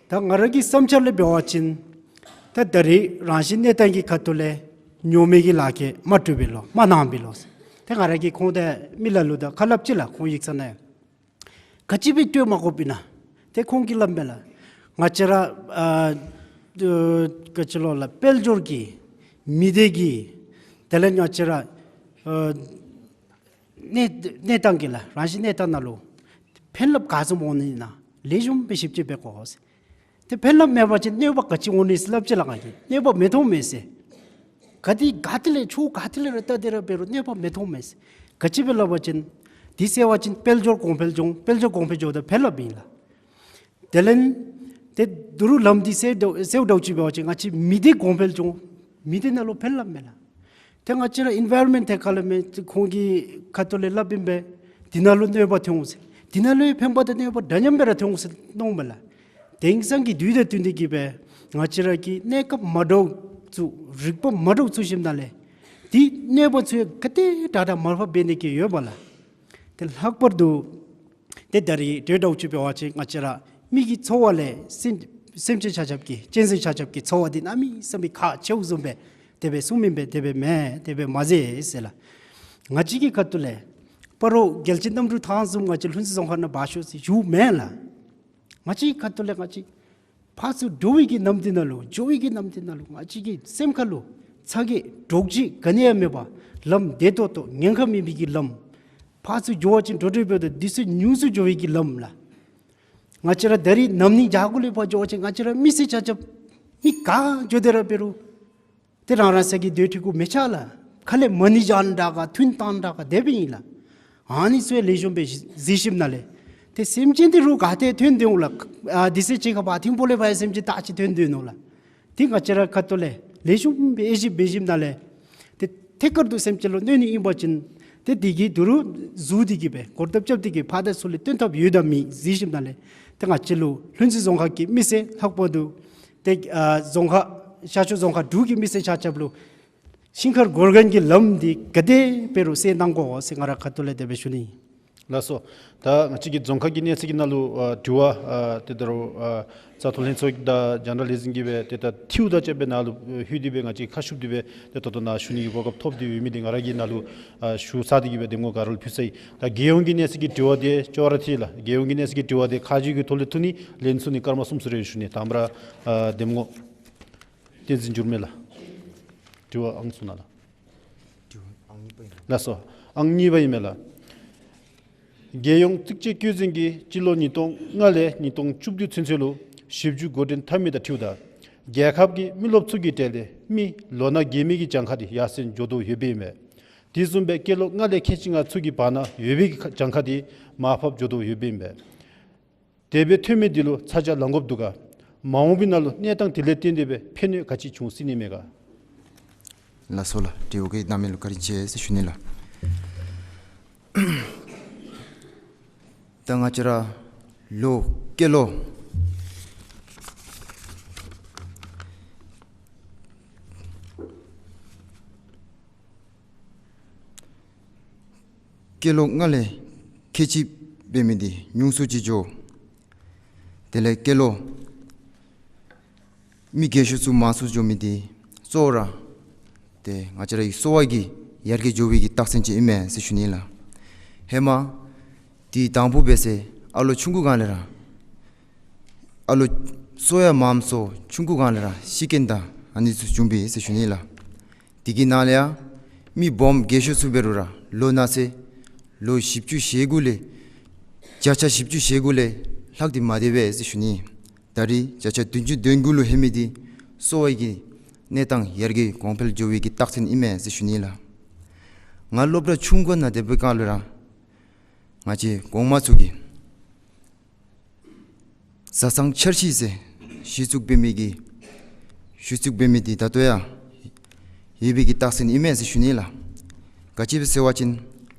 ད་ང་ར་གི་བསམ་འཆར་ལས་འབད་བ་ཅིན་ད་ད་རེས་རང་བཞིན་གནས་སྟངས་ཀྱི་ཁ་ཐུག་ལས་ཉོ་མི་གི་ལག་ཁྱེར་མ་སྤྲོད་པས་ལོ། མ་གནང་པས་ལོ་ཟེར། ཏེ་ང་ར་གིས་ཁོང་དང་མི་ལ་ལུ་ད་ཁ་སླབ་ཅི་ལགས། ཁོང་ཡིག་ཚང་ནང་ག་ཅི་སྦེ་སྤྲོད་མ་དགོཔ་ཨིན་ན། ཏེ་ཁོང་གིས་སླབ་མས་ལགས། ང་བཅས་ར་ཨ་ཨ་ག་ཅི་ལོ་ལགས། དཔལ་འབྱོར་གྱི་མི་སྡེ་གི་དེ་ལས་ང་བཅས་ར་ཨ་གནས་གནས་སྟངས་ཀྱི་ལགས། རང་བཞིན་གནས་སྟངས་ནང་ལུ་ཕན་རླབས་ག་བཟུམ་འོང་ནི་ཨིན་ན་ལེགས་ཤོམ་སྦེ་ཞིབ་དཔྱད་འབད་དགོ་ཟེར། ཏེ་ཕན་རླབས་མེད་པ་ཅིན་གནོད་པ་ག་ཅི་འོང་ནི་ཟེར་སླབ་ཅི་ལགས། ང་གིས་གནོད་པ་མི་མཐོང་མས་ཟེར། ག་ཏེ་ག་ཏེ་ལས་ཕྱོགས་ག་ཏེ་ལས་ར་བལྟ་སྟེ་ར་འབད་རུང་གནོད་པ་མི་མཐོང་མས་ཟེར། ག་ཅི་སྦེ་སླབ་པ་ཅིན་འདི་སེལ་བ་ཅིན་དཔལ་འབྱོར་གོང་འཕེལ་འགྱོ་འོང་། དཔལ་འབྱོར་གོང་འཕེལ་འགྱོཝ་ད་ཕན་རླབས་ཨིན་ལགས། དེ་ལས་ཏེ་ད་རུང་ལམ་འདི་སེལ་སེལཝ་འདྲཝ་ཅིག་འབད་བ་ཅིན་ང་བཅས་མི་སྡེ་གོང་འཕེལ་འགྱོ་འོང་། མི་སྡེ་ནང་ལུ་ཕན་རླབས་མས་ལགས། ཏེ་ང་བཅས་ར་ཨིན་ཝའི་རོན་མེནཊ་ཐད་ཁར་ལས་མེན་ཁོང་གི་ཁ་ཐུག་ལས་སླབ་ཨིན་པས། འདི་ནང་ལུ་གནོད་པ་ཐོན་འོང་ཟེར། འདི་ནང་ལུ་ཕན་པ་དང་གནོད་པ་འདྲ་མཉམ་སྦེ་ར་ཐོན་འོང་ཟེར་མནོཝ་མས་ལགས། དེང་སང་གི་དུས་དང་བསྟུན་ཏེ་གིས་སྦེ་ང་བཅས་ར་གི་གནས་སྐབས་མ་འདྲཝ་ཚུ་རིག་པ་མ་འདྲཝ་ཚུ་ཞིནམ་ལས་འདི་གནོད་པ་ཚུ་ག་དེ་དྲག་དྲག་མར་ཕབ་འབད་ནི་གི་ཡོདཔ་ལགས། ཏེ་ལྷག་པར་དུ་ཏེ་ད་རེས་དེ་འདྲཝ་ཅིག་འབད་བ་ཅིན་ང་བཅས་ར་མི་གི་འཚོ་བ་ལས་སེམས་སེམས་ཅན་ཆ་ཁྱབ་ཀྱི་གཅན་གཟན་ཆ་ཁྱབ་ཀྱི་འཚོ་བ་འདི་གནམ་མེད་ས་མེད་ཁག་ཆེཝ་བཟུམ་སྦེ་དེ་སྦེ་གསུངམ་ཨིན་པས། དེ་སྦེ་མེན། དེ་སྦེ་མ་ཟེར་ཟེར་ལགས། ང་བཅས་ཀྱི་ཁ་ཐུག་ལས་སྤ་རོ་རྒྱལ་གཅེས་གནམ་གྲུ་ཐང་བཟུམ་ང་བཅས་ལྷུན་རྩེ་རྫོང་ཁག་ནང་འབག་ཤོག་ཟེར་ཞུཝ་མེན་ལགས། ང་བཅས་ཁ་ཐུག་ལས་ང་བཅས་ ཕར་ཚུར་འགྱོ་བའི་གི་ལམ་འདི་ནང་ལུ་འགྱོ་བའི་གི་ལམ་འདི་ནང་ལུ་ང་བཅས་ཀྱི་སེམས་ཁ་ལུ་ཚ་གྱང་འདྲོག་བྱེལ་ག་ནི་ཡང་མེད་པར་ལམ་བདེ་ཏོག་ཏོ་ཉེན་ཁ་མེད་པའི་གི་ལམ། ཕར་ཚུར་འགྱོ་བ་ཅིན་འགྲོ་འགྲུལ་འབདཝ་ད་དུས་ཚོད་ཉུང་སུ་འགྱོ་བའི་གི་ལམ་ལགས། ང་བཅས་ར་ད་རིས་ནམ་ནིང་རྒྱ་གར་ལས་ཕར་འགྱོ་བ་ཅིན་ང་བཅས་ར་མི་སེར་ཆ་ཁྱབ་མི་ག་འགྱོ་དེ་ར་འབད་རུང་ཏེ་རང་རང་སོའི་གི་སྡོད་ཁྲི་གུ་མི་ཆ་ལགས། ཁ་ལས་མ་ཎི་བགྱང་དྲག་ག་ཐུན་བཏང་དྲག་ག་དེ་སྦེ་ཨིན་ལགས། ཨ་ནི་ཚུ་ལེགས་ཤོམ་སྦེ་གཟིགས་ཞིནམ་ལས་ཏེ་སེམས་ཅན་འདི་རུང་ག་ཏེ་ཐོན་དོ་འོང་ལགས། ཨ་དེ་ཚེ་ཅིག་ཁར་ཕར་ཐིམ་ཕུག་ལས་ཕར་ཡང་སེམས་ཅན་དག་ཅིག་ཐོན་དོ་འོང་ལགས། ཏེ་ང་བཅས་ར་ཁ་ཐུག་ལས་ལེགས་ཤོམ་སྦེ་དབྱེ་ཞིབ་འབད་ཞིནམ་ལས་ཏེ་ཐད་ཀར་དུ་སེམས་ཅན་ལུ་གནོད་ནི་ཨིན་པ་ཅིན་ཏེ་དེ་གི་དོན་ལུ་གཟུགས་འདི་གིས་སྦེ་གོ་ཐབས་རྐྱབ་སྟེ་གིས་ཕར་དང་ཚུར་ལས་བཏོན་ཐབས་ཡོད་དམ་མེད་གཟིགས་ཞིནམ་ལས་ཏེ་ང་བཅས་ལུ་ལྷུན་རྩེ་རྫོང་ཁག་གི་མི་སེར་ལྷག་པར་དུ་ཏེ་ཨ་རྫོང་ཁག་ཤར་ཕྱོགས་རྫོང་ཁག་དྲུག་གི་མི་སེར་ཆ་ཁྱབ་ལུ་ཤིང་མཁར་གོར་གན་གྱི་ལམ་འདི་ག་དེ་འབད་རུང་སེལ་གནང་དགོ་ཟེར་ང་ར་ཁ་ཐུག་ལས་དེ་སྦེ་ཞུ་ནི། ལགས་སོ། ད་ང་བཅས་ཀྱི་རྫོང་ཁག་གི་གནས་ཚད་ཀྱི་ནང་ལུ་ཨ་དྲི་བ་ཨ་ཏེ་ད་རུང་ཨ་བཙག་འཐུ་ལྷན་ཚོགས་དང་རྒྱང་བསྒྲགས་ལས་འཛིན་གྱིས་སྦེ་ཏེ་ད་ཐིའུ་དང་བཅས་པའི་ནང་ལུ་ཨ་ལྷོད་དེ་སྦེ་ང་བཅས་ཁ་ཤུབ་སྟེ་སྦེ་ཏེ་ད་ལྟོ་ནཱ་ཞུ་ནི་གི་གོ་སྐབས་ཐོབ་སྟེ་ཡོད་མི་འདི་ང་ར་གིས་ནཱ་ལུ་ཨ་ཞུ་ཚར་ཏེ་གིས་སྦེ་གདམ་ངོ་ག་ར་ལུ་ཕུལ་ཚར་ཡི། ད་རྒྱལ་ཡོངས་ཀྱི་གནས་ཚད་ཀྱི་དྲི་བ་འདི་ཅོག་ར་འཐད་ལགས། རྒྱལ་ཡོངས་ཀྱི་གནས་ཚད་ཀྱི་དྲི་བ་འདི་ཁ་རྗེ་གི་ཐོག་ལས་ཐུག་ནི། ལན་ཚུ་ནི་སྐར་མ་གསུམ་ཙམ་རེ་ཞུ་ནི། དང་པ་ར་ཨ་གདམ་ངོ་བསྟན་འཛིན་འགྱུར་མེད་ལགས། དྲི་བ་ཨང་གསུམ་ནང་ལགས། དྲི་བ་ཨང་གཉིས་པ་ཨིན། ལགས་སོ། ཨང་གཉིས་པ་ཨིན་མས་ལགས། རྒྱལ་ཡོངས་གཙིགས་ཆེ་བཀོད་འཛིན་གྱིས་སྤྱི་ལོ་ཉིས་སྟོང་ལྔ་ལས་ཉིས་སྟོང་བཅུ་བདུན་ཚུན་ཚོད་ལུ་ཞིབ་འཇུག་འགོ་འདྲེན་འཐབ་མི་དང་འཁྲིལཝ་ད་རྒྱལ་ཁབ་ཀྱི་མི་རློབས་ཚུ་གི་གྲས་ལས་མི་ལོ་ན་རྒས་མི་གི་གྱངས་ཁ་འདི་ཡར་སེང་འགྱོ་དོ་ཡོདཔ་ཨིན་མས། དེ་བཟུམ་སྦེ་སྐྱེས་ལོ་ལྔ་ལས་ཁལ་གཅིག་ལྔ་ཚུ་གི་བར་ན་ཡོད་པའི་གི་གྱངས་ཁ་འདི་མར་ཕབ་འགྱོ་དོ་ཡོདཔ་ཨིན་མས། དེ་སྦེ་ཐོན་མི་འདི་ལུ་ཚ་གྱང་ལང་དགོཔ་འདུག་ག། མ་འོངས་པའི་ནང་ལུ་གནས་སྟངས་དེ་ལས་བརྟེན་ཏེ་སྦེ་ཕན་གནོད་ག་ཅི་འབྱུང་སྲིད་ནི་མས་ག། ལགས་སོ་ལགས། དྲིཝ་གི་གནང་མི་ལུ་བཀའ་དྲིན་ཆེ་ཟེར་ཞུ་ནི་ལགས། ད་ང་བཅས་ར་ལོ་སྐྱེས་ལོ་སྐྱེས་ལོ་ལྔ་ལས་ཁལ་གཅིག་འབད་མི་འདི་ཉུང་སུ་ཅིག་འགྱོ། དེ་ལས་སྐྱེས་ལོ་མི་རྒས་ཤོས་ཚུ་མང་སུ་འགྱོ་མི་འདི་གཙོ་བོ་ར་ཏེ་ང་བཅས་རའི་གསོ་བ་གི་ཡར་རྒྱས་འགྱོ་བའི་གི་རྟགས་མཚན་ཅིག་ཨིན་མས་ཟེར་ཞུ་ནི་ལགས། ཧེ་མ་དེ་དང་པོ་འབད་ས་ཨ་ལོ་ཆུང་ཀུ་སྒང་ལས་ར་ཨ་ལོ་གསོ་ཡང་མངམ་གསོ་ཆུང་ཀུ་སྒང་ལས་ར་ཤི་རྐྱེན་དང་ཨ་ནི་ཚུ་བྱུང་པས་ཟེར་ཞུ་ནི་ལགས། དེ་གི་ནང་ལས་ཡང་མི་སྦོམ་རྒས་ཤོས་ཚུ་འབད་རུང་ར་ལོ་ན་ཚོད་ལོ་བཞི་བཅུ་ཞེ་དགུ་ལས་བརྒྱ་ཆ་བཞི་བཅུ་ཞེ་དགུ་ལས་ལྷག་སྟེ་མ་སྡོད་པས་ཟེར་ཞུ་ནི། ད་རེས་བརྒྱ་ཆ་བདུན་ཅུ་དོན་དགུ་ལུ་ལྷོད་མི་འདི་གསོ་བའི་གི་གནས་སྟངས་ཡར་རྒྱས་གོང་འཕེལ་འགྱོ་བའི་གི་རྟགས་མཚན་ཨིན་མས་ཟེར་ཞུ་ནི་ལགས། ང་སློབ་གྲྭ་ཆུང་ཀུ་ནང་སྡོད་པའི་སྐབས་ལས་ར་ང་བཅས་གོང་མ་ཚུ་གིས་བཟའ་ཚང་འཆར་གཞི་ཟེར་གཞི་བཙུགས་འབད་མི་གི་གཞི་བཙུགས་འབད་མི་འདི་ད་ལྟོ་ཡང་ཡོད་པའི་གི་རྟགས་མཚན་ཨིན་མས་ཟེར་ཞུ་ནི་ལགས། ག་ཅི་སྦེ་ཟེར་བ་ཅིན་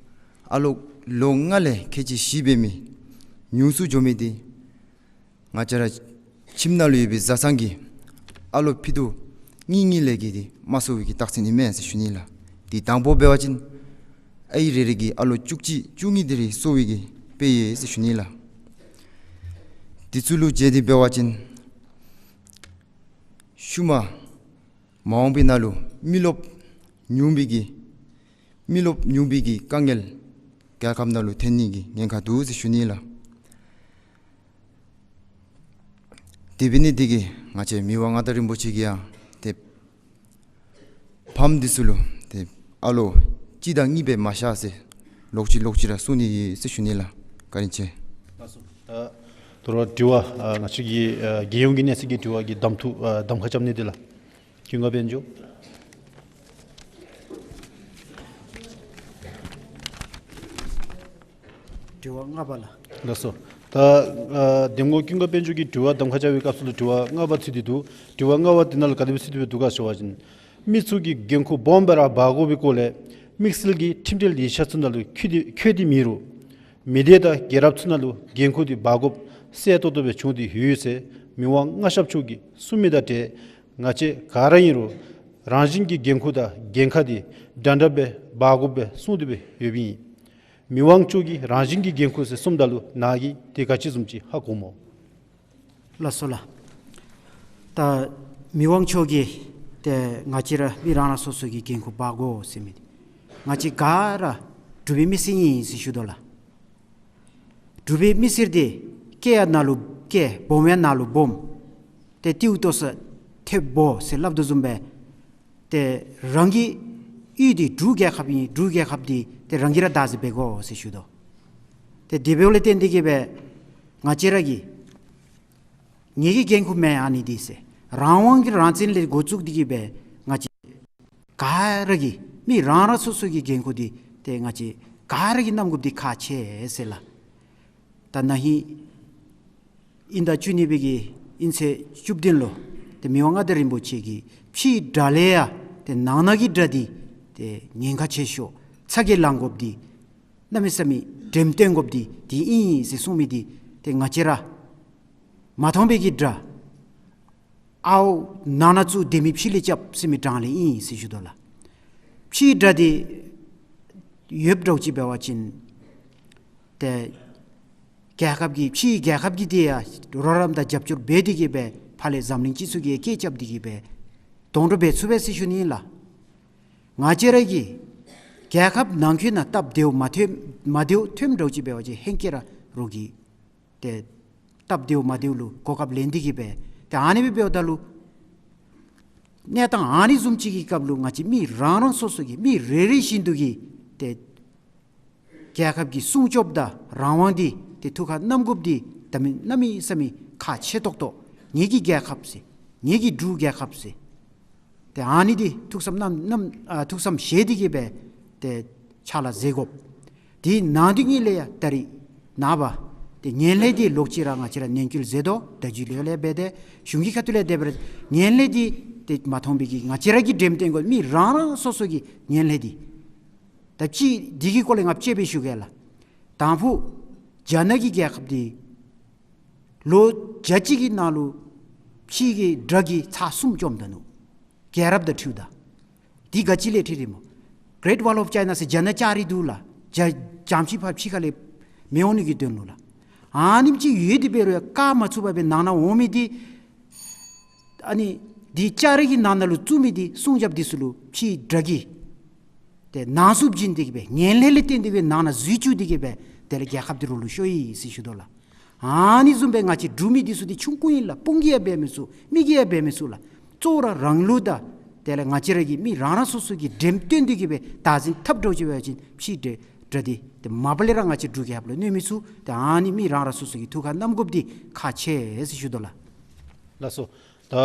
ཨ་ལོ་ལོ་ལྔ་ལས་ཁལ་གཅིག་བཞི་འབད་མི་ཉུང་སུ་འགྱོ་མི་འདི་ང་བཅས་ར་ཁྱིམ་ནང་ལུ་ཡོད་པའི་བཟའ་ཚང་གིས་ཨ་ལོ་ཕྱེད་དོ་གཉིས་གཉིས་ལས་བརྒལ་ཏེ་མ་གསོ་བའི་གི་རྟགས་མཚན་ཨིན་མས་ཟེར་ཞུ་ནི་ལགས། དེ་དང་པོ་འབད་བ་ཅིན་ཨའི་རེ་རེ་གིས་ཨ་ལོ་བཅུ་གཅིག་བཅུ་གཉིས་དེ་རེ་གསོ་བའི་གི་དཔེ་ཡོད་ཟེར་ཞུ་ནི་ལགས། དེ་ཚུ་ལུ་དཔྱད་དེ་འབད་བ་ཅིན་ཤུལ་མ་མ་འོངས་པའི་ནང་ལུ་མི་རློབས་ཉུང་བའི་གི་མི་རློབས་ཉུང་བའི་གི་དཀའ་ངལ་རྒྱལ་ཁབ་ནང་ལུ་ཐོན་ནི་གི་ཉེན་ཁ་འདུག་ཟེར་ཞུ་ནི་ལགས། དེ་འབད་ནི་དེ་གིས་ང་བཅས་མི་དབང་མངའ་བདག་རིན་པོ་ཆེ་གིས་ཡང་ཏེ་ཕམ་འདི་ཚུ་ལུ་ཏེ་ཨ་ལོ་གཅིག་དང་གཉིས་སྦེ་མ་བཞག་ཟེར་ལོག་ཅི་ལོག་ཅི་ར་གསུང་ནི་ཟེར་ཞུ་ནི་ལགས། བཀའ་དྲིན་ཆེ། ལགས་སོ། ད་ད་རུང་དྲི་བ་ཨ་ང་བཅས་ཀྱི་ཨ་རྒྱལ་ཡོངས་ཀྱི་གནས་ཚད་ཀྱི་དྲི་བ་གི་གདམ་འཐུ་ཨ་གདམ་ཁ་རྐྱབ་ནི་འདི་ལགས། ཀུན་དགའ་དཔལ་འབྱོར། དྲི་བ་ལྔ་པ་ལགས། ལགས་སོ། ད་ཨ་གདམ་ངོ་ཀུན་དགའ་དཔལ་འབྱོར་གྱིས་དྲི་བ་གདམ་ཁ་རྐྱབ་པའི་སྐབས་སུ་ལུ་དྲི་བ་ལྔ་པ་ཚུད་དེ་འདུག། དྲི་བ་ལྔ་པ་འདི་ནང་ལུ་ག་དེ་སྦེ་ཚུད་དེ་སྦེ་འདུག་ག་ཟེར་བ་ཅིན་མི་ཚུ་གིས་འགན་ཁུར་སྦོམ་སྦེ་ར་འབག་དགོ་པའི་སྐོར་ལས་དམིགས་བསལ་གྱི་ཁྲིམས་འབྲེལ་ཡིག་ཆ་ཚུ་ནང་ལུ་འཁོད་དེ་འཁོད་དེ་མེད་རུང་མི་སྡེ་དང་རྒྱལ་རབས་ཚུ་ནང་ལུ་འགན་ཁུར་འདི་འབག་དགོཔ་གསལ་ཏོག་ཏོ་སྦེ་བྱུང་སྟེ་ཡོད་ཟེར་མི་དབང་མངའ་ཞབས་མཆོག་གིས་གསུངས་མི་དང་འབྲེལ་ང་བཅས་ག་ར་ཨིན་རུང་རང་བཞིན་གྱི་འགན་ཁུར་དང་འགན་ཁག་འདི་འདྲན་འདྲ་སྦེ་འབག་དགོཔ་སྦེ་གསུངས་ཏེ་སྦེ་ཡོདཔ་ཨིན། མི་དབང་མཆོག་གིས་རང་བཞིན་གྱི་འགན་ཁུར་ཟེར་གསུངམ་ད་ལུ་ནཱ་གིས་དེ་ག་ཅི་བཟུམ་ཅིག་ཧ་གོ་སྨོ། ལགས་སོ་ལགས། ད་མི་དབང་མཆོག་གིས་ཏེ་ང་བཅས་ར་མི་རང་རང་སོ་སོ་གི་འགན་ཁུར་འབག་དགོ་ཟེར་མི་འདི་ང་བཅས་ག་ར་འབྲུག་པའི་མི་སེར་ཨིན་ཟེར་ཞུ་དོ་ལགས། འབྲུག་པའི་མི་སེར་འདི་སྐྱེ་ཡང་ནཱ་ལུ་སྐྱེ་སྦོམ་ཡང་ནཱ་ལུ་སྦོམ། ཏེ་ཏིའུ་ཏོ་སི་ཐེབ་བོ་ཟེར་སླབ་དོ་བཟུམ་སྦེ་ཏེ་རང་གི་ཡུལ་འདི་འབྲུག་རྒྱལ་ཁབ་ཨིན། འབྲུག་རྒྱལ་ཁབ་འདི་ཏེ་རང་གིས་ར་བདག་འཛིན་འབད་དགོ་ཟེར་ཞུ་དོ། ཏེ་དེ་འབདཝ་ལས་བརྟེན་ཏེ་གིས་སྦེ་ང་བཅས་ར་གི་ངེ་གི་འགན་ཁུར་མེན་ཨ་ནི་འདི་ཟེར། རང་དབང་གི་རང་བཙན་ལས་འགོ་བཙུགས་ཏེ་གིས་སྦེ་ང་བཅས་ག་ར་གི་མི་རང་རང་སོ་སོ་གི་འགན་ཁུར་འདི་ཏེ་ང་བཅས་ག་ར་གིས་བསྣམ་དགོཔ་འདི་ཁག་ཆེ་ཟེར་ལགས། ད་ན་ཧིང་དབྱིན་ཟླ་བཅུ་གཉིས་པའི་གི་དབྱིན་ཚེས་བཅུ་བདུན་ལུ་ཏེ་མི་དབང་མངའ་བདག་རིན་པོ་ཆེ་གིས་ཕྱིའི་དགྲ་ལས་ཡང་ཏེ་ནང་ན་གི་དགྲ་འདི་ཏེ་ཉེན་ཁ་ཆེ་ཤོས་ཚ་གྱང་ལང་དགོཔ་འདི་གནམ་མེད་ས་མེད་འགྲེམས་སྟོན་དགོཔ་འདི་འདི་ཨིན་ཟེར་གསུངས་མི་འདི་ཏེ་ང་བཅས་ར་མ་མཐོང་པའི་གི་དགྲ་ཨའོ་ནང་ན་བཙུགས་སྡོད་མི་ཕྱི་ལས་རྐྱབ་ཟེར་མི་གྲངས་ལས་ཨིན་ཟེར་ཞུ་དོ་ལགས། ཕྱིའི་དགྲ་འདི་ཡོདཔ་འདྲཝ་ཅིག་འབད་བ་ཅིན་ཏེ་རྒྱལ་ཁབ་ཀྱི་ཕྱིའི་རྒྱལ་ཁབ་ཀྱིས་འདི་ཡང་རོགས་རམ་དང་རྒྱབ་སྐྱོར་འབད་དེ་གིས་སྦེ་ཕར་ལས་འཛམ་གླིང་སྤྱི་ཚོགས་ཀྱིས་སྐད་རྐྱབ་སྟེ་གིས་སྦེ་གདོང་གྲོགས་འབད་ཚུགས་པས་ཟེར་ཞུ་ནི་ཨིན་ལགས། ང་བཅས་ར་གི་རྒྱལ་ཁབ་ནང་འཁོད་ནང་སྟབས་བདེཝ་མ་ཐོན་མ་བདེཝ་ཐོནམ་འདྲཝ་ཅིག་འབད་བ་ཅིན་ཧེང་སྐལ་ར་རོགས་ཀྱིས་ཏེ་སྟབས་བདེཝ་མ་བདེཝ་ལུ་གོ་སྐབས་ལེན་ཏེ་གིས་སྦེ་ཏེ་ཨ་ནི་སྦེ་འབདཝ་ད་ལུ་གནས་སྟངས་ཨ་ནི་བཟུམ་ཅིག་གི་སྐབས་ལུ་ང་བཅས་མི་རང་རང་སོ་སོ་གི་མི་རེ་རེ་བཞིན་དུ་གིས་ཏེ་རྒྱལ་ཁབ་ཀྱི་སྲུང་སྐྱོབ་དང་རང་དབང་འདི་ཏེ་ཐུགས་ཁར་བསྣམ་དགོཔ་འདི་ད་མི་གནམ་མེད་ས་མེད་ཁག་ཆེ་ཏོག་ཏོ། ངེ་གི་རྒྱལ་ཁབ་ཟེར་ངེ་གི་འབྲུག་རྒྱལ་ཁབ་ཟེར་ཏེ་ཨ་ནི་འདི་ཐུགས་བསམ་བསྣམ་བསྣམ་ཨ་ཐུགས་བསམ་བཞེས་ཏེ་གིས་སྦེ་ཏེ་ཕྱག་ལཱ་མཛད་དགོཔ། དེ་ནང་དུ་ངེས་ལས་ཡང་ད་རིས་ནངས་པ་ཏེ་ངན་ལྷད་འདི་ལོག་ཅི་ར་ང་བཅས་ར་ནན་སྐུལ་མཛད་དོ། བརྡ་བརྒྱུད་ལས་ལས་འབད་དེ་གཞུང་གི་ཁ་ཐུག་ལས་དེ་སྦེ་ར་ངན་ལྷད་འདི་ཏེ་མ་མཐོང་པའི་གི་ང་བཅས་ར་གིས་འགྲེམས་སྟོན་དགོ། མི་རང་རང་སོ་སོ་གི་ངན་ལྷད་འདི་ད་ཅི་འདི་གི་སྐོར་ལས་ང་དཔྱེ་སྦེ་ཞུ་གེ་ལགས། དང་ཕུ་རྒྱ་ནག་གི་རྒྱལ་ཁབ་འདི་ལོ་བརྒྱ་གཅིག་གི་ནང་ལུ་ཕྱི་གི་དགྲ་གིས་ཚར་གསུམ་བཅོམ་ད་ནུག། རྒྱལ་རབས་དང་འཁྲིལཝ་ད། འདི་ག་ཅི་ལས་འཁྲིལ་རི་སྨོ། Great Wall of China ཟེར་རྒྱ་ནག་ལྕགས་རི་འདུག་ལགས། རྒྱ་ལྕངམ་ཅིག་ཕར་ཕྱི་ཁ་ལས་མི་འོང་ནི་གི་དོན་ལུ་ལགས། ཨ་ནེམ་ཅིག་ཡོད་དེ་འབད་རུང་ཡང་བཀག་མ་ཚུགས་པར་སྦེ་ནང་ན་འོང་མི་འདི་ཨ་ནི་འདི་ལྕགས་རི་གི་ནང་ན་ལུ་བཙུགས་མི་འདི་སྲུང་སྐྱོབ་འདི་ཚུ་ལུ་ཕྱིའི་དགྲ་གིས་ཏེ་ནང་སུབ་བྱིན་ཏེ་གིས་སྦེ་ངན་ལྷད་ལས་བརྟེན་ཏེ་སྦེ་ནང་ན་འཛུལ་བཅུག་སྟེ་གིས་སྦེ་དེ་ལས་རྒྱལ་ཁབ་འདི་རོགས་ལུ་ཤོར་ཡི་ཟེར་ཞུ་དོ་ལགས། ཨ་ནི་བཟུམ་སྦེ་ང་བཅས་འབྲུག་མི་འདི་ཚུ་འདི་ཆུང་ཀུ་ཨིན་ལགས། དཔུང་གིས་ཡང་འབད་མི་ཚུགས། མི་གིས་ཡང་འབད་མི་ཚུགས་ལགས། གཙོ་བོ་ར་རང་ལུགས་དང་དེ་ལས་ང་བཅས་ར་གི་མི་རང་རང་སོ་སོ་གིས་འགྲེམས་སྟོན་འདི་གིས་སྦེ་བདག་འཛིན་འཐབ་འགྱོ་ཅི་འབད་བ་ཅིན་ཕྱིའི་དགྲ་དགྲ་འདི་ཏེ་མ་པ་ལས་ར་ང་བཅས་འབྲུག་རྒྱལ་ཁབ་ལུ་གནོད་མི་ཚུགས། ཏེ་ཨ་ནི་མི་རང་རང་སོ་སོ་གིས་ཐུགས་ཁར་བསྣམ་དགོཔ་འདི་ཁག་ཆེ་ཟེར་ཞུ་དོ་ལགས། ལགས་སོ། ད་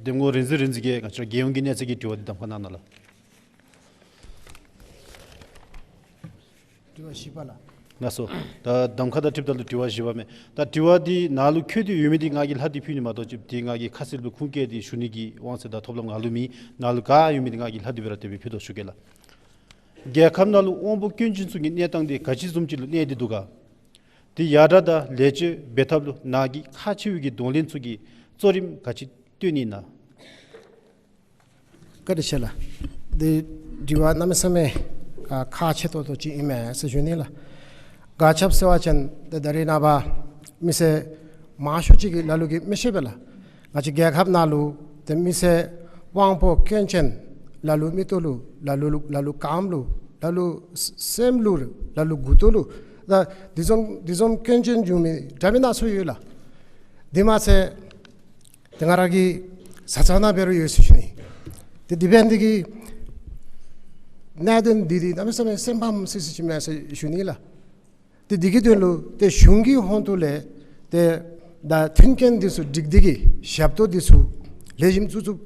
འདེམས་ངོ་རིག་འཛིན་རིག་འཛིན་གྱིས་ང་བཅས་ར་རྒྱལ་ཡོངས་ཀྱི་གནས་ཚད་ཀྱི་དྲི་བ་འདི་གདམ་ཁ་གནང་གནང་ལགས། དྲི་བ་བཞི་པ་ལགས། ལགས་སོ། ད་གདམ་ཁ་དང་འཁྲིལཝ་ད་ལུ་དྲི་བ་བཞི་པ་མས། ད་དྲི་བ་འདི་ནཱ་ལུ་འཁོད་དེ་ཡོད་མི་འདི་ང་གིས་ལྷག་སྟེ་ཕུལ་ནི་མ་གཏོགས་ཅིག་འདི་ང་གིས་ཁ་གསལ་སྦེ་ཁུངས་བཀལ་ཏེ་ཞུ་ནི་གི་དབང་ཚད་དང་ཐོབ་ལམ་ང་ལུ་མེད། ནཱ་ལུ་ག་ཡོད་མི་འདི་ང་གིས་ལྷག་སྟེ་སྦེ་ར་དེ་སྦེ་ཕུལ་དོ་ཞུ་གེ་ལགས། རྒྱལ་ཁབ་ནང་ལུ་དབང་པོ་སྐྱོན་ཅན་ཚུ་གི་གནས་སྟངས་འདི་ག་ཅི་བཟུམ་ཅིག་ལུ་གནས་ཏེ་འདུག་ག། དེ་ཡར་དྲག་དང་ལེགས་བཅོས་འབད་ཐབས་ལུ་ནཱ་གི་ཁག་ཆེ་བའི་གི་གདོང་ལེན་ཚུ་གི་གཙོ་རིམ་ག་ཅི་བཏོན་ནི་ཨིན་ན། བཀའ་དྲིན་ཆེ་ལགས། འདི་དྲི་བ་གནམ་མེད་ས་མེད་ཨ་ཁག་ཆེ་ཏོག་ཏོ་ཅིག་ཨིན་མས་ཟེར་ཞུ་ནི་ལགས། ག་ཅི་སྦེ་ཟེར་བ་ཅིན་ཏེ་ད་རིས་ནངས་པ་མི་སེར་མང་ཤོས་ཅིག་གིས་ལ་ལུ་གིས་མི་ཤེས་པས་ལགས། ང་བཅས་རྒྱལ་ཁབ་ནང་ལུ་ཏེ་མི་སེར་དབང་པོ་སྐྱོན་ཅན་ལ་ལུ་མིག་ཏོ་ལུ་ལ་ལུ་ལ་ལུ་རྐངམ་ལུ་ལ་ལུ་སེམས་ལུ་ལ་ལུ་མགུ་ཏོ་ལུ་ད་འདི་བཟུམ་འདི་བཟུམ་སྐྱོན་ཅན་བྱུང་མི་འདྲ་མིན་སྣ་ཚོགས་ཡོད་ལགས། དེ་མ་ཚད་ཏེ་ང་ར་གི་བཟའ་ཚང་ནང་འབད་རུང་ཡོད་ཟེར་ཞུ་ནི། ཏེ་དེ་འབད་ནི་འདི་གིས་གནད་དོན་འདི་འདི་གནམ་མེད་ས་མེད་སེམས་ཕམ་སི་སི་ཅིག་མས་ཟེར་ཞུ་ནི་ལགས། ཏེ་འདི་གི་དོན་ལུ་ཏེ་གཞུང་གི་ཧོངས་ཏོ་ལས་ཏེ་ད་མཐུན་རྐྱེན་འདི་ཚུ་སྒྲིག་སྟེ་གིས་ཞབས་ཏོག་འདི་ཚུ་ལེགས་ཤོམ་བཙུགས་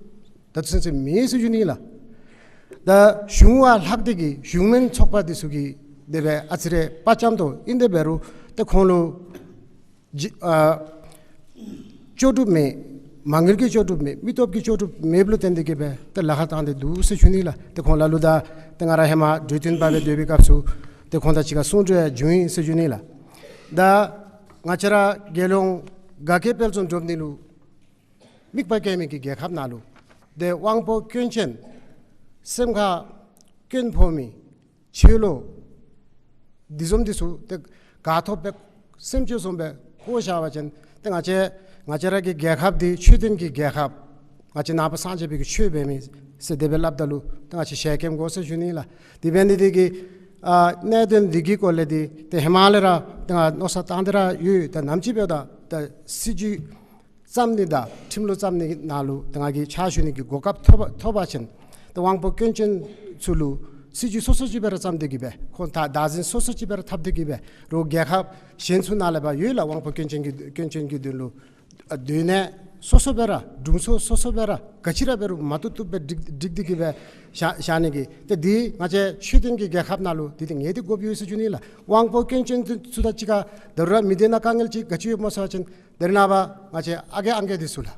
བཙུགསཔ་ད་ཚུན་ཚོད་མེད་ཟེར་ཞུ་ནི་ལགས། ད་གཞུང་བ་ལྷག་སྟེ་གིས་གཞུང་མིན་ཚོགས་པ་འདི་ཚུ་གིས་དེ་སྦེ་ཨ་ཙི་རེ་དཔའ་བཅམ་དོ་ཨིན། དེ་འབད་རུང་ཏེ་ཁོང་ལུ་ཅི་ཨ་ལྕོགས་གྲུབ་མེད། མ་དངུལ་གྱི་ལྕོགས་གྲུབ་མེད། མི་སྟོབས་ཀྱི་ལྕོགས་གྲུབ་མེདཔ་ལུ་བརྟེན་ཏེ་གིས་སྦེ་ཏེ་ལཱ་ཁག་བཏང་སྟེ་འདུག་ཟེར་ཞུ་ནི་ལགས། ཏེ་ཁོང་ལ་ལུ་ད་ཏེ་ང་ར་ཧེ་མ་འབྲུག་བསྟན་པ་སྦེ་སྡོད་པའི་སྐབས་སུ་ཏེ་ཁོང་དང་གཅིག་ཁར་གསུང་གྲོས་ཡང་བྱུང་ཡི་ཟེར་ཞུ་ནི་ལགས། ད་ང་བཅས་ར་རྒྱལ་ཡོངས་དགའ་སྐྱིད་དཔལ་འཛོམས་སྒྲུབ་ནི་ལུ་དམིགས་པ་བསྐྱེད་མི་གི་རྒྱལ་ཁབ་ནང་ལུ་ཏེ་དབང་པོ་སྐྱོན་ཅན་སེམས་ཁར་སྐྱོན་ཕོག་མི་ཆོས་ལུགས་འདི་བཟུམ་འདི་ཚུ་ཏེ་ག་ཐོབ་སྦེ་སེམས་ཅན་བཟུམ་སྦེ་བཀོ་བཞག་པ་ཅིན་ཏེ་ང་བཅས་ང་བཅས་ར་གི་རྒྱལ་ཁབ་འདི་ཆོས་ལྡན་གྱི་རྒྱལ་ཁབ་ང་བཅས་ནང་པ་སངས་རྒྱས་པའི་གི་ཆོས་འབད་མི་ཟེར་དེ་སྦེ་སླབ་ད་ལུ་ཏེ་ང་བཅས་ཞལ་སྐྱེམས་དགོ་ཟེར་ཞུ་ནི་ལགས། དེ་འབད་ནི་འདི་གིས་ཨ་གནད་དོན་འདི་གི་སྐོར་ལས་འདི་ཏེ་ཧེ་མ་ལས་ར་ཏེ་ང་མནོ་བསམ་བཏང་སྟེ་ར་ཡོད། ད་ནམ་ཅིག་འབདཝ་ད་ད་སྲིད་བྱུས་ བརྩམ་ནི་དང་ཁྲིམས་ལུགས་བརྩམ་ནི་ནང་ལུ་ད་ང་གིས་ཕྱག་ཞུ་ནི་གི་གོ་སྐབས་ཐོབ་པ་ཐོབ་པ་ཅིན་ད་དབང་པོ་སྐྱོན་ཅན་ཚུ་ལུ་སྲིད་བྱུས་སོ་སོ་ཅིག་སྦེ་ར་བརྩམས་ཏེ་གི་སྦེ་ཁོང་ད་བདག་འཛིན་སོ་སོ་ཅིག་སྦེ་ར་འཐབ་སྟེ་གི་སྦེ་རོགས་རྒྱལ་ཁབ་གཞན་ཚུ་ནང་ལས་ཕར་ཡོད་ལགས། དབང་པོ་སྐྱོན་ཅན་གྱི་སྐྱོན་ཅན་གྱི་དོན་ལུ་ཨ་སྡོད་གནས་སོ་སོ་སྦེ་ར་དྲུང་འཚོ་སོ་སོ་སྦེ་ར་ག་ཅི་ར་འབད་རུང་མ་བཏུབ་བཏུབ་སྦེ་སྒྲིག་སྒྲིག་སྟེ་གི་སྦེ་བཞག་བཞག་ནི་གི། ཏེ་འདི་ང་བཅས་ཆོས་ལྡན་གྱི་རྒྱལ་ཁབ་ནང་ལུ་འདི་ཏེ་ངེས་ཏེ་དགོཔ་ཡོད་ཟེར་ཞུ་ནི་ལགས། དབང་པོ་སྐྱོན་ཅན་ཚུ་དང་གཅིག་ཁར་ད་རུང་ར་མི་སྡེ་ནང་དཀའ་ངལ་ཅིག་ག་ཅི་ཡོདཔ་སྨོ་ཟེར་བ་ཅིན་ད་རེས་ནངས་པ་ང་བཅས་ཨ་རྒས་ཨང་རྒས་འདི་ཚུ་ལགས།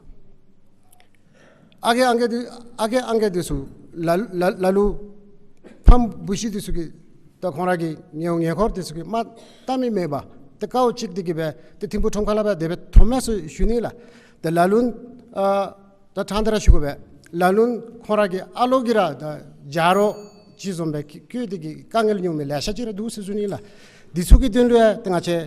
ཨ་རྒས་ཨང་རྒས་འདི་ཨ་རྒས་ཨང་རྒས་འདི་ཚུ་ལ་ལ་ལ་ལུ་ཕམ་བུ་གཞི་འདི་ཚུ་གིས་ད་ཁོང་ར་གི་ཉེ་ཉེ་འཁོར་འདི་ཚུ་གིས་མ་བལྟ་མི་མེད་པར་ཏེ་དཀའཝ་སྤྱད་དེ་གི་སྦེ་ཏེ་ཐིམ་ཕུག་ཁྲོམ་ཁ་ལས་ཕར་དེ་སྦེ་ཐོན་མས་ཟེར་ཞུ་ནི་ལགས། ཏེ་ལ་ལུ་ཨ་ད་ཕྲང་སྟེ་ར་ཞུ་དགོ་པས། ལ་ལུ་ཁོང་ར་གི་ཨ་ལོ་གིས་ར་ད་ཇ་རོ་ཅིག་བཟུམ་སྦེ་བཀོལ་ཏེ་གི་དཀའ་ངལ་མྱོང་མི་ལེ་ཤ་ཅིག་ར་འདུག་ཟེར་ཞུ་ནི་ལགས། འདི་ཚུ་གི་དོན་ལུ་ཡང་ཏེ་ང་བཅས་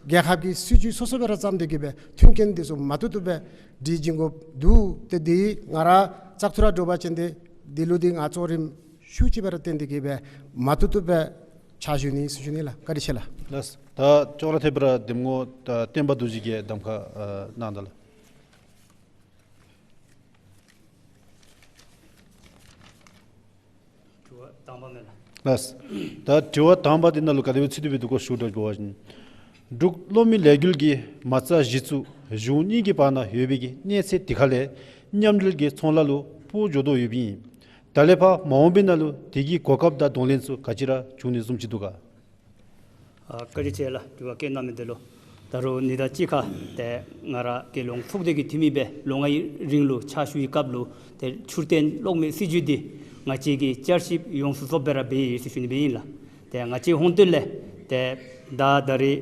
རྒྱལ་ཁབ་ཀྱི་སྲིད་བྱུས་སོ་སོ་སྦེ་ར་བརྩམས་ཏེ་གི་སྦེ་མཐུན་རྐྱེན་འདི་ཚུ་མ་བཏུབ་བཏུབ་སྦེ་སྒྲིག་བྱིན་དགོཔ་འདུག། ཏེ་འདི་ང་ར་བཙག་འཐུ་ར་འགྱོ་བ་ཅིན་ཏེ་འདི་ལུ་འདི་ང་གཙོ་རིམ་ཞུ་ཅིག་སྦེ་ར་བཏོན་ཏེ་གི་སྦེ་མ་བཏུབ་བཏུབ་སྦེ་ཕྱག་ཞུ་ནི་ཟེར་ཞུ་ནི་ལགས། བཀའ་དྲིན་ཆེ་ལགས། ལགས། ད་ཅོག་ར་འཐདཔ་ར་གདམ་ངོ་ད་བསྟན་པ་རྡོ་རྗེ་གིས་གདམ་ཁ་ཨ་གནང་ད་ལགས། དྲི་བ་དང་པ་མས་ལགས། ལགས། ད་དྲི་བ་དང་པ་འདི་ནང་ལུ་ག་དེ་སྦེ་ཚུད་དེ་སྦེ་འདུག་གོ་ཞུ་དགོ་པ་ཅིན། འབྲུག་གློག་མེ་ལས་འགུལ་གྱི་མ་རྩ་གཞི་བཙུགས་གཞུང་གཉིས་ཀྱི་བར་ན་ཡོད་པའི་གི་གནས་ཚད་དེ་ཁ་ལས་མཉམ་འབྲེལ་གྱི་ཚོང་ལཱ་ལུ་སྤོ་འགྱོ་དོ་ཡོདཔ་ཨིན། ད་ལས་ཕར་མ་འོངས་པའི་ནང་ལུ་དེ་གི་གོ་སྐབས་དང་གདོང་ལེན་ཚུ་ག་ཅི་ར་འབྱུང་ནི་བཟུམ་ཅིག་འདུག་ག། ཨ་བཀའ་དྲིན་ཆེ་ལགས། དྲི་བ་བཀོད་གནང་མི་འདི་ལུ། ད་རུང་ཉིན་དང་གཅིག་ཁར་ཏེ་ང་ར་རྒྱལ་ཡོངས་ཚོགས་སྡེ་གི་འཐུས་མི་སྦེ་ལོ་ལྔའི་རིང་ལུ་ཕྱག་ཞུ་བའི་སྐབས་ལུ་ཏེ་ཆུ་ཐོག་གློག་མེ་སྲིད་བྱུས་འདི་ང་བཅས་ཀྱིས་བསྐྱར་ཞིབ་ཡོངས་སུ་རྫོགསཔ་སྦེ་ར་འབད་ཡི་ཟེར་ཞུ་ནི་སྦེ་ཨིན་ལགས། ཏེ་ང་བཅས་ཧོང་ཏོ་ལས་ཏེ་ད་ད་རེས་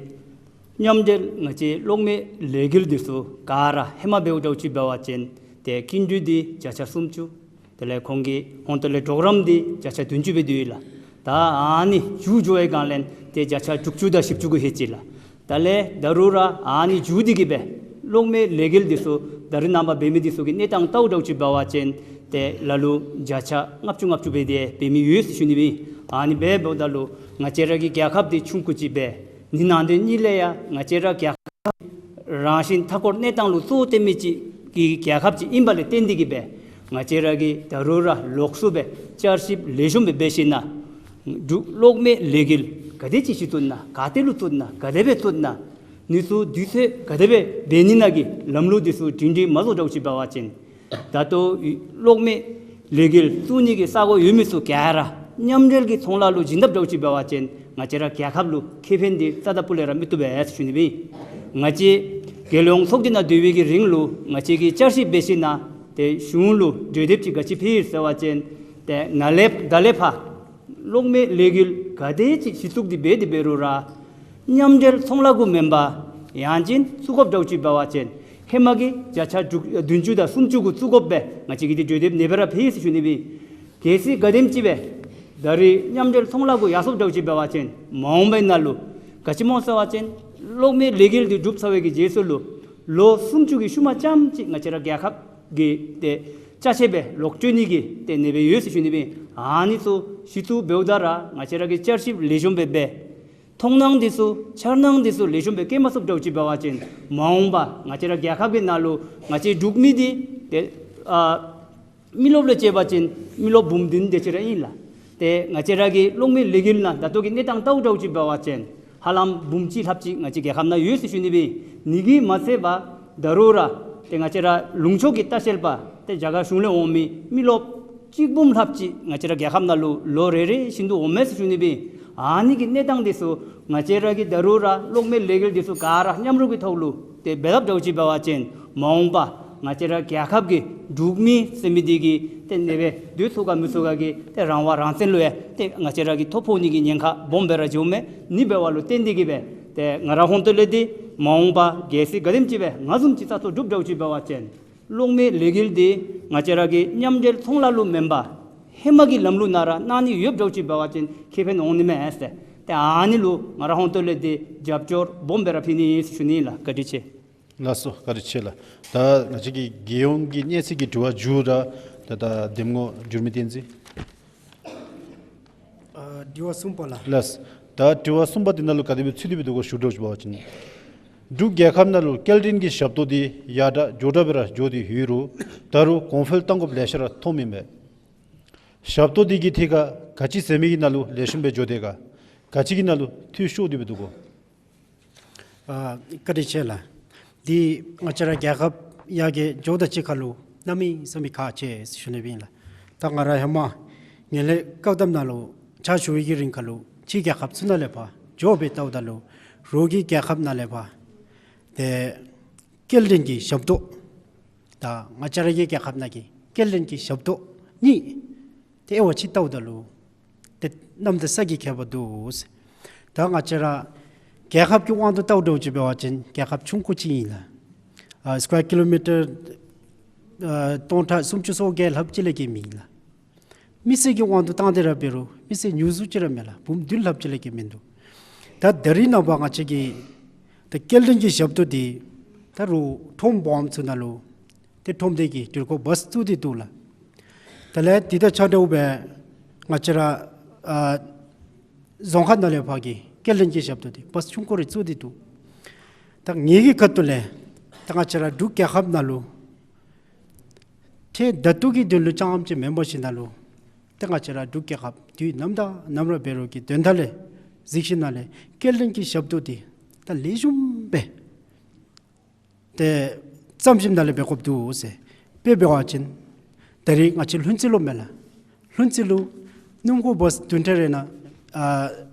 མཉམ་འབྲེལ་ང་བཅས་གློག་མེ་ལས་འགུལ་འདི་ཚུ་ག་ར་ཧེ་མ་འབདཝ་འདྲཝ་ཅིག་འབད་བ་ཅིན་ཏེ་སྐྱིན་འགྲུལ་འདི་བརྒྱ་ཆ་སུམ་ཅུ། དེ་ལས་ཁོང་གི་ཧོང་ཏོ་ལས་གྲོགས་རམ་འདི་བརྒྱ་ཆ་བདུན་ཅུ་སྦེ་འདུག་ལགས། ད་ཨ་ནི་མཇུག་འགྱོ་བའི་སྒང་ལས་ཏེ་བརྒྱ་ཆ་དྲུག་ཅུ་དང་བཞི་བཅུ་གུ་ལྷོད་ཅི་ལགས། ད་ལས་ད་རུང་ར་ཨ་ནི་མཇུག་འདི་གི་སྦེ་གློག་མེ་ལས་འགུལ་འདི་ཚུ་ད་རེས་ནངས་པ་འབད་མི་འདི་ཚུ་གི་གནས་སྟངས་བལྟཝ་འདྲཝ་ཅིག་འབད་བ་ཅིན་ཏེ་ལ་ལུ་བརྒྱ་ཆ་ལྔ་བཅུ་ལྔ་བཅུ་སྦེ་ཏེ་འབད་མི་ཡོད་ཟེར་ཞུ་ནི་སྦེ། ཨ་ནི་འབདཝ་ད་ལུ་ང་བཅས་ར་གི་རྒྱལ་ཁབ་འདི་ཆུང་ཀུ་ཅིག་སྦེ་ནི་ནང་དེ་གཉིས་ལས་ཡང་ང་བཅས་ར་རྒྱལ་ཁབ་རང་བཞིན་མཐའ་འཁོར་གནས་སྟངས་ལུ་གཙོ་བོ་བཏོན་མི་ཅིག་གི་རྒྱལ་ཁབ་ཅིག་ཨིན་པ་ལས་བརྟེན་ཏེ་གི་སྦེ་ང་བཅས་ར་གིས་ད་རུང་ར་ལོགས་སུ་སྦེ་བསྐྱར་ཞིབ་ལེགས་ཤོམ་སྦེ་འབད་ཞིནམ་ལས་འབྲུག་གློག་མེ་ལས་འགུལ་ག་དེ་ཅིག་གཞི་བཙུགས་ན་ག་ཏེ་ལུ་བཙུགས་ན་ག་དེ་སྦེ་བཙུགས་ན་ཨ་ནི་ཚུ་དུས་ཚོད་ག་དེ་སྦེ་འབད་ནི་ཨིན་ན་གི་ལམ་ལུགས་འདི་ཚུ་སྒྲིང་སྒྲིང་མ་བཟོ་འདྲཝ་ཅིག་འབད་བ་ཅིན་ད་ལྟོ་གློག་མེ་ལས་འགུལ་བཙུགས་ནི་གི་ས་གོ་ཡོད་མི་ཚུ་ག་ར་མཉམ་འབྲེལ་གྱི་ཚོང་ལཱ་ལུ་བྱིན་དཔ་འདྲཝ་ཅིག་འབད་བ་ཅིན་ང་བཅས་ར་རྒྱལ་ཁབ་ལུ་ཁེ་ཕན་འདི་རྩ་དང་སྤུ་ལས་ར་མི་བཏུབ་པས་ཟེར་ཞུ་ནི་སྦེ། ང་བཅས་རྒྱལ་ཡོངས་ཚོགས་སྡེ་ནང་སྡོད་པའི་གི་རིང་ལུ་ང་བཅས་ཀྱིས་བསྐྱར་ཞིབ་འབད་ཞིནམ་ལས་ཏེ་གཞུང་ལུ་གྲོས་འདེབས་ཅིག་ག་ཅི་ཕུལ་ཡི་ཟེར་བ་ཅིན་ཏེ་ནཱ་ལས་ད་ལས་ཕར་གློག་མེ་ལས་འགུལ་ག་དེ་ཅིག་གཞི་བཙུགས་ཏེ་འབད་དེ་འབད་རུང་ར་མཉམ་འབྲེལ་ཚོང་ལཱ་གུ་མེན་པར་ཡང་ཅིན་བཙུགས་དགོཔ་འདྲཝ་ཅིག་འབད་བ་ཅིན་ཧེ་མ་གི་བརྒྱ་ཆ་དྲུག་བདུན་ཅུ་དང་སུམ་ཅུ་གུ་བཙུགས་དགོཔ་སྦེ་ང་བཅས་ཀྱིས་ཏེ་གྲོས་འདེབས་ནེ་སྦེ་ར་ཕུལ་ཡི་ཟེར་ཞུ་ནི་སྦེ། གལ་སྲིད་ག་དེམ་ཅིག་སྦེ་ད་རེས་མཉམ་འབྲེལ་ཚོང་ལཱ་གུ་ཡར་སོཔ་འདྲཝ་ཅིག་འབད་བ་ཅིན་མ་འོངས་པའི་ནང་ལུ་ག་ཅི་སྨོ་ཟེར་བ་ཅིན་གློག་མེ་ལས་འགུལ་འདི་གྲུབ་ཚར་བའི་གི་རྗེས་སུ་ལུ་ལོ་སུམ་ཅུ་གི་ཤུལ་མ་ཙམ་ཅིག་ང་བཅས་ར་རྒྱལ་ཁབ་ཀྱི་ཏེ་ཅ་ཆས་སྦེ་ལོག་སྤྲོད་ནི་གི་ཏེ་ནེ་སྦེ་ཡོད་ཟེར་ཞུ་ནི་སྦེ། ཨ་ནི་ཚུ་གཞི་བཙུགས་འབདཝ་ད་ར་ང་བཅས་ར་གིས་བསྐྱར་ཞིབ་ལེགས་ཤོམ་སྦེ་འབད། མཐོང་སྣང་འདི་ཚུ་འཆར་སྣང་འདི་ཚུ་ལེགས་ཤོམ་སྦེ་བཀོད་མ་ཚུགསཔ་འདྲཝ་ཅིག་འབད་བ་ཅིན་མ་འོངས་པ་ང་བཅས་ར་རྒྱལ་ཁབ་ཀྱི་ནང་ལུ་ང་བཅས་འབྲུག་མི་འདི་ཏེ་ཨ་མི་རློབས་ལས་བཅད་པ་ཅིན་མི་རློབས་འབུམ་བདུན་དེ་ཅིག་ར་ཨིན་ལགས། ཏེ་ང་བཅས་ར་གི་གློག་མེ་ལས་འགུལ་ནང་ད་ལྟོ་གི་གནས་སྟངས་བལྟཝ་འདྲཝ་ཅིག་འབད་བ་ཅིན་ཧ་ལམ་འབུམ་གཅིག་ལྷགཔ་ཅིག་ང་བཅས་རྒྱལ་ཁབ་ནང་ཡོད་ཟེར་ཞུ་ནི་སྦེ། ཨ་ནི་གིས་མ་ཚད་པར་ད་རུང་ར་ཏེ་ང་བཅས་ར་ལུང་ཕྱོགས་ཀྱི་ལྟ་བཤལ་པ་ཏེ་རྒྱ་གར་གཞུང་ལས་འོང་མི་མི་རློབས་གཅིག་འབུམ་ལྷགཔ་ཅིག་ང་བཅས་ར་རྒྱལ་ཁབ་ནང་ལུ་ལོ་རེ་རེ་བཞིན་དུ་འོངམ་མས་ཟེར་ཞུ་ནི་སྦེ། ཨ་ནི་གི་གནས་སྟངས་འདི་ཚུ་ང་བཅས་ར་གིས་ད་རུང་ར་གློག་མེ་ལས་འགུལ་འདི་ཚུ་ག་ར་མཉམ་རུབ་ཀྱི་ཐོག་ལུ་ཏེ་འབད་དཔ་འདྲཝ་ཅིག་འབད་བ་ཅིན་མ་འོངས་པ་ང་བཅས་ར་རྒྱལ་ཁབ་ཀྱི་འབྲུག་མི་ཟེར་མི་འདི་གིས་ཏེ་ནེ་སྦེ་སྡོད་ཚུགས་ག་མི་ཚུགས་ག་གི་ཏེ་རང་དབང་རང་བཙན་ལུ་ཡང་ཏེ་ང་བཅས་ར་གིས་ཐོ་ཕོག་ནི་གི་ཉེན་ཁ་སྦོམ་སྦེ་ར་འགྱོཝ་མས། ཨ་ནི་འབདཝ་ལུ་བརྟེན་ཏེ་གི་སྦེ་ཏེ་ང་ར་ཧོང་ཏོ་ལས་འདི་མ་འོངས་པ་གལ་སྲིད་ག་དེམ་ཅིག་སྦེ་ང་བཟུམ་ཅིག་བཙག་འཐུ་གྲུབ་འདྲཝ་ཅིག་འབད་བ་ཅིན་གློག་མེ་ལས་འགུལ་འདི་ང་བཅས་ར་གི་མཉམ་འབྲེལ་ཚོང་ལཱ་ལུ་མེན་པར་ཧེ་མ་གི་ལམ་ལུགས་ནང་ར་གནང་ནི་ཡོདཔ་འདྲཝ་ཅིག་འབད་བ་ཅིན་ཁེ་ཕན་འོང་ནི་མས་ཟེར། ཏེ་ཨ་ནི་ལུ་ང་ར་ཧོང་ཏོ་ལས་འདི་རྒྱབ་སྐྱོར་སྦོམ་སྦེ་ར་ཕུལ་ནི་ཨིན་ཟེར་ཞུ་ནི་ལགས། བཀའ་དྲིན་ཆེ། ལགས་སོ། བཀའ་དྲིན་ཆེ་ལགས། ད་ང་བཅས་ཀྱི་རྒྱལ་ཡོངས་ཀྱི་གནས་ཚད་ཀྱི་དྲི་བ་མཇུག་ར་ད་ད་གདམ་ངོ་འགྱུར་མེད་བསྟན་འཛིན། ཨ་དྲི་བ་གསུམ་པ་ལགས། ལགས། ད་དྲི་བ་གསུམ་པ་འདི་ནང་ལུ་ག་དེ་སྦེ་ཚུད་དེ་སྦེ་འདུག་གོ་ཞུ་འདྲཝ་ཅིག་འབད་བ་ཅིན། འབྲུག་རྒྱལ་ཁབ་ནང་ལུ་སྐྱེལ་འདྲེན་གྱི་ཞབས་ཏོག་འདི་ཡར་དྲག་མགྱོགས་དྲགས་སྦེ་ར་འགྱོ་སྟེ་ཡོད་རུང་ད་རུང་གོང་འཕེལ་གཏང་དགོཔ་ལེ་ཤ་ར་མཐོངམ་ཨིན་པས། ཞབས་ཏོག་འདི་གི་ཐད་ཁར་ག་ཅི་ཟེར་མི་གི་ནང་ལུ་ལེགས་ཤོམ་སྦེ་འགྱོ་དེས་ག་ག་ཅི་གི་ནང་ལུ་འཐུས་ཤོར་ཏེ་སྦེ་འདུག་གོ། ཨ་བཀའ་དྲིན་ཆེ་ལགས། འདི་ང་བཅས་ར་རྒྱལ་ཁབ་ཡར་རྒྱས་འགྱོཝ་ད་གཅིག་ཁར་ལུ་གནམ་མེད་ས་མེད་ཁག་ཆེ་ཟེར་ཞུ་ནི་སྦེ་ཨིན་ལགས། ད་ང་ར་ཧེ་མ་ངན་ལྷད་བཀག་དམ་ནང་ལུ་ཕྱག་ཞུ་བའི་གི་རིང་ཁར་ལུ་ཕྱི་རྒྱལ་ཁབ་ཚུ་ནང་ལས་ཕར་འགྱོ་སྦེ་བལྟཝ་ད་ལུ་རོགས་ཀྱི་རྒྱལ་ཁབ་ནང་ལས་ཕར་ཏེ་སྐྱེལ་འདྲེན་གྱི་ཞབས་ཏོག་དང་ང་བཅས་ར་གི་རྒྱལ་ཁབ་ནང་གི་སྐྱེལ་འདྲེན་གྱི་ཞབས་ཏོག་གཉིས་ཏེ་དབྱེ་བ་ཕྱེ་བལྟཝ་ད་ལུ་ཏེ་གནམ་དང་ས་གི་ཁྱད་པར་འདུག་ཟེར། ད་ང་བཅས་ར་རྒྱལ་ཁབ་ཀྱི་དབང་དུ་བལྟཝ་འདྲཝ་ཅིག་འབད་བ་ཅིན་རྒྱལ་ཁབ་ཆུང་ཀུ་ཅིག་ཨིན་ལགས། ཨ་སི་ཀུ་ཝེར་ཀི་ལོ་མི་ཊར་ཨ་སྟོང་ཕྲག་སུམ་ཅུ་སོ་བརྒྱད་ལྷགཔ་ཅིག་ལས་བརྒལ་མེད་ལགས། མི་སེར་གྱི་དབང་དུ་བཏང་སྟེ་ར་འབད་རུང་མི་སེར་ཉུང་སུ་ཅིག་ར་མས་ལགས། འབུམ་བདུན་ལྷགཔ་ཅིག་ལས་བརྒལ་མིན་འདུག། ད་ད་རིས་ནངས་པ་ང་བཅས་ཀྱི་ད་སྐྱེལ་འདྲེན་གྱི་ཞབས་ཏོག་འདི་ད་རུང་ཁྲོམ་སྦོམ་ཚུ་ནང་ལུ་ཏེ་ཁྲོམ་སྡེ་གིས་དུས་འཁོར་བཱས་བཙུགས་ཏེ་འདུག་ལགས། དེ་ལས་འདི་དང་ཆ་འདྲཝ་སྦེ་ང་བཅས་ར་ཨ་རྫོང་ཁག་ནང་ལས་ཕར་གྱི་སྐྱེལ་འདྲེན་གྱི་ཞབས་ཏོག་འདི་བཱས་ཆུང་ཀུ་རེ་བཙུགས་ཏེ་འདུག། ད་ངེ་གི་ཁ་ཐུག་ལས་ད་ང་བཅས་ར་འབྲུག་རྒྱལ་ཁབ་ནང་ལུ་ཏེ་ད་ལྟོ་གི་དོན་ལུ་རྐྱངམ་ཅིག་མེན་པར་ཞིནམ་ལས་ཏེ་ང་བཅས་ར་འབྲུག་རྒྱལ་ཁབ་དུས་ནམ་དང་ནམ་ར་འབད་རུང་གི་དོན་དག་ལས་གཟིགས་ཞིནམ་ལས་སྐྱེལ་འདྲེན་གྱི་ཞབས་ཏོག་འདི་ད་ལེགས་ཤོམ་སྦེ་ཏེ་བརྩམ་ཞིནམ་ལས་འབད་དགོཔ་འདུག་ཟེར། དཔེ་འབད་བ་ཅིན་ད་རིས་ང་བཅས་ལྷུན་རྩེ་ལུ་མས་ལགས། ལྷུན་རྩེ་ལུ་སྣུམ་འཁོར་བཱས་བདུན་ཕྲག་རེ་ནང་ཨ་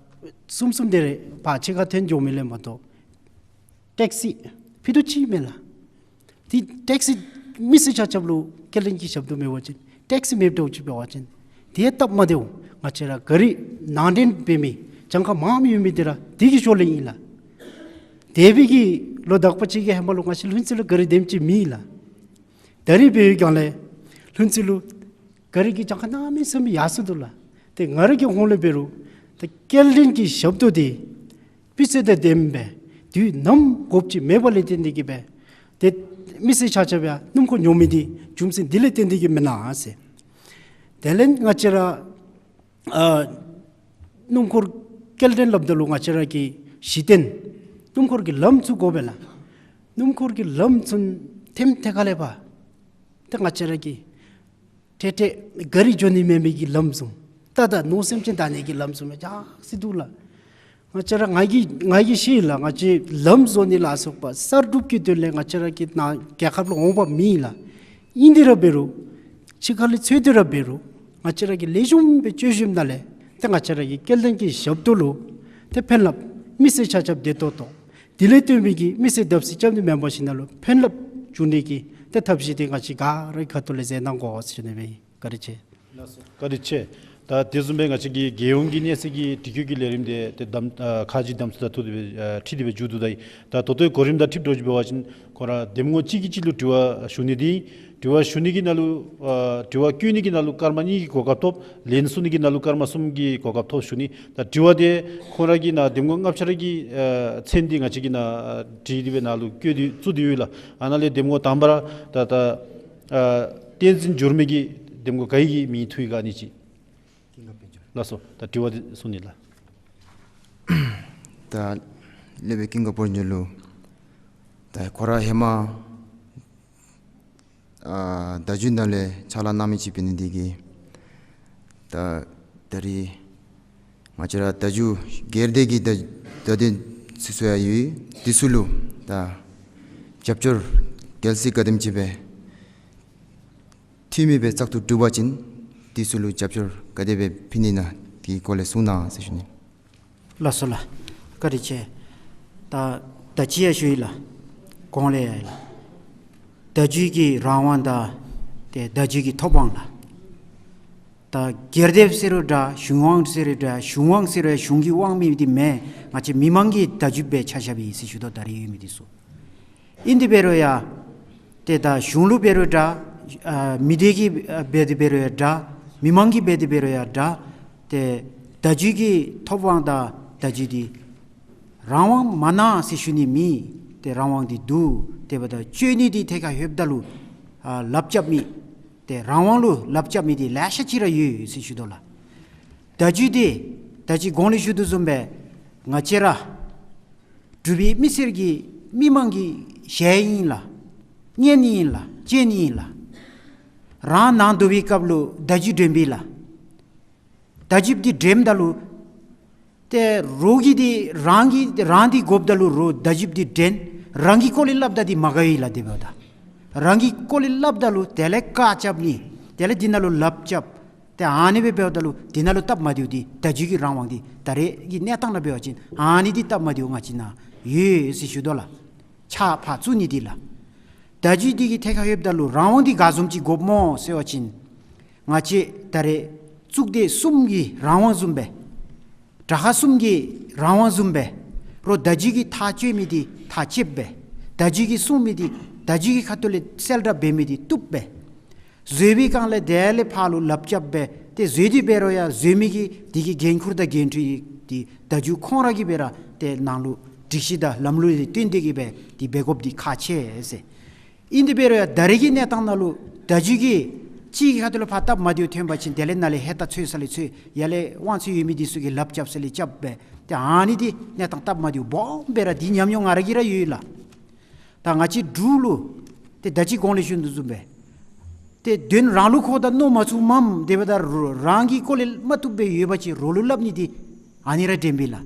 གསུམ་གསུམ་དེ་རེ་ཕར་ཕྱི་ཁར་འཐོན་འགྱོ་མི་ལས་མ་གཏོགས་ཊེག་སི་ཕུད་རྡོག་གཅིག་མས་ལགས། འདི་ཊེག་སི་མི་སེར་ཆ་ཁྱབ་ལུ་སྐྱེལ་འདྲེན་གྱི་ཞབས་ཏོག་མེད་པ་ཅིན་ཊེག་སི་མེདཔ་འདྲཝ་ཅིག་འབད་བ་ཅིན་དེ་སྟབས་མ་བདེཝ་ང་བཅས་ར་ག་རི་ནང་འདྲེན་འབད་མི་གྱངས་ཁ་མངམ་ཡོད་མི་འདི་ར་དེ་གི་ཞོར་ལས་ཨིན་ལགས། དེ་སྦེ་གི་ལོ་དག་པ་ཅིག་གི་ཧེ་མ་ལུ་ང་བཅས་ལྷུན་རྩེ་ལུ་ག་རི་དེམ་ཅིག་མེད་ལགས། ད་རིས་འབད་བའི་སྒང་ལས་ལྷུན་རྩེ་ལུ་ག་རི་གི་གྱངས་ཁ་གནམ་མེད་ས་མེད་ཡར་སོང་འདུག་ལགས། ཏེ་ང་ར་གི་ཧོང་ལས་འབད་རུང་ཏེ་སྐྱེལ་འདྲེན་གྱི་ཞབས་ཏོག་འདི་སྤུས་ཚད་དང་ལྡནམ་སྦེ་དུས་ནམ་དགོཔ་ཅིག་མེད་པ་ལས་བརྟེན་ཏེ་གིས་སྦེ་ཏེ་མི་སེར་ཆ་ཁྱབ་ཡང་སྣུམ་འཁོར་ཉོ་མི་འདི་རྒྱུ་མཚན་འདི་ལས་བརྟེན་ཏེ་གིས་མེན་ན་ཟེར། དེ་ལས་ང་བཅས་ར་ཨ་སྣུམ་འཁོར་སྐྱེལ་འདྲེན་སླབ་ད་ལུ་ང་བཅས་ར་གི་གཞི་རྟེན་སྣུམ་འཁོར་གྱི་ལམ་ཚུ་དགོ་པས་ལགས། སྣུམ་འཁོར་གྱི་ལམ་ཚུ་ཐེམ་ཐེ་ཁ་ལས་ཕར་ཏེ་ང་བཅས་ར་གི་ཏེ་ཏེ་ག་རི་འགྱོ་ནི་མེད་མི་གི་ལམ་བཟུམ། ད་ད་མནོ་སེམས་ཅན་བདའ་ནི་གི་ལམ་བཟུམ་ཡང་ཅིག་འདུག་ལགས། ང་བཅས་ར་ང་གིས་ང་གིས་ཤེས་ལགས། ང་བཅས་ལམ་བཟོ་ནི་ལ་སོགས་པ་གསར་སྒྲུབ་ཀྱི་དོན་ལས་ང་བཅས་ར་གི་ནཱ་རྒྱལ་ཁབ་ལུ་འོང་བ་མེད་ལགས། ཨིན་དེ་ར་འབད་རུང་ཕྱི་ཁ་ལས་འཚོལ་ཏེ་ར་འབད་རུང་ང་བཅས་ར་གིས་ལེགས་ཤོམ་སྦེ་འཚོལ་ཞིནམ་ལས་ཏེ་ང་བཅས་ར་གི་སྐྱེལ་འདྲེན་གྱི་ཞབས་ཏོག་ལུ་ཏེ་ཕན་རླབས་མི་སེར་ཆ་ཁྱབ་བདེ་ཏོག་ཏོ་དེ་ལས་བརྟེན་པའི་གི་མི་སེར་བརྡབ་གསིག་རྐྱབ་ནི་མེན་པར་ཞིནམ་ལས་ཕན་རླབས་འབྱུང་ནི་གི་ཏེ་ཐབས་ཤེས་འདི་ང་བཅས་ག་ར་གི་ཁ་ཐུག་ལས་མཛད་གནང་དགོ་ཟེར་ཞུ་ནི་སྦེ་ཨིན། བཀའ་དྲིན་ཆེ། བཀའ་དྲིན་ཆེ། ད་དེ་བཟུམ་སྦེ་ང་བཅས་ཀྱི་རྒྱལ་ཡོངས་ཀྱི་གནས་ཚད་ཀྱི་དྲི་བཀོད་ཀྱི་ལས་རིམ་འདི་ཏེ་གདམ་ཨ་ཁག་ཅིག་གདམ་ཚུགས་དང་འཁྲིལ་ཏེ་སྦེ་ཨ་འཁྲིལ་ཏེ་སྦེ་མཇུག་བསྡུ་ད་ཡི། ད་ད་ལྟོའི་གོ་རིམ་དང་འཁྲིལ་འགྱོ་ཅིག་འབད་བ་ཅིན་ཁོང་ར་གདམ་ངོ་གཅིག་གིས་གཅིག་ལུ་དྲི་བ་ཞུ་ནི་འདི་དྲི་བ་ཞུ་ནི་གི་ནང་ལུ་ཨ་དྲི་བ་བཀོད་ནི་གི་ནང་ལུ་སྐར་མ་གཉིས་ཀྱི་གོ་སྐབས་ཐོབ། ལན་གསུང་ནི་གི་ནང་ལུ་སྐར་མ་གསུམ་གྱི་གོ་སྐབས་ཐོབ་ཞུ་ནི། ད་དྲི་བ་འདི་ཁོང་ར་གི་ནཱ་གདམ་ངོ་ལྔ་ཆ་ར་གི་ཨ་མཚན་འདི་ང་བཅས་ཀྱིས་ནཱ་ཨ་བྲིས་ཏེ་སྦེ་ནཱ་ལུ་བཀོད་དེ་བཙུགས་ཏེ་ཡོད་ལགས། ཨ་ནཱ་ལས་གདམ་ངོ་དང་པ་ར་ད་ད་ཨ་བསྟན་འཛིན་འགྱུར་མེད་ཀྱིས་གདམ་ངོ་ག་གི་མིང་ཐུག་ཡི་ག་ཨ་ནི་ཅིག། ལགས་སོ། ད་དྲི་བ་འདི་གསུང་ནི་ལགས། ད་སློབ་དཔོན་ཀུན་དགའ་དཔལ་འབྱོར་ལུ་ད་ཁོ་ར་ཧེ་མ་ཨ་བརྡ་བརྒྱུད་ནང་ལས་ཕྱག་ལཱ་གནང་མི་ཅིག་འབད་ནི་འདི་གིས་ད་ད་རིས་ང་བཅས་ར་བརྡ་བརྒྱུད་སྒེར་སྡེ་གི་བརྡ་བརྡ་དོན་ཚུ་ཚུ་ཡང་ཡོད། དེ་ཚུ་ལུ་ད་རྒྱབ་སྐྱོར་གལ་སྲིད་ག་དེམ་ཅིག་སྦེ་འཐུས་མི་སྦེ་བཙག་འཐུ་གྲུབ་པ་ཅིན་དེ་ཚུ་ལུ་རྒྱབ་སྐྱོར་ག་དེ་སྦེ་ཕུལ་ནི་ཨིན་ན་དེ་སྐོར་ལས་གསུང་གནང་ཟེར་ཞུ་ནི། ལགས་སོ་ལགས། བཀའ་དྲིན་ཆེ། ད་ད་ཅི་ཡང་ཞུ་ཡི་ལགས། གོང་ལས་ཡང་ལགས། བརྡ་བརྒྱུད་ཀྱི་རང་དབང་དང་ཏེ་བརྡ་བརྒྱུད་ཀྱི་ཐོབ་དབང་ལགས། ད་སྒེར་སྡེ་ཟེར་རུང་འདྲ་གཞུང་དབང་ཟེར་རུང་འདྲ་གཞུང་དབང་ཟེར་རུང་གཞུང་གི་དབང་མེད་འདི་མེན། ང་བཅས་མི་མང་གི་བརྡ་བརྒྱུད་སྦེ་ཆ་བཞག་པའི་ཟེར་ཞུ་དོ། ད་རིས་ཡོད་མི་འདི་ཚུ་ཨིན། དེ་འབད་རུང་ཡང་ཏེ་ད་གཞུང་ལུ་འབད་རུང་འདྲ་ཨ་མི་སྡེ་གི་ཨ་འབད་དེ་འབད་རུང་ཡང་འདྲ་མི་མང་གི་འབད་དེ་འབད་རུང་ཡང་འདྲ་ཏེ་བརྡ་བརྒྱུད་ཀྱི་ཐོབ་དབང་དང་བརྡ་བརྒྱུད་འདི་རང་དབང་མ་གནང་ཟེར་ཞུ་ནི་མེད། ཏེ་རང་དབང་འདི་འདུག། དེ་འབདཝ་ད་སྤྱོད་ནི་འདི་ཐད་ཁར་ལྷོདཔ་ད་ལུ་ཨ་ལགཔ་རྐྱབ་མི་ཏེ་རང་དབང་ལུ་ལགཔ་རྐྱབ་མི་འདི་ལེ་ཤ་ཅིག་ར་ཡོད་ཟེར་ཞུ་དོ་ལགས། བརྡ་བརྒྱུད་འདི་ད་ཅི་གོང་ལས་ཞུ་དོ་བཟུམ་སྦེ་ང་བཅས་ར་འབྲུག་པའི་མི་སེར་གྱི་ མི་མང་གི་ཞལ་ཨིན་ལགས། སྙན་ཨིན་ལགས། སྤྱན་ཨིན་ལགས། རང་ནང་སྡོད་པའི་སྐབས་ལུ་བརྡ་བརྒྱུད་འདྲེན་པས་ལགས། བརྡ་བརྒྱུད་འདི་འདྲེནམ་ད་ལུ་ཏེ་རོགས་ཀྱིས་འདི་རང་གི་རང་འདི་དགོཔ་ད་ལུ་རོགས་བརྡ་བརྒྱུད་འདི་འདྲེན། རང་གི་སྐོར་ལས་སླབ་ད་འདི་མ་དགའ་བས་ལགས། དེ་འབདཝ་ད་རང་གི་སྐོར་ལས་སླབ་ད་ལུ་དེ་ལས་བཀའ་རྐྱབ་ནི། དེ་ལས་འདི་ནང་ལུ་ལགཔ་རྐྱབ། ཏེ་ཨ་ནི་སྦེ་འབདཝ་ད་ལུ་འདི་ནང་ལུ་སྟབས་མ་བདེཝ་འདི་བརྡ་བརྒྱུད་ཀྱི་རང་དབང་འདི་ད་རེས་ཀྱི་གནས་སྟངས་ནང་འབད་བ་ཅིན་ཨ་ནི་འདི་སྟབས་མ་བདེཝ་ང་བཅས་ནང་ཡོད་ཟེར་ཞུ་དོ་ལགས། ཆ་ཕར་བཙུགས་ནི་འདི་ལགས། བརྡ་བརྒྱུད་འདི་གི་ཐད་ཁར་ཡོདཔ་ད་ལུ་རང་དབང་འདི་ག་བཟུམ་ཅིག་དགོཔ་སྨོ་ཟེར་བ་ཅིན་ང་བཅས་ད་རེས་གཙུག་སྡེ་གསུམ་གྱི་རང་དབང་བཟུམ་སྦེ། དྲག་ཤོས་གསུམ་གྱི་རང་དབང་བཟུམ་སྦེ། རོགས་བརྡ་བརྒྱུད་ཀྱིས་ཐག་བཅད་མི་འདི་ཐག་བཅདཔ་སྦེ། བརྡ་བརྒྱུད་ཀྱིས་གསུང་མི་འདི་བརྡ་བརྒྱུད་ཀྱི་ཁ་ཐུག་ལས་གསལ་བསྒྲགས་འབད་མི་འདི་བཏུབ་སྦེ། བཟོ་བའི་སྒང་ལས་དེ་ལས་ཕར་ལུ་ལགཔ་རྐྱབ་སྦེ་ཏེ་བཟོ་སྟེ་འབད་རུང་ཡང་བཟོ་མི་གི་འདི་གི་འགན་ཁུར་དང་འགན་འཁྲི་འདི་བརྡ་བརྒྱུད་ཁོང་ར་གིས་འབད་ར་ཏེ་ནང་ལུ་སྒྲིག་གཞི་དང་ལམ་ལུགས་འདི་བཏོན་ཏེ་གིས་སྦེ་འདི་འབད་དགོཔ་འདི་ཁག་ཆེ་ཟེར། ཨིན་ཏེ་འབད་རུང་ཡང་ད་རེས་ཀྱི་གནས་སྟངས་ནང་ལུ་བརྡ་བརྒྱུད་ཀྱིས་གཅིག་གི་ཁ་ཐུག་ལུ་ཕར་སྟབས་མ་བདེཝ་ཐོན་པ་ཅིན་དེ་ལས་ནཱ་ལས་ཧེ་ད་འཚོལ་ས་ལས་འཚོལ་ཡར་ལས་དབང་ཚད་ཡོད་མི་འདི་ཚུ་གིས་ལགཔ་རྐྱབ་ས་ལས་རྐྱབ་སྦེ་ཏེ་ཨ་ནི་འདི་གནས་སྟངས་སྟབས་མ་བདེཝ་སྦོམ་སྦེ་ར་འདི་ཉམས་མྱོང་ང་ར་གིས་ར་ཡོད་ལགས། ད་ང་བཅས་འབྲུག་ལུ་ཏེ་ད་ཅི་གོང་ལས་ཞུ་དོ་བཟུམ་སྦེ་ཏེ་དོན་རང་ལུ་འཁོརཝ་ད་མནོ་མ་ཚུགས་མས། དེ་འབདཝ་ད་རང་གི་སྐོར་ལས་མ་བཏུབ་སྦེ་ཡོད་པ་ཅིན་རོགས་ལུ་སླབ་ནི་འདི་ཨ་ནི་ར་འདྲེན་པས་ལགས།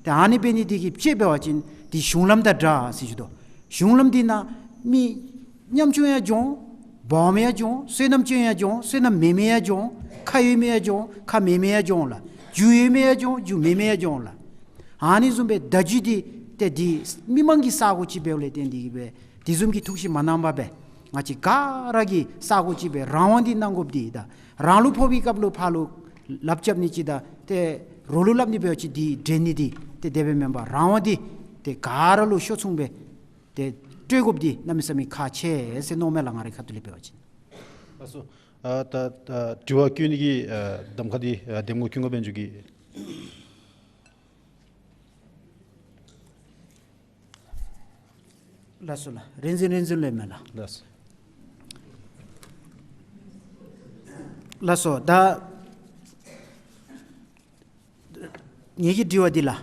ཏེ་ཨ་ནི་འབད་ནི་འདི་གིས་དཔྱེ་འབད་བ་ཅིན་འདི་གཞུང་ལམ་དང་འདྲ་ཟེར་ཞུ་དོ། གཞུང་ལམ་འདི་ནང་མི་ཉམ་ཆུང་ཡང་འགྱོ་འོང་། སྦོམ་ཡང་འགྱོ་འོང་། བསོད་ནམས་ཅན་ཡང་འགྱོ་འོང་། བསོད་ནམས་མེད་མི་ཡང་འགྱོ་འོང་། ཁ་ཡོད་མི་ཡང་འགྱོ་འོང་། ཁ་མེད་མི་ཡང་འགྱོ་འོང་ལགས། རྒྱུ་ཡོད་མི་ཡང་འགྱོ་འོང་། རྒྱུ་མེད་མི་ཡང་འགྱོ་འོང་ལགས། ཨ་ནི་བཟུམ་སྦེ་བརྡ་བརྒྱུད་འདི་ཏེ་འདི་མི་མང་གི་ས་གོ་ཅིག་འབདཝ་ལས་བརྟེན་ཏེ་གིས་སྦེ་དེ་བཟུམ་གྱི་ཐུགས་བཞེད་མ་གནང་པར་སྦེ་ང་བཅས་ག་ར་གི་ས་གོ་ཅིག་སྦེ་རང་དབང་འདི་གནང་དགོཔ་འདི་དང་རང་ལུ་ཕོག་པའི་སྐབས་ལུ་ཕར་ལུ་ལགཔ་རྐྱབ་ནི་ཅིག་དང་ཏེ་རོགས་ལུ་སླབ་ནི་འབད་བ་ཅིན་འདི་འདྲེན་ནི་འདི་ཏེ་དེ་སྦེ་མེན་པར་རང་དབང་འདི་ཏེ་ག་ར་ལུ་ཤོ་ཚུངམ་སྦེ་ཏེ་སྤྲོད་དགོཔ་འདི་གནམ་མེད་ས་མེད་ཁག་ཆེ་ཟེར་མནོཝ་མས་ལགས། ང་རའི་ཁ་ཐུག་ལས་འབད་བ་ཅིན། ལགས་སོ། ཨ་ད་ད་དྲི་བ་བཀོད་ནི་གི་ཨ་གདམ་ཁ་འདི་ཨ་འདེམས་ངོ་ཀུན་དགའ་དཔལ་འབྱོར་གྱིས། ལགས་སོ་ལགས། རིན་འཛིན་རིན་འཛིན་ལས་མས་ལགས། ལགས་སོ། ལགས་སོ། ད་ངེ་གི་དྲི་བ་འདི་ལགས།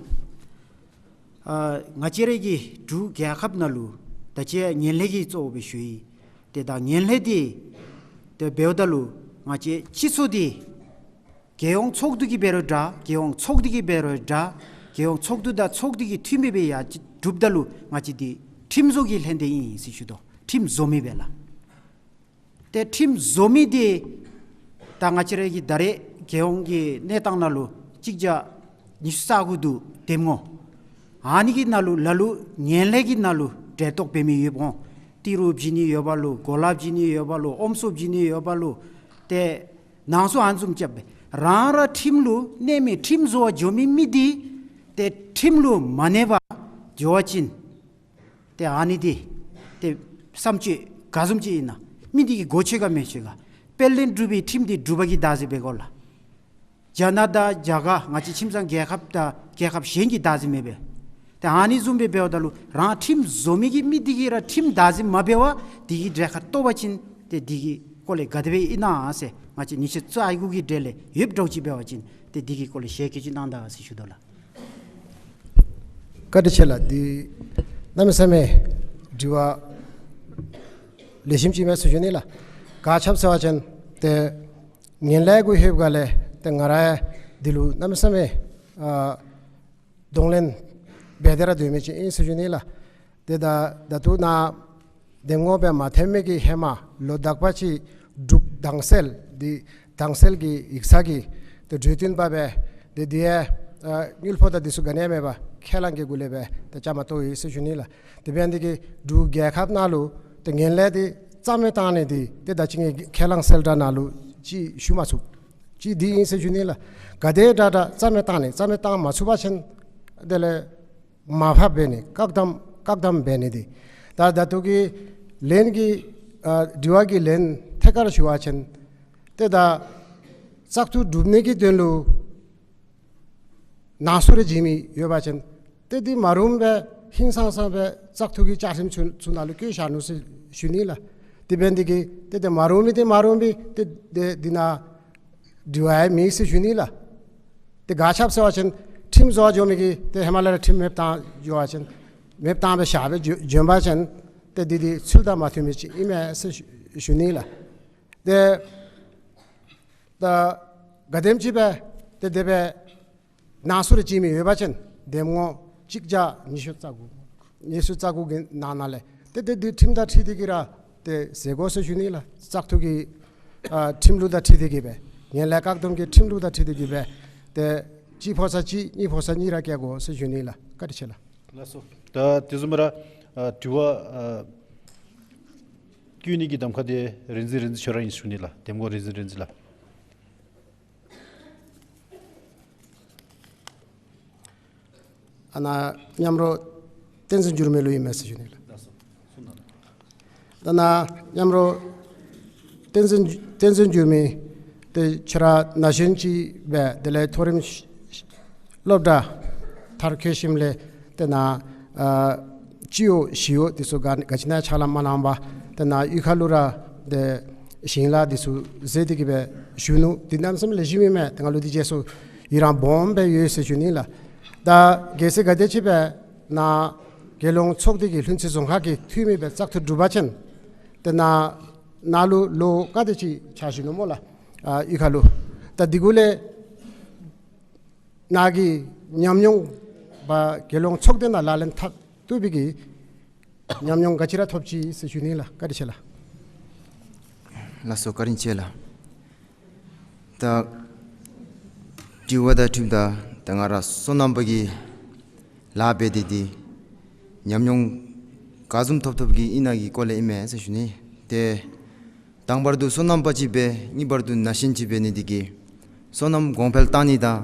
ཨ་ང་བཅས་རའི་གི་འབྲུག་རྒྱལ་ཁབ་ནང་ལུ་ད་ཅི་ངན་ལྷད་ཀྱིས་གཙོ་བོ་སྦེ་ཞུ་ཡི། ཏེ་ད་ངན་ལྷད་འདི་ཏེ་འབདཝ་ད་ལུ་ང་བཅས་སྤྱི་ཚོགས་འདི་རྒྱལ་ཡོངས་ཚོགས་འདུ་གིས་འབད་རུང་འདྲ། རྒྱལ་ཡོངས་ཚོགས་སྡེ་གིས་འབད་རུང་འདྲ། རྒྱལ་ཡོངས་ཚོགས་འདུ་དང་ཚོགས་སྡེ་གི་འཐུས་མི་སྦེ་ཡར་ཅིག་གྲུབ་ད་ལུ་ང་བཅས་འདི་ཁྲིམས་བཟོ་གི་ལྷན་སྡེ་ཨིན་ཟེར་ཞུ་དོ། ཁྲིམས་བཟོ་མི་སྦེ་ལགས། ཏེ་ཁྲིམས་བཟོ་མི་འདི་ད་ང་བཅས་རའི་གི་ད་རེས་རྒྱལ་ཡོངས་ཀྱི་གནས་སྟངས་ནང་ལུ་གཅིག་བརྒྱ་ཉི་ཤུ་རྩ་དགུ་འདུག་འདེམས་ངོ་། ཨ་ནི་གི་ནང་ལུ་ལ་ལུ་ངན་ལྷད་ཀྱི་ནང་ལུ་འབྲེལ་གཏོགས་འབད་མི་ཡོདཔ་འོང་། ཏི་རུ་བྱིན་ནི་ཡོདཔ་ལོ། གོ་ལ་བྱིན་ནི་ཡོདཔ་ལོ། ཨོམ་སྲུ་བྱིན་ནི་ཡོདཔ་ལོ། ཏེ་ནང་སོ་ཨ་ནི་བཟུམ་རྐྱབ་སྦེ་རང་ར་ཁྲིམས་ལུ་གནས་མི་ཁྲིམས་བཟོ་བར་འགྱོ་མི་མི་འདི་ཏེ་ཁྲིམས་ལུ་མ་གནས་པར་འགྱོ་བ་ཅིན་ཏེ་ཨ་ནི་འདི་ཏེ་བསམ་སྤྱོད་ག་བཟུམ་ཅིག་ཨིན་ན། མི་འདི་གིས་གོ་ཆོད་ག་མི་ཆོད་ག། དཔལ་ལྡན་འབྲུག་པའི་ཁྲིམས་འདི་འབྲུག་པ་གིས་བདག་འཛིན་འབད་དགོ་ལགས། རྒྱ་ནག་དང་རྒྱ་གར་ང་བཅས་ཁྱིམ་ཚང་རྒྱལ་ཁབ་དང་རྒྱལ་ཁབ་གཞན་གྱིས་བདག་འཛིན་མི་འབད། ཏེ་ཨ་ནི་བཟུམ་སྦེ་འབདཝ་ད་ལུ་རང་ཁྲིམས་བཟོ་མི་གི་མི་འདི་གིས་ར་ཁྲིམས་བདག་འཛིན་མ་འབད་བར་འདི་གི་གྲལ་ཁར་གཏོགས་པ་ཅིན་ཏེ་འདི་གི་སྐོར་ལས་ག་དེ་སྦེ་ཨིན་ན་ཟེར་ང་བཅས་ཉི་ཤུ་རྩ་དགུ་གི་གྲལ་ལས་ཡོདཔ་འདྲཝ་ཅིག་འབད་བ་ཅིན་ཏེ་འདི་གི་སྐོར་ལས་ཞལ་བཀོད་ཅིག་གནང་ད་ཟེར་ཞུ་དོ་ལགས། བཀའ་དྲིན་ཆེ་ལགས། འདི་གནམ་མེད་ས་མེད་དྲི་བ་ལེགས་ཤོམ་ཅིག་མས་ཟེར་ཞུ་ནི་ལགས། ག་ཅི་སྦེ་ཟེར་བ་ཅིན་ཏེ་ངན་ལྷད་གུ་ལྷོདཔ་ག་ལས་ཏེ་ང་ར་འདི་ལུ་གནམ་མེད་ས་མེད་ཨ་གདོང་ལེན་འབད་དེ་ར་སྡོད་མི་ཅིག་ཨིན་ཟེར་ཞུ་ནི་ལགས། ཏེ་ད་ད་ལྟོ་ནཱ་འདེམས་ངོ་སྦེ་མ་ཐོན་མི་གི་ཧེ་མ་ལོ་དག་པ་ཅིག་འབྲུག་དྭངས་གསལ་འདི་དྭངས་གསལ་གྱི་ཡིག་ཚང་གི་ཏེ་གྲོས་བསྟུན་པ་སྦེ་ཏེ་འདི་ཡང་ཨ་དངུལ་ཕོགས་དང་འདི་ཚུ་ག་ནི་ཡང་མེད་པར་ཁས་བླངས་ཀྱི་སྒོ་ལས་སྦེ་ཏེ་བཅའ་མར་གཏོགས་ཡི་ཟེར་ཞུ་ནི་ལགས། དེ་འབད་ནི་འདི་གིས་འབྲུག་རྒྱལ་ཁབ་ནང་ལུ་ཏེ་ངན་ལྷད་འདི་རྩ་མེད་བཏང་ནི་འདི་ཏེ་ད་ཅི་ངེའི་ཁས་བླངས་གསལ་བསྒྲགས་ནང་ལུ་ཅིག་ཞུ་མ་ཚུགས། ཅིག་འདི་ཨིན་ཟེར་ཞུ་ནི་ལགས། ག་དེ་དྲག་དྲག་རྩ་མེད་བཏང་ནི་རྩ་མེད་བཏང་མ་ཚུགས་པ་ཅིན་དེ་ལས་མར་ཕབ་འབད་ནི་བཀག་དམ་བཀག་དམ་འབད་ནི་འདི། ད་ད་ལྟོ་གི་ལན་གྱི་ཨ་དྲི་བ་གི་ལན་ཐད་ཀར་ཞུ་བ་ཅིན་ཏེ་ད་བཙག་འཐུ་གྲུབ་ནི་གི་དོན་ལུ་ནང་སོ་རེ་བྱིན་མི་ཡོད་པ་ཅིན་ཏེ་འདི་མ་རུངམ་སྦེ་ཧིང་སངས་སངས་སྦེ་བཙག་འཐུ་གི་བཅའ་ཁྲིམས་ཚུ་ཚུ་ནང་ལུ་བཀོད་བཞག་ནུག་ཟེར་ཞུ་ནི་ལགས། དེ་འབད་ནི་འདི་གིས་ཏེ་ཏེ་མ་རུང་མི་འདི་མ་རུང་མི་ཏེ་ཏེ་འདི་ནང་དྲི་བ་ཡང་མེད་ཟེར་ཞུ་ནི་ལགས། ཏེ་ག་ཅི་སྦེ་ཟེར་བ་ཅིན་ཁྲིམས་བཟོ་བར་འགྱོ་མི་གིས་ཏེ་ཧེ་མ་ལས་ར་ཁྲིམས་མེདཔ་བཏང་འགྱོ་བ་ཅིན་ མེདཔ་བཏང་སྦེ་བཞག་སྦེ་བྱོན་བྱོན་པ་ཅིན་ཏེ་འདི་འདི་ཚུལ་དང་མ་མཐུན་མི་ཅིག་ཨིན་མས་ཟེར་ཞུ་ཞུ་ནི་ལགས། ཏེ་ད་ག་དེམ་ཅིག་སྦེ་ཏེ་དེ་སྦེ་ནང་གསུག་རེ་བྱིན་མི་ཡོད་པ་ཅིན་འདེམས་ངོ་གཅིག་བརྒྱ་ཉི་ཤུ་རྩ་དགུ་ཉི་ཤུ་རྩ་དགུ་གི་ནང་ན་ལས་ཏེ་ཏེ་འདི་ཁྲིམས་དང་འཁྲིལ་ཏེ་གི་ར་ཏེ་ཟེར་དགོ་ཟེར་ཞུ་ནི་ལགས། བཙག་འཐུ་གི་ཨ་ཁྲིམས་ལུགས་དང་འཁྲིལ་ཏེ་གི་སྦེ་ངན་ལྷད་བཀག་སྡོམ་གྱི་ཁྲིམས་ལུགས་དང་འཁྲིལ་ཏེ་གི་སྦེ་ཏེ་གཅིག་ཕོག་ས་གཅིག་གཉིས་ཕོག་ས་གཉིས་ར་བཀལ་དགོ་ཟེར་ཞུ་ནི་ལགས། བཀའ་དྲིན་ཆེ་ལགས། ལགས་སོ། ད་དེ་བཟུམ་ར་ཨ་དྲི་བ་ཨ་བཀོད་ནི་གི་གདམ་ཁ་དེ་རིག་འཛིན་རིག་འཛིན་ཁྱོད་ར་ཨིན་ཟེར་ཞུ་ནི་ལགས། འདེམས་ངོ་རིག་འཛིན་རིག་འཛིན་ལགས། ཨ་ནཱ་མཉམ་རོགས་བསྟན་འཛིན་འགྱུར་མེད་ལུ་ཨིན་མས་ཟེར་ཞུ་ནི་ལགས། ད་ནཱ་མཉམ་རོགས་བསྟན་འཛིན་བསྟན་འཛིན་འགྱུར་མེད་ཏེ་ཁྱོད་ར་ན་གཞོན་ཅིག་སྦེ་དེ་ལས་མཐོ་རིམ་སློབ་གྲྭ་མཐར་འཁྱོལ་ཞིནམ་ལས་ཏེ་ནཱ་ཨ་སྤྱི་འོག་གཞིས་འོག་འདི་ཚུ་ག་ག་ཅི་ནང་ཕྱག་ལཱ་མ་གནང་པར་ཏེ་ནཱ་གཡུས་ཁ་ལུ་ར་ཏེ་ཞིང་ལཱ་འདི་ཚུ་མཛད་དེ་གི་སྦེ་བཞུགས་ནུག། དེ་གནམ་མེད་ས་མེད་ལེགས་ཤོམ་ཨིན་མས། ཏེ་ང་ལུ་དེ་རྗེས་སུ་ཡི་རང་སྦོམ་སྦེ་ཡོད་ཟེར་ཞུ་ནི་ལགས། ད་གལ་སྲིད་ག་དེམ་ཅིག་སྦེ་ནཱ་རྒྱལ་ཡོངས་ཚོགས་སྡེ་གི་ལྷུན་རྩེ་རྫོང་ཁག་གི་འཐུས་མི་སྦེ་བཙག་འཐུ་གྲུབ་པ་ཅིན་ཏེ་ནཱ་ནཱ་ལུ་ལོ་ག་དེ་ཅིག་ཕྱག་ཞུ་ནུག་སྨོ་ལགས། ཨ་གཡུས་ཁ་ལུ་ད་འདི་གུ་ལས་ནཱ་གི་ཉམས་མྱོང་འབད་རྒྱལ་ཡོངས་ཚོགས་སྡེ་ནང་ལག་ལེན་འཐབ་བཏུབ་པའི་གི་ཉམས་མྱོང་ག་ཅི་ར་ཐོབ་ཅི་ཟེར་ཞུ་ནི་ལགས། བཀའ་དྲིན་ཆེ་ལགས། ལགས་སོ། བཀའ་དྲིན་ཆེ་ལགས། ད་དྲི་བ་དང་འཁྲིལཝ་ད་ད་ང་ར་སོ་ནམ་པ་གི་ལཱ་འབད་དེ་འདི་ཉམས་མྱོང་ག་བཟུམ་ཐོབ་ཐོབ་ཀྱི་ཨིན་ན་གི་སྐོར་ལས་ཨིན་མས་ཟེར་ཞུ་ནི། ཏེ་དང་པར་དུ་སོ་ནམ་པ་ཅིག་འབད་གཉིས་པར་དུ་ན་གཞོན་ཅིག་འབད་ནི་འདི་གིས་སོ་ནམ་གོང་འཕེལ་བཏང་ནི་དང་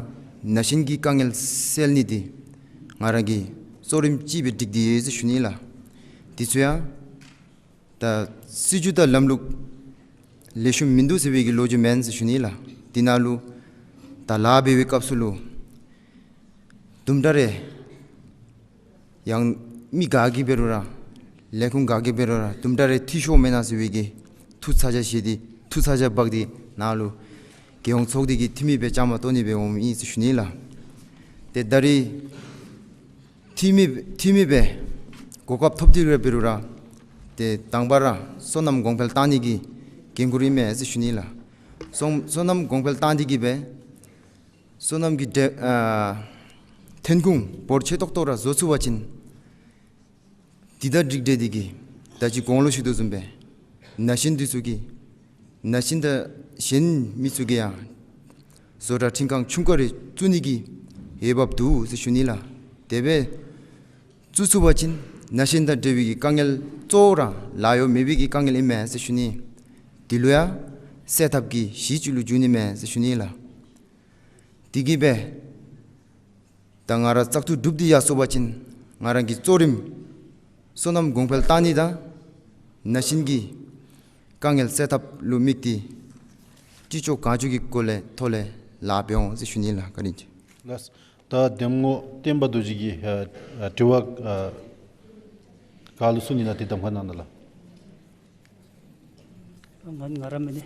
ན་གཞོན་གྱི་དཀའ་ངལ་སེལ་ནི་འདི་ང་ར་གི་གཙོ་རིམ་ཅིག་སྦེ་བསྒྲིགས་ཏེ་ཡོད་ཟེར་ཞུ་ནི་ལགས། འདི་ཚུ་ཡང་ད་སྲིད་བྱུས་དང་ལམ་ལུགས་ལེགས་ཤོམ་མིན་འདུག་ཟེར་བའི་གི་ལོ་རྒྱུས་མེན་ཟེར་ཞུ་ནི་ལགས། འདི་ནང་ལུ་ད་ལཱ་འབད་བའི་སྐབས་སུ་ལུ་དུམ་གྲ་རེ་ཡང་མི་ག་གིས་འབད་རུང་ར་ལས་ཁུངས་ག་གིས་འབད་རུང་ར་དུམ་གྲ་རེ་འཐུས་ཤོར་མེན་ན་ཟེར་བའི་གི་ཐུགས་ཚ་གྱང་བཞེས་ཏེ་ཐུགས་ཚ་གྱང་འབག་སྟེ་ནཱ་ལུ་རྒྱལ་ཡོངས་ཚོགས་སྡེ་གི་འཐུས་མི་སྦེ་བཅའ་མར་གཏོགས་ནི་སྦེ་འོངམ་ཨིན་ཟེར་ཞུ་ནི་ལགས། ཏེ་ད་རིས་འཐུས་མི་འཐུས་མི་སྦེ་གོ་སྐབས་ཐོབ་སྟེ་ར་འབད་རུང་ར་ཏེ་དང་པ་ར་སོ་ནམ་གོང་འཕེལ་བཏང་ནི་གི་འགན་ཁུར་ཨིན་མས་ཟེར་ཞུ་ནི་ལགས། སོ་སོ་ནམ་གོང་འཕེལ་བཏང་སྟེ་གི་སྦེ་སོ་ནམ་གྱི་འབྲེལ་ཨ་ཐོན་ཁུངས་འབོར་ཆེ་ཏོག་ཏོ་ར་བཟོ་ཚུགས་པ་ཅིན་འདི་དང་འགྲིག་འདྲ་འདི་གིས་ད་ཅི་གོང་ལུ་ཞུ་དོ་བཟུམ་སྦེ་ན་གཞོན་འདི་ཚུ་གིས་ན་གཞོན་དང་གཞན་མི་ཚུ་གིས་ཡང་བཟོ་གྲྭ་ཁྲིམས་ཁང་ཆུང་ཀུ་རེ་བཙུགས་ནི་གི་འོས་འབབ་འདུག་ཟེར་ཞུ་ནི་ལགས། དེ་སྦེ་བཙུགས་ཚུགས་པ་ཅིན་ན་གཞོན་དང་འབྲེལ་བའི་གི་དཀའ་ངལ་གཙོ་བོ་ར་ལཱ་གཡོག་མེད་པའི་གི་དཀའ་ངལ་ཨིན་མས་ཟེར་ཞུ་ནི། འདི་ལུ་ཡང་སེལ་ཐབས་ཀྱི་གཞི་ཅིག་ལུ་འགྱུར་ནི་མས་ཟེར་ཞུ་ནི་ལགས། དེ་གིས་སྦེ་ད་ང་ར་བཙག་འཐུ་གྲུབ་སྟེ་ཡར་སོང་པ་ཅིན་ང་ར་གི་གཙོ་རིམ་སོ་ནམ་གོང་འཕེལ་བཏང་ནི་དང་ན་གཞོན་གྱི་དཀའ་ངལ་སེལ་ཐབས་ལུ་དམིགས་ཏེ་ཅི་ལྕོགས་གང་ལྕོགས་ཀྱི་སྒོ་ལས་ཐོག་ལས་ལཱ་འབད་འོང་ཟེར་ཞུ་ནི་ལགས། བཀའ་དྲིན་ཆེ། ལགས། ད་འདེམས་ངོ་བསྟན་པ་རྡོ་རྗེ་གིས་ཨ་ཨ་དྲི་བ་ཨ་ག་ལུ་གསུང་ནི་ན་དེ་གདམ་ཁ་གནང་ན་ལགས། ང་ང་ར་མེན་ནི།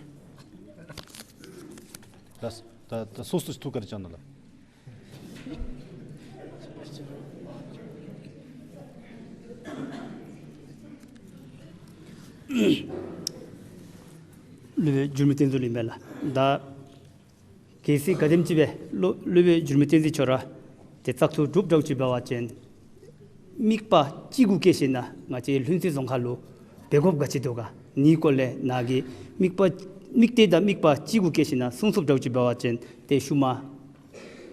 ད་ད་ད་སོ་སོ་ཐུགས་ཁར་བཅངས་ན་ལགས། སློབ་དཔོན་འགྱུར་མེད་བསྟན་འཛིན་ལུ་ཨིན་མས་ལགས། ད་གལ་སྲིད་ག་དེམ་ཅིག་སྦེ་སློབ་སློབ་དཔོན་འགྱུར་མེད་བསྟན་འཛིན་ཁྱོད་ར་ཏེ་བཙག་འཐུ་གྲུབ་འདྲཝ་ཅིག་འབད་བ་ཅིན་དམིགས་པ་ཅིག་གུ་བསྐྱེད་ཞིན་ན་ང་བཅས་ལྷུན་རྩེ་རྫོང་ཁག་ལུ་འབད་དགོཔ་ག་ཅི་འདུག་ག། ནི་སྐོར་ལས་ནཱ་གིས་དམིགས་པ་དམིགས་གཏད་དང་དམིགས་པ་ཅིག་གུ་བསྐྱེད་ཞིན་ན་གསུང་ཚུགསཔ་འདྲཝ་ཅིག་འབད་བ་ཅིན་ཏེ་ཤུལ་མ་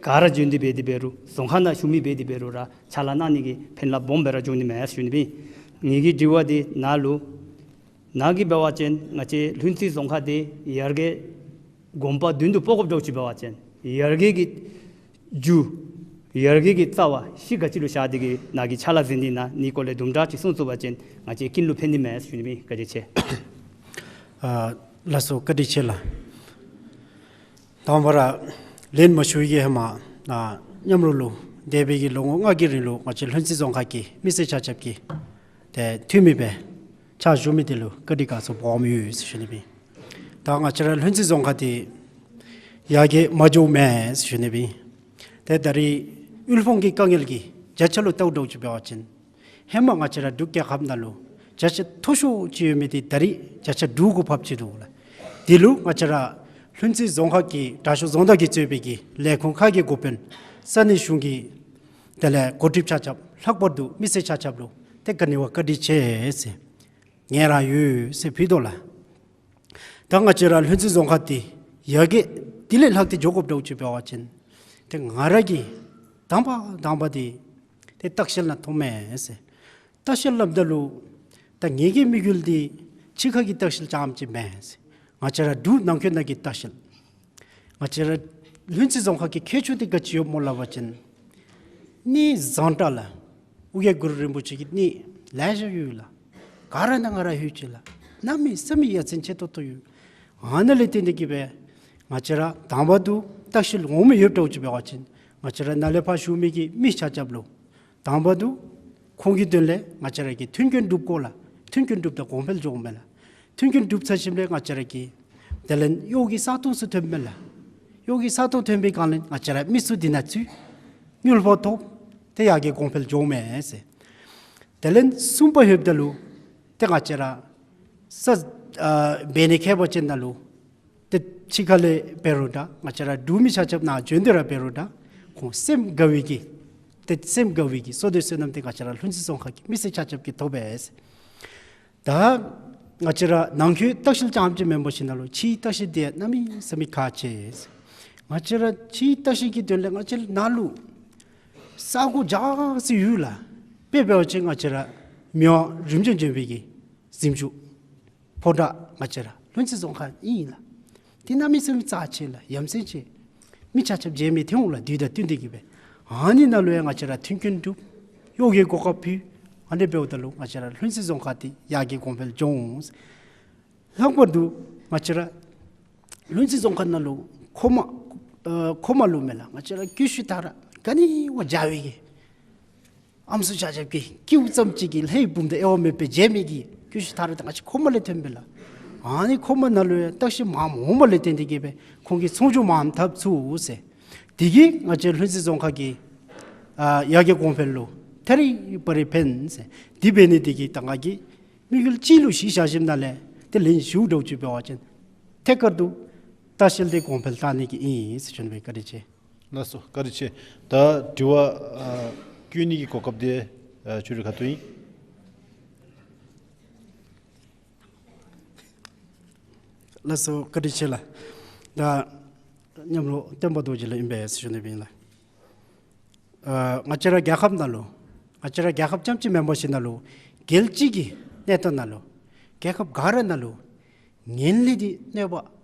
ག་ར་བྱོན་ཏེ་འབད་དེ་འབད་རུང་རྫོང་ཁག་ནང་ཞུ་མི་འབད་དེ་འབད་རུང་ར་ཕྱག་ལཱ་གནང་ནི་གི་ཕན་རླབས་སྦོམ་སྦེ་ར་འབྱུང་ནི་མས་ཟེར་ཞུ་ནི་སྦེ། ངེ་གི་དྲི་བ་འདི་ནཱ་ལུ་ནཱ་གིས་འབད་བ་ཅིན་ང་བཅས་ལྷུན་རྩེ་རྫོང་ཁག་འདི་ཡར་རྒྱས་གོམ་པ་མདུན་དུ་སྤོ་དགོཔ་འདྲཝ་ཅིག་འབད་བ་ཅིན་ཡར་རྒྱས་ཀྱི་རྒྱུ་ཡར་རྒྱས་ཀྱི་རྩ་བ་གཞི་ག་ཅི་ལུ་བཞག་སྟེ་གི་ནཱ་གིས་ཕྱག་ལཱ་མཛད་ནི་ན་ནི་སྐོར་ལས་དུམ་གྲ་ཅིག་གསུང་ཚུགས་པ་ཅིན་ང་བཅས་ཀུན་ལུ་ཕན་ནི་མས་ཟེར་ཞུ་ནི་སྦེ། བཀའ་དྲིན་ཆེ། ཨ་ལགས་སོ། བཀའ་དྲིན་ཆེ་ལགས། དང་པ་ར་ལན་མ་ཞུ་བའི་གི་ཧེ་མ་ཨ་མཉམ་རོགས་ལུ་འདས་པའི་གི་ལོ་ངོ་ལྔ་གི་རིང་ལུ་ང་བཅས་ལྷུན་རྩེ་རྫོང་ཁག་གི་མི་སེར་ཆ་ཁྱབ་ཀྱི་ཏེ་འཐུས་མི་སྦེ་ཕྱག་ཞུ་མི་འདི་ལུ་བཀའ་དྲིན་དགའ་ཚོར་སྦོམ་ཡོད་ཟེར་ཞུ་ནི་སྦེ། ད་ང་བཅས་ར་ལྷུན་རྩེ་རྫོང་ཁག་འདི་ཡར་རྒྱས་མ་འགྱོཝ་མས་ཟེར་ཞུ་ནི་སྦེ། ཏེ་ད་རིས་དབུལ་ཕོངས་ཀྱི་དཀའ་ངལ་གྱི་བརྒྱ་ཆ་ལུ་བལྟཝ་འདྲཝ་ཅིག་འབད་བ་ཅིན་ ཧེ་མ་ང་བཅས་ར་འབྲུག་རྒྱལ་ཁབ་ནང་ལུ་བརྒྱ་ཆ་མཐོ་ཤོས་ཅིག་ཡོད་མི་འདི་ད་རིས་བརྒྱ་ཆ་དྲུག་གུ་ཕབ་ཅི་འདུག་ལགས། དེ་ལུ་ང་བཅས་ར་ལྷུན་རྩེ་རྫོང་ཁག་གི་དྲག་ཤོས་རྫོང་བདག་གིས་གཙོས་པའི་གི་ལས་ཁུངས་ཁག་གི་འགོ་དཔོན་ས་གནས་གཞུང་གི་དེ་ལས་འགོ་ཁྲིདཔ་ཆ་ཁྱབ་ལྷག་པར་དུ་མི་སེར་ཆ་ཁྱབ་ལུ་ཏེ་ག་ནི་བ་བཀའ་དྲིན་ཆེ་ཟེར་ངལ་རངས་ཡོད་ཟེར་ཕུལ་དོ་ལགས། ད་ང་བཅས་ར་ལྷུན་རྩེ་རྫོང་ཁག་འདི་ཡར་རྒྱས་དེ་ལས་ལྷག་སྟེ་འགྱོ་དགོཔ་འདྲཝ་ཅིག་འབད་བ་ཅིན་ཏེ་ང་ར་གིས་དང་པ་དང་པ་འདི་ཏེ་ལྟ་བཤལ་ནང་ཐོནམ་མས་ཟེར། ལྟ་བཤལ་སླབ་ད་ལུ་ད་ངེ་གི་དམིགས་ཡུལ་འདི་ཕྱི་ཁ་གི་ལྟ་བཤལ་རྐྱངམ་ཅིག་མེན་ཟེར། ང་བཅས་ར་འབྲུག་ནང་འཁོད་ནང་གི་ལྟ་བཤལ། ང་བཅས་ར་ལྷུན་རྩེ་རྫོང་ཁག་གི་ཁྱད་ཆོས་འདི་ག་ཅི་ཡོདཔ་སྨོ་སླབ་པ་ཅིན་གནས་བཟང་དྲགས་ལགས། ཨོ་རྒྱན་གུ་རུ་རིན་པོ་ཆེ་གི་གནས་ལེ་ཤ་ཡོད་ལགས། ག་ར་ནང་ང་ར་ལྷོད་ཅི་ལགས། གནམ་མེད་ས་མེད་ཡ་མཚན་ཆེ་ཏོག་ཏོ་ཡོད། ཨ་ནི་ལས་བརྟེན་ཏེ་གིས་སྦེ་ང་བཅས་ར་དང་པ་འདི་ལྟ་བཤལ་འོང་མི་ཡོདཔ་འདྲཝ་ཅིག་འབད་བ་ཅིན་ང་བཅས་ར་ནཱ་ལས་ཕར་བཞུགས་མི་གི་མི་ཆ་ཁྱབ་ལུ་དང་པ་འདི་ཁོང་གི་དོན་ལས་ང་བཅས་ར་གིས་མཐུན་རྐྱེན་སྒྲུབ་དགོ་ལགས། མཐུན་རྐྱེན་སྒྲུབ་ད་གོང་འཕེལ་འགྱོཝ་མས་ལགས། མཐུན་རྐྱེན་སྒྲུབ་ཚར་ཞིནམ་ལས་ང་བཅས་ར་གིས་དེ་ལས་གཡོག་གི་ས་སྟོང་ཚུ་ཐོནམ་མས་ལགས། གཡོག་གི་ས་སྟོང་ཐོན་པའི་སྒང་ལས་ང་བཅས་ར་མི་ཚུ་འདི་ནང་འཛུལ་དངུལ་ཕོགས་ཐོབ་སྟེ་ཡར་རྒྱས་གོང་འཕེལ་འགྱོཝ་མས་ཟེར། དེ་ལས་གསུམ་པ་ལྷོདཔ་ད་ལུ་ཏེ་ང་བཅས་ར་ས་ཨ་འབད་ནི་ཁེ་པ་ཅན་ནང་ལུ་ཏེ་ཕྱི་ཁ་ལས་འབད་རུང་འདྲ་ང་བཅས་ར་འབྲུག་མི་ཆ་ཁྱབ་ནཱ་བྱོན་ཏེ་ར་འབད་རུང་འདྲ་ཁོང་སེམས་དགའ་བའི་གི་ཏེ་སེམས་དགའ་བའི་གི་བསོད་བདེ་བསོད་ནམས་འདི་ང་བཅས་ར་ལྷུན་རྩེ་རྫོང་ཁག་གི་མི་སེར་ཆ་ཁྱབ་ཀྱིས་ཐོབ་པས། ད་ང་བཅས་ར་ནང་འཁོད་ལྟ་བཤལ་རྐྱངམ་ཅིག་མེན་པར་ཞིནམ་ལས་ཕྱིའི་ལྟ་བཤལ་འདི་གནམ་མེད་ས་མེད་ཁག་ཆེ། ང་བཅས་ར་ཕྱིའི་ལྟ་བཤལ་གྱི་དོན་ལས་ང་བཅས་ར་ནཱ་ལུ་ས་གོ་འཇའ་ཟེར་ཡོད་ལགས། དཔེ་འབད་བ་ཅིན་ང་བཅས་ར་མི་དབང་རིམ་བྱོན་བྱོན་པའི་གི་གཟིམ་ཅུང་ཕོ་བྲང་ང་བཅས་ར་ལྷུན་རྩེ་རྫོང་ཁག་ཨིན་ལགས། འདི་གནམ་མེད་ས་མེད་རྩ་ཆེ་ལགས། ཡ་མཚན་ཆེ། མི་ཆ་ཁྱབ་མཇལ་མི་ཐོན་འོང་ལགས། དུས་དང་བསྟུན་ཏེ་གིས་སྦེ་ཨ་ནི་ནང་ལུ་ཡང་ང་བཅས་ར་མཐུན་རྐྱེན་སྒྲུབ་གཡོག་གི་གོ་སྐབས་ཕུལ། ཨ་ནི་འབདཝ་ད་ལུ་ང་བཅས་ར་ལྷུན་རྩེ་རྫོང་ཁག་འདི་ཡར་རྒྱས་གོང་འཕེལ་འགྱོ་འོང་། ལྷག་པར་དུ་ང་བཅས་ར་ལྷུན་རྩེ་རྫོང་ཁག་ནང་ལུ་ཁོ་མ་ཨ་ཁོ་མ་ལུ་མས་ལགས། ང་བཅས་ར་ཀུ་ཤུ་དར་ག་ནི་བ་འཇའ་བའི་གི་ཨམ་སྲུ་ཆ་ཁྱབ་ཀྱིས་སྐྱིཝ་ཙམ་ཅིག་གིས་ལྷའི་བུམ་དང་དབྱེ་བ་མེདཔ་སྦེ་མཇལ་མི་གི་ཀུ་ཤུ་དར་དང་ང་བཅས་ཁོ་མ་ལས་ཐོན་པས་ལགས། ཨ་ནི་ཁོ་མ་ནང་ལུ་ཡང་ལྟ་བཤལ་མངམ་འོངམ་ལས་བརྟེན་ཏེ་གིས་སྦེ་ཁོང་གིས་ཚོང་ཆུང་མངམ་འཐབ་ཚུགས་ཟེར། དེ་གིས་ང་བཅས་ལྷུན་རྩེ་རྫོང་ཁག་གི་ཨ་ཡར་རྒྱས་གོང་འཕེལ་ལུ་ཐད་རི་བ་རི་ཕན་ཟེར། དེ་འབད་ནི་དེ་གིས་ད་ང་གིས་དམིགས་ཡུལ་གཅིག་ལུ་གཞི་བཞག་ཞིནམ་ལས་དེ་ལས་ཞུ་འདྲཝ་ཅིག་འབད་བ་ཅིན་ཐད་ཀར་དུ་ལྟ་བཤལ་འདི་གོང་འཕེལ་བཏང་ནི་གི་ཨིན་ཟེར་ཞུ་ནི་སྦེ། བཀའ་དྲིན་ཆེ། ལགས་སོ། བཀའ་དྲིན་ཆེ། ད་དྲི་བ་ཨ་བཀོད་ནི་གི་གོ་སྐབས་འདི་ཨ་ཆོས་རིག་ཁ་ཐུག་ཨིན། ལགས་སོ། བཀའ་དྲིན་ཆེ་ལགས། ད་མཉམ་རོགས་སྟོན་པ་རྡོ་རྗེ་ལགས་ཨིན་པས་ཟེར་ཞུ་ནི་སྦེ་ཨིན་ལགས། ཨ་ང་བཅས་ར་རྒྱལ་ཁབ་ནང་ལུ་ང་བཅས་ར་རྒྱལ་ཁབ་རྐྱངམ་ཅིག་མེན་པར་ཞིནམ་ལས་རྒྱལ་སྤྱི་གི་གནས་སྟངས་ནང་ལུ་རྒྱལ་ཁབ་ག་ར་ནང་ལུ་ངན་ལྷད་འདི་གནོད་པ་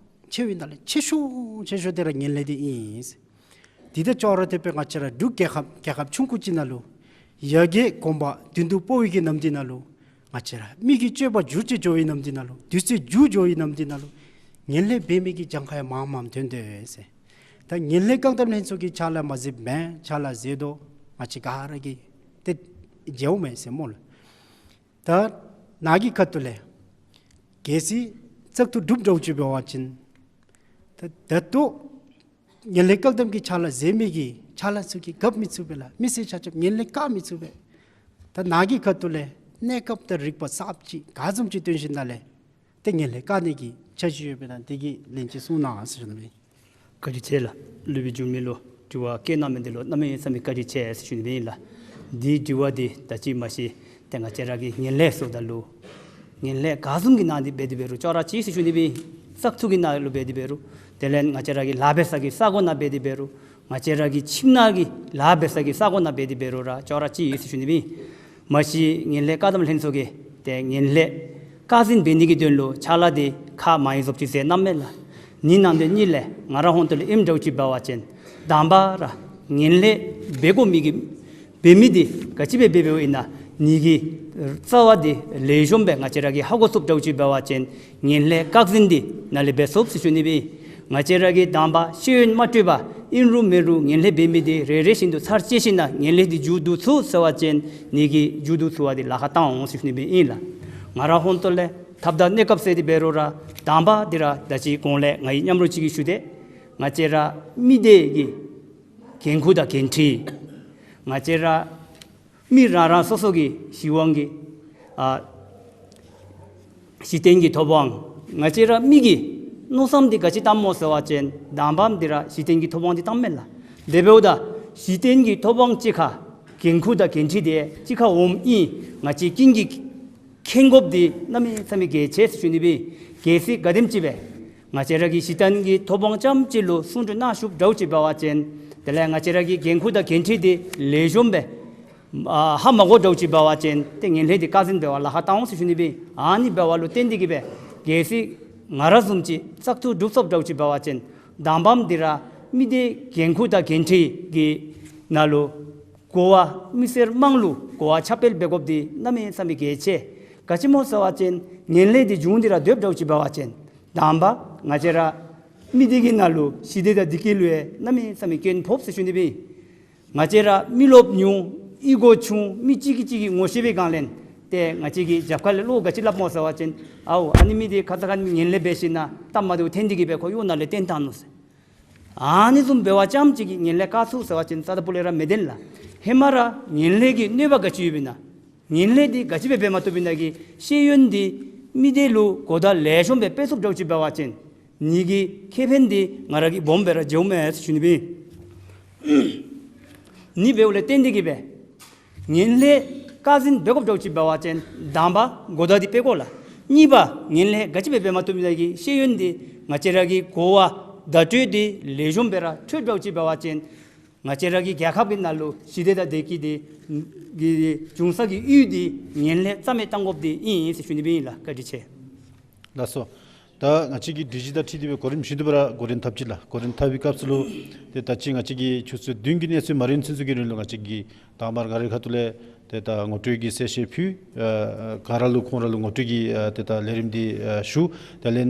ཆེ་བའི་ནང་ལས་ཆེ་ཤོས་ཆེ་ཤོས་འདི་ར་ངན་ལྷད་འདི་ཨིན། དེ་དང་ཅོག་ར་འཐདཔ་སྦེ་ང་བཅས་ར་འབྲུག་རྒྱལ་ཁབ་རྒྱལ་ཁབ་ཆུང་ཀུ་ཅིག་ནང་ལུ་ཡར་རྒྱས་གོང་འཕེལ་དུས་ཐུང་སྤོ་བའི་གི་ནམ་དུས་ནང་ལུ་ང་བཅས་ར་མི་གི་སྤྱོད་པ་འགྱུར་ཏེ་འགྱོ་བའི་ནམ་དུས་ནང་ལུ་དུས་ཚོད་འགྱུར་འགྱོ་བའི་ནམ་དུས་ནང་ལུ་ངན་ལྷད་འབད་མི་གི་གྱངས་ཁ་ཡང་མངམ་མངམ་ཐོན་དོ་ཟེར། ད་ངན་ལྷད་བཀག་སྡོམ་ལྷན་ཚོགས་ཀྱིས་ཕྱག་ལཱ་མ་མཛདཔ་མེན། ཕྱག་ལཱ་མཛད་དོ། ང་བཅས་ག་ར་གིས་ཏེ་མཇལཝ་མས་ཟེར་སྨོ་ལགས། ད་ནཱ་གི་ཁ་ཐུག་ལས་གལ་སྲིད་བཙག་འཐུ་གྲུབ་འདྲཝ་ཅིག་འབད་བ་ཅིན་ད་ད་ལྟོ་ངན་ལྷད་བཀག་སྡོམ་གྱི་ཕྱག་ལཱ་མཛད་མི་གི་ཕྱག་ལཱ་ཚུ་གིས་འགབ་མི་ཚུགས་པས་ལགས། མི་སེར་ཆ་ཁྱབ་ངན་ལྷད་བཀག་མི་ཚུགས་པས། ད་ནཱ་གི་ཁ་ཐུག་ལས་གནས་སྐབས་དང་རིག་པ་གསརཔ་ཅིག་ག་བཟུམ་ཅིག་བཏོན་ཞིནམ་ལས་ཏེ་ངན་ལྷད་བཀག་ནི་གི་འཆར་གཞི་ཡོདཔ་ཨིན་ན་དེ་གི་ལན་ཅིག་གསུང་གནང་ཟེར་ཞུ་ནི་ཨིན། བཀའ་དྲིན་ཆེ་ལགས། སློབ་དཔོན་འཇུ་མི་ལུ་དྲི་བ་བཀོད་གནང་མི་འདི་ལུ་གནམ་མེད་ས་མེད་བཀའ་དྲིན་ཆེ་ཟེར་ཞུ་ནི་ཨིན་ལགས། འདི་དྲི་བ་འདི་ད་ཅི་མ་གཞི་ཏེ་ང་བཅས་ར་གིས་ངན་ལྷད་ཟེརཝ་ད་ལུ་ངན་ལྷད་ག་བཟུམ་གྱི་ནང་འདི་འབད་དེ་འབད་རུང་ཅོག་ར་གཅིག་ཟེར་ཞུ་ནི་ཨིན། བཙག་འཐུ་གི་ནང་ལུ་འབད་དེ་འབད་རུང་དེ་ལས་ང་བཅས་ར་གི་ལཱ་འབད་ས་གི་ས་གོ་ནང་འབད་དེ་འབད་རུང་ང་བཅས་ར་གི་ཁྱིམ་ནང་གི་ལཱ་འབད་ས་གི་ས་གོ་ནང་འབད་དེ་འབད་རུང་ར་ཅོག་ར་གཅིག་ཟེར་ཞུ་ནི་ཨིན། མ་གཞི་ངན་ལྷད་བཀག་སྡོམ་ལྷན་ཚོགས་ཀྱིས་ཏེ་ངན་ལྷད་བཀག་འཛིན་འབད་ནི་གི་དོན་ལུ་ཕྱག་ལཱ་འདི་ཁག་མང་རབས་ཅིག་མཛད་གནངམ་མས་ལགས། ནི་ནང་དོན་གཉིས་ལས་ང་རའི་ཧོངས་ཏོ་ལས་ཨིནམ་འདྲཝ་ཅིག་འབད་བ་ཅིན་དང་པ་ར་ངན་ལྷད་འབད་དགོ་མི་གི་འབད་མི་འདི་ག་ཅི་སྦེ་འབད་འབདཝ་ཨིན་ན་ནི་གི་རྩ་བ་འདི་ལེགས་ཤོམ་སྦེ་ང་བཅས་ར་གིས་ཧ་གོ་ཚུགསཔ་འདྲཝ་ཅིག་འབད་བ་ཅིན་ངན་ལྷད་བཀག་འཛིན་འདི་ནཱ་ལས་འབད་ཚུགས་ཟེར་ཞུ་ནི་ཨིན། ང་བཅས་ར་གིས་དང་པ་ཤེས་ཡོན་མ་སྤྲོད་པར་ཨིན་རུང་མེན་རུང་ངན་ལྷད་འབད་མི་འདི་རེ་རེ་བཞིན་དུ་ཚར་བཅད་ཞིནམ་ལས་ངན་ལྷད་འདི་མཇུག་བསྡུ་ཚུགས་ཟེར་བ་ཅིན་ནི་གིས་མཇུག་བསྡུ་ཚུགས་པ་འདི་ལཱ་ཁག་བཏང་འོང་ཟེར་ཞུ་ནི་ཨིན་ལགས། ང་རའི་ཧོངས་ཏོ་ལས་ཐབས་དང་གནས་སྐབས་ཟེར་ཏེ་འབད་རུང་ར་དང་པ་འདི་ར་ད་ཅི་གོང་ལས་ང་གིས་མཉམ་རོགས་ཅིག་གིས་ཞུ་དེས། ང་བཅས་ར་མི་སྡེ་གི་འགན་ཁུར་དང་འགན་འཁྲི་ང་བཅས་ར་ མི་རང་རང་སོ་སོ་གི་གཞི་དབང་གི་ཨ་གཞི་རྟེན་གྱི་ཐོབ་དབང་། ང་བཅས་ར་མི་གི་མནོ་བསམ་འདི་ག་ཅི་བཏངམ་སྨོ་ཟེར་བ་ཅིན་དང་པམ་འདི་ར་གཞི་རྟེན་གྱི་ཐོབ་དབང་འདི་བཏངམ་མས་ལགས། དེ་འབདཝ་ད་གཞི་རྟེན་གྱི་ཐོབ་དབང་གཅིག་ཁར་འགན་ཁུར་དང་འགན་འཁྲི་འདི་གཅིག་ཁར་འོངམ་ཨིན། ང་བཅས་ཀུན་གྱིས་མཁྱེན་དགོཔ་འདི་གནམ་མེད་ས་མེད་གལ་ཆེ་ཟེར་ཞུ་ནི་སྦེ། གལ་སྲིད་ག་དེམ་ཅིག་སྦེ་ང་བཅས་ར་གི་གཞི་རྟེན་གྱི་ཐོབ་དབང་རྐྱངམ་གཅིག་ལུ་སྲུང་སྐྱོབ་གནང་བཅུགཔ་འདྲཝ་ཅིག་འབད་བ་ཅིན་དེ་ལས་ང་བཅས་ར་གི་འགན་ཁུར་དང་འགན་འཁྲི་འདི་ལེགས་ཤོམ་སྦེ་ཨ་ཧ་མ་གོ་འདྲཝ་ཅིག་འབད་བ་ཅིན་ཏེ་ངན་ལྷད་འདི་བཀག་འཛིན་འབད་བར་ལཱ་ཁག་བཏང་འོང་ཟེར་ཞུ་ནི་སྦེ། ཨ་ནི་འབདཝ་ལུ་བརྟེན་ཏེ་གིས་སྦེ་གལ་སྲིད་ང་ར་བཟུམ་ཅིག་བཙག་འཐུ་གྲུབ་ཚུགསཔ་འདྲཝ་ཅིག་འབད་བ་ཅིན་དང་པམ་འདི་ར་མི་སྡེ་འགན་ཁུར་དང་འགན་འཁྲི་གི་ནང་ལུ་གོ་བ་མི་སེར་དམངས་ལུ་གོ་བ་ཁྱབ་སྤེལ་འབད་དགོཔ་འདི་གནམ་མེད་ས་མེད་གལ་ཆེ། ག་ཅི་སྨོ་ཟེར་བ་ཅིན་ངན་ལྷད་འདི་འབྱུང་སྟེ་ར་སྡོདཔ་འདྲཝ་ཅིག་འབད་བ་ཅིན་དང་པ་ང་བཅས་ར་མི་སྡེ་གི་ནང་ལུ་ཞི་བདེ་དང་བདེ་སྐྱིད་ལུ་ཡང་གནམ་མེད་ས་མེད་སྐྱོན་ཕོགཔ་ཟེར་ཞུ་ནི་སྦེ། ང་བཅས་ར་མི་རློབས་ཉུང་ཨི་གོ་ཆུང་མི་གཅིག་གིས་གཅིག་གི་ངོ་ཤེས་པའི་སྒང་ལས་ཏེ་ང་བཅས་ཀྱི་རྒྱབ་ཁ་ལས་བློ་ག་ཅི་སླབ་སྨོ་ཟེར་བ་ཅིན་ཨའུ་ཨ་ནི་མི་འདི་ཁ་ཙ་ཁ་ཉིནམ་ངན་ལྷད་འབད་ཞིནམ་ལས་སྟབས་མ་བདེཝ་ཐོན་ཏེ་གིས་སྦེ་ཁོ་གཡོག་ནང་ལས་བཏོན་བཏང་ནུག་ཟེར། ཨ་ནི་བཟུམ་འབད་བ་ཙམ་ཅིག་གིས་ངན་ལྷད་བཀག་ཚུགས་ཟེར་བ་ཅིན་རྩ་དང་སྤུ་ལས་ར་མི་བདེན་ལགས། ཧེ་མ་ར་ངན་ལྷད་ཀྱི་གནོད་པ་ག་ཅི་ཡོདཔ་ཨིན་ན། ངན་ལྷད་འདི་ག་ཅི་སྦེ་འབད་མ་བཏུབ་ཨིན་ན་གི་ཤེས་ཡོན་འདི་མི་སྡེ་ལུ་གོ་བརྡ་ལེགས་ཤོམ་སྦེ་སྤེལ་ཚུགསཔ་འདྲཝ་ཅིག་འབད་བ་ཅིན་ནི་གི་ཁེ་ཕན་འདི་ང་ར་གིས་སྦོམ་སྦེ་ར་འཇལཝ་མས་ཟེར་ཞུ་ནི་སྦེ། ནི་འབདཝ་ལས་བརྟེན་ཏེ་གིས་སྦེ་ངན་ལྷད་བཀག་འཛིན་འབད་དགོཔ་འདྲཝ་ཅིག་འབད་བ་ཅིན་དང་པ་གོ་བརྡ་འདི་སྤེལ་དགོ་ལགས། གཉིས་པ་ངན་ལྷད་ག་ཅི་སྦེ་འབད་མ་བཏུབ་ཨིན་ན་གི་ཤེས་ཡོན་འདི་ང་བཅས་ར་གི་གོ་བ་བརྡ་སྤྲོད་འདི་ལེགས་ཤོམ་སྦེ་ར་འཕྲོད་འདྲཝ་ཅིག་འབད་བ་ཅིན་ང་བཅས་ར་གི་རྒྱལ་ཁབ་ཀྱི་ནང་ལུ་ཞི་བདེ་དང་བདེ་སྐྱིད་འདི་གི་འབྱུང་ས་གི་ཡུལ་འདི་ངན་ལྷད་རྩ་མེད་བཏང་དགོཔ་འདི་ཨིན་ཟེར་ཞུ་ནི་སྦེ་ཨིན་ལགས། བཀའ་དྲིན་ཆེ། ལགས་སོ། ད་ང་བཅས་ཀྱི་སྒྲིག་གཞི་དང་འཁྲིལ་ཏེ་སྦེ་གོ་རིམ་བཞིན་དུ་སྦེ་ར་འགོ་འདྲེན་འཐབ་ཅི་ལགས། འགོ་འདྲེན་འཐབ་པའི་སྐབས་སུ་ལུ་ཏེ་ད་ཅི་ང་བཅས་ཀྱིས་ཆུ་ཚོད་བདུན་གྱི་གནས་ཚུལ་མ་རན་ཚུན་ཚོད་ཀྱི་རིང་ལུ་ང་བཅས་ཀྱིས་དང་པ་ར་ང་རའི་ཁ་ཐུག་ལས་ཏེ་ད་ངོ་སྤྲོད་ཀྱི་གསལ་བཤད་ཕུལ། ཨ་ག་ར་ལུ་ཁོང་ར་ལུ་ངོ་སྤྲོད་ཀྱི་ཨ་ཏེ་ད་ལས་རིམ་འདི་ཨ་ཞུ། དེ་ལས་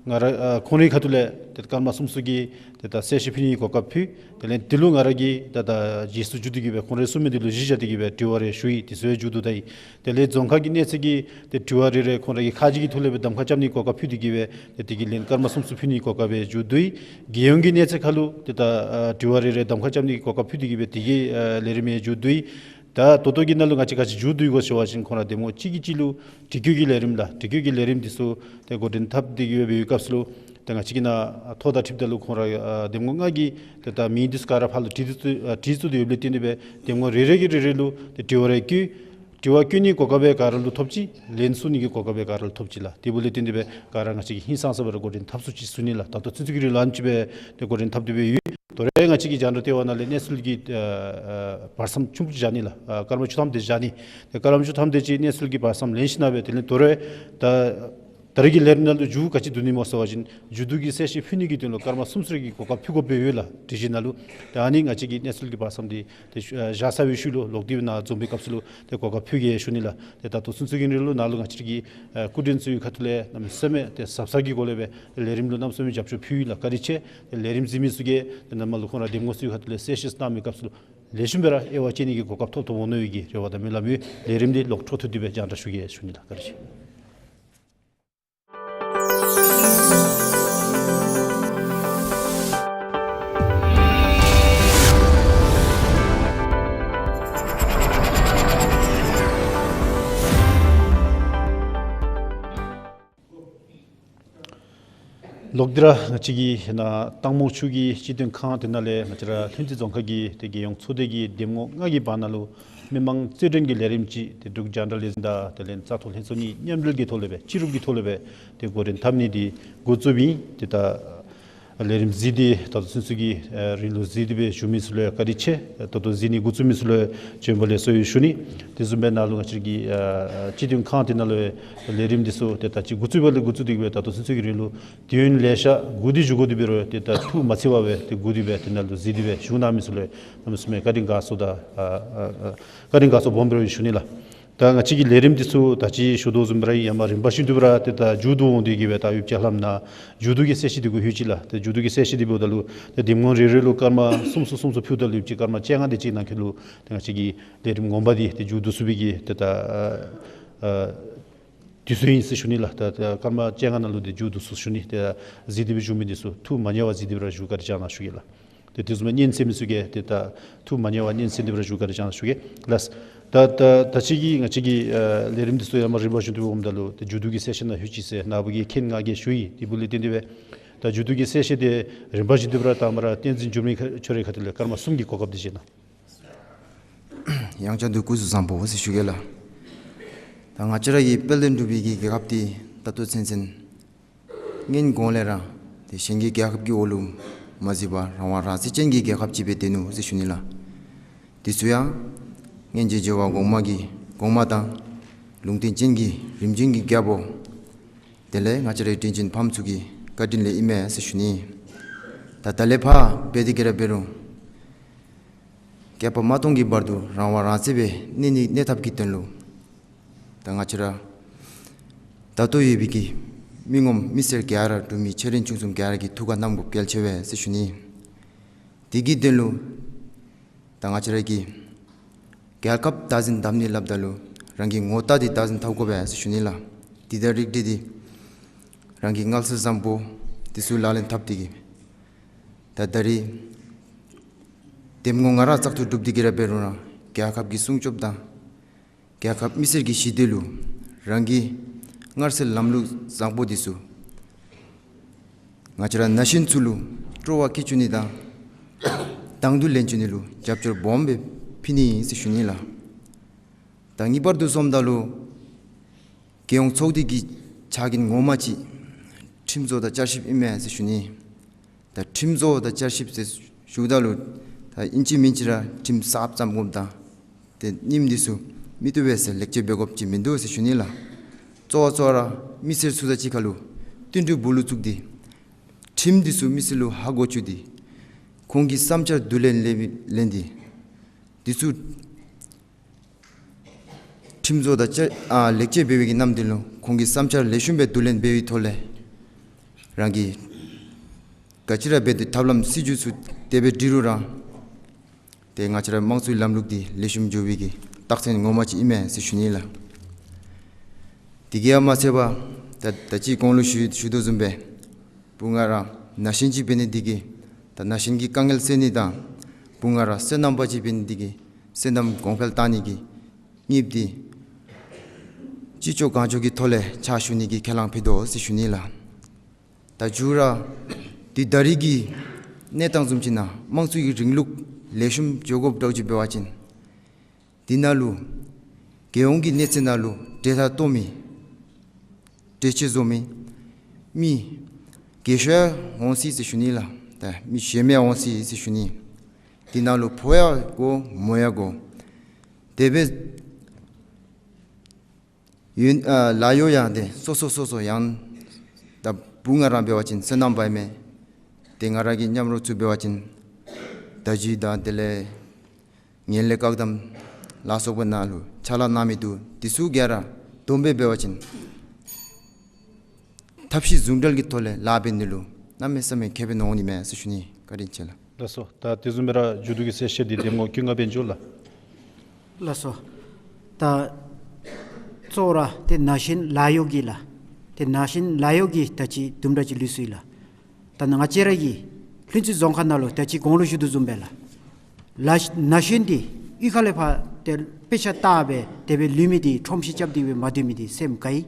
ང་ར་ཨ་ཁོང་རའི་ཁ་ཐུག་ལས་ཏེ་སྐར་མ་གསུམ་གསུམ་གྱི་ཏེ་ད་གསལ་བཤད་ཕུལ་ནིའི་གོ་སྐབས་ཕུལ། དེ་ལས་འདི་ལུ་ང་ར་གིས་ཏེ་ད་རྗེས་སུ་མཇུག་བསྡུ་གི་སྦེ་ཁོང་རའི་གསུང་མི་འདི་ལུ་གཞི་བཞག་སྟེ་གི་སྦེ་དྲི་བ་རེ་ཞུ་ཡི། དེ་ཚུ་ཡང་མཇུག་བསྡུ་ད་ཡི། དེ་ལས་རྫོང་ཁག་གི་གནས་ཚད་ཀྱི་ཏེ་དྲི་བ་རེ་རེ་ཁོང་ར་གི་ཁ་རྗེ་གི་ཐོག་ལས་སྦེ་གདམ་ཁ་རྐྱབ་ནིའི་གོ་སྐབས་ཕུལ་ཏེ་གི་སྦེ་ཏེ་དེ་གི་ལན་སྐར་མ་གསུམ་གསུམ་ཕུལ་ནིའི་གོ་སྐབས་སྦེ་མཇུག་བསྡུ་ཡི། རྒྱལ་ཡོངས་ཀྱི་གནས་ཚད་ཁར་ལུ་ཏེ་ད་ཨ་དྲི་བ་རེ་རེ་གདམ་ཁ་རྐྱབ་ནིའི་གོ་སྐབས་ཕུལ་ཏེ་གི་སྦེ་དེ་གི་ཨ་ལས་རིམ་ཡང་མཇུག་བསྡུ་ཡི། ད་ད་ལྟོ་གི་ནང་ལུ་ང་བཅས་ག་ཅི་མཇུག་བསྡུ་ཡི་གོ་ཟེར་བ་ཅིན་ཁོང་ར་འདེམས་ངོ་གཅིག་གིས་གཅིག་ལུ་དྲི་བཀོད་ཀྱི་ལས་རིམ་ལགས། དྲི་བཀོད་ཀྱི་ལས་རིམ་འདི་ཚུ་ཏེ་འགོ་འདྲེན་འཐབ་སྟེ་གི་སྦེ་འབད་བའི་སྐབས་སུ་ལུ་ཏེ་ང་བཅས་ཀྱི་ནཱ་ཐོ་དང་འཁྲིལཝ་ད་ལུ་ཁོང་ར་ཨ་འདེམས་ངོ་ལྔ་གིས་ཏེ་ད་མིང་འདི་ཚུ་ག་ར་ཕར་ལུ་བྲིས་ཏེ་ཚུ་ཨ་བྲིས་ཚུགས་ཏེ་ཡོདཔ་ལས་བརྟེན་ཏེ་སྦེ་འདེམས་ངོ་རེ་རེ་གིས་རེ་རེ་ལུ་ཏེ་དྲི་བ་རེ་བཀོད། དྲི་བ་བཀོད་ནིའི་གོ་སྐབས་སྦེ་ག་ར་ལུ་ཐོབ་ཅི། ལན་གསུང་ནིའི་གོ་སྐབས་སྦེ་ག་ར་ལུ་ཐོབ་ཅི་ལགས། དེ་འབདཝ་ལས་བརྟེན་ཏེ་སྦེ་ག་ར་ང་བཅས་ཀྱིས་ཧིང་སངས་ས་སྦེ་ར་འགོ་འདྲེན་འཐབ་ཚུགས་ཅི་ཟེར་ཞུ་ནི་ལགས། ད་ལྟོ་ཚུན་ཚོད་ཀྱི་རིང་ལུ་ཨ་ནེམ་ཅིག་སྦེ་ཏེ་འགོ་འདྲེན་འཐབ་སྟེ་སྦེ་ཡོད། དོ་རུང་ང་བཅས་ཀྱིས་རྒྱང་བསྒྲགས་ལྟེ་བ་ནང་ལས་གནས་ཚུལ་གྱི་ཨ་ཨ་བར་མཚམས་ཆུང་ཀུ་ཅིག་བཞག་ནི་ལགས། ཨ་སྐར་མ་བཅུ་ཐམ་དེ་བཞག་ནི། ཏེ་སྐར་མ་བཅུ་ཐམ་དེ་ཅིག་གནས་ཚུལ་གྱི་བར་མཚམས་ལེན་ཞིནམ་སྦེ་དེ་ལས་དོ་རུང་ད་ད་རེས་ཀྱི་ལས་རིམ་ནང་ལུ་མཇུག་ག་ཅི་བསྡུ་ནི་སྨོ་ཟེར་བ་ཅིན་མཇུག་བསྡུ་གི་གསལ་བཤད་ཕུལ་ནི་གི་དོན་ལུ་སྐར་མ་གསུམ་གསུམ་རེ་གི་གོ་སྐབས་ཕུལ་དགོཔ་སྦེ་ཡོད་ལགས། སྒྲིག་གཞི་ནང་ལུ། ཏེ་ཨ་ནི་ང་བཅས་ཀྱིས་གནས་ཚུལ་གྱི་བར་མཚམས་འདི་ཏེ་ཨ་བཞག་ཚར་བའི་ཤུལ་ལུ་ལོག་སྟེ་སྦེ་ནཱ་འཛོམས་པའི་སྐབས་སུ་ལུ་ཏེ་གོ་སྐབས་ཕུལ་གེ་ཟེར་ཞུ་ནི་ལགས། ཏེ་ད་ལྟོ་ཚུན་ཚོད་ཀྱི་རིང་ལུ་ནཱ་ལུ་ང་བཅས་ཀྱི་ཨ་སྐུ་མགྲོན་ཚུ་གི་ཁ་ཐུག་ལས་གནམ་མེད་ས་མེད་ཏེ་གཟབ་གཟབ་ཀྱི་སྒོ་ལས་སྦེ་ལས་རིམ་ལུ་གནམ་མེད་ས་མེད་རྒྱབ་སྐྱོར་ཕུལ་ཡི་ལགས། བཀའ་དྲིན་ཆེ། ཏེ་ལས་རིམ་གཟིགས་མི་ཚུ་གིས་ཏེ་ནཱ་མར་ལུ་ཁོང་ར་འདེམས་ངོ་ཚུ་གི་ཁ་ཐུག་ལས་གསལ་བཤད་གནང་མི་སྐབས་སུ་ལུ་ལེགས་ཤོམ་སྦེ་ར་དབྱེ་བ་དཔྱད་ནི་གི་གོ་སྐབས་ཐོབ་ཐོབ་འོང་ནི་གི་རེ་བ་དང་སྨོན་ལམ་ཡོད། ལས་རིམ་འདི་ལོག་འཕྲོ་མཐུད་དེ་སྦེ་རྒྱང་བསྒྲགས་ཞུ་གེ་ཟེར་ཞུ་ནི་ལགས། བཀའ་དྲིན་ཆེ། ལོག་སྟེ་ར་ང་བཅས་ཀྱི་ནཱ་སྟག་མོ་ཆུ་གི་སྤྱི་དོན་ཁང་དེ་ནང་ལས་ང་བཅས་ར་ལྷུན་རྩེ་རྫོང་ཁག་གི་ཏེ་རྒྱལ་ཡོངས་ཚོགས་སྡེ་གི་འདེམས་ངོ་ལྔ་གི་བར་ན་ལུ་མི་མང་རྩོད་འགྲན་གྱི་ལས་རིམ་ཅིག་ཏེ་འབྲུག་རྒྱང་བསྒྲགས་ལས་འཛིན་དང་དེ་ལས་བཙག་འཐུ་ལྷན་ཚོགས་གཉིས་མཉམ་འབྲེལ་གྱི་ཐོག་ལས་སྦེ་སྤྱི་རུབ་ཀྱི་ཐོག་ལས་སྦེ་ཏེ་འགོ་འདྲེན་འཐབ་ནི་འདི་འགོ་བཙུགསཔ་ཨིན། ཏེ་ད་ལས་རིམ་གཟིགས་ཏེ་ད་ལྟོ་ཚུན་ཚོད་ཀྱི་ཨ་རིང་ལུ་གཟིགས་ཏེ་སྦེ་བཞུགས་མི་ཚུ་ལུ་ཡང་བཀའ་དྲིན་ཆེ། ད་ལྟོ་གཟིགས་ནི་འགོ་བཙུགས་མི་ཚུ་ལུ་ཡང་བྱོན་པ་ལེགས་སོ་ཡོད་ཞུ་ནི། དེ་བཟུམ་སྦེ་ནཱ་ལུ་ང་བཅས་ཀྱི་ཨ་སྤྱི་དོན་ཁང་དེ་ནང་ལུ་ཡང་ལས་རིམ་འདི་ཚུ་ཏེ་ད་ཅི་འགོ་བཙུགས་པ་ལས་འགོ་བཙུགས་ཏེ་གི་སྦེ་ད་ལྟོ་ཚུན་ཚོད་ཀྱི་རིང་ལུ་དུས་ཡུན་ལེ་ཤ་སྒུག་སྟེ་བཞུགས་དགོ་སྟེ་འབད་རུང་ཏེ་ད་ཐུགས་མ་འཚེར་བར་སྦེ་ཏེ་སྒུག་སྟེ་སྦེ་དེ་ནང་ལུ་གཟིགས་ཏེ་སྦེ་བཞུགས་གནང་མི་ཚུ་ལུ་ཡང་གནམ་མེད་ས་མེད་བཀའ་དྲིན་དགའ་ཚོར་དང་ཨ་ཨ་ཨ་བཀའ་དྲིན་དགའ་ཚོར་སྦོམ་སྦེ་ར་ཡོད་ཞུ་ནི་ལགས། ད་ང་བཅས་ཀྱི་ལས་རིམ་འདི་ཚུ་ད་ཅི་ཞུ་དོ་བཟུམ་སྦེ་ར་ཡང་མ་རིམ་པ་བཞིན་དུ་སྦེ་ར་ཏེ་ད་མཇུག་བསྡུ་འོང་སྟེ་གི་སྦེ་ད་ཡོདཔ་ཅིག་ལྷམ་ནང་མཇུག་བསྡུ་གི་གསལ་བཤད་འདི་གུ་ལྷོད་ཅི་ལགས། ཏེ་མཇུག་བསྡུ་གི་གསལ་བཤད་འདི་འབདཝ་ད་ལུ་ཏེ་འདེམས་ངོ་རེ་རེ་ལུ་སྐར་མ་གསུམ་གསུམ་གསུམ་གསུམ་ཕུལཝ་ད་ལུ་ཡོདཔ་ཅིག་སྐར་མ་བཅོ་ལྔ་དེ་ཅིག་ནང་འཁོད་ལུ་ཏེ་ང་བཅས་ཀྱི་ལས་རིམ་ངོ་མ་འདི་ཏེ་མཇུག་བསྡུ་ཚུགས་པའི་གི་ཏེ་ད་ཨ་ཨ་དུས་ཚོད་ཨིན་ཟེར་ཞུ་ནི་ལགས། ད་ད་སྐར་མ་བཅོ་ལྔ་ནང་ལུ་ཏེ་མཇུག་བསྡུ་ཚུགས་ཞུ་ནི། ཏེ་གཟིགས་ཏེ་སྦེ་བཞུགས་མི་འདི་ཚུ་ཐུགས་མ་ཉེས་པར་གཟིགས་ཏེ་སྦེ་ར་བཞུགས། བཀའ་དྲིན་བསྐྱང་གནང་ཞུ་གེ་ལགས། ཏེ་དེ་བཟུམ་སྦེ་སྙན་གསན་མི་ཚུ་གིས་ཏེ་ད་ཐུགས་མ་ཉེས་པར་སྙན་གསན་ཏེ་སྦེ་ར་བཞུགས། བཀའ་དྲིན་བསྐྱང་གནང་ཞུ་གེ་ལགས། ད་ད་ད་ཅི་གི་ང་བཅས་ཀྱི་ཨ་ལས་རིམ་འདི་ཚུ་ཡང་མ་རིམ་པ་བཞིན་དུ་འོངམ་ད་ལུ་ཏེ་མཇུག་བསྡུ་གི་གསལ་བཤད་ནང་ལྷོད་ཅི་ཟེར་ནཱ་བུ་གིས་མཁྱེན་ང་གིས་ཞུ་ཡི། དེ་འབདཝ་ལས་བརྟེན་ཏེ་སྦེ་ད་མཇུག་བསྡུ་གི་གསལ་བཤད་འདི་རིམ་པ་བཞིན་དུ་སྦེ་ར་ད་མར་བསྟན་འཛིན་འགྱུར་མེད་ཁ་ཁྱོད་རའི་ཁ་ཐུག་ལས་སྐར་མ་གསུམ་གྱི་གོ་སྐབས་འདི་བཞེས་གནང་། ཡང་བསྐྱར་དུ་སྐུ་གཟུགས་བཟང་པོ་ཟེར་ཞུ་གེ་ལགས། ད་ང་བཅས་ར་གི་དཔལ་ལྡན་འབྲུག་པའི་གི་རྒྱལ་ཁབ་འདི་ད་ལྟོ་ཚུན་ཚོད་སྔོན་གོང་ལས་ར་ཏེ་གཞན་གྱི་རྒྱལ་ཁབ་ཀྱི་འོག་ལུ་མ་གཟིགས་པར་རང་དབང་རང་བཙན་ཅན་གྱི་རྒྱལ་ཁབ་ཅིག་སྦེ་སྡོད་ནུག་ཟེར་ཞུ་ནི་ལགས། དེ་ཚུ་ཡང་སྔོན་རྗེས་འཇུག་པ་གོང་མ་གི་གོང་མ་དང་ལུང་བསྟན་ཅན་གྱི་རིམ་བྱོན་གྱི་རྒྱལ་པོ་དེ་ལས་ང་བཅས་རའི་དྲིན་ཅན་ཕམ་ཚུ་གི་བཀའ་དྲིན་ལས་ཨིན་མས་ཟེར་ཞུ་ནི། ད་ད་ལས་ཕར་འབད་དེ་གི་ར་འབད་རུང་བསྐལ་པ་མ་སྟོང་གི་བར་དུ་རང་དབང་རང་བཙན་སྦེ་གནས་ནི་གནས་ཐབས་ཀྱི་དོན་ལུ་ད་ང་བཅས་ར་ད་ལྟོ་ཡོད་པའི་གི་མི་ངོམ་མི་སེར་ག་ར་འབྲུག་མི་ཆེ་འབྲིང་ཆུང་གསུམ་ག་ར་གིས་ཐུགས་ཁར་བསྣམ་དགོཔ་གལ་ཆེ་བས་ཟེར་ཞུ་ནི། དེ་གི་དོན་ལུ་ད་ང་བཅས་ར་གི་རྒྱལ་ཁབ་བདག་འཛིན་འཐབ་ནི་སླབ་ད་ལུ་རང་གི་ངོ་རྟགས་འདི་བདག་འཛིན་འཐབ་དགོ་པས་ཟེར་ཞུ་ནི་ལགས། འདི་དང་རིགས་བསྒྲེས་ཏེ་རང་གི་མངའ་གསལ་བཟང་པོ་འདི་ཚུ་ལག་ལེན་འཐབ་སྟེ་གི་ད་ད་རིས་འདེམས་ངོ་ང་ར་བཙག་འཐུ་གྲུབ་སྟེ་གི་ར་འབད་རུང་ར་རྒྱལ་ཁབ་ཀྱི་སྲུང་སྐྱོབ་དང་རྒྱལ་ཁབ་མི་སེར་གྱི་ཞི་བདེ་ལུ་རང་གི་མངའ་གསལ་ལམ་ལུགས་བཟང་པོ་འདི་ཚུ་ང་བཅས་ར་ན་གཞོན་ཚུ་ལུ་སྤྲོ་བ་བསྐྱེད་བཅུག་ནི་དང་དང་དུ་ལེན་བཅུག་ནི་ལུ་རྒྱབ་སྐྱོར་སྦོམ་སྦེ་ཕུལ་ནི་ཨིན་ཟེར་ཞུ་ནི་ལགས། ད་ངེས་པར་དུ་སོངམ་ད་ལུ་རྒྱལ་ཡོངས་ཚོགས་སྡེ་གི་ཕྱག་འགན་ངོ་མ་ཅིག་ཁྲིམས་བཟོ་དང་བསྐྱར་ཞིབ་ཨིན་མས་ཟེར་ཞུ་ནི། ད་ཁྲིམས་བཟོ་དང་བསྐྱར་ཞིབ་ཟེར་ཞུཝ་ད་ལུ་ད་ཨིན་ཅི་མིན་ཅི་ར་ཁྲིམས་གསརཔ་བརྩམ་དགོཔ་དང་ཏེ་རྙིངམ་འདི་ཚུ་མི་བཏུབ་པས་ཟེར་ལེགས་བཅོས་འབད་དགོཔ་ཅིག་མིན་འདུག་ཟེར་ཞུ་ནི་ལགས། གཙོ་བོ་གཙོ་བོ་ར་མི་སེར་ཚུ་དང་གཅིག་ཁར་ལུ་བསྟུན་གྲོས་སྦུག་ལུ་བཙུགས་ཏེ་ཁྲིམས་འདི་ཚུ་མི་སེར་ལུ་ཧ་གོ་བཅུག་སྟེ་ཁོང་གི་བསམ་འཆར་བསྡུ་ལེན་ལེན་ལེན་ཏེ་འདི་ཚུ་ཁྲིམས་བཟོ་དང་བཅའ་ཨ་ལེགས་བཅོས་འབད་བའི་གི་རྣམ་ཐར་ལུ་ཁོང་གི་བསམ་འཆར་ལེགས་ཤོམ་སྦེ་བསྡུ་ལེན་འབད་བའི་ཐོག་ལས་རང་གིས་ག་ཅི་ར་འབད་དེ་ཐབས་ལམ་སྲིད་བྱུས་ཚུ་དེ་སྦེ་སྒྲིག་རུང་ར་ཏེ་ང་བཅས་ར་དམངས་གཙོའི་ལམ་ལུགས་འདི་ལེགས་ཤོམ་འགྱོ་བའི་གི་རྟགས་མཚན་ངོ་མ་ཅིག་ཨིན་མས་ཟེར་ཞུ་ནི་ལགས། དེ་གིས་ཡང་མ་ཚད་པར་ད་ད་ཅི་གོང་ལུ་ཞུ་ཞུ་དོ་བཟུམ་སྦེ་བུ་ང་ར་ན་གཞོན་ཅིག་འབད་ནི་འདི་གིས་ད་ན་གཞོན་གྱི་དཀའ་ངལ་སེལ་ནི་དང་བུ་ང་ར་སོ་ནམ་པ་ཅིག་འབད་ནི་འདི་གིས་སོ་ནམ་གོང་འཕེལ་གཏང་ནི་གི་གཉིསཔོ་འདི་ཅི་ལྕོགས་གང་ལྕོགས་ཀྱི་ཐོག་ལས་ཕྱག་ཞུ་ནི་གི་ཁས་བླངས་ཕུལ་དོ་ཟེར་ཞུ་ནི་ལགས། ད་མཇུག་ར་འདི་ད་རིས་ཀྱི་གནས་སྟངས་བཟུམ་ཅིག་ནང་དམངས་གཙོའི་རིང་ལུགས་ལེགས་ཤོམ་འགྱོ་དགོཔ་འདྲཝ་ཅིག་འབད་བ་ཅིན་འདི་ནང་ལུ་རྒྱལ་ཡོངས་ཀྱི་གནས་ཚད་ནང་ལུ་འབྲེལ་ཐག་གཏོགས་མི་འབྲེལ་མཆོད་བཟོ་མི་མི་རྒས་ཤོས་འོང་སྲིད་ཟེར་ཞུ་ནི་ལགས། ད་མི་གཞོནམ་འོང་སྲིད་ཟེར་ཞུ་ནི། འདི་ནང་ལུ་ཕོ་ཡང་དགོ་མོ་ཡང་དགོ། དེ་སྦེ་ཡོད་ཨ་ལཱ་གཡོག་ཡང་ཏེ་སོ་སོ་སོ་སོ་ཡང་ད་བུ་ང་ར་འབད་བ་ཅིན་སོ་ནམ་པ་ཨིན་མས། ཏེ་ང་ར་གི་མཉམ་རོགས་ཚུ་འབད་བ་ཅིན་ད་ཅི་ད་དེ་ལས་ངན་ལྷད་བཀག་སྡོམ་ལ་སོགས་པ་ནང་ལུ་ཕྱག་ལཱ་གནང་མི་འདུག། འདི་ཚུ་ག་ར་བསྡོམས་སྦེ་འབད་བ་ཅིན་ཐབས་ཤེས་ཟུང་འབྲེལ་གྱི་ཐོག་ལས་ལཱ་འབད་ནི་ལུ་གནམ་མེད་ས་མེད་ཁེ་ཕན་འོང་ནི་མས་ཟེར་ཞུ་ནི། བཀའ་དྲིན་ཆེ་ལགས། ལགས་སོ། ད་དེ་བཟུམ་སྦེ་ར་མཇུག་བསྡུ་གི་གསལ་བཤད་འདི་འདེམས་ངོ་ཀུན་དགའ་དཔལ་འབྱོར་ལགས། ལགས་སོ། ད་གཙོ་བོ་ར་ཏེ་ན་གཞོན་ལཱ་གཡོག་གི་ལགས། ཏེ་ན་གཞོན་ལཱ་གཡོག་གི་ད་ཅི་དུམ་གྲ་ཅིག་ལུས་སོ་ཡི་ལགས། ད་ང་བཅས་ར་གི་ལྷུན་རྩེ་རྫོང་ཁག་ནང་ལུ་ད་ཅི་གོང་ལུ་ཞུ་དོ་བཟུམ་སྦེ་ལགས། ལཱ་ན་གཞོན་འདི་གཡུས་ཁ་ལས་ཕར་ཏེ་དཔེ་ཆ་ལྟ་སྦེ་དེ་སྦེ་ལུས་མི་འདི་ཁྲོམ་གཞི་རྐྱབ་སྟེ་སྦེ་མ་སྡོད་མི་འདི་སེམས་དགའ་ཡི།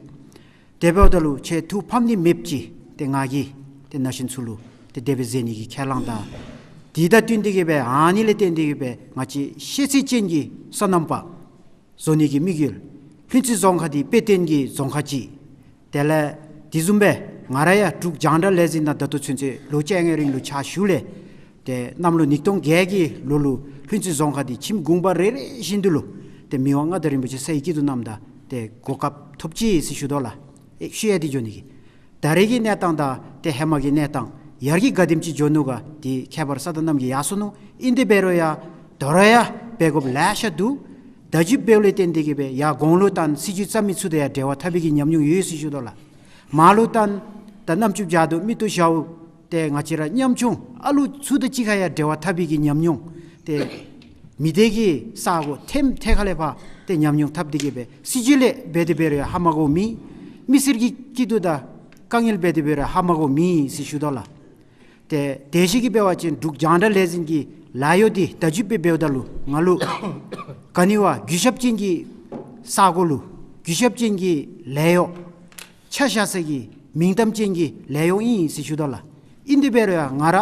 དེ་འབདཝ་ད་ལུ་ཁྱེད་ཐུགས་ཕམ་ནི་མེདཔ་ཅིག་ཏེ་ང་གིས་ཏེ་ན་གཞོན་ཚུ་ལུ་ཏེ་དེ་སྦེ་མཛད་ནི་གི་ཁས་བླངས་དང་། དེ་དང་བསྟུན་ཏེ་གི་སྦེ་ཨ་ནི་ལས་བརྟེན་ཏེ་གི་སྦེ་ང་བཅས་ཤེས་ཚད་ཅན་གྱི་སོ་ནམ་པ་བཟོ་ནི་གི་དམིགས་ཡུལ་ལྷུན་རྩེ་རྫོང་ཁག་འདི་དཔེ་སྟོན་གྱི་རྫོང་ཁག་ཅིག། དེ་ལས་དེ་བཟུམ་སྦེ་ང་ར་ཡང་འབྲུག་རྒྱང་བསྒྲགས་ལས་འཛིན་ནང་ད་ལྟོ་ཚུན་ཚོད་ལོ་བཅོ་ལྔའི་རིང་ལུ་ཕྱག་ཞུ་ལས། ཏེ་གནམ་ལོ་ཉིས་སྟོང་བརྒྱད་ཀྱི་ལོ་ལུ་ལྷུན་རྩེ་རྫོང་ཁག་འདི་ཁྱིམ་གུང་པ་རེ་རེ་བཞིན་དུ་ལུ་ཏེ་མི་དབང་མངའ་བདག་རིན་པོ་ཆེ་ས་ཡི་སྐྱིད་སྡུག་གནངམ་ད་ཏེ་གོ་སྐབས་ཐོབ་ཅི་ཟེར་ཞུ་དོ་ལགས། ཨེ་ཞུ་ཡང་འདི་འགྱོ་ནི་གི། ད་རེས་ཀྱི་གནས་སྟངས་དང་ཏེ་ཧེ་མ་གི་གནས་སྟངས་ཡར་གྱི་ག་དེམ་ཅིག་འགྱོ་ནུག་ག་འདི་ཁྱད་པར་ས་དང་གནམ་གྱི་ཡ་སོ་ནུག། ཨིན་ཏེ་འབད་རུང་ཡང་དོ་རུང་ཡང་འབད་དགོཔ་ལེ་ཤ་འདུག། ད་ཅི་འབདཝ་ལས་བརྟེན་ཏེ་གི་སྦེ་ཡར་གོང་ལུ་བཏང་སྲིད་བྱུས་བརྩམ་མི་ཚུ་དང་ཡང་འབྲེལ་བ་འཐབ་པའི་གི་ཉམས་མྱོང་ཡོད་ཟེར་ཞུ་དོ་ལགས། མར་ལུ་བཏང་ད་རྣམ་ཅོ་བྱ་དོ་མིག་ཏོ་ཞརཝ་ཏེ་ང་བཅས་ར་ཉམ་ཆུང་ཨ་ལུ་ཚུ་དང་གཅིག་ཁར་ཡང་འབྲེལ་བ་འཐབ་པའི་གི་ཉམས་མྱོང་ཏེ་མི་སྡེ་གི་ས་གོ་ཐེམ་ཐེ་ཁ་ལས་ཕར་ཏེ་ཉམས་མྱོང་འཐབ་སྟེ་གི་སྦེ་སྲིད་བྱུས་ལས་འབད་དེ་འབད་རུང་ཡང་ཧ་མ་གོ་མི་མི་སེར་གྱི་སྐྱིད་སྡུག་དང་དཀའ་ངལ་འབད་དེ་འབད་རུང་ཧ་མ་གོ་མི་ཟེར་ཞུ་དོ་ལགས། ཏེ་དེ་བཞིན་གྱི་འབད་བ་ཅིན་འབྲུག་རྒྱང་བསྒྲགས་ལས་འཛིན་གྱི་ལཱ་གཡོག་འདི་ད་ཅི་སྦེ་འབདཝ་ད་ལུ་ང་ལུ་ ག་ནི་བ་གུས་ཞབས་ཅན་གྱི་ས་གོ་ལུ་གུས་ཞབས་ཅན་གྱི་ལས་གཡོག་ཆ་བཞག་ས་གི་མིང་གཏམ་ཅན་གྱི་ལས་གཡོག་ཨིན་ཟེར་ཞུ་དོ་ལགས། ཨིན་དེ་འབད་རུང་ཡང་ང་ར་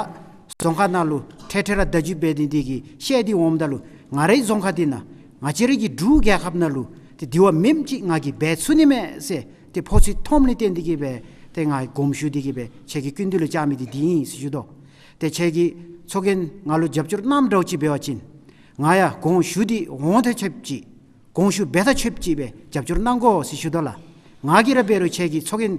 རྫོང་ཁག་ནང་ལུ་འཕྲལ་འཕྲལ་ར་བརྡ་བརྒྱུད་འབད་ནི་དེ་གིས་བཤད་དེ་འོངམ་ད་ལུ་ང་རའི་རྫོང་ཁག་འདི་ནང་ང་བཅས་རའི་གི་འབྲུག་རྒྱལ་ཁབ་ནང་ལུ་ཏེ་དེ་བ་མེནམ་ཅིག་ང་གིས་འབད་ཚུགས་ནི་མས་ཟེར་ཏེ་ཕོག་ཐུག་ཐོནམ་ལས་བརྟེན་ཏེ་གིས་སྦེ་ཏེ་ང་དགོངསམ་ཞུ་སྟེ་གིས་སྦེ་ཁྱེད་ཀྱི་སྐུ་མདུན་ལུ་བཅར་མི་འདི་འདི་ཨིན་ཟེར་ཞུ་དོ། ཏེ་ཁྱེད་ཀྱིས་ཚོགས་རྒྱན་ང་ལུ་རྒྱབ་སྐྱོར་གནངམ་འདྲཝ་ཅིག་འབད་བ་ཅིན་ང་ཡང་དགོངས་ཞུ་སྟེ་འོང་ད་ཆོགཔ་ཅིག་དགོངས་ཞུ་འབད་ད་ཆོགཔ་ཅིག་སྦེ་རྒྱབ་སྐྱོར་གནང་དགོ་ཟེར་ཞུ་དོ་ལགས། ང་གིས་ར་འབད་རུང་ཁྱེད་ཀྱིས་ཚོགས་རྒྱན་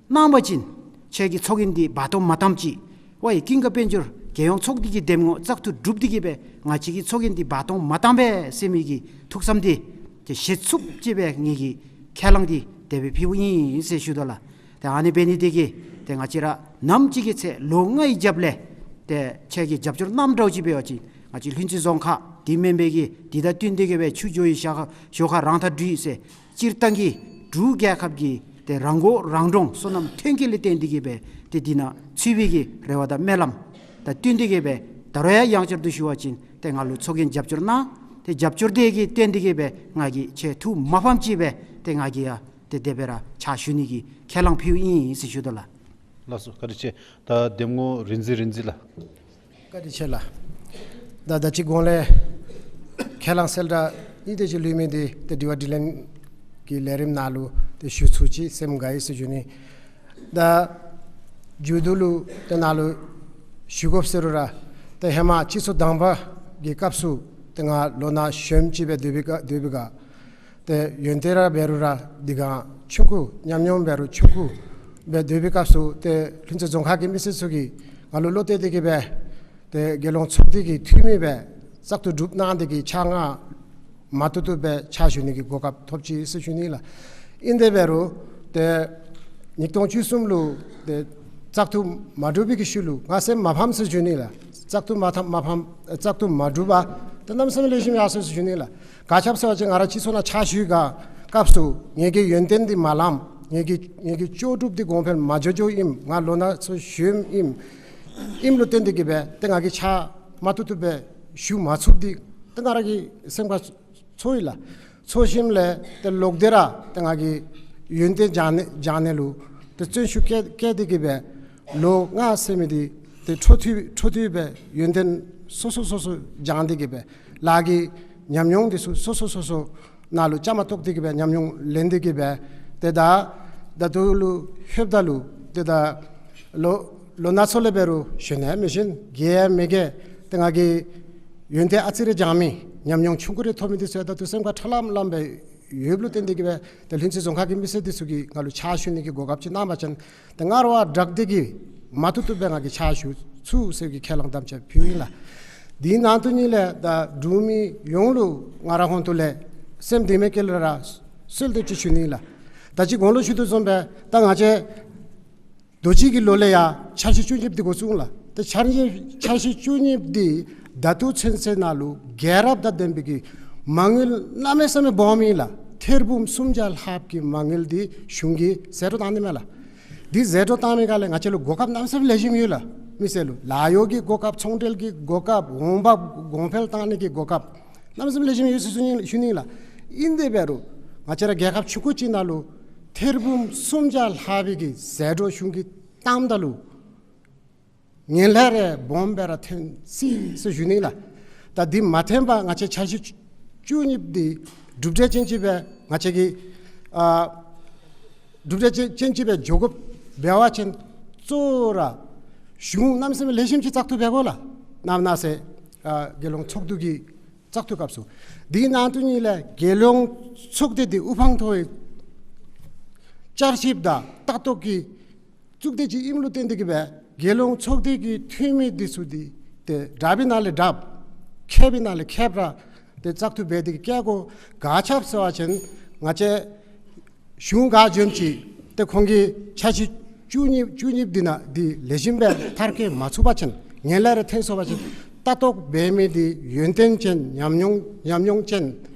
གནང་བ་ཅིན་ཁྱེད་ཀྱིས་ཚོགས་རྒྱན་འདི་འབག་གཏངམ་མ་གཏངམ་ཅིག་ཝའི་ཀུན་དགའ་དཔལ་འབྱོར་རྒྱལ་ཡོངས་ཚོགས་སྡེ་གི་འདེམས་ངོ་བཙག་འཐུ་གྲུབ་སྟེ་གིས་སྦེ་ང་བཅས་ཀྱི་ཚོགས་རྒྱན་འདི་འབག་གཏངམ་མ་གཏངམ་པས་ཟེར་མི་གི་ཐུགས་བསམ་འདི་ཏེ་བཞེས་ཚུགསཔ་ཅིག་སྦེ་ངེ་གི་ཁས་བླངས་འདི་དེ་སྦེ་ཕུལཝ་ཨིན་ཟེར་ཞུ་དོ་ལགས། ཏེ་ཨ་ནི་འབད་ནི་དེ་གིས་ཏེ་ང་བཅས་ར་ནམ་ཅིག་གི་ཚེ་ལོ་ལྔའི་རྒྱབ་ལས་ཏེ་ཁྱེད་ཀྱིས་རྒྱབ་སྐྱོར་གནངམ་འདྲཝ་ཅིག་འབད་བ་ཅིན་ང་བཅས་ལྷུན་རྩེ་རྫོང་ཁག་འདི་མེན་པའི་གི་འདི་དང་བསྟུན་ཏེ་གིས་སྦེ་ཆུ་འགྱོ་བའི་ཞོར་ཁ་ཞོར་ཁ་རང་མཐའ་འདྲུད་ཟེར་སྤྱིར་བཏང་གི་འབྲུག་རྒྱལ་ཁབ་ཀྱི་ཏེ་རང་མགོ་རང་འདྲོངས་སོ་ནམ་ཐོན་སྐྱེད་ལས་བརྟེན་ཏེ་གིས་སྦེ་ཏེ་འདི་ནང་ཚུད་པའི་གི་རེ་བ་དང་སྨོན་ལམ་དང་བསྟུན་ཏེ་གིས་སྦེ་ད་རུང་ཡང་ཡང་བསྐྱར་དུ་ཞུ་བ་ཅིན་ཏེ་ང་ལུ་ཚོགས་རྒྱན་རྒྱབ་སྐྱོར་གནང་། ཏེ་རྒྱབ་སྐྱོར་དེ་གི་བརྟེན་ཏེ་གིས་སྦེ་ང་གིས་ཁྱེད་ཐུགས་མ་ཕམ་ཅིག་སྦེ་ཏེ་ང་གིས་ཡང་ཏེ་དེ་སྦེ་ར་ཕྱག་ཞུ་ནི་གི་ཁས་བླངས་ཕུལཝ་ཨིན་ཟེར་ཞུ་དོ་ལགས། ལགས་སོ། བཀའ་དྲིན་ཆེ། ད་འདེམས་ངོ་རིག་འཛིན་རིག་འཛིན་ལགས། བཀའ་དྲིན་ཆེ་ལགས། ད་ད་ཅི་གོང་ལས་ཁས་བླངས་གསལ་བསྒྲགས་ཨིན་དེ་ཅིག་ལུས་མི་འདི་ཏེ་དྲི་བ་དྲིས་ལན་གྱི་ལས་རིམ་ནང་ལུ་ཏེ་ཞུ་ཚུགས་ཅི་སེམས་དགའ་ཡི་ཟེར་ཞུ་ནི། ད་མཇུག་བསྡུ་ལུ་ཏེ་ནཱ་ལུ་ཞུ་དགོཔ་ཟེར་རུང་ར་ཏེ་ཧེ་མ་སྤྱི་ཚོགས་དང་པ་གི་སྐབས་སུ་ཏེ་ང་ལོ་ན་གཞོནམ་ཅིག་སྦེ་སྡོད་པའི་སྐབས་སྡོད་པའི་སྐབས་ཏེ་ཡོན་ཏན་ར་འབད་རུང་ར་འདི་ག་ཆུང་ཀུ་ཉམས་མྱོང་འབད་རུང་ཆུང་ཀུ་སྦེ་སྡོད་པའི་སྐབས་སུ་ཏེ་ལྷུན་རྩེ་རྫོང་ཁག་གི་མི་སེར་ཚུ་གིས་ང་ལུ་བློ་གཏད་དེ་གིས་སྦེ་ཏེ་རྒྱལ་ཡོངས་ཚོགས་སྡེ་གི་འཐུས་མི་སྦེ་བཙག་འཐུ་གྲུབ་གནང་སྟེ་གིས་ཕྱག་ང་མ་ཐུབ་ཐུབ་སྦེ་ཕྱག་ཞུ་ནི་གི་གོ་སྐབས་ཐོབ་ཅི་ཟེར་ཞུ་ནི་ལགས། ཨིན་དེ་འབད་རུང་ཏེ་ཉིས་སྟོང་བཅུ་གསུམ་ལུ་ཏེ་བཙག་འཐུ་མ་གྲུབ་པའི་གི་ཤུལ་ལུ་ང་སེམས་མ་ཕམ་ཟེར་ཞུ་ནི་ལགས། བཙག་འཐུ་མ་ཐམ་མ་ཕམ་བཙག་འཐུ་མ་གྲུབ་པར་ཏེ་གནམ་མེད་ས་མེད་ལེགས་ཤོམ་ཡར་སོང་ཟེར་ཞུ་ནི་ལགས། ག་ཅི་སྦེ་ཟེར་བ་ཅིན་ང་ར་སྤྱི་ཚོགས་ནང་ཕྱག་ཞུ་བའི་སྐབས་སུ་ངེ་གི་ཡོན་ཏན་འདི་མ་ལངམ། ངེ་གི་ངེ་གི་ལྕོགས་གྲུབ་འདི་གོང་འཕེལ་མ་འགྱོ་འགྱོཝ་ཨིནམ། ང་ལོ་ན་ཚོད་གཞོནམ་ཨིནམ། ཨིནམ་ལུ་བརྟེན་ཏེ་གིས་སྦེ་ཏེ་ང་གིས་ཕྱག་མ་ཐུབ་ཐུབ་སྦེ་ཞུ་མ་ཚུགསཔ་འདི་ཏེ་ང་ར་གི་སེམས་ཁར་ཚོར་ཡི་ལགས། ཚོར་ཞིནམ་ལས་ཏེ་ལོག་སྟེ་ར་ཏེ་ང་གིས་ཡོན་ཏན་སྦྱང་ནི་སྦྱང་ནི་ལུ་ཏེ་བརྩོན་ཤུགས་བསྐྱེད་བསྐྱེད་དེ་གིས་སྦེ་ལོ་ལྔ་ཟེར་མི་འདི་ཏེ་འཕྲོ་མཐུད་འཕྲོ་མཐུད་སྦེ་ཡོན་ཏན་སོ་སོ་སོ་སོ་སྦྱང་སྟེ་གིས་སྦེ་ལཱ་གི་ཉམས་མྱོང་འདི་ཚུ་སོ་སོ་སོ་སོ་ནང་ལུ་བཅའ་མར་གཏོགས་ཏེ་གིས་སྦེ་ཉམས་མྱོང་ལེན་ཏེ་གིས་སྦེ་ཏེ་ད་ད་ལྟོ་ལུ་ལྷོདཔ་ད་ལུ་ཏེ་ད་ལོ་ལོ་ན་ཚོད་ལས་འབད་རུང་གཞོན་ཡང་མི་གཞོན་རྒས་ཡང་མི་རྒས། ཏེ་ང་གིས་ཡོན་ཏན་ཨ་ཙི་རེ་སྦྱང་མི་ཉམས་མྱོང་ཆུང་ཀུ་རེ་ཐོབ་མི་འདི་ཚུ་ད་ལྟོ་སེམས་ཁར་ཁྲ་ལམ་ལམ་སྦེ་ཡོདཔ་ལུ་བརྟེན་ཏེ་གིས་སྦེ་ཏེ་ལྷུན་རྩེ་རྫོང་ཁག་གི་མི་སེར་འདི་ཚུ་གིས་ང་ལུ་ཕྱག་ཞུ་ནི་གི་གོ་སྐབས་ཅིག་གནང་བ་ཅིན་ཏེ་ང་ར་བ་དྲག་སྟེ་གིས་མ་ཐུབ་ཐུབ་སྦེ་ང་གིས་ཕྱག་ཞུ་ཚུགས་ཟེར་གྱི་ཁས་བླངས་དམ་བཅའ་ཕུལཝ་ཨིན་ལགས། དེ་ནང་དོན་ཉིད་ལས་ད་འབྲུག་མི་ཡོངས་ལུ་ང་རའི་ཧོངས་ལས་སེམས་གཏིང་མའི་དཀྱིལ་ལས་ར་གསོལ་འདེབས་ཅིག་ཞུ་ནི་ལགས། ད་ཅི་གོང་ལུ་ཞུ་དོ་བཟུམ་སྦེ་ད་ང་བཅས་རྡོ་རྗེ་གི་ལོ་ལས་ཡང་འཆར་གཞི་བཅུ་གཉིས་འདི་འགོ་བཙུགས་ལགས། ཏེ་འཆར་གཞི་འཆར་གཞི་བཅུ་གཉིས་འདི་ད་ལྟོ་ཚུན་ཚོད་ནང་ལུ་རྒྱལ་རབས་དང་ལྡན་པའི་གི་མ་དངུལ་གནམ་མེད་ས་མེད་སྦོམ་ཨིན་ལགས། ཐེར་འབུམ་སུམ་བརྒྱ་ལྷགཔ་གི་མ་དངུལ་འདི་གཞུང་གིས་ཟད་འགྲོ་བཏང་ནི་མས་ལགས། འདི་ཟད་འགྲོ་བཏང་མི་ག་ལས་ང་བཅས་ལུ་གོ་སྐབས་གནམ་མེད་ས་མེད་ལེགས་ཤོམ་ཡོད་ལགས། མི་སེར་ལུ་ལཱ་གཡོག་གི་གོ་སྐབས་ཚོང་འབྲེལ་གྱི་གོ་སྐབས་འོང་འབབ་གོང་འཕེལ་བཏང་ནི་གི་གོ་སྐབས་གནམ་མེད་ས་མེད་ལེགས་ཤོམ་ཡོད་ཟེར་ཞུ་ནི་ཞུ་ནི་ལགས། ཨིན་དེ་འབད་རུང་ང་བཅས་ར་རྒྱལ་ཁབ་ཆུང་ཀུ་ཅིག་ནང་ལུ་ཐེར་འབུམ་སུམ་བརྒྱ་ལྷག་པའི་གི་ཟད་འགྲོ་གཞུང་གིས་བཏངམ་ད་ལུ་ངན་ལྷད་རེ་སྦོམ་སྦེ་ར་ཐོན་སྲིད་ཟེར་ཞུ་ནི་ལགས། ད་འདི་མ་ཐོན་པར་ང་བཅས་འཆར་གཞི་བཅུ་གཉིས་འདི་གྲུབ་འབྲས་ཅན་ཅིག་སྦེ་ང་བཅས་ཀྱིས་ཨ་གྲུབ་འབྲས་ཅན་ཅན་ཅིག་སྦེ་འགྱོ་དགོཔ་འབད་བ་ཅིན་གཙོ་བོ་ར་གཞུང་གནམ་མེད་ས་མེད་ལེགས་ཤོམ་ཅིག་བཙག་འཐུ་འབད་དགོ་ལགས། ནམ་ན་ཟེར་ཨ་རྒྱལ་ཡོངས་ཚོགས་འདུ་གི་བཙག་འཐུ་སྐབས་སུ། དེའི་ནང་དོན་ཉིད་ལས་རྒྱལ་ཡོངས་ཚོགས་སྡེ་འདི་དབུ་འཕང་མཐོ་བའི་བསྐྱར་ཞིབ་དང་ལྟ་རྟོག་གི་གཙུག་སྡེ་ཅིག་ཨིནམ་ལུ་བརྟེན་ཏེ་གིས་སྦེ་རྒྱལ་ཡོངས་ཚོགས་སྡེ་གི་འཐུས་མི་འདི་ཚུ་འདི་ཏེ་དྲག་པའི་ནང་ལས་དྲགཔ་མཁས་པའི་ནང་ལས་མཁསཔ་ར་ཏེ་བཙག་འཐུ་འབད་དེ་གིས་བསྐྱལ་དགོ། ག་ཅི་སྦེ་ཟེར་བ་ཅིན་ང་བཅས་གཞུང་ག་འཛོམས་ཅི་ཏེ་ཁོང་གི་འཆར་གཞི་བཅུ་གཉིས་བཅུ་གཉིས་འདི་ནང་འདི་ལེགས་ཤོམ་སྦེ་མཐར་འཁྱོལ་མ་ཚུགས་པ་ཅིན་ངན་ལྷད་རེ་ཐོན་སོང་བ་ཅིན་ལྟ་རྟོག་འབད་མི་འདི་ཡོན་ཏན་ཅན་ཉམས་མྱོང་ཉམས་མྱོང་ཅན་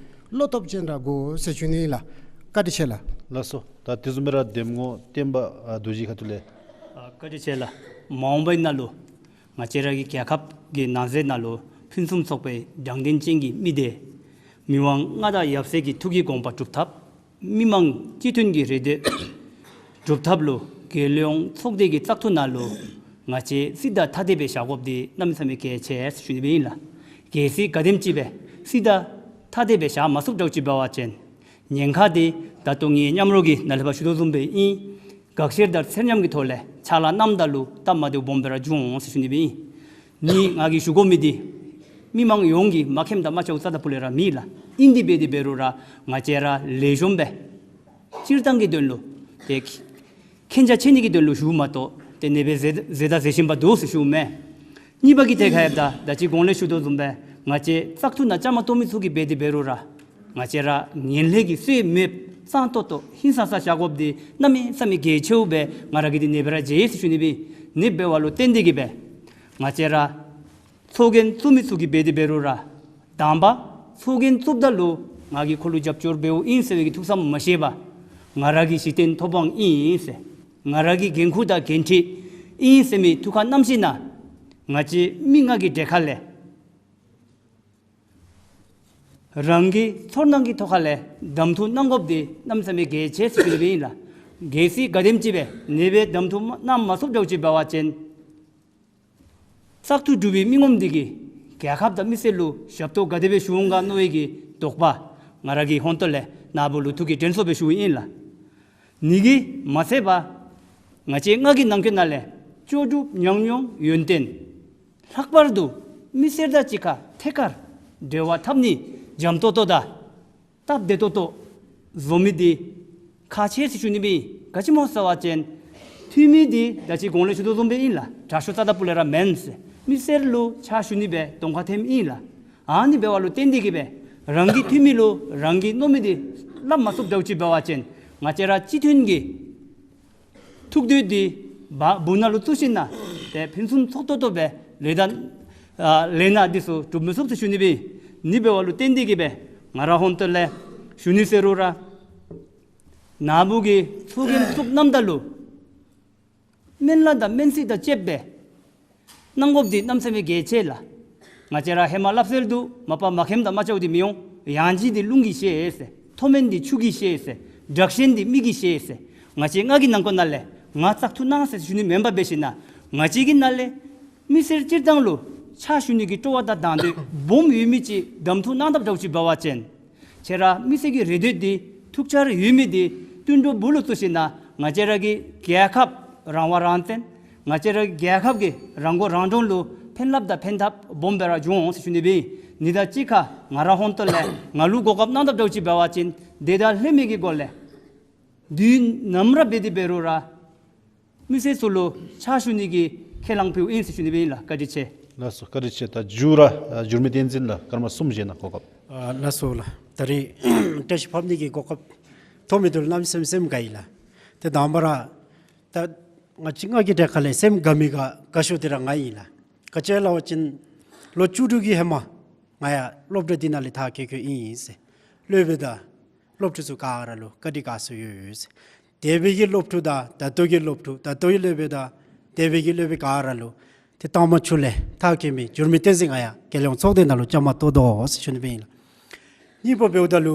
བློ་སྟོབས་ཅན་ར་དགོ་ཟེར་ཞུ་ནི་ལགས། བཀའ་དྲིན་ཆེ་ལགས། ལགས་སོ། ད་དེ་བཟུམ་སྦེ་ར་འདེམས་ངོ་བསྟན་པ་ཨ་རྡོ་རྗེ་ཁ་ཐུག་ལས། ཨ་བཀའ་དྲིན་ཆེ་ལགས། མ་འོངས་པའི་ནང་ལུ་ང་བཅས་ར་གི་རྒྱལ་ཁབ་ཀྱི་ནང་གསེས་ནང་ལུ་ཕུན་སུམ་ཚོགས་པའི་དྲང་བདེན་ཅན་གྱི་མི་སྡེ་ མི་དབང་མངའ་བདག་ཡབ་སྲས་ཀྱི་ཐུགས་ཀྱི་དགོངས་པ་སྒྲུབ་ཐབས། མི་མང་སྤྱི་མཐུན་གྱི་རེ་འདོད་སྒྲུབ་ཐབས་ལུ་རྒྱལ་ཡོངས་ཚོགས་སྡེ་གི་བཙག་འཐུ་ནང་ལུ་ང་བཅས་སྲིད་དང་ཐ་དད་སྦེ་བཞག་དགོཔ་འདི་གནམ་མེད་ས་མེད་གལ་ཆེ་ཟེར་ཞུ་ནི་སྦེ་ཨིན་ལགས། གལ་སྲིད་ག་དེམ་ཅིག་སྦེ་སྲིད་དང་ཐ་དད་སྦེ་བཞག་མ་ཚུགསཔ་འདྲཝ་ཅིག་འབད་བ་ཅིན་ཉེན་ཁ་འདི་ད་ལྟོ་ངེའི་མཉམ་རོགས་ཀྱི་ནཱ་ལས་ཕར་ཞུ་དོ་བཟུམ་སྦེ་ཨིན། དགག་བཤེར་དང་ཚེར་ཉམས་ཀྱི་ཐོག་ལས་ཕྱག་ལཱ་གནངམ་ད་ལུ་སྟབས་མ་བདེཝ་སྦོམ་སྦེ་ར་འབྱུང་འོང་ཟེར་ཞུ་ནི་སྦེ་ཨིན། ནི་ང་གིས་ཞུ་དགོ་མི་འདི་མི་མང་ཡོངས་ཀྱིས་མ་མཁྱེནམ་དང་མ་ཤེསཔ་རྩ་དང་པོ་ལས་ར་མེད་ལགས། ཨིན་དེ་འབད་དེ་འབད་རུང་ར་ང་བཅས་ར་ལེགས་ཤོམ་སྦེ་སྤྱིར་བཏང་གི་དོན་ལུ་ཏེ་མཁྱེན་རྒྱ་ཆེ་ནི་གི་དོན་ལུ་ཞུཝ་མ་གཏོགས་ཏེ་ཨ་ནེ་སྦེ་ཟེར་ཟེར་ད་ཟེར་བཞིན་པ་འདུག་ཟེར་ཞུཝ་མེན། གཉིས་པ་གི་ཐད་ཁར་ཡང་ད་ད་ཅི་གོང་ལས་ཞུ་དོ་བཟུམ་སྦེ་ང་བཅས་བཙག་འཐུ་ནང་བཅའ་མར་གཏོགས་མི་ཚུ་གིས་འབད་དེ་འབད་རུང་ར་ང་བཅས་ར་ངན་ལྷད་ཀྱིས་སོས་མེདཔ་གཙང་ཏོག་ཏོ་ཧིང་སངས་ས་བཞག་དགོཔ་འདི་གནམ་མེད་ས་མེད་གལ་ཆེཝ་སྦེ་ང་ར་གིས་འདི་ཨ་ནེ་སྦེ་ར་མཇལ་ཡི་ཟེར་ཞུ་ནི་སྦེ་ཨིན། ཨ་ནེ་འབདཝ་ལུ་བརྟེན་ཏེ་གིས་སྦེ་ང་བཅས་ར་ཚོགས་རྒྱན་བཙུགས་མི་ཚུ་གིས་འབད་དེ་འབད་རུང་ར་དང་པ་ཚོགས་རྒྱན་བཙུགསཔ་ད་ལུ་ང་གིས་ཁོ་ལུ་རྒྱབ་སྐྱོར་འབདཝ་ཨིན་ཟེར་བའི་གི་ཐུགས་བསམ་མ་བཞེས་པར་ང་ར་གི་གཞི་རྟེན་ཐོབ་དབང་ཨིན་ཟེར་ང་ར་གི་འགན་ཁུར་དང་འགན་འཁྲི་ཨིན་ཟེར་མི་ཐུགས་ཁར་བསྣམས་ཞིནམ་ལས་ང་བཅས་མི་ལྔ་གི་གྲལ་ཁ་ལས་རང་གི་ཚོར་སྣང་གི་ཐོག་ཁ་ལས་གདམ་འཐུ་གནང་དགོཔ་འདི་གནམ་མེད་ས་མེད་གལ་ཆེ་ཟེར་ཞུ་ནི་སྦེ་ཨིན་ལགས། གལ་སྲིད་ག་དེམ་ཅིག་སྦེ་ཨ་ནེ་སྦེ་གདམ་འཐུ་གནང་མ་ཚུགསཔ་འདྲཝ་ཅིག་འབད་བ་ཅིན་བཙག་འཐུ་གྲུབ་པའི་མི་ངོམ་འདི་གིས་རྒྱལ་ཁབ་དང་མི་སེར་ལུ་ཞབས་ཏོག་ག་དེ་སྦེ་ཞུ་འོང་ག་མནོ་བའི་གི་དོགས་པ་ང་ར་གིས་ཧོན་ཏོ་ལས་ནཱ་བུ་ལུ་ཐུགས་ཀྱི་དྲན་གསོ་སྦེ་ཞུཝ་ཨིན་ལགས། ཨ་ནི་གིས་མ་ཚད་པར་ང་བཅས་ལྔ་གི་ནང་འཁོད་ནང་ལས་ལྕོགས་གྲུབ་ཉམས་མྱོང་ཡོན་ཏན་ལྷག་པར་དུ་མི་སེར་དང་གཅིག་ཁར་ཐད་ཀར་འབྲེལ་བ་འཐབ་ནི་འཇམ་ཏོག་ཏོ་དང་སྟབས་བདེ་ཏོག་ཏོ་བཟོ་མི་འདི་ཁག་ཆེ་ཟེར་ཞུ་ནི་སྦེ་ཨིན། ག་ཅི་སྨོ་ཟེར་བ་ཅིན་འཐུས་མི་འདི་ད་ཅི་གོང་ལས་ཞུ་དོ་བཟུམ་སྦེ་ཨིན་ལགས། དྲག་ཤོས་རྩ་དང་པོ་ལས་ར་མེན་ཟེར། མི་སེར་ལུ་ཕྱག་ཞུ་ནི་སྦེ་གདོང་ཁར་ཐོནམ་ཨིན་ལགས། ཨ་ནི་འབདཝ་ལུ་བརྟེན་ཏེ་གིས་སྦེ་རང་གི་འཐུས་མི་ལུ་རང་གིས་མནོ་མི་འདི་སླབ་མ་ཚུགསཔ་འདྲཝ་ཅིག་འབད་བ་ཅིན་ང་བཅས་ར་སྤྱི་མཐུན་གྱི་ཐུགས་འདོད་འདི་བ་སྦུག་ནང་ལུ་བཙུགས་ཞིནམ་ལས་ཏེ་ཕུན་སུམ་ཚོགས་ཏོག་ཏོ་སྦེ་ལས་དང་ཨ་ལས་སྣ་འདི་ཚུ་གྲུབ་མི་ཚུགས་ཟེར་ཞུ་ནི་སྦེ་ཨིན། ཨ་ནི་འབདཝ་ལུ་བརྟེན་ཏེ་གིས་སྦེ་ང་ར་ཧོན་ཏོ་ལས་ཞུ་ནི་ཟེར་རུང་ར་ནཱ་བུ་གིས་ཚོགས་རྒྱན་བཙུགས་གནངམ་ད་ལུ་སྨོན་ལམ་དང་སྨོན་ཚིག་དང་བཅསཔ་སྦེ་གནང་དགོཔ་འདི་གནམ་མེད་ས་མེད་གལ་ཆེ་ལགས། ང་བཅས་ར་ཧེ་མ་སླབ་སྲོལ་འདུག། མ་པ་མ་མཁྱེནམ་དང་མ་ཤེསཔ་འདི་མི་འོང་། ཡང་ལྗིད་འདི་རླུང་གིས་ཤེས་ཟེར། མཐོ་དམན་འདི་ཆུ་གིས་ཤེས་ཟེར། དྲག་ཞན་འདི་མི་གིས་ཤེས་ཟེར། ང་བཅས་ལྔ་གི་ནང་འཁོད་ནང་ལས་ང་བཙག་འཐུ་གནང་ཟེར་ཞུ་ནི་མེན་པར་འབད་ཞིནམ་ལས་ང་བཅས་ཀྱི་ནང་ལས་མི་སེར་སྤྱིར་བཏང་ལུ་ཕྱག་ཞུ་ནི་གི་སྤྲོ་བ་དང་དང་འདོད་སྦོམ་ཡོད་མི་ཅིག་གདམ་འཐུ་གནང་དཔ་འདྲཝ་ཅིག་འབད་བ་ཅིན་ཁྱེད་ར་མི་སེར་གྱི་རེ་འདོད་འདི་ཐུགས་འཆར་ཡོད་མི་འདི་བསྟུན་གྲོས་སྦུག་ལུ་བཙུགས་ཞིནམ་ལས་ང་བཅས་ར་གི་རྒྱལ་ཁབ་རང་དབང་རང་བཙན་ང་བཅས་ར་གི་རྒྱལ་ཁབ་ཀྱི་རང་མགོ་རང་འདྲོངས་ལུ་ཕན་རླབས་དང་ཕན་ཐབས་སྦོམ་སྦེ་ར་འབྱུང་འོང་ཟེར་ཞུ་ནི་སྦེ་ཨིན། ཨ་ནི་དང་གཅིག་ཁར་ང་ར་ཧོན་ཏོ་ལས་ང་ལུ་གོ་སྐབས་གནང་དཔ་འདྲཝ་ཅིག་འབད་བ་ཅིན་དེ་དང་ལྷད་མེད་ཀྱི་སྒོ་ལས་དུས་ནམ་ར་འབད་དེ་འབད་རུང་ར་མི་སེར་ཚུ་ལུ་ཕྱག་ཞུ་ནི་གི་ཁས་བླངས་ཕུལཝ་ཨིན་ཟེར་ཞུ་ནི་སྦེ་ཨིན་ལགས། བཀའ་དྲིན་ཆེ། ལགས་སོ། བཀའ་དྲིན་ཆེ། ད་མཇུག་ར་ཨ་འགྱུར་མེད་བསྟན་འཛིན་ལགས་སྐར་མ་གསུམ་བཞེས་གནང་གོ་སྐབས། ཨ་ལགས་སོ་ལགས། ད་རིས་བཀྲ་ཤིས་ཕབ་ནི་གི་གོ་སྐབས་ཐོབ་མི་འདི་ལུ་གནམ་མེད་ས་མེད་སེམས་དགའ་ཡི་ལགས། ཏེ་དང་པ་ར་ད་ང་བཅས་ལྔ་གི་གྲལ་ཁ་ལས་སེམས་དགའ་མི་དགའ་དགའ་ཤོས་འདི་ར་ང་ཨིན་ལགས། ག་ཅི་སླབ་པ་ཅིན་ལོ་བཅུ་དྲུག་གི་ཧེ་མ་ང་ཡང་སློབ་གྲྭ་འདི་ནང་ལས་མཐར་འཁྱོལ་འཁྱོལཝ་ཨིན་ཟེར། སློབ་དཔོན་དང་སློབ་ཕྲུག་ཚུ་ག་ར་ལུ་བཀའ་དྲིན་དགའ་ཚོར་ཡོད་ཟེར། འདས་པའི་གི་སློབ་ཕྲུག་དང་ད་ལྟོ་གི་སློབ་ཕྲུག་ད་ལྟོ་གི་སློབ་དཔོན་དང་འདས་པའི་གི་སློབ་དཔོན་ག་ར་ལུ་ཏེ་དང་པ་ཚུ་ལས་མཐར་འཁྱོལ་མི་འགྱུར་མེད་བསྟན་འཛིན་ང་ཡང་རྒྱལ་ཡོངས་ཚོགས་སྡེ་ནང་ལུ་བཅའ་མར་གཏོགས་དོ་ཟེར་ཞུ་ནི་སྦེ་ཨིན་ལགས། གཉིས་པ་འབདཝ་ད་ལུ་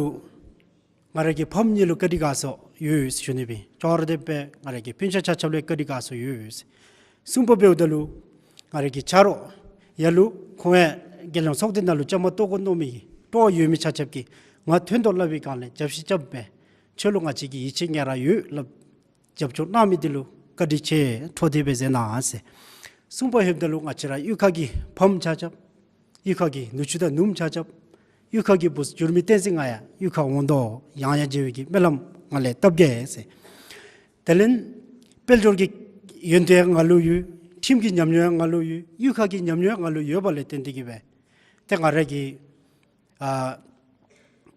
ང་ར་གི་ཕམ་གཉིས་ལུ་བཀའ་དྲིན་དགའ་ཚོར་ཡོད་ཟེར་ཞུ་ནི་སྦེ་ཨིན། ཅོག་ར་འཐདཔ་སྦེ་ང་ར་གི་སྤུན་ཆ་ཆ་ཁྱབ་ལུ་བཀའ་དྲིན་དགའ་ཚོར་ཡོད་ཟེར། གསུམ་པ་འབདཝ་ད་ལུ་ང་ར་གི་ཆ་རོགས་ཡ་ལུ་ཁོང་ཡང་རྒྱལ་ཡོངས་ཚོགས་སྡེ་ནང་ལུ་བཅའ་མར་གཏོགས་དགོ་མནོ་མི་གི་སྤྲོ་བ་ཡོད་མི་ཆ་ཁྱབ་ཀྱིས་ང་ཐོན་དོ་སླབ་པའི་སྒང་ལས་རྒྱབ་བཤུད་རྐྱབ་སྦེ་ཁྱོད་ལུ་ང་བཅས་ཀྱི་ཡིད་ཆེས་ངེ་ར་ཡོད་སླབ་རྒྱབ་སྐྱོར་གནང་མི་འདི་ལུ་བཀའ་དྲིན་ཆེ་འཕྲོ་མཐུད་སྦེ་མཛད་གནང་ཟེར། གསུམ་པ་འབདཝ་ད་ལུ་ང་བཅས་ར་གཡུས་ཁ་གི་ཕམ་ཆ་ཁྱབ་གཡུས་ཁ་གི་ནུ་གཅུང་དང་ནུམོ་ཆ་ཁྱབ་གཡུས་ཁ་གི་བུ་འགྱུར་མེད་བསྟན་འཛིན་ང་ཡང་གཡུས་ཁར་འོང་དོ། ཡང་ཡང་མཇལ་བའི་གི་སྨོན་ལམ་ང་ལས་བཏབ་གེ་ཟེར། དེ་ལས་དཔལ་འབྱོར་གྱི་ཡོན་ཏན་ཡང་ང་ལུ་ཡོད། ཁྲིམས་ཀྱི་ཉམས་མྱོང་ཡང་ང་ལུ་ཡོད། གཡུས་ཁ་གི་ཉམས་མྱོང་ཡང་ང་ལུ་ཡོད་པ་ལས་བརྟེན་ཏེ་གིས་སྦེ་ཏེ་ང་ར་གི་ཨ་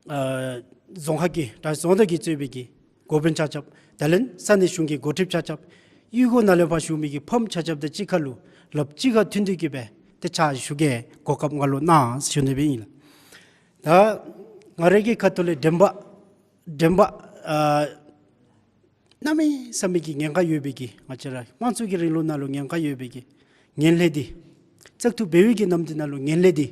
ཨ་རྫོང་ཁག་གི་ད་རྫོང་བདག་གིས་གཙོས་པའི་གི་འགོ་དཔོན་ཆ་ཁྱབ་དེ་ལས་ས་གནས་གཞུང་གི་འགོ་ཁྲིདཔ་ཆ་ཁྱབ་གཡུས་སྒོ་ནང་ལས་ཕར་བཞུགས་མི་གི་ཕམ་ཆ་ཁྱབ་དང་གཅིག་ཁར་ལུ་ལགཔ་གཅིག་ཁར་མཐུན་ཏེ་གིས་སྦེ་ཏེ་ཕྱག་ཞུ་གེ་གོ་སྐབས་ང་ལུ་གནང་ཟེར་ཞུ་ནི་སྦེ་ཨིན་ལགས། ད་ང་ར་གི་ཁ་ཐུག་ལས་དྲན་པ་དྲན་པ་ཨ་གནམ་མེད་ས་མེད་ཀྱི་ཉེན་ཁ་ཡོད་པའི་གི་ང་བཅས་ར་དམངས་གཙོ་གི་རིང་ལུགས་ནང་ལུ་ཉེན་ཁ་ཡོད་པའི་གི་ངན་ལྷད་འདི་བཙག་འཐུ་འབད་བའི་གི་ནམ་དུས་ནང་ལུ་ངན་ལྷད་འདི་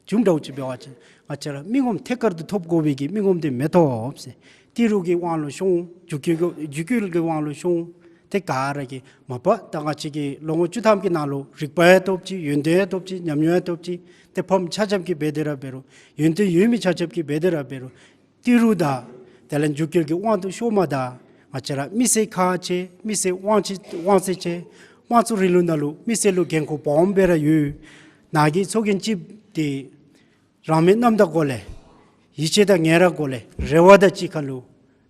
བྱུང་འདྲཝ་ཅིག་འབད་བ་ཅིན་ང་བཅས་ར་མི་ངོམ་ཐད་ཀར་དུ་ཐོབ་དགོ་པའི་གི་མི་ངོམ་འདི་མི་ཐོབ་ཟེར། ཏི་རུ་གི་དབང་ལུ་ཤོང་། རྒྱུད་སྐུལ་གྱི་རྒྱུད་སྐུལ་གྱི་དབང་ལུ་ཤོང་། ཏེ་ག་ར་གིས་མ་པ་ད་ང་བཅས་ཀྱི་ལོ་ངོ་བཅུ་ཐམ་གྱི་ནང་ལུ་རིག་པ་ཡང་ཐོབ་ཅི། ཡོན་ཏན་ཡང་ཐོབ་ཅི། ཉམས་མྱོང་ཡང་ཐོབ་ཅི། ཏེ་ཕམ་ཆ་ཁྱབ་ཀྱིས་འབད་དེ་ར་འབད་རུང་། ཡོན་ཏན་ཡོད་མི་ཆ་ཁྱབ་ཀྱིས་འབད་དེ་ར་འབད་རུང་། ཏི་རུ་དང་དེ་ལས་རྒྱུད་སྐུལ་གྱི་དབང་དུ་ཤོརཝ་མ་ད་ང་བཅས་ར་མི་སེར་ཁག་ཆེ། མི་སེར་དབང་ཆེ་དབང་ཚད་ཆེ། དམངས་གཙོའི་རིང་ལུགས་ནང་ལུ་མི་སེར་ལུ་འགན་ཁུར་སྦོམ་སྦེ་ར་ཡོད། ནཱ་གི་ཚོགས་རྒྱན་ཅིག་འདི་རང་མོས་རྣམ་དག་སྒོ་ལས་ཡིད་ཆེས་དང་ངལ་རངས་སྒོ་ལས་རེ་བ་དང་གཅིག་ཁར་ལུ་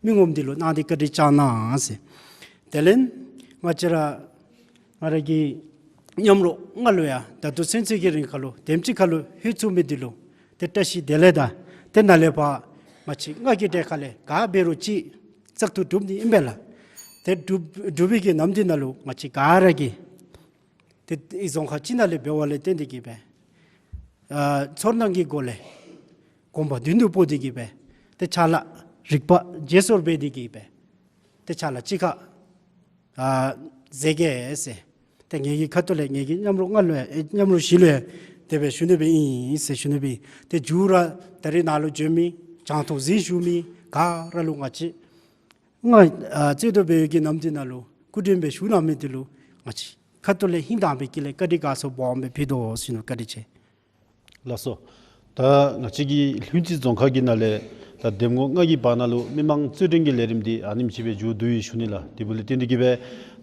མི་ངོམ་འདི་ལུ་གནང་སྟེ་བཀའ་དྲིན་བསྐྱང་གནང་ཟེར། དེ་ལས་ང་བཅས་ར་ང་ར་གི་མཉམ་རོགས་ལྔ་ལུ་ཡང་ད་ལྟོ་ཚུན་ཚོད་ཀྱི་རིང་ཁར་ལུ་དེམ་ཅིག་ཁར་ལུ་ལྷོད་ཚུགས་མི་འདི་ལུ་ཏེ་བཀྲ་ཤིས་བདེ་ལེགས་དང་། ཏེ་ནཱ་ལས་ཕར་ང་བཅས་ལྔ་གི་གྲས་ཁ་ལས་ག་འབད་རུང་ཅིག་བཙག་འཐུ་གྲུབ་ནི་ཨིན་པས་ལགས། ཏེ་གྲུབ་གྲུབ་པའི་གི་ནམ་དུས་ནང་ལུ་ང་བཅས་ག་ར་གིས་ཏེ་ཨི་རྫོང་ཁག་ཅིག་ནང་ལས་འབདཝ་ལས་བརྟེན་ཏེ་གིས་སྦེ་ཨ་ཚོར་སྣང་གི་སྒོ་ལས་གོམ་པ་མདུན་དུ་སྤོ་སྟེ་གིས་སྦེ་ཏེ་ཕྱག་ལཱ་རིག་པ་བརྗེ་སོར་འབད་དེ་གིས་སྦེ་ཏེ་ཕྱག་ལཱ་གཅིག་ཁར་ཨ་མཛད་གེ་ཟེར། ཏེ་ངེ་གི་ཁ་ཐུག་ལས་ངེ་གི་མཉམ་རོགས་ལྔ་ལུ་ཡང་ཨེ་མཉམ་རོགས་བཞི་ལུ་ཡང་དེ་སྦེ་ཞུ་ནི་སྦེ་ཨིན་ཟེར་ཞུ་ནི་སྦེ་ཨིན། ཏེ་མཇུག་ར་ད་རིས་ནཱ་ལུ་བྱོན་མི་རྒྱང་མཐོང་གཟིགས་བཞུགས་མི་ག་ར་ལུ་ང་བཅས་ང་ཨ་རྩོད་དོ་སྦེ་ཡོད་ཀྱི་ནམ་དུས་ནང་ལུ་སྐུ་མགྲོན་སྦེ་བཞུགས་གནང་མི་འདི་ལུ་ང་བཅས་ཁ་ཐུག་ལས་ཧིང་དྭངས་པའི་དཀྱིལ་ལས་བཀའ་དྲིན་དགའ་ཚོར་སྦོམ་སྦེ་ཕུལ་དོ་ཟེར་ཞུ་ནི། བཀའ་དྲིན་ཆེ། ལགས་སོ། ད་ང་བཅས་ཀྱི་ལྷུན་རྩེ་རྫོང་ཁག་གི་ནང་ལས་ད་འདེམས་ངོ་ལྔ་གི་བར་ན་ལུ་མི་མང་རྩོད་འགྲན་གྱི་ལས་རིམ་འདི་ཨ་ནེམ་ཅིག་སྦེ་མཇུག་བསྡུ་ཡི་ཞུ་ནི་ལགས། དེ་འབདཝ་ལས་བརྟེན་ཏེ་གིས་སྦེ་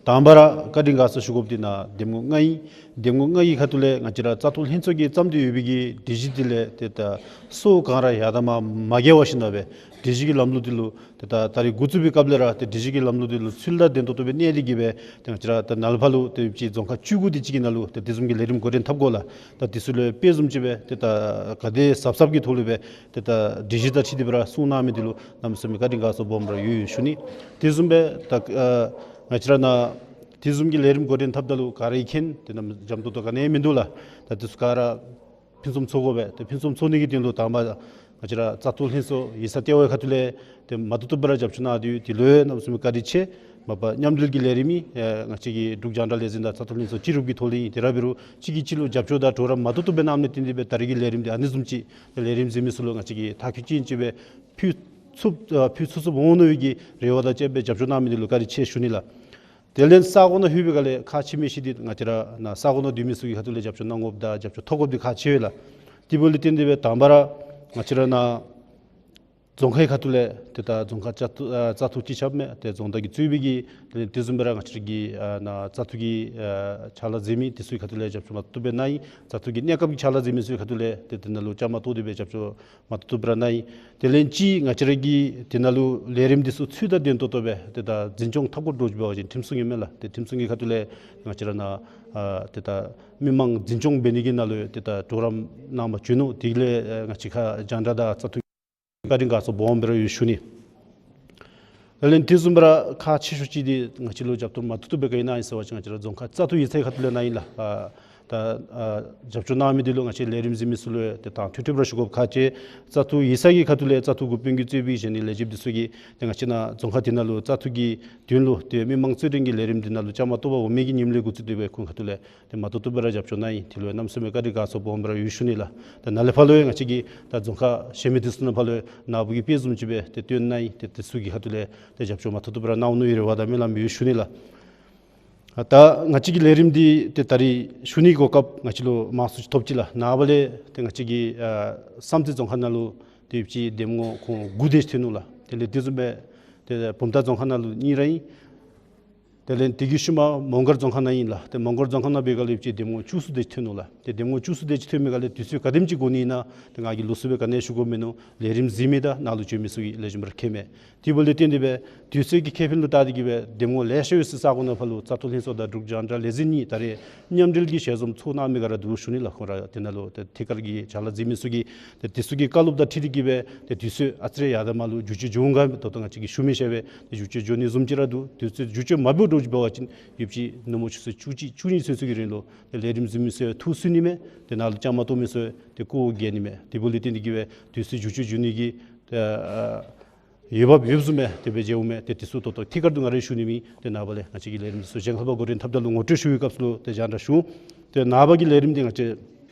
དང་པ་ར་བཀའ་དྲིན་དགའ་ཚོར་ཞུ་དགོཔ་འདི་ནཱ་འདེམས་ངོ་ལྔ་ཨིན། འདེམས་ངོ་ལྔ་གི་ཁ་ཐུག་ལས་ང་བཅས་ར་བཙག་འཐུ་ལྷན་ཚོགས་ཀྱིས་བརྩམས་ཏེ་ཡོད་པའི་གི་སྒྲིག་གཞི་འདི་ལས་ཏེ་ད་སྲོག་གང་ར་ཡར་དང་མར་མ་འགྱེལ་བ་ཞིན་ན་སྦེ་སྒྲིག་གཞི་གི་ལམ་ལུགས་འདི་ལུ་ཏེ་ད་ད་རིས་འགོ་བཙུགས་པའི་སྐབས་ལས་ར་ཏེ་སྒྲིག་གཞི་གི་ལམ་ལུགས་འདི་ལུ་ཚུལ་དང་ལྡན་ཏོག་ཏོ་སྦེ་གནས་ཏེ་གིས་སྦེ་ཏེ་ང་བཅས་ར་ད་ནཱ་ལས་ཕར་ལུ་ཏེ་ཅིག་རྫོང་ཁག་བཅུ་དགུ་དེ་ཅིག་གི་ནང་ལུ་ཏེ་དེ་བཟུམ་གྱི་ལས་རིམ་འགོ་འདྲེན་འཐབ་དགོ་ལགས། ད་དེ་ཚུ་ལུ་དཔེ་བཟུམ་ཅིག་སྦེ་ཏེ་ད་ག་དེ་གཟབ་གཟབ་ཀྱི་ཐོག་ལུ་སྦེ་ཏེ་ད་སྒྲིག་གཞི་དང་འཁྲིལ་ཏེ་སྦེ་ར་གསུངས་གནང་མི་འདི་ལུ་གནམ་མེད་ས་མེད་བཀའ་དྲིན་དགའ་ཚོར་སྦོམ་ར་ཡོད་ཡོད་ཞུ་ནི། དེ་བཟུམ་སྦེ་ད་ཨ་ང་བཅས་ར་ནཱ་དེ་བཟུམ་གྱི་ལས་རིམ་འགོ་འདྲེན་འཐབ་ད་ལུ་ག་ར་གིས་མཁྱེན། ཏེ་གནམ་འཇམ་ཏོང་ཏོ་ག་ནི་ཡང་མིན་འདུག་ལགས། ད་དེ་ཚུ་ག་ར་ཕུན་སུམ་ཚོགས་དགོ་པས། ཏེ་ཕུན་སུམ་ཚོགས་ནི་གི་དོན་ལུ་དང་པ་ང་བཅས་ར་བཙག་འཐུ་ལྷན་ཚོགས་ཡིག་ཚང་ལྟེ་བའི་ཁ་ཐུག་ལས་ཏེ་མ་བཏུབ་བཏུབ་སྦེ་ར་རྒྱབ་སྐྱོར་གནང་སྟེ་ཡོད། དེ་ལུ་ཡང་གནམ་མེད་ས་མེད་བཀའ་དྲིན་ཆེ། མ་པ་མཉམ་འབྲེལ་གྱི་ལས་རིམ་ཨིན། ཨེ་ང་བཅས་ཀྱི་འབྲུག་རྒྱང་བསྒྲགས་ལས་འཛིན་དང་བཙག་འཐུ་ལྷན་ཚོགས་སྤྱི་རུབ་ཀྱི་ཐོག་ལས་ཨིན། དེ་ར་འབད་རུང་གཅིག་གིས་གཅིག་ལུ་རྒྱབ་སྐྱོར་དང་གྲོགས་རམ་མ་བཏུབ་བཏུབ་སྦེ་གནངམ་ལས་བརྟེན་ཏེ་སྦེ་ད་རིས་ཀྱི་ལས་རིམ་འདི་ཨ་ནི་བཟུམ་ཅིག་ལས་རིམ་གཟིགས་མི་ཚུ་ལུ་ང་བཅས་ཀྱིས་མཐར་འཁྱོལ་ཅིག་ཨིན་ཅིག་སྦེ་ཕུལ་ཚུགས་ཨ་ཕུལ་ཚུགས་ཚུགསཔ་འོང་ནི་ཡོད་ཀྱི་རེ་བ་དང་བཅས་སྦེ་རྒྱབ་སྐྱོར་གནང་མི་འདི་ལུ་བཀའ་དྲིན་ཆེ་ཞུ་ནི་ལགས། དེ་ལས་ས་གོ་ནང་ལྷོད་པའི་སྒང་ལས་ཁག་ཆེ་མི་ཅིག་འདི་ང་བཅས་ར་ནཱ་ས་གོ་ནང་སྡོད་མི་ཚུ་གི་ཁ་ཐུག་ལས་རྒྱབ་སྐྱོར་གནང་དགོཔ་དང་རྒྱབ་སྐྱོར་ཐོབ་དགོཔ་འདི་ཁག་ཆེ་བས་ལགས། དེ་འབདཝ་ལས་བརྟེན་ཏེ་སྦེ་དང་པ་ར་ང་བཅས་ར་ནཱ་རྫོང་ཁག་གི་ཁ་ཐུག་ལས་ཏེ་ད་རྫོང་ཁག་བཙག་འཐུ་ཨ་བཙག་འཐུ་སྤྱི་ཁྱབ་མས། ཏེ་རྫོང་བདག་གིས་གཙོས་པའི་གི་དེ་ལས་དེ་བཟུམ་སྦེ་ར་ང་བཅས་ར་གི་ཨ་ནཱ་བཙག་འཐུ་གི་ཨ་ཕྱག་ལཱ་མཛད་མི་དེ་ཚུ་གི་ཁ་ཐུག་ལས་རྒྱབ་སྐྱོར་མ་བཏུབ་བཏུབ་སྦེ་གནང་ཡི། བཙག་འཐུ་གི་གནས་སྐབས་ཀྱི་ཕྱག་ལཱ་མཛད་མི་ཚུ་གི་ཁ་ཐུག་ལས་ཏེ་དེ་ནང་ལུ་བཅའ་མར་གཏོགས་ཏེ་སྦེ་རྒྱབ་སྐྱོར་མ་བཏུབ་བཏུབ་སྦེ་ར་གནང་ཡི། དེ་ལས་ཅིག་ང་བཅས་ར་གི་དེ་ནང་ལུ་ལས་རིམ་འདི་ཚུ་ཚུལ་དང་ལྡན་ཏོག་ཏོ་སྦེ་ཏེ་ད་འཛིན་སྐྱོང་འཐབ་དགོཔ་འདྲཝ་ཅིག་འབད་བ་ཅིན་ཁྲིམས་སྲུང་ཨིན་མས་ལགས། ཏེ་ཁྲིམས་སྲུང་གི་ཁ་ཐུག་ལས་ང་བཅས་ར་ནཱ་ཨ་ཏེ་ད་མི་མང་འཛིན་སྐྱོང་འབད་ནི་གི་ནང་ལུ་ཏེ་ད་གྲོགས་རམ་གནང་བར་བྱོན་ནུག། དེ་ལས་ཨ་ང་བཅས་ཁ་རྒྱང་བསྒྲགས་དང་བཙག་འཐུ་བཀའ་དྲིན་དགའ་ཚོར་སྦོམ་སྦེ་ར་ཡོད་ཞུ་ནི། དེ་ལས་དེ་བཟུམ་སྦེ་ར་ཁག་ཆེ་ཤོས་ཅིག་འདི་ང་བཅས་ལུ་རྒྱབ་སྐྱོར་མ་བཏུབ་བཏུབ་སྦེ་ག་ཨིན་ན་ཨིན་ཟེར་བ་ཅིན་ང་བཅས་ར་རྫོང་ཁག་བཙག་འཐུ་ཡིག་ཚང་གི་ཁ་ཐུག་ལས་གནང་ཡི་ལགས། ཨ་ད་ཨ་རྒྱབ་སྐྱོར་གནང་མི་འདི་ལུ་ང་བཅས་ལས་རིམ་གཟིགས་མི་ཚུ་ལུ་ཏེ་དང་ཐོག་ཐོག་སྦེ་ར་ཞུ་དགོཔ་ཁག་ཆེ། བཙག་འཐུ་ཡིག་ཚང་གི་ཁ་ཐུག་ལས་བཙག་འཐུ་འགོ་དཔོན་གྱིས་གཙོས་པའི་གཞན་ནི་ལས་བྱེདཔ་འདི་ཚུ་གིས་ཏེ་ང་བཅས་ནཱ་རྫོང་ཁག་འདི་ནང་ལུ་བཙག་འཐུ་གི་དོན་ལུ་ཏེ་མི་མང་རྩོད་འགྲན་གྱི་ལས་རིམ་འདི་ནང་ལུ་བཅའ་མར་གཏོགས་པ་འོང་མི་གི་ཉིནམ་ལས་འགོ་བཙུགས་ཏེ་སྦེ་ཁོང་ཁ་ཐུག་ལས་ཏེ་མ་བཏུབ་བཏུབ་སྦེ་ར་རྒྱབ་སྐྱོར་གནང་ཡི། དེ་ལུ་ཡང་གནམ་མེད་ས་མེད་བཀའ་དྲིན་དགའ་ཚོར་སྦོམ་སྦེ་ར་ཡོད་ཞུ་ནི་ལགས། ད་ནཱ་ལས་ཕར་ལུ་ཡང་ང་བཅས་ཀྱི་ད་རྫོང་ཁག་གཞན་མི་འདི་ཚུ་ནང་ཕར་ལུ་ཡང་ནཱ་བུ་གིས་དཔེ་བཟུམ་ཅིག་སྦེ་ཏེ་སྟོན་གནང་ཡི། ཏེ་དེ་ཚུ་གི་ཁ་ཐུག་ལས་ཏེ་རྒྱབ་སྐྱོར་མ་བཏུབ་བཏུབ་སྦེ་ར་གནང་འོང་ནི་ཡོད་རེ་བ་དང་སྨོན་ལམ་ཡོད་ཞུ་ནི་ལགས། ཨ་ད་ང་བཅས་ཀྱི་ལས་རིམ་འདི་ཏེ་ད་རིས་ཞུ་ནི་གོ་སྐབས་ང་བཅས་ལུ་མང་སུ་ཅིག་ཐོབ་ཅི་ལགས། ནངས་པ་ལས་ཏེ་ང་བཅས་ཀྱི་ཨ་བསམ་རྩེ་རྫོང་ཁག་ནང་ལུ་ཏེ་ཡོདཔ་ཅིག་འདེམས་ངོ་ཁོང་དགུ་དེ་ཅིག་ཐོན་ནུག་ལགས། དེ་ལས་དེ་བཟུམ་སྦེ་ཏེ་བུམ་ཐང་རྫོང་ཁག་ནང་ལུ་གཉིས་ར་ཨིན། དེ་ལས་དེ་གི་ཤུལ་མ་མོང་སྒར་རྫོང་ཁག་ནང་ཨིན་ལགས། ཏེ་མོང་སྒར་རྫོང་ཁག་ནང་འབད་སྒང་ལས་ཡོདཔ་ཅིག་འདེམས་ངོ་བཅུ་གསུམ་དེ་ཅིག་ཐོན་ནུག་ལགས། ཏེ་འདེམས་ངོ་བཅུ་གསུམ་དེ་ཅིག་ཐོན་མི་སྒང་ལས་དུས་ཚོད་ག་དེམ་ཅིག་འགོར་ནི་ཨིན་ན་ཏེ་ང་གིས་ལོགས་སུ་སྦེ་ག་ནི་ཡང་ཞུ་དགོཔ་མིན་ནུག། ལས་རིམ་གཟིགས་མི་དང་ནཱ་ལུ་བྱོན་མི་ཚུ་གིས་ལེགས་ཤོམ་སྦེ་ར་མཁྱེན་མས། དེ་འབདཝ་ལས་བརྟེན་ཏེ་སྦེ་དུས་ཚོད་ཀྱི་ཁེ་ཕན་ལུ་བལྟ་སྟེ་གིས་སྦེ་འདེམས་ངོ་ལེ་ཤ་ཡོད་སའི་ས་གོ་ནང་ཕར་ལུ་བཙག་འཐུ་ལྷན་ཚོགས་དང་འབྲུག་རྒྱང་བསྒྲགས་ལས་འཛིན་གཉིས་ད་རེས་མཉམ་འབྲེལ་གྱི་ཞལ་འཛོམས་ཚོགས་གནང་མི་སྒང་ར་འདུག་ཞུ་ནི་ལགས། ཁོང་ར་དེ་ནང་ལུ་ཏེ་ཐད་ཀར་གྱི་ཕྱག་ལཱ་མཛད་མི་ཚུ་གིས་ཏེ་དེ་ཚུ་གི་བཀའ་སློབ་དང་འཁྲིལ་ཏེ་གིས་སྦེ་ཏེ་དུས་ཚོད་ཨ་ཙི་རེ་ཡར་དང་མར་ལུ་འགྱུར་བཅོས་འགྱོ་འོང་ག་མེད་ད་ལྟོ་ང་བཅས་ཀྱིས་ཞུ་མི་ཤེས་པས། ཏེ་འགྱུར་བཅོས་འགྱོ་ནི་བཟུམ་ཅིག་ར་འདུག། དུས་ཚོད་འགྱུར་བཅོས་མ་འབད་འགྱོ་འགྱོ་འབད་བ་ཅིན་ཡོདཔ་ཅིག་ནུབ་མོ་ཆུ་ཚོད་བཅུ་གཅིག་བཅུ་གཉིས་ཚུན་ཚོད་ཀྱི་རིང་ལུ་ཏེ་ལས་རིམ་གཟིགས་མི་ཚུ་ཡང་ཐུགས་སུན་ནི་མས། ཏེ་ནཱ་ལུ་བཅའ་མར་གཏོགས་མི་ཚུ་ཡང་ཏེ་སྐུ་འགྱེལ་ནི་མས། དེ་འབདཝ་ལས་བརྟེན་ཏེ་གིས་སྦེ་དུས་ཚོད་འགྱུར་བཅོས་འགྱོ་ནི་གི་ཏེ་ཨ་འོས་འབབ་ཡོདཔ་བཟུམ་སྦེ་དེ་སྦེ་མཇལཝ་མས། ཏེ་དེ་ཚུ་ད་ལྟོ་ཐད་ཀར་དུ་ང་ར་ཞུ་ནི་མེད། ཏེ་ནངས་པ་ལས་ང་བཅས་ཀྱི་ལས་རིམ་འདི་ཚུ་གཞན་ཁར་ཕར་འགོ་འདྲེན་འཐབ་ད་ལུ་ངོ་སྤྲོད་ཞུ་བའི་སྐབས་སུ་ལུ་ཏེ་རྒྱང་བསྒྲགས་ཞུ་འོང་། ཏེ་ནངས་པ་གི་ལས་རིམ་འདི་ང་བཅས་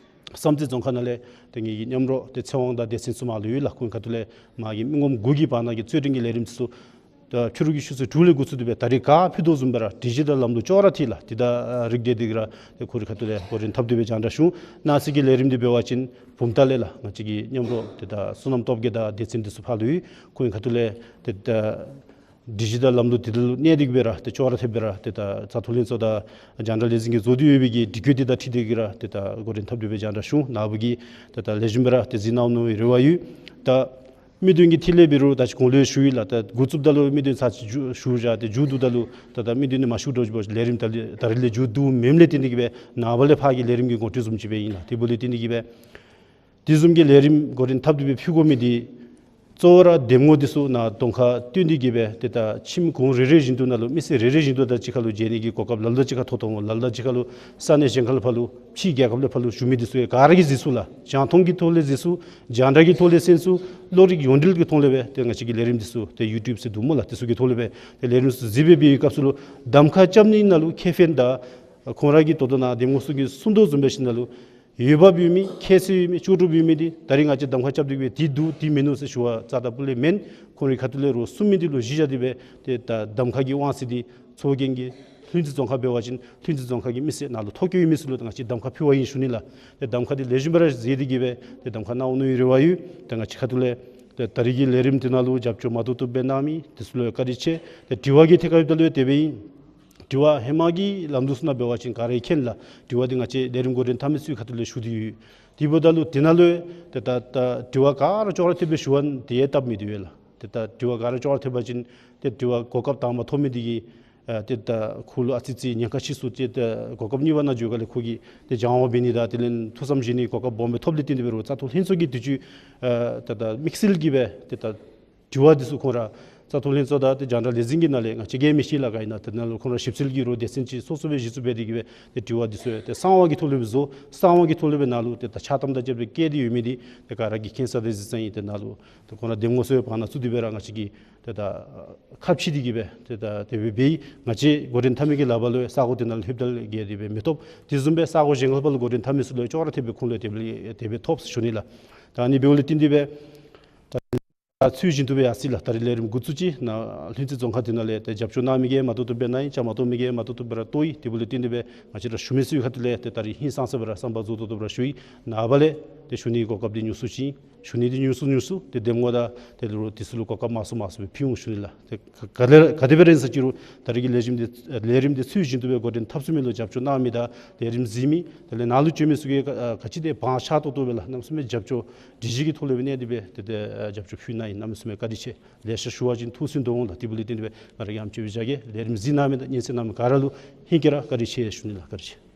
བསམ་རྩེ་རྫོང་ཁག་ནང་ལས་ཏེ་ངེ་གི་མཉམ་རོགས་ཏེ་ཚེ་དབང་དང་སྡེ་ཚན་ཚུ་མར་ལུ་ཡོད་ལགས། ཁོང་གི་ཁ་ཐུག་ལས་མ་གི་མི་ངོམ་དགུ་གི་བར་ན་གི་རྩོད་འགྲན་གྱི་ལས་རིམ་ཚུ་ད་ཕྱི་རུ་གི་ཤུལ་ཚུ་དྲུག་ལས་འགོ་བཙུགས་ཏེ་སྦེ་ད་རིས་ག་ཕུལ་དོ་བཟུམ་སྦེ་ར་ཌི་ཇི་ཊལ་ལམ་ལུགས་ཅོག་ར་འཐད་ལགས། ཏེ་ད་རིགས་འདི་དེ་གིས་ར་ཏེ་ཁོ་རའི་ཁ་ཐུག་ལས་འགོ་འདྲེན་འཐབ་སྟེ་སྦེ་རྒྱང་བསྒྲགས་ཞུ། གནངས་ཚེ་གི་ལས་རིམ་འདི་འབད་བ་ཅིན་བུམ་ཐང་ལས་ལགས། ང་བཅས་ཀྱི་མཉམ་རོགས་ཏེ་ད་བསོད་ནམས་སྟོབས་རྒྱས་དང་སྡེ་ཚན་འདི་ཚུ་ཕར་ལུ་ཡོད། ཁོང་གི་ཁ་ཐུག་ལས་ཏེ་ད་ཌི་ཇི་ཊལ་ལམ་ལུགས་འདི་ལུ་གནས་ཏེ་གིས་སྦེ་ར་ཏེ་ཅོག་ར་འཐདཔ་སྦེ་ར་ཏེ་ད་བཙག་འཐུ་ལྷན་ཚོགས་དང་རྒྱང་བསྒྲགས་ལས་འཛིན་གྱིས་བཟོ་སྟེ་ཡོད་པའི་གི་སྒྲིག་བཀོད་འདི་དང་འཁྲིལ་ཏེ་གིས་ར་ཏེ་ད་འགོ་འདྲེན་འཐབ་སྟེ་སྦེ་རྒྱང་བསྒྲགས་ཞུ། ནཱ་བུ་གིས་ཏེ་ད་ལེགས་ཤོམ་སྦེ་ར་ཏེ་གཟིགས་གནང་ནིའི་རེ་བ་ཡོད། ད་མི་སྡོད་ཀྱི་ཐད་ལས་འབད་རུང་ད་ཅི་གོང་ལུ་ཞུ་ཡི་ལགས། ད་འགོ་བཙུགསཔ་ད་ལུ་མི་སྡོད་ཚར་ཅིག་ཞུ་ཞུ་བཞག་སྟེ་མཇུག་བསྡུཝ་ད་ལུ་ད་ད་མི་སྡོད་ནི་མ་ཞུ་འགྱོ་ཅི་འབད་ལས་རིམ་ད་ལས་ད་རིས་ལས་མཇུག་བསྡུ་མེནམ་ལས་བརྟེན་ཏེ་གིས་སྦེ་ནངས་པ་ལས་ཕར་གྱི་ལས་རིམ་གྱི་ངོ་སྤྲོད་བཟུམ་ཅིག་སྦེ་ཨིན་ལགས། དེ་འབདཝ་ལས་བརྟེན་ཏེ་གིས་སྦེ་དེ་བཟུམ་གྱི་ལས་རིམ་འགོ་འདྲེན་འཐབ་སྟེ་སྦེ་ཕུལ་དགོ་མི་འདི་གཙོ་བོ་ར་འདེམས་ངོ་འདི་ཚུ་ནཱ་གདོང་ཁར་བསྟུན་ཏེ་གིས་སྦེ་ཏེ་ད་ཁྱིམ་གུང་རེ་རེ་བཞིན་དུ་ནང་ལུ་མི་སེར་རེ་རེ་བཞིན་དུ་ད་གཅིག་ཁར་ལུ་མཇལ་ནི་གི་གོ་སྐབས་ལ་ལུ་ད་གཅིག་ཁར་ཐོབ་ཐོབ་འོང་། ལ་ལུ་ད་གཅིག་ཁར་ལུ་ས་གནས་གཞན་ཁར་ལུ་ཕར་ལུ་ཕྱིའི་རྒྱལ་ཁབ་ལས་ཕར་ལུ་བཞུགས་མི་འདི་ཚུ་ཡང་ག་ར་གིས་གཟིགས་ཚུགས་ལགས། རྒྱང་མཐོང་གི་ཐོག་ལས་གཟིགས་ཚུགས། རྒྱང་བསྒྲགས་ཀྱི་ཐོག་ལས་གསན་ཚུགས། གློག་རིག་ཡོངས་འབྲེལ་གྱི་ཐོག་ལས་སྦེ་ཏེ་ང་བཅས་ཀྱི་ལས་རིམ་འདི་ཚུ་ཏེ་ཡུ་ཊུབ་ཟེར་འདུག་སྨོ་ལགས། དེ་ཚུ་གི་ཐོག་ལས་སྦེ་ཏེ་ལས་རིམ་ཚུ་གཟིགས་སྦེ་འབད་བའི་སྐབས་སུ་ལུ་གདམ་ཁ་རྐྱབ་ནི་ནང་ལུ་ཁེ་ཕན་དང་ཁོང་ར་གིས་ད་ལྟོ་ནཱ་འདེམས་ངོ་ཚུ་གིས་གསུང་དོ་བཟུམ་སྦེ་ཞིནམ་ལས་ཡོདཔ་ཡོད་མི་ཁྱད་ཚད་ཡོད་མི་ལྕོགས་གྲུབ་ཡོད་མི་འདི་ད་རིས་ང་བཅས་གདམ་ཁ་རྐྱབ་སྟེ་གིས་སྦེ་འདི་འདུག་འདི་མིན་ནུག་ཟེར་ཞུ་བ་རྩ་དང་སྤུ་ལས་མེན། ཁོང་རའི་ཁ་ཐུག་ལས་རོགས་གསུང་མི་འདི་ལུ་གཞི་བཞག་སྟེ་སྦེ་ཏེ་ད་གདམ་ཁ་གི་དབང་ཚད་འདི་ཚོགས་རྒྱན་གྱི་ལྷུན་རྩེ་རྫོང་ཁག་འབད་བ་ཅིན་ལྷུན་རྩེ་རྫོང་ཁག་གི་མི་སེར་ནང་ལུ་ཐོ་བཀོད་ཡོད་མི་ཚུ་ལུ་ད་ང་བཅས་གདམ་ཁ་ཕུལ་བ་ཨིན་ཞུ་ནི་ལགས། ཏེ་གདམ་ཁ་འདི་ལེགས་ཤོམ་སྦེ་ར་མཛད་དེ་གིས་སྦེ་ཏེ་གདམ་ཁ་གནང་འོང་ནིའི་རེ་བ་ཡོད། ཏེ་ང་བཅས་ཁ་ཐུག་ལས་ཏེ་ད་རིས་ཀྱི་ལས་རིམ་འདི་ནང་ལུ་རྒྱབ་སྐྱོར་མ་ཏོག་ཏོ་སྦེ་གནང་མི་འདི་ཚུ་ལུ་བཀའ་དྲིན་ཆེ། ཏེ་དྲི་བ་གི་ཐད་ཁར་འབདཝ་ད་ལུ་དེ་སྦེ་ཨིན། དྲི་བ་ཧེ་མ་གི་ལམ་ལུགས་ཚུ་ནང་འབད་བ་ཅིན་ག་ར་གིས་མཁྱེན་ལགས། དྲི་བ་འདི་ང་བཅས་ལས་རིམ་འགོ་འདྲེན་འཐབ་མི་ཚུའི་ཁ་ཐུག་ལས་ཞུ་སྟེ་ཡོད། དེ་འབདཝ་ད་ལུ་དེ་ནང་ལུ་ཏེ་ད་ད་དྲི་བ་ག་ར་ཅོག་ར་འཐདཔ་སྦེ་ཞུ་བ་ནི་དེ་ཡང་སྟབས་མི་བདེ་བས་ལགས། ཏེ་ད་དྲི་བ་ག་ར་ཅོག་ར་འཐད་པ་ཅིན་ཏེ་དྲི་བ་གོ་སྐབས་དང་པ་ཐོབ་མི་འདི་གིས་ཨ་ཏེ་ད་ཁོ་ལུ་ཨ་ཙི་ཅིག་ཉེན་ཁ་ཆེ་སུ་ཏེ་ད་གོ་སྐབས་གཉིས་པ་ནང་འགྱོ་ག་ལས་ཁོ་གིས་ཏེ་སྦྱང་བ་འབད་ནི་དང་དེ་ལས་ཐུགས་བསམ་བཞེས་ནི་གོ་སྐབས་སྦོམ་སྦེ་ཐོབ་ལས་བརྟེན་ཏེ་འབད་རུང་བཙག་འཐུ་ལྷན་ཚོགས་ཀྱིས་དུས་ཅི་ཨ་ད་ད་དམིགས་བསལ་གྱིས་སྦེ་ཏེ་ད་དྲི་བ་འདི་ཚུ་ཁོང་ར་བཙག་འཐུ་ལྷན་ཚོགས་དང་ཏེ་རྒྱང་བསྒྲགས་ལས་འཛིན་གྱི་ནང་ལས་ང་བཅས་ཀྱིས་མི་ཤེས་ལགས། ག་ཨིན་ན་དེ་ནང་ལུ་ཁོང་ར་ཞིབ་འཚོལ་གྱི་རོགས་སྡེ་ཚན་ཅིག་སོ་སོ་སྦེ་གཞི་བཙུགས་འབད་དེ་གིས་སྦེ་ཏེ་དྲི་བ་འདི་ཚུ་ཡང་ཏེ་གསང་བ་གི་ཐོག་ལས་སྦེ་བཟོ་གསང་བ་གི་ཐོག་ལས་སྦེ་ནཱ་ལུ་ཏེ་ད་ཕྱག་དམ་དང་བཅས་པའི་བཀལ་ཏེ་ཡོད་མི་འདི་ཏེ་ག་ར་གིས་མཁྱེན་ས་དེ་གཟིགས་ས་ཨིན། ཏེ་ནཱ་ལུ་ཏེ་ཁོང་ར་འདེམས་ངོ་ཚུ་ཡང་བར་ན་བཙུགས་ཏེ་སྦེ་ར་ང་བཅས་ཀྱིས་ཏེ་ད་ཁ་ཕྱེ་སྟེ་གིས་སྦེ་ཏེ་ད་དེ་སྦེ་འབད་ང་བཅས་འགོ་འདྲེན་འཐབ་མི་གི་ལག་པར་ལུ་ཡང་ས་གོ་དེ་ནང་ལྷོདཔ་ད་ལུ་ག་དེ་སྦེ་མི་ཐོབ། དེ་བཟུམ་སྦེ་ས་གོ་གཞན་ཁར་ཕར་ལུ་འགོ་འདྲེན་འཐབ་མི་ཚུ་ལུ་ཡང་ཅོག་ར་འཐདཔ་སྦེ་ཁོང་ལུ་དེ་སྦེ་དེ་སྦེ་ཐོབ་ཟེར་ཞུ་ནི་ལགས། ད་ཨ་ནི་འབདཝ་ལས་བརྟེན་ཏེ་སྦེ་ད་ཚུལ་བཞིན་དུ་སྦེ་ཡར་སོ་ཡི་ལགས། ད་རིས་ལས་རིམ་འགོ་བཙུགས་ཅི། ནཱ་ལྷུན་རྩེ་རྫོང་ཁག་དེ་ནང་ལས་ཏེ་རྒྱབ་སྐྱོར་གནང་མི་གིས་མ་ཏོག་ཏོ་སྦེ་གནང་ཡི། བཅའ་མར་གཏོགས་མི་གིས་མ་ཏོག་ཏོ་སྦེ་ར་གཏོགས་ཡི། དེ་འབདཝ་ལས་བརྟེན་ཏེ་སྦེ་ང་བཅས་ར་ཞུ་མི་ཚུའི་ཁ་ཐུག་ལས་ཏེ་ད་རིས་ཧིང་སངས་ས་སྦེ་ར་བསམ་པ་རྫོགས་ཏོག་ཏོ་སྦེ་ར་ཞུ་ཡི། ནངས་པ་ལས་ཏེ་ཞུ་ནིའི་གོ་སྐབས་འདི་ཉུང་སུ་ཅིག་ཨིན། ཞུ་ནི་འདི་ཉུང་སུ་ཉུང་སུ་ཏེ་འདེམས་ངོ་དང་ཏེ་ལུ་དེ་ཚུ་ལུ་གོ་སྐབས་མང་སུ་མང་སུ་སྦེ་ཕུལ་འོང་ཞུ་ནི་ལགས། ཏེ་ག་ག་ལས་ག་དེ་སྦེ་ར་ཨིན་ས་ཅི་རུང་ད་རིས་ཀྱི་ལས་རིམ་འདི་ལས་རིམ་འདི་ཚུལ་བཞིན་དུ་སྦེ་འགོ་འདྲེན་འཐབ་ཚུགས་མི་ལུ་རྒྱབ་སྐྱོར་གནང་མི་དང་ལས་རིམ་གཟིགས་མི་དེ་ལས་ནཱ་ལུ་བྱོན་མི་ཚུ་གིས་ག་ག་ཅི་དེ་བང་ཆགས་ཏོག་ཏོ་སྦེ་ལགས། གནམ་མེད་ས་མེད་རྒྱབ་སྐྱོར་སྒྲིག་གཞི་གི་ཐོག་ལས་སྦེ་གནས་ཏེ་སྦེ་ཏེ་ཏེ་རྒྱབ་སྐྱོར་ཕུལ་གནང་ཡི། གནམ་མེད་ས་མེད་བཀའ་དྲིན་ཆེ། ལེ་ཤ་ཞུ་བ་ཅིན་ཐུང་སུ་འདུག་འོང་ལགས། དེ་འབདཝ་ལས་བརྟེན་ཏེ་སྦེ་ང་ར་གིས་ཨ་ནེམ་ཅིག་སྦེ་བཞག་གེ། ལས་རིམ་གཟིགས་གནང་མི་དང་སྙན་གསན་གནང་མི་ག་ར་ལུ་ཧིང་གིས་ར་བཀའ་དྲིན་ཆེ་ཞུ་ནི་ལགས། བཀའ་དྲིན་ཆེ།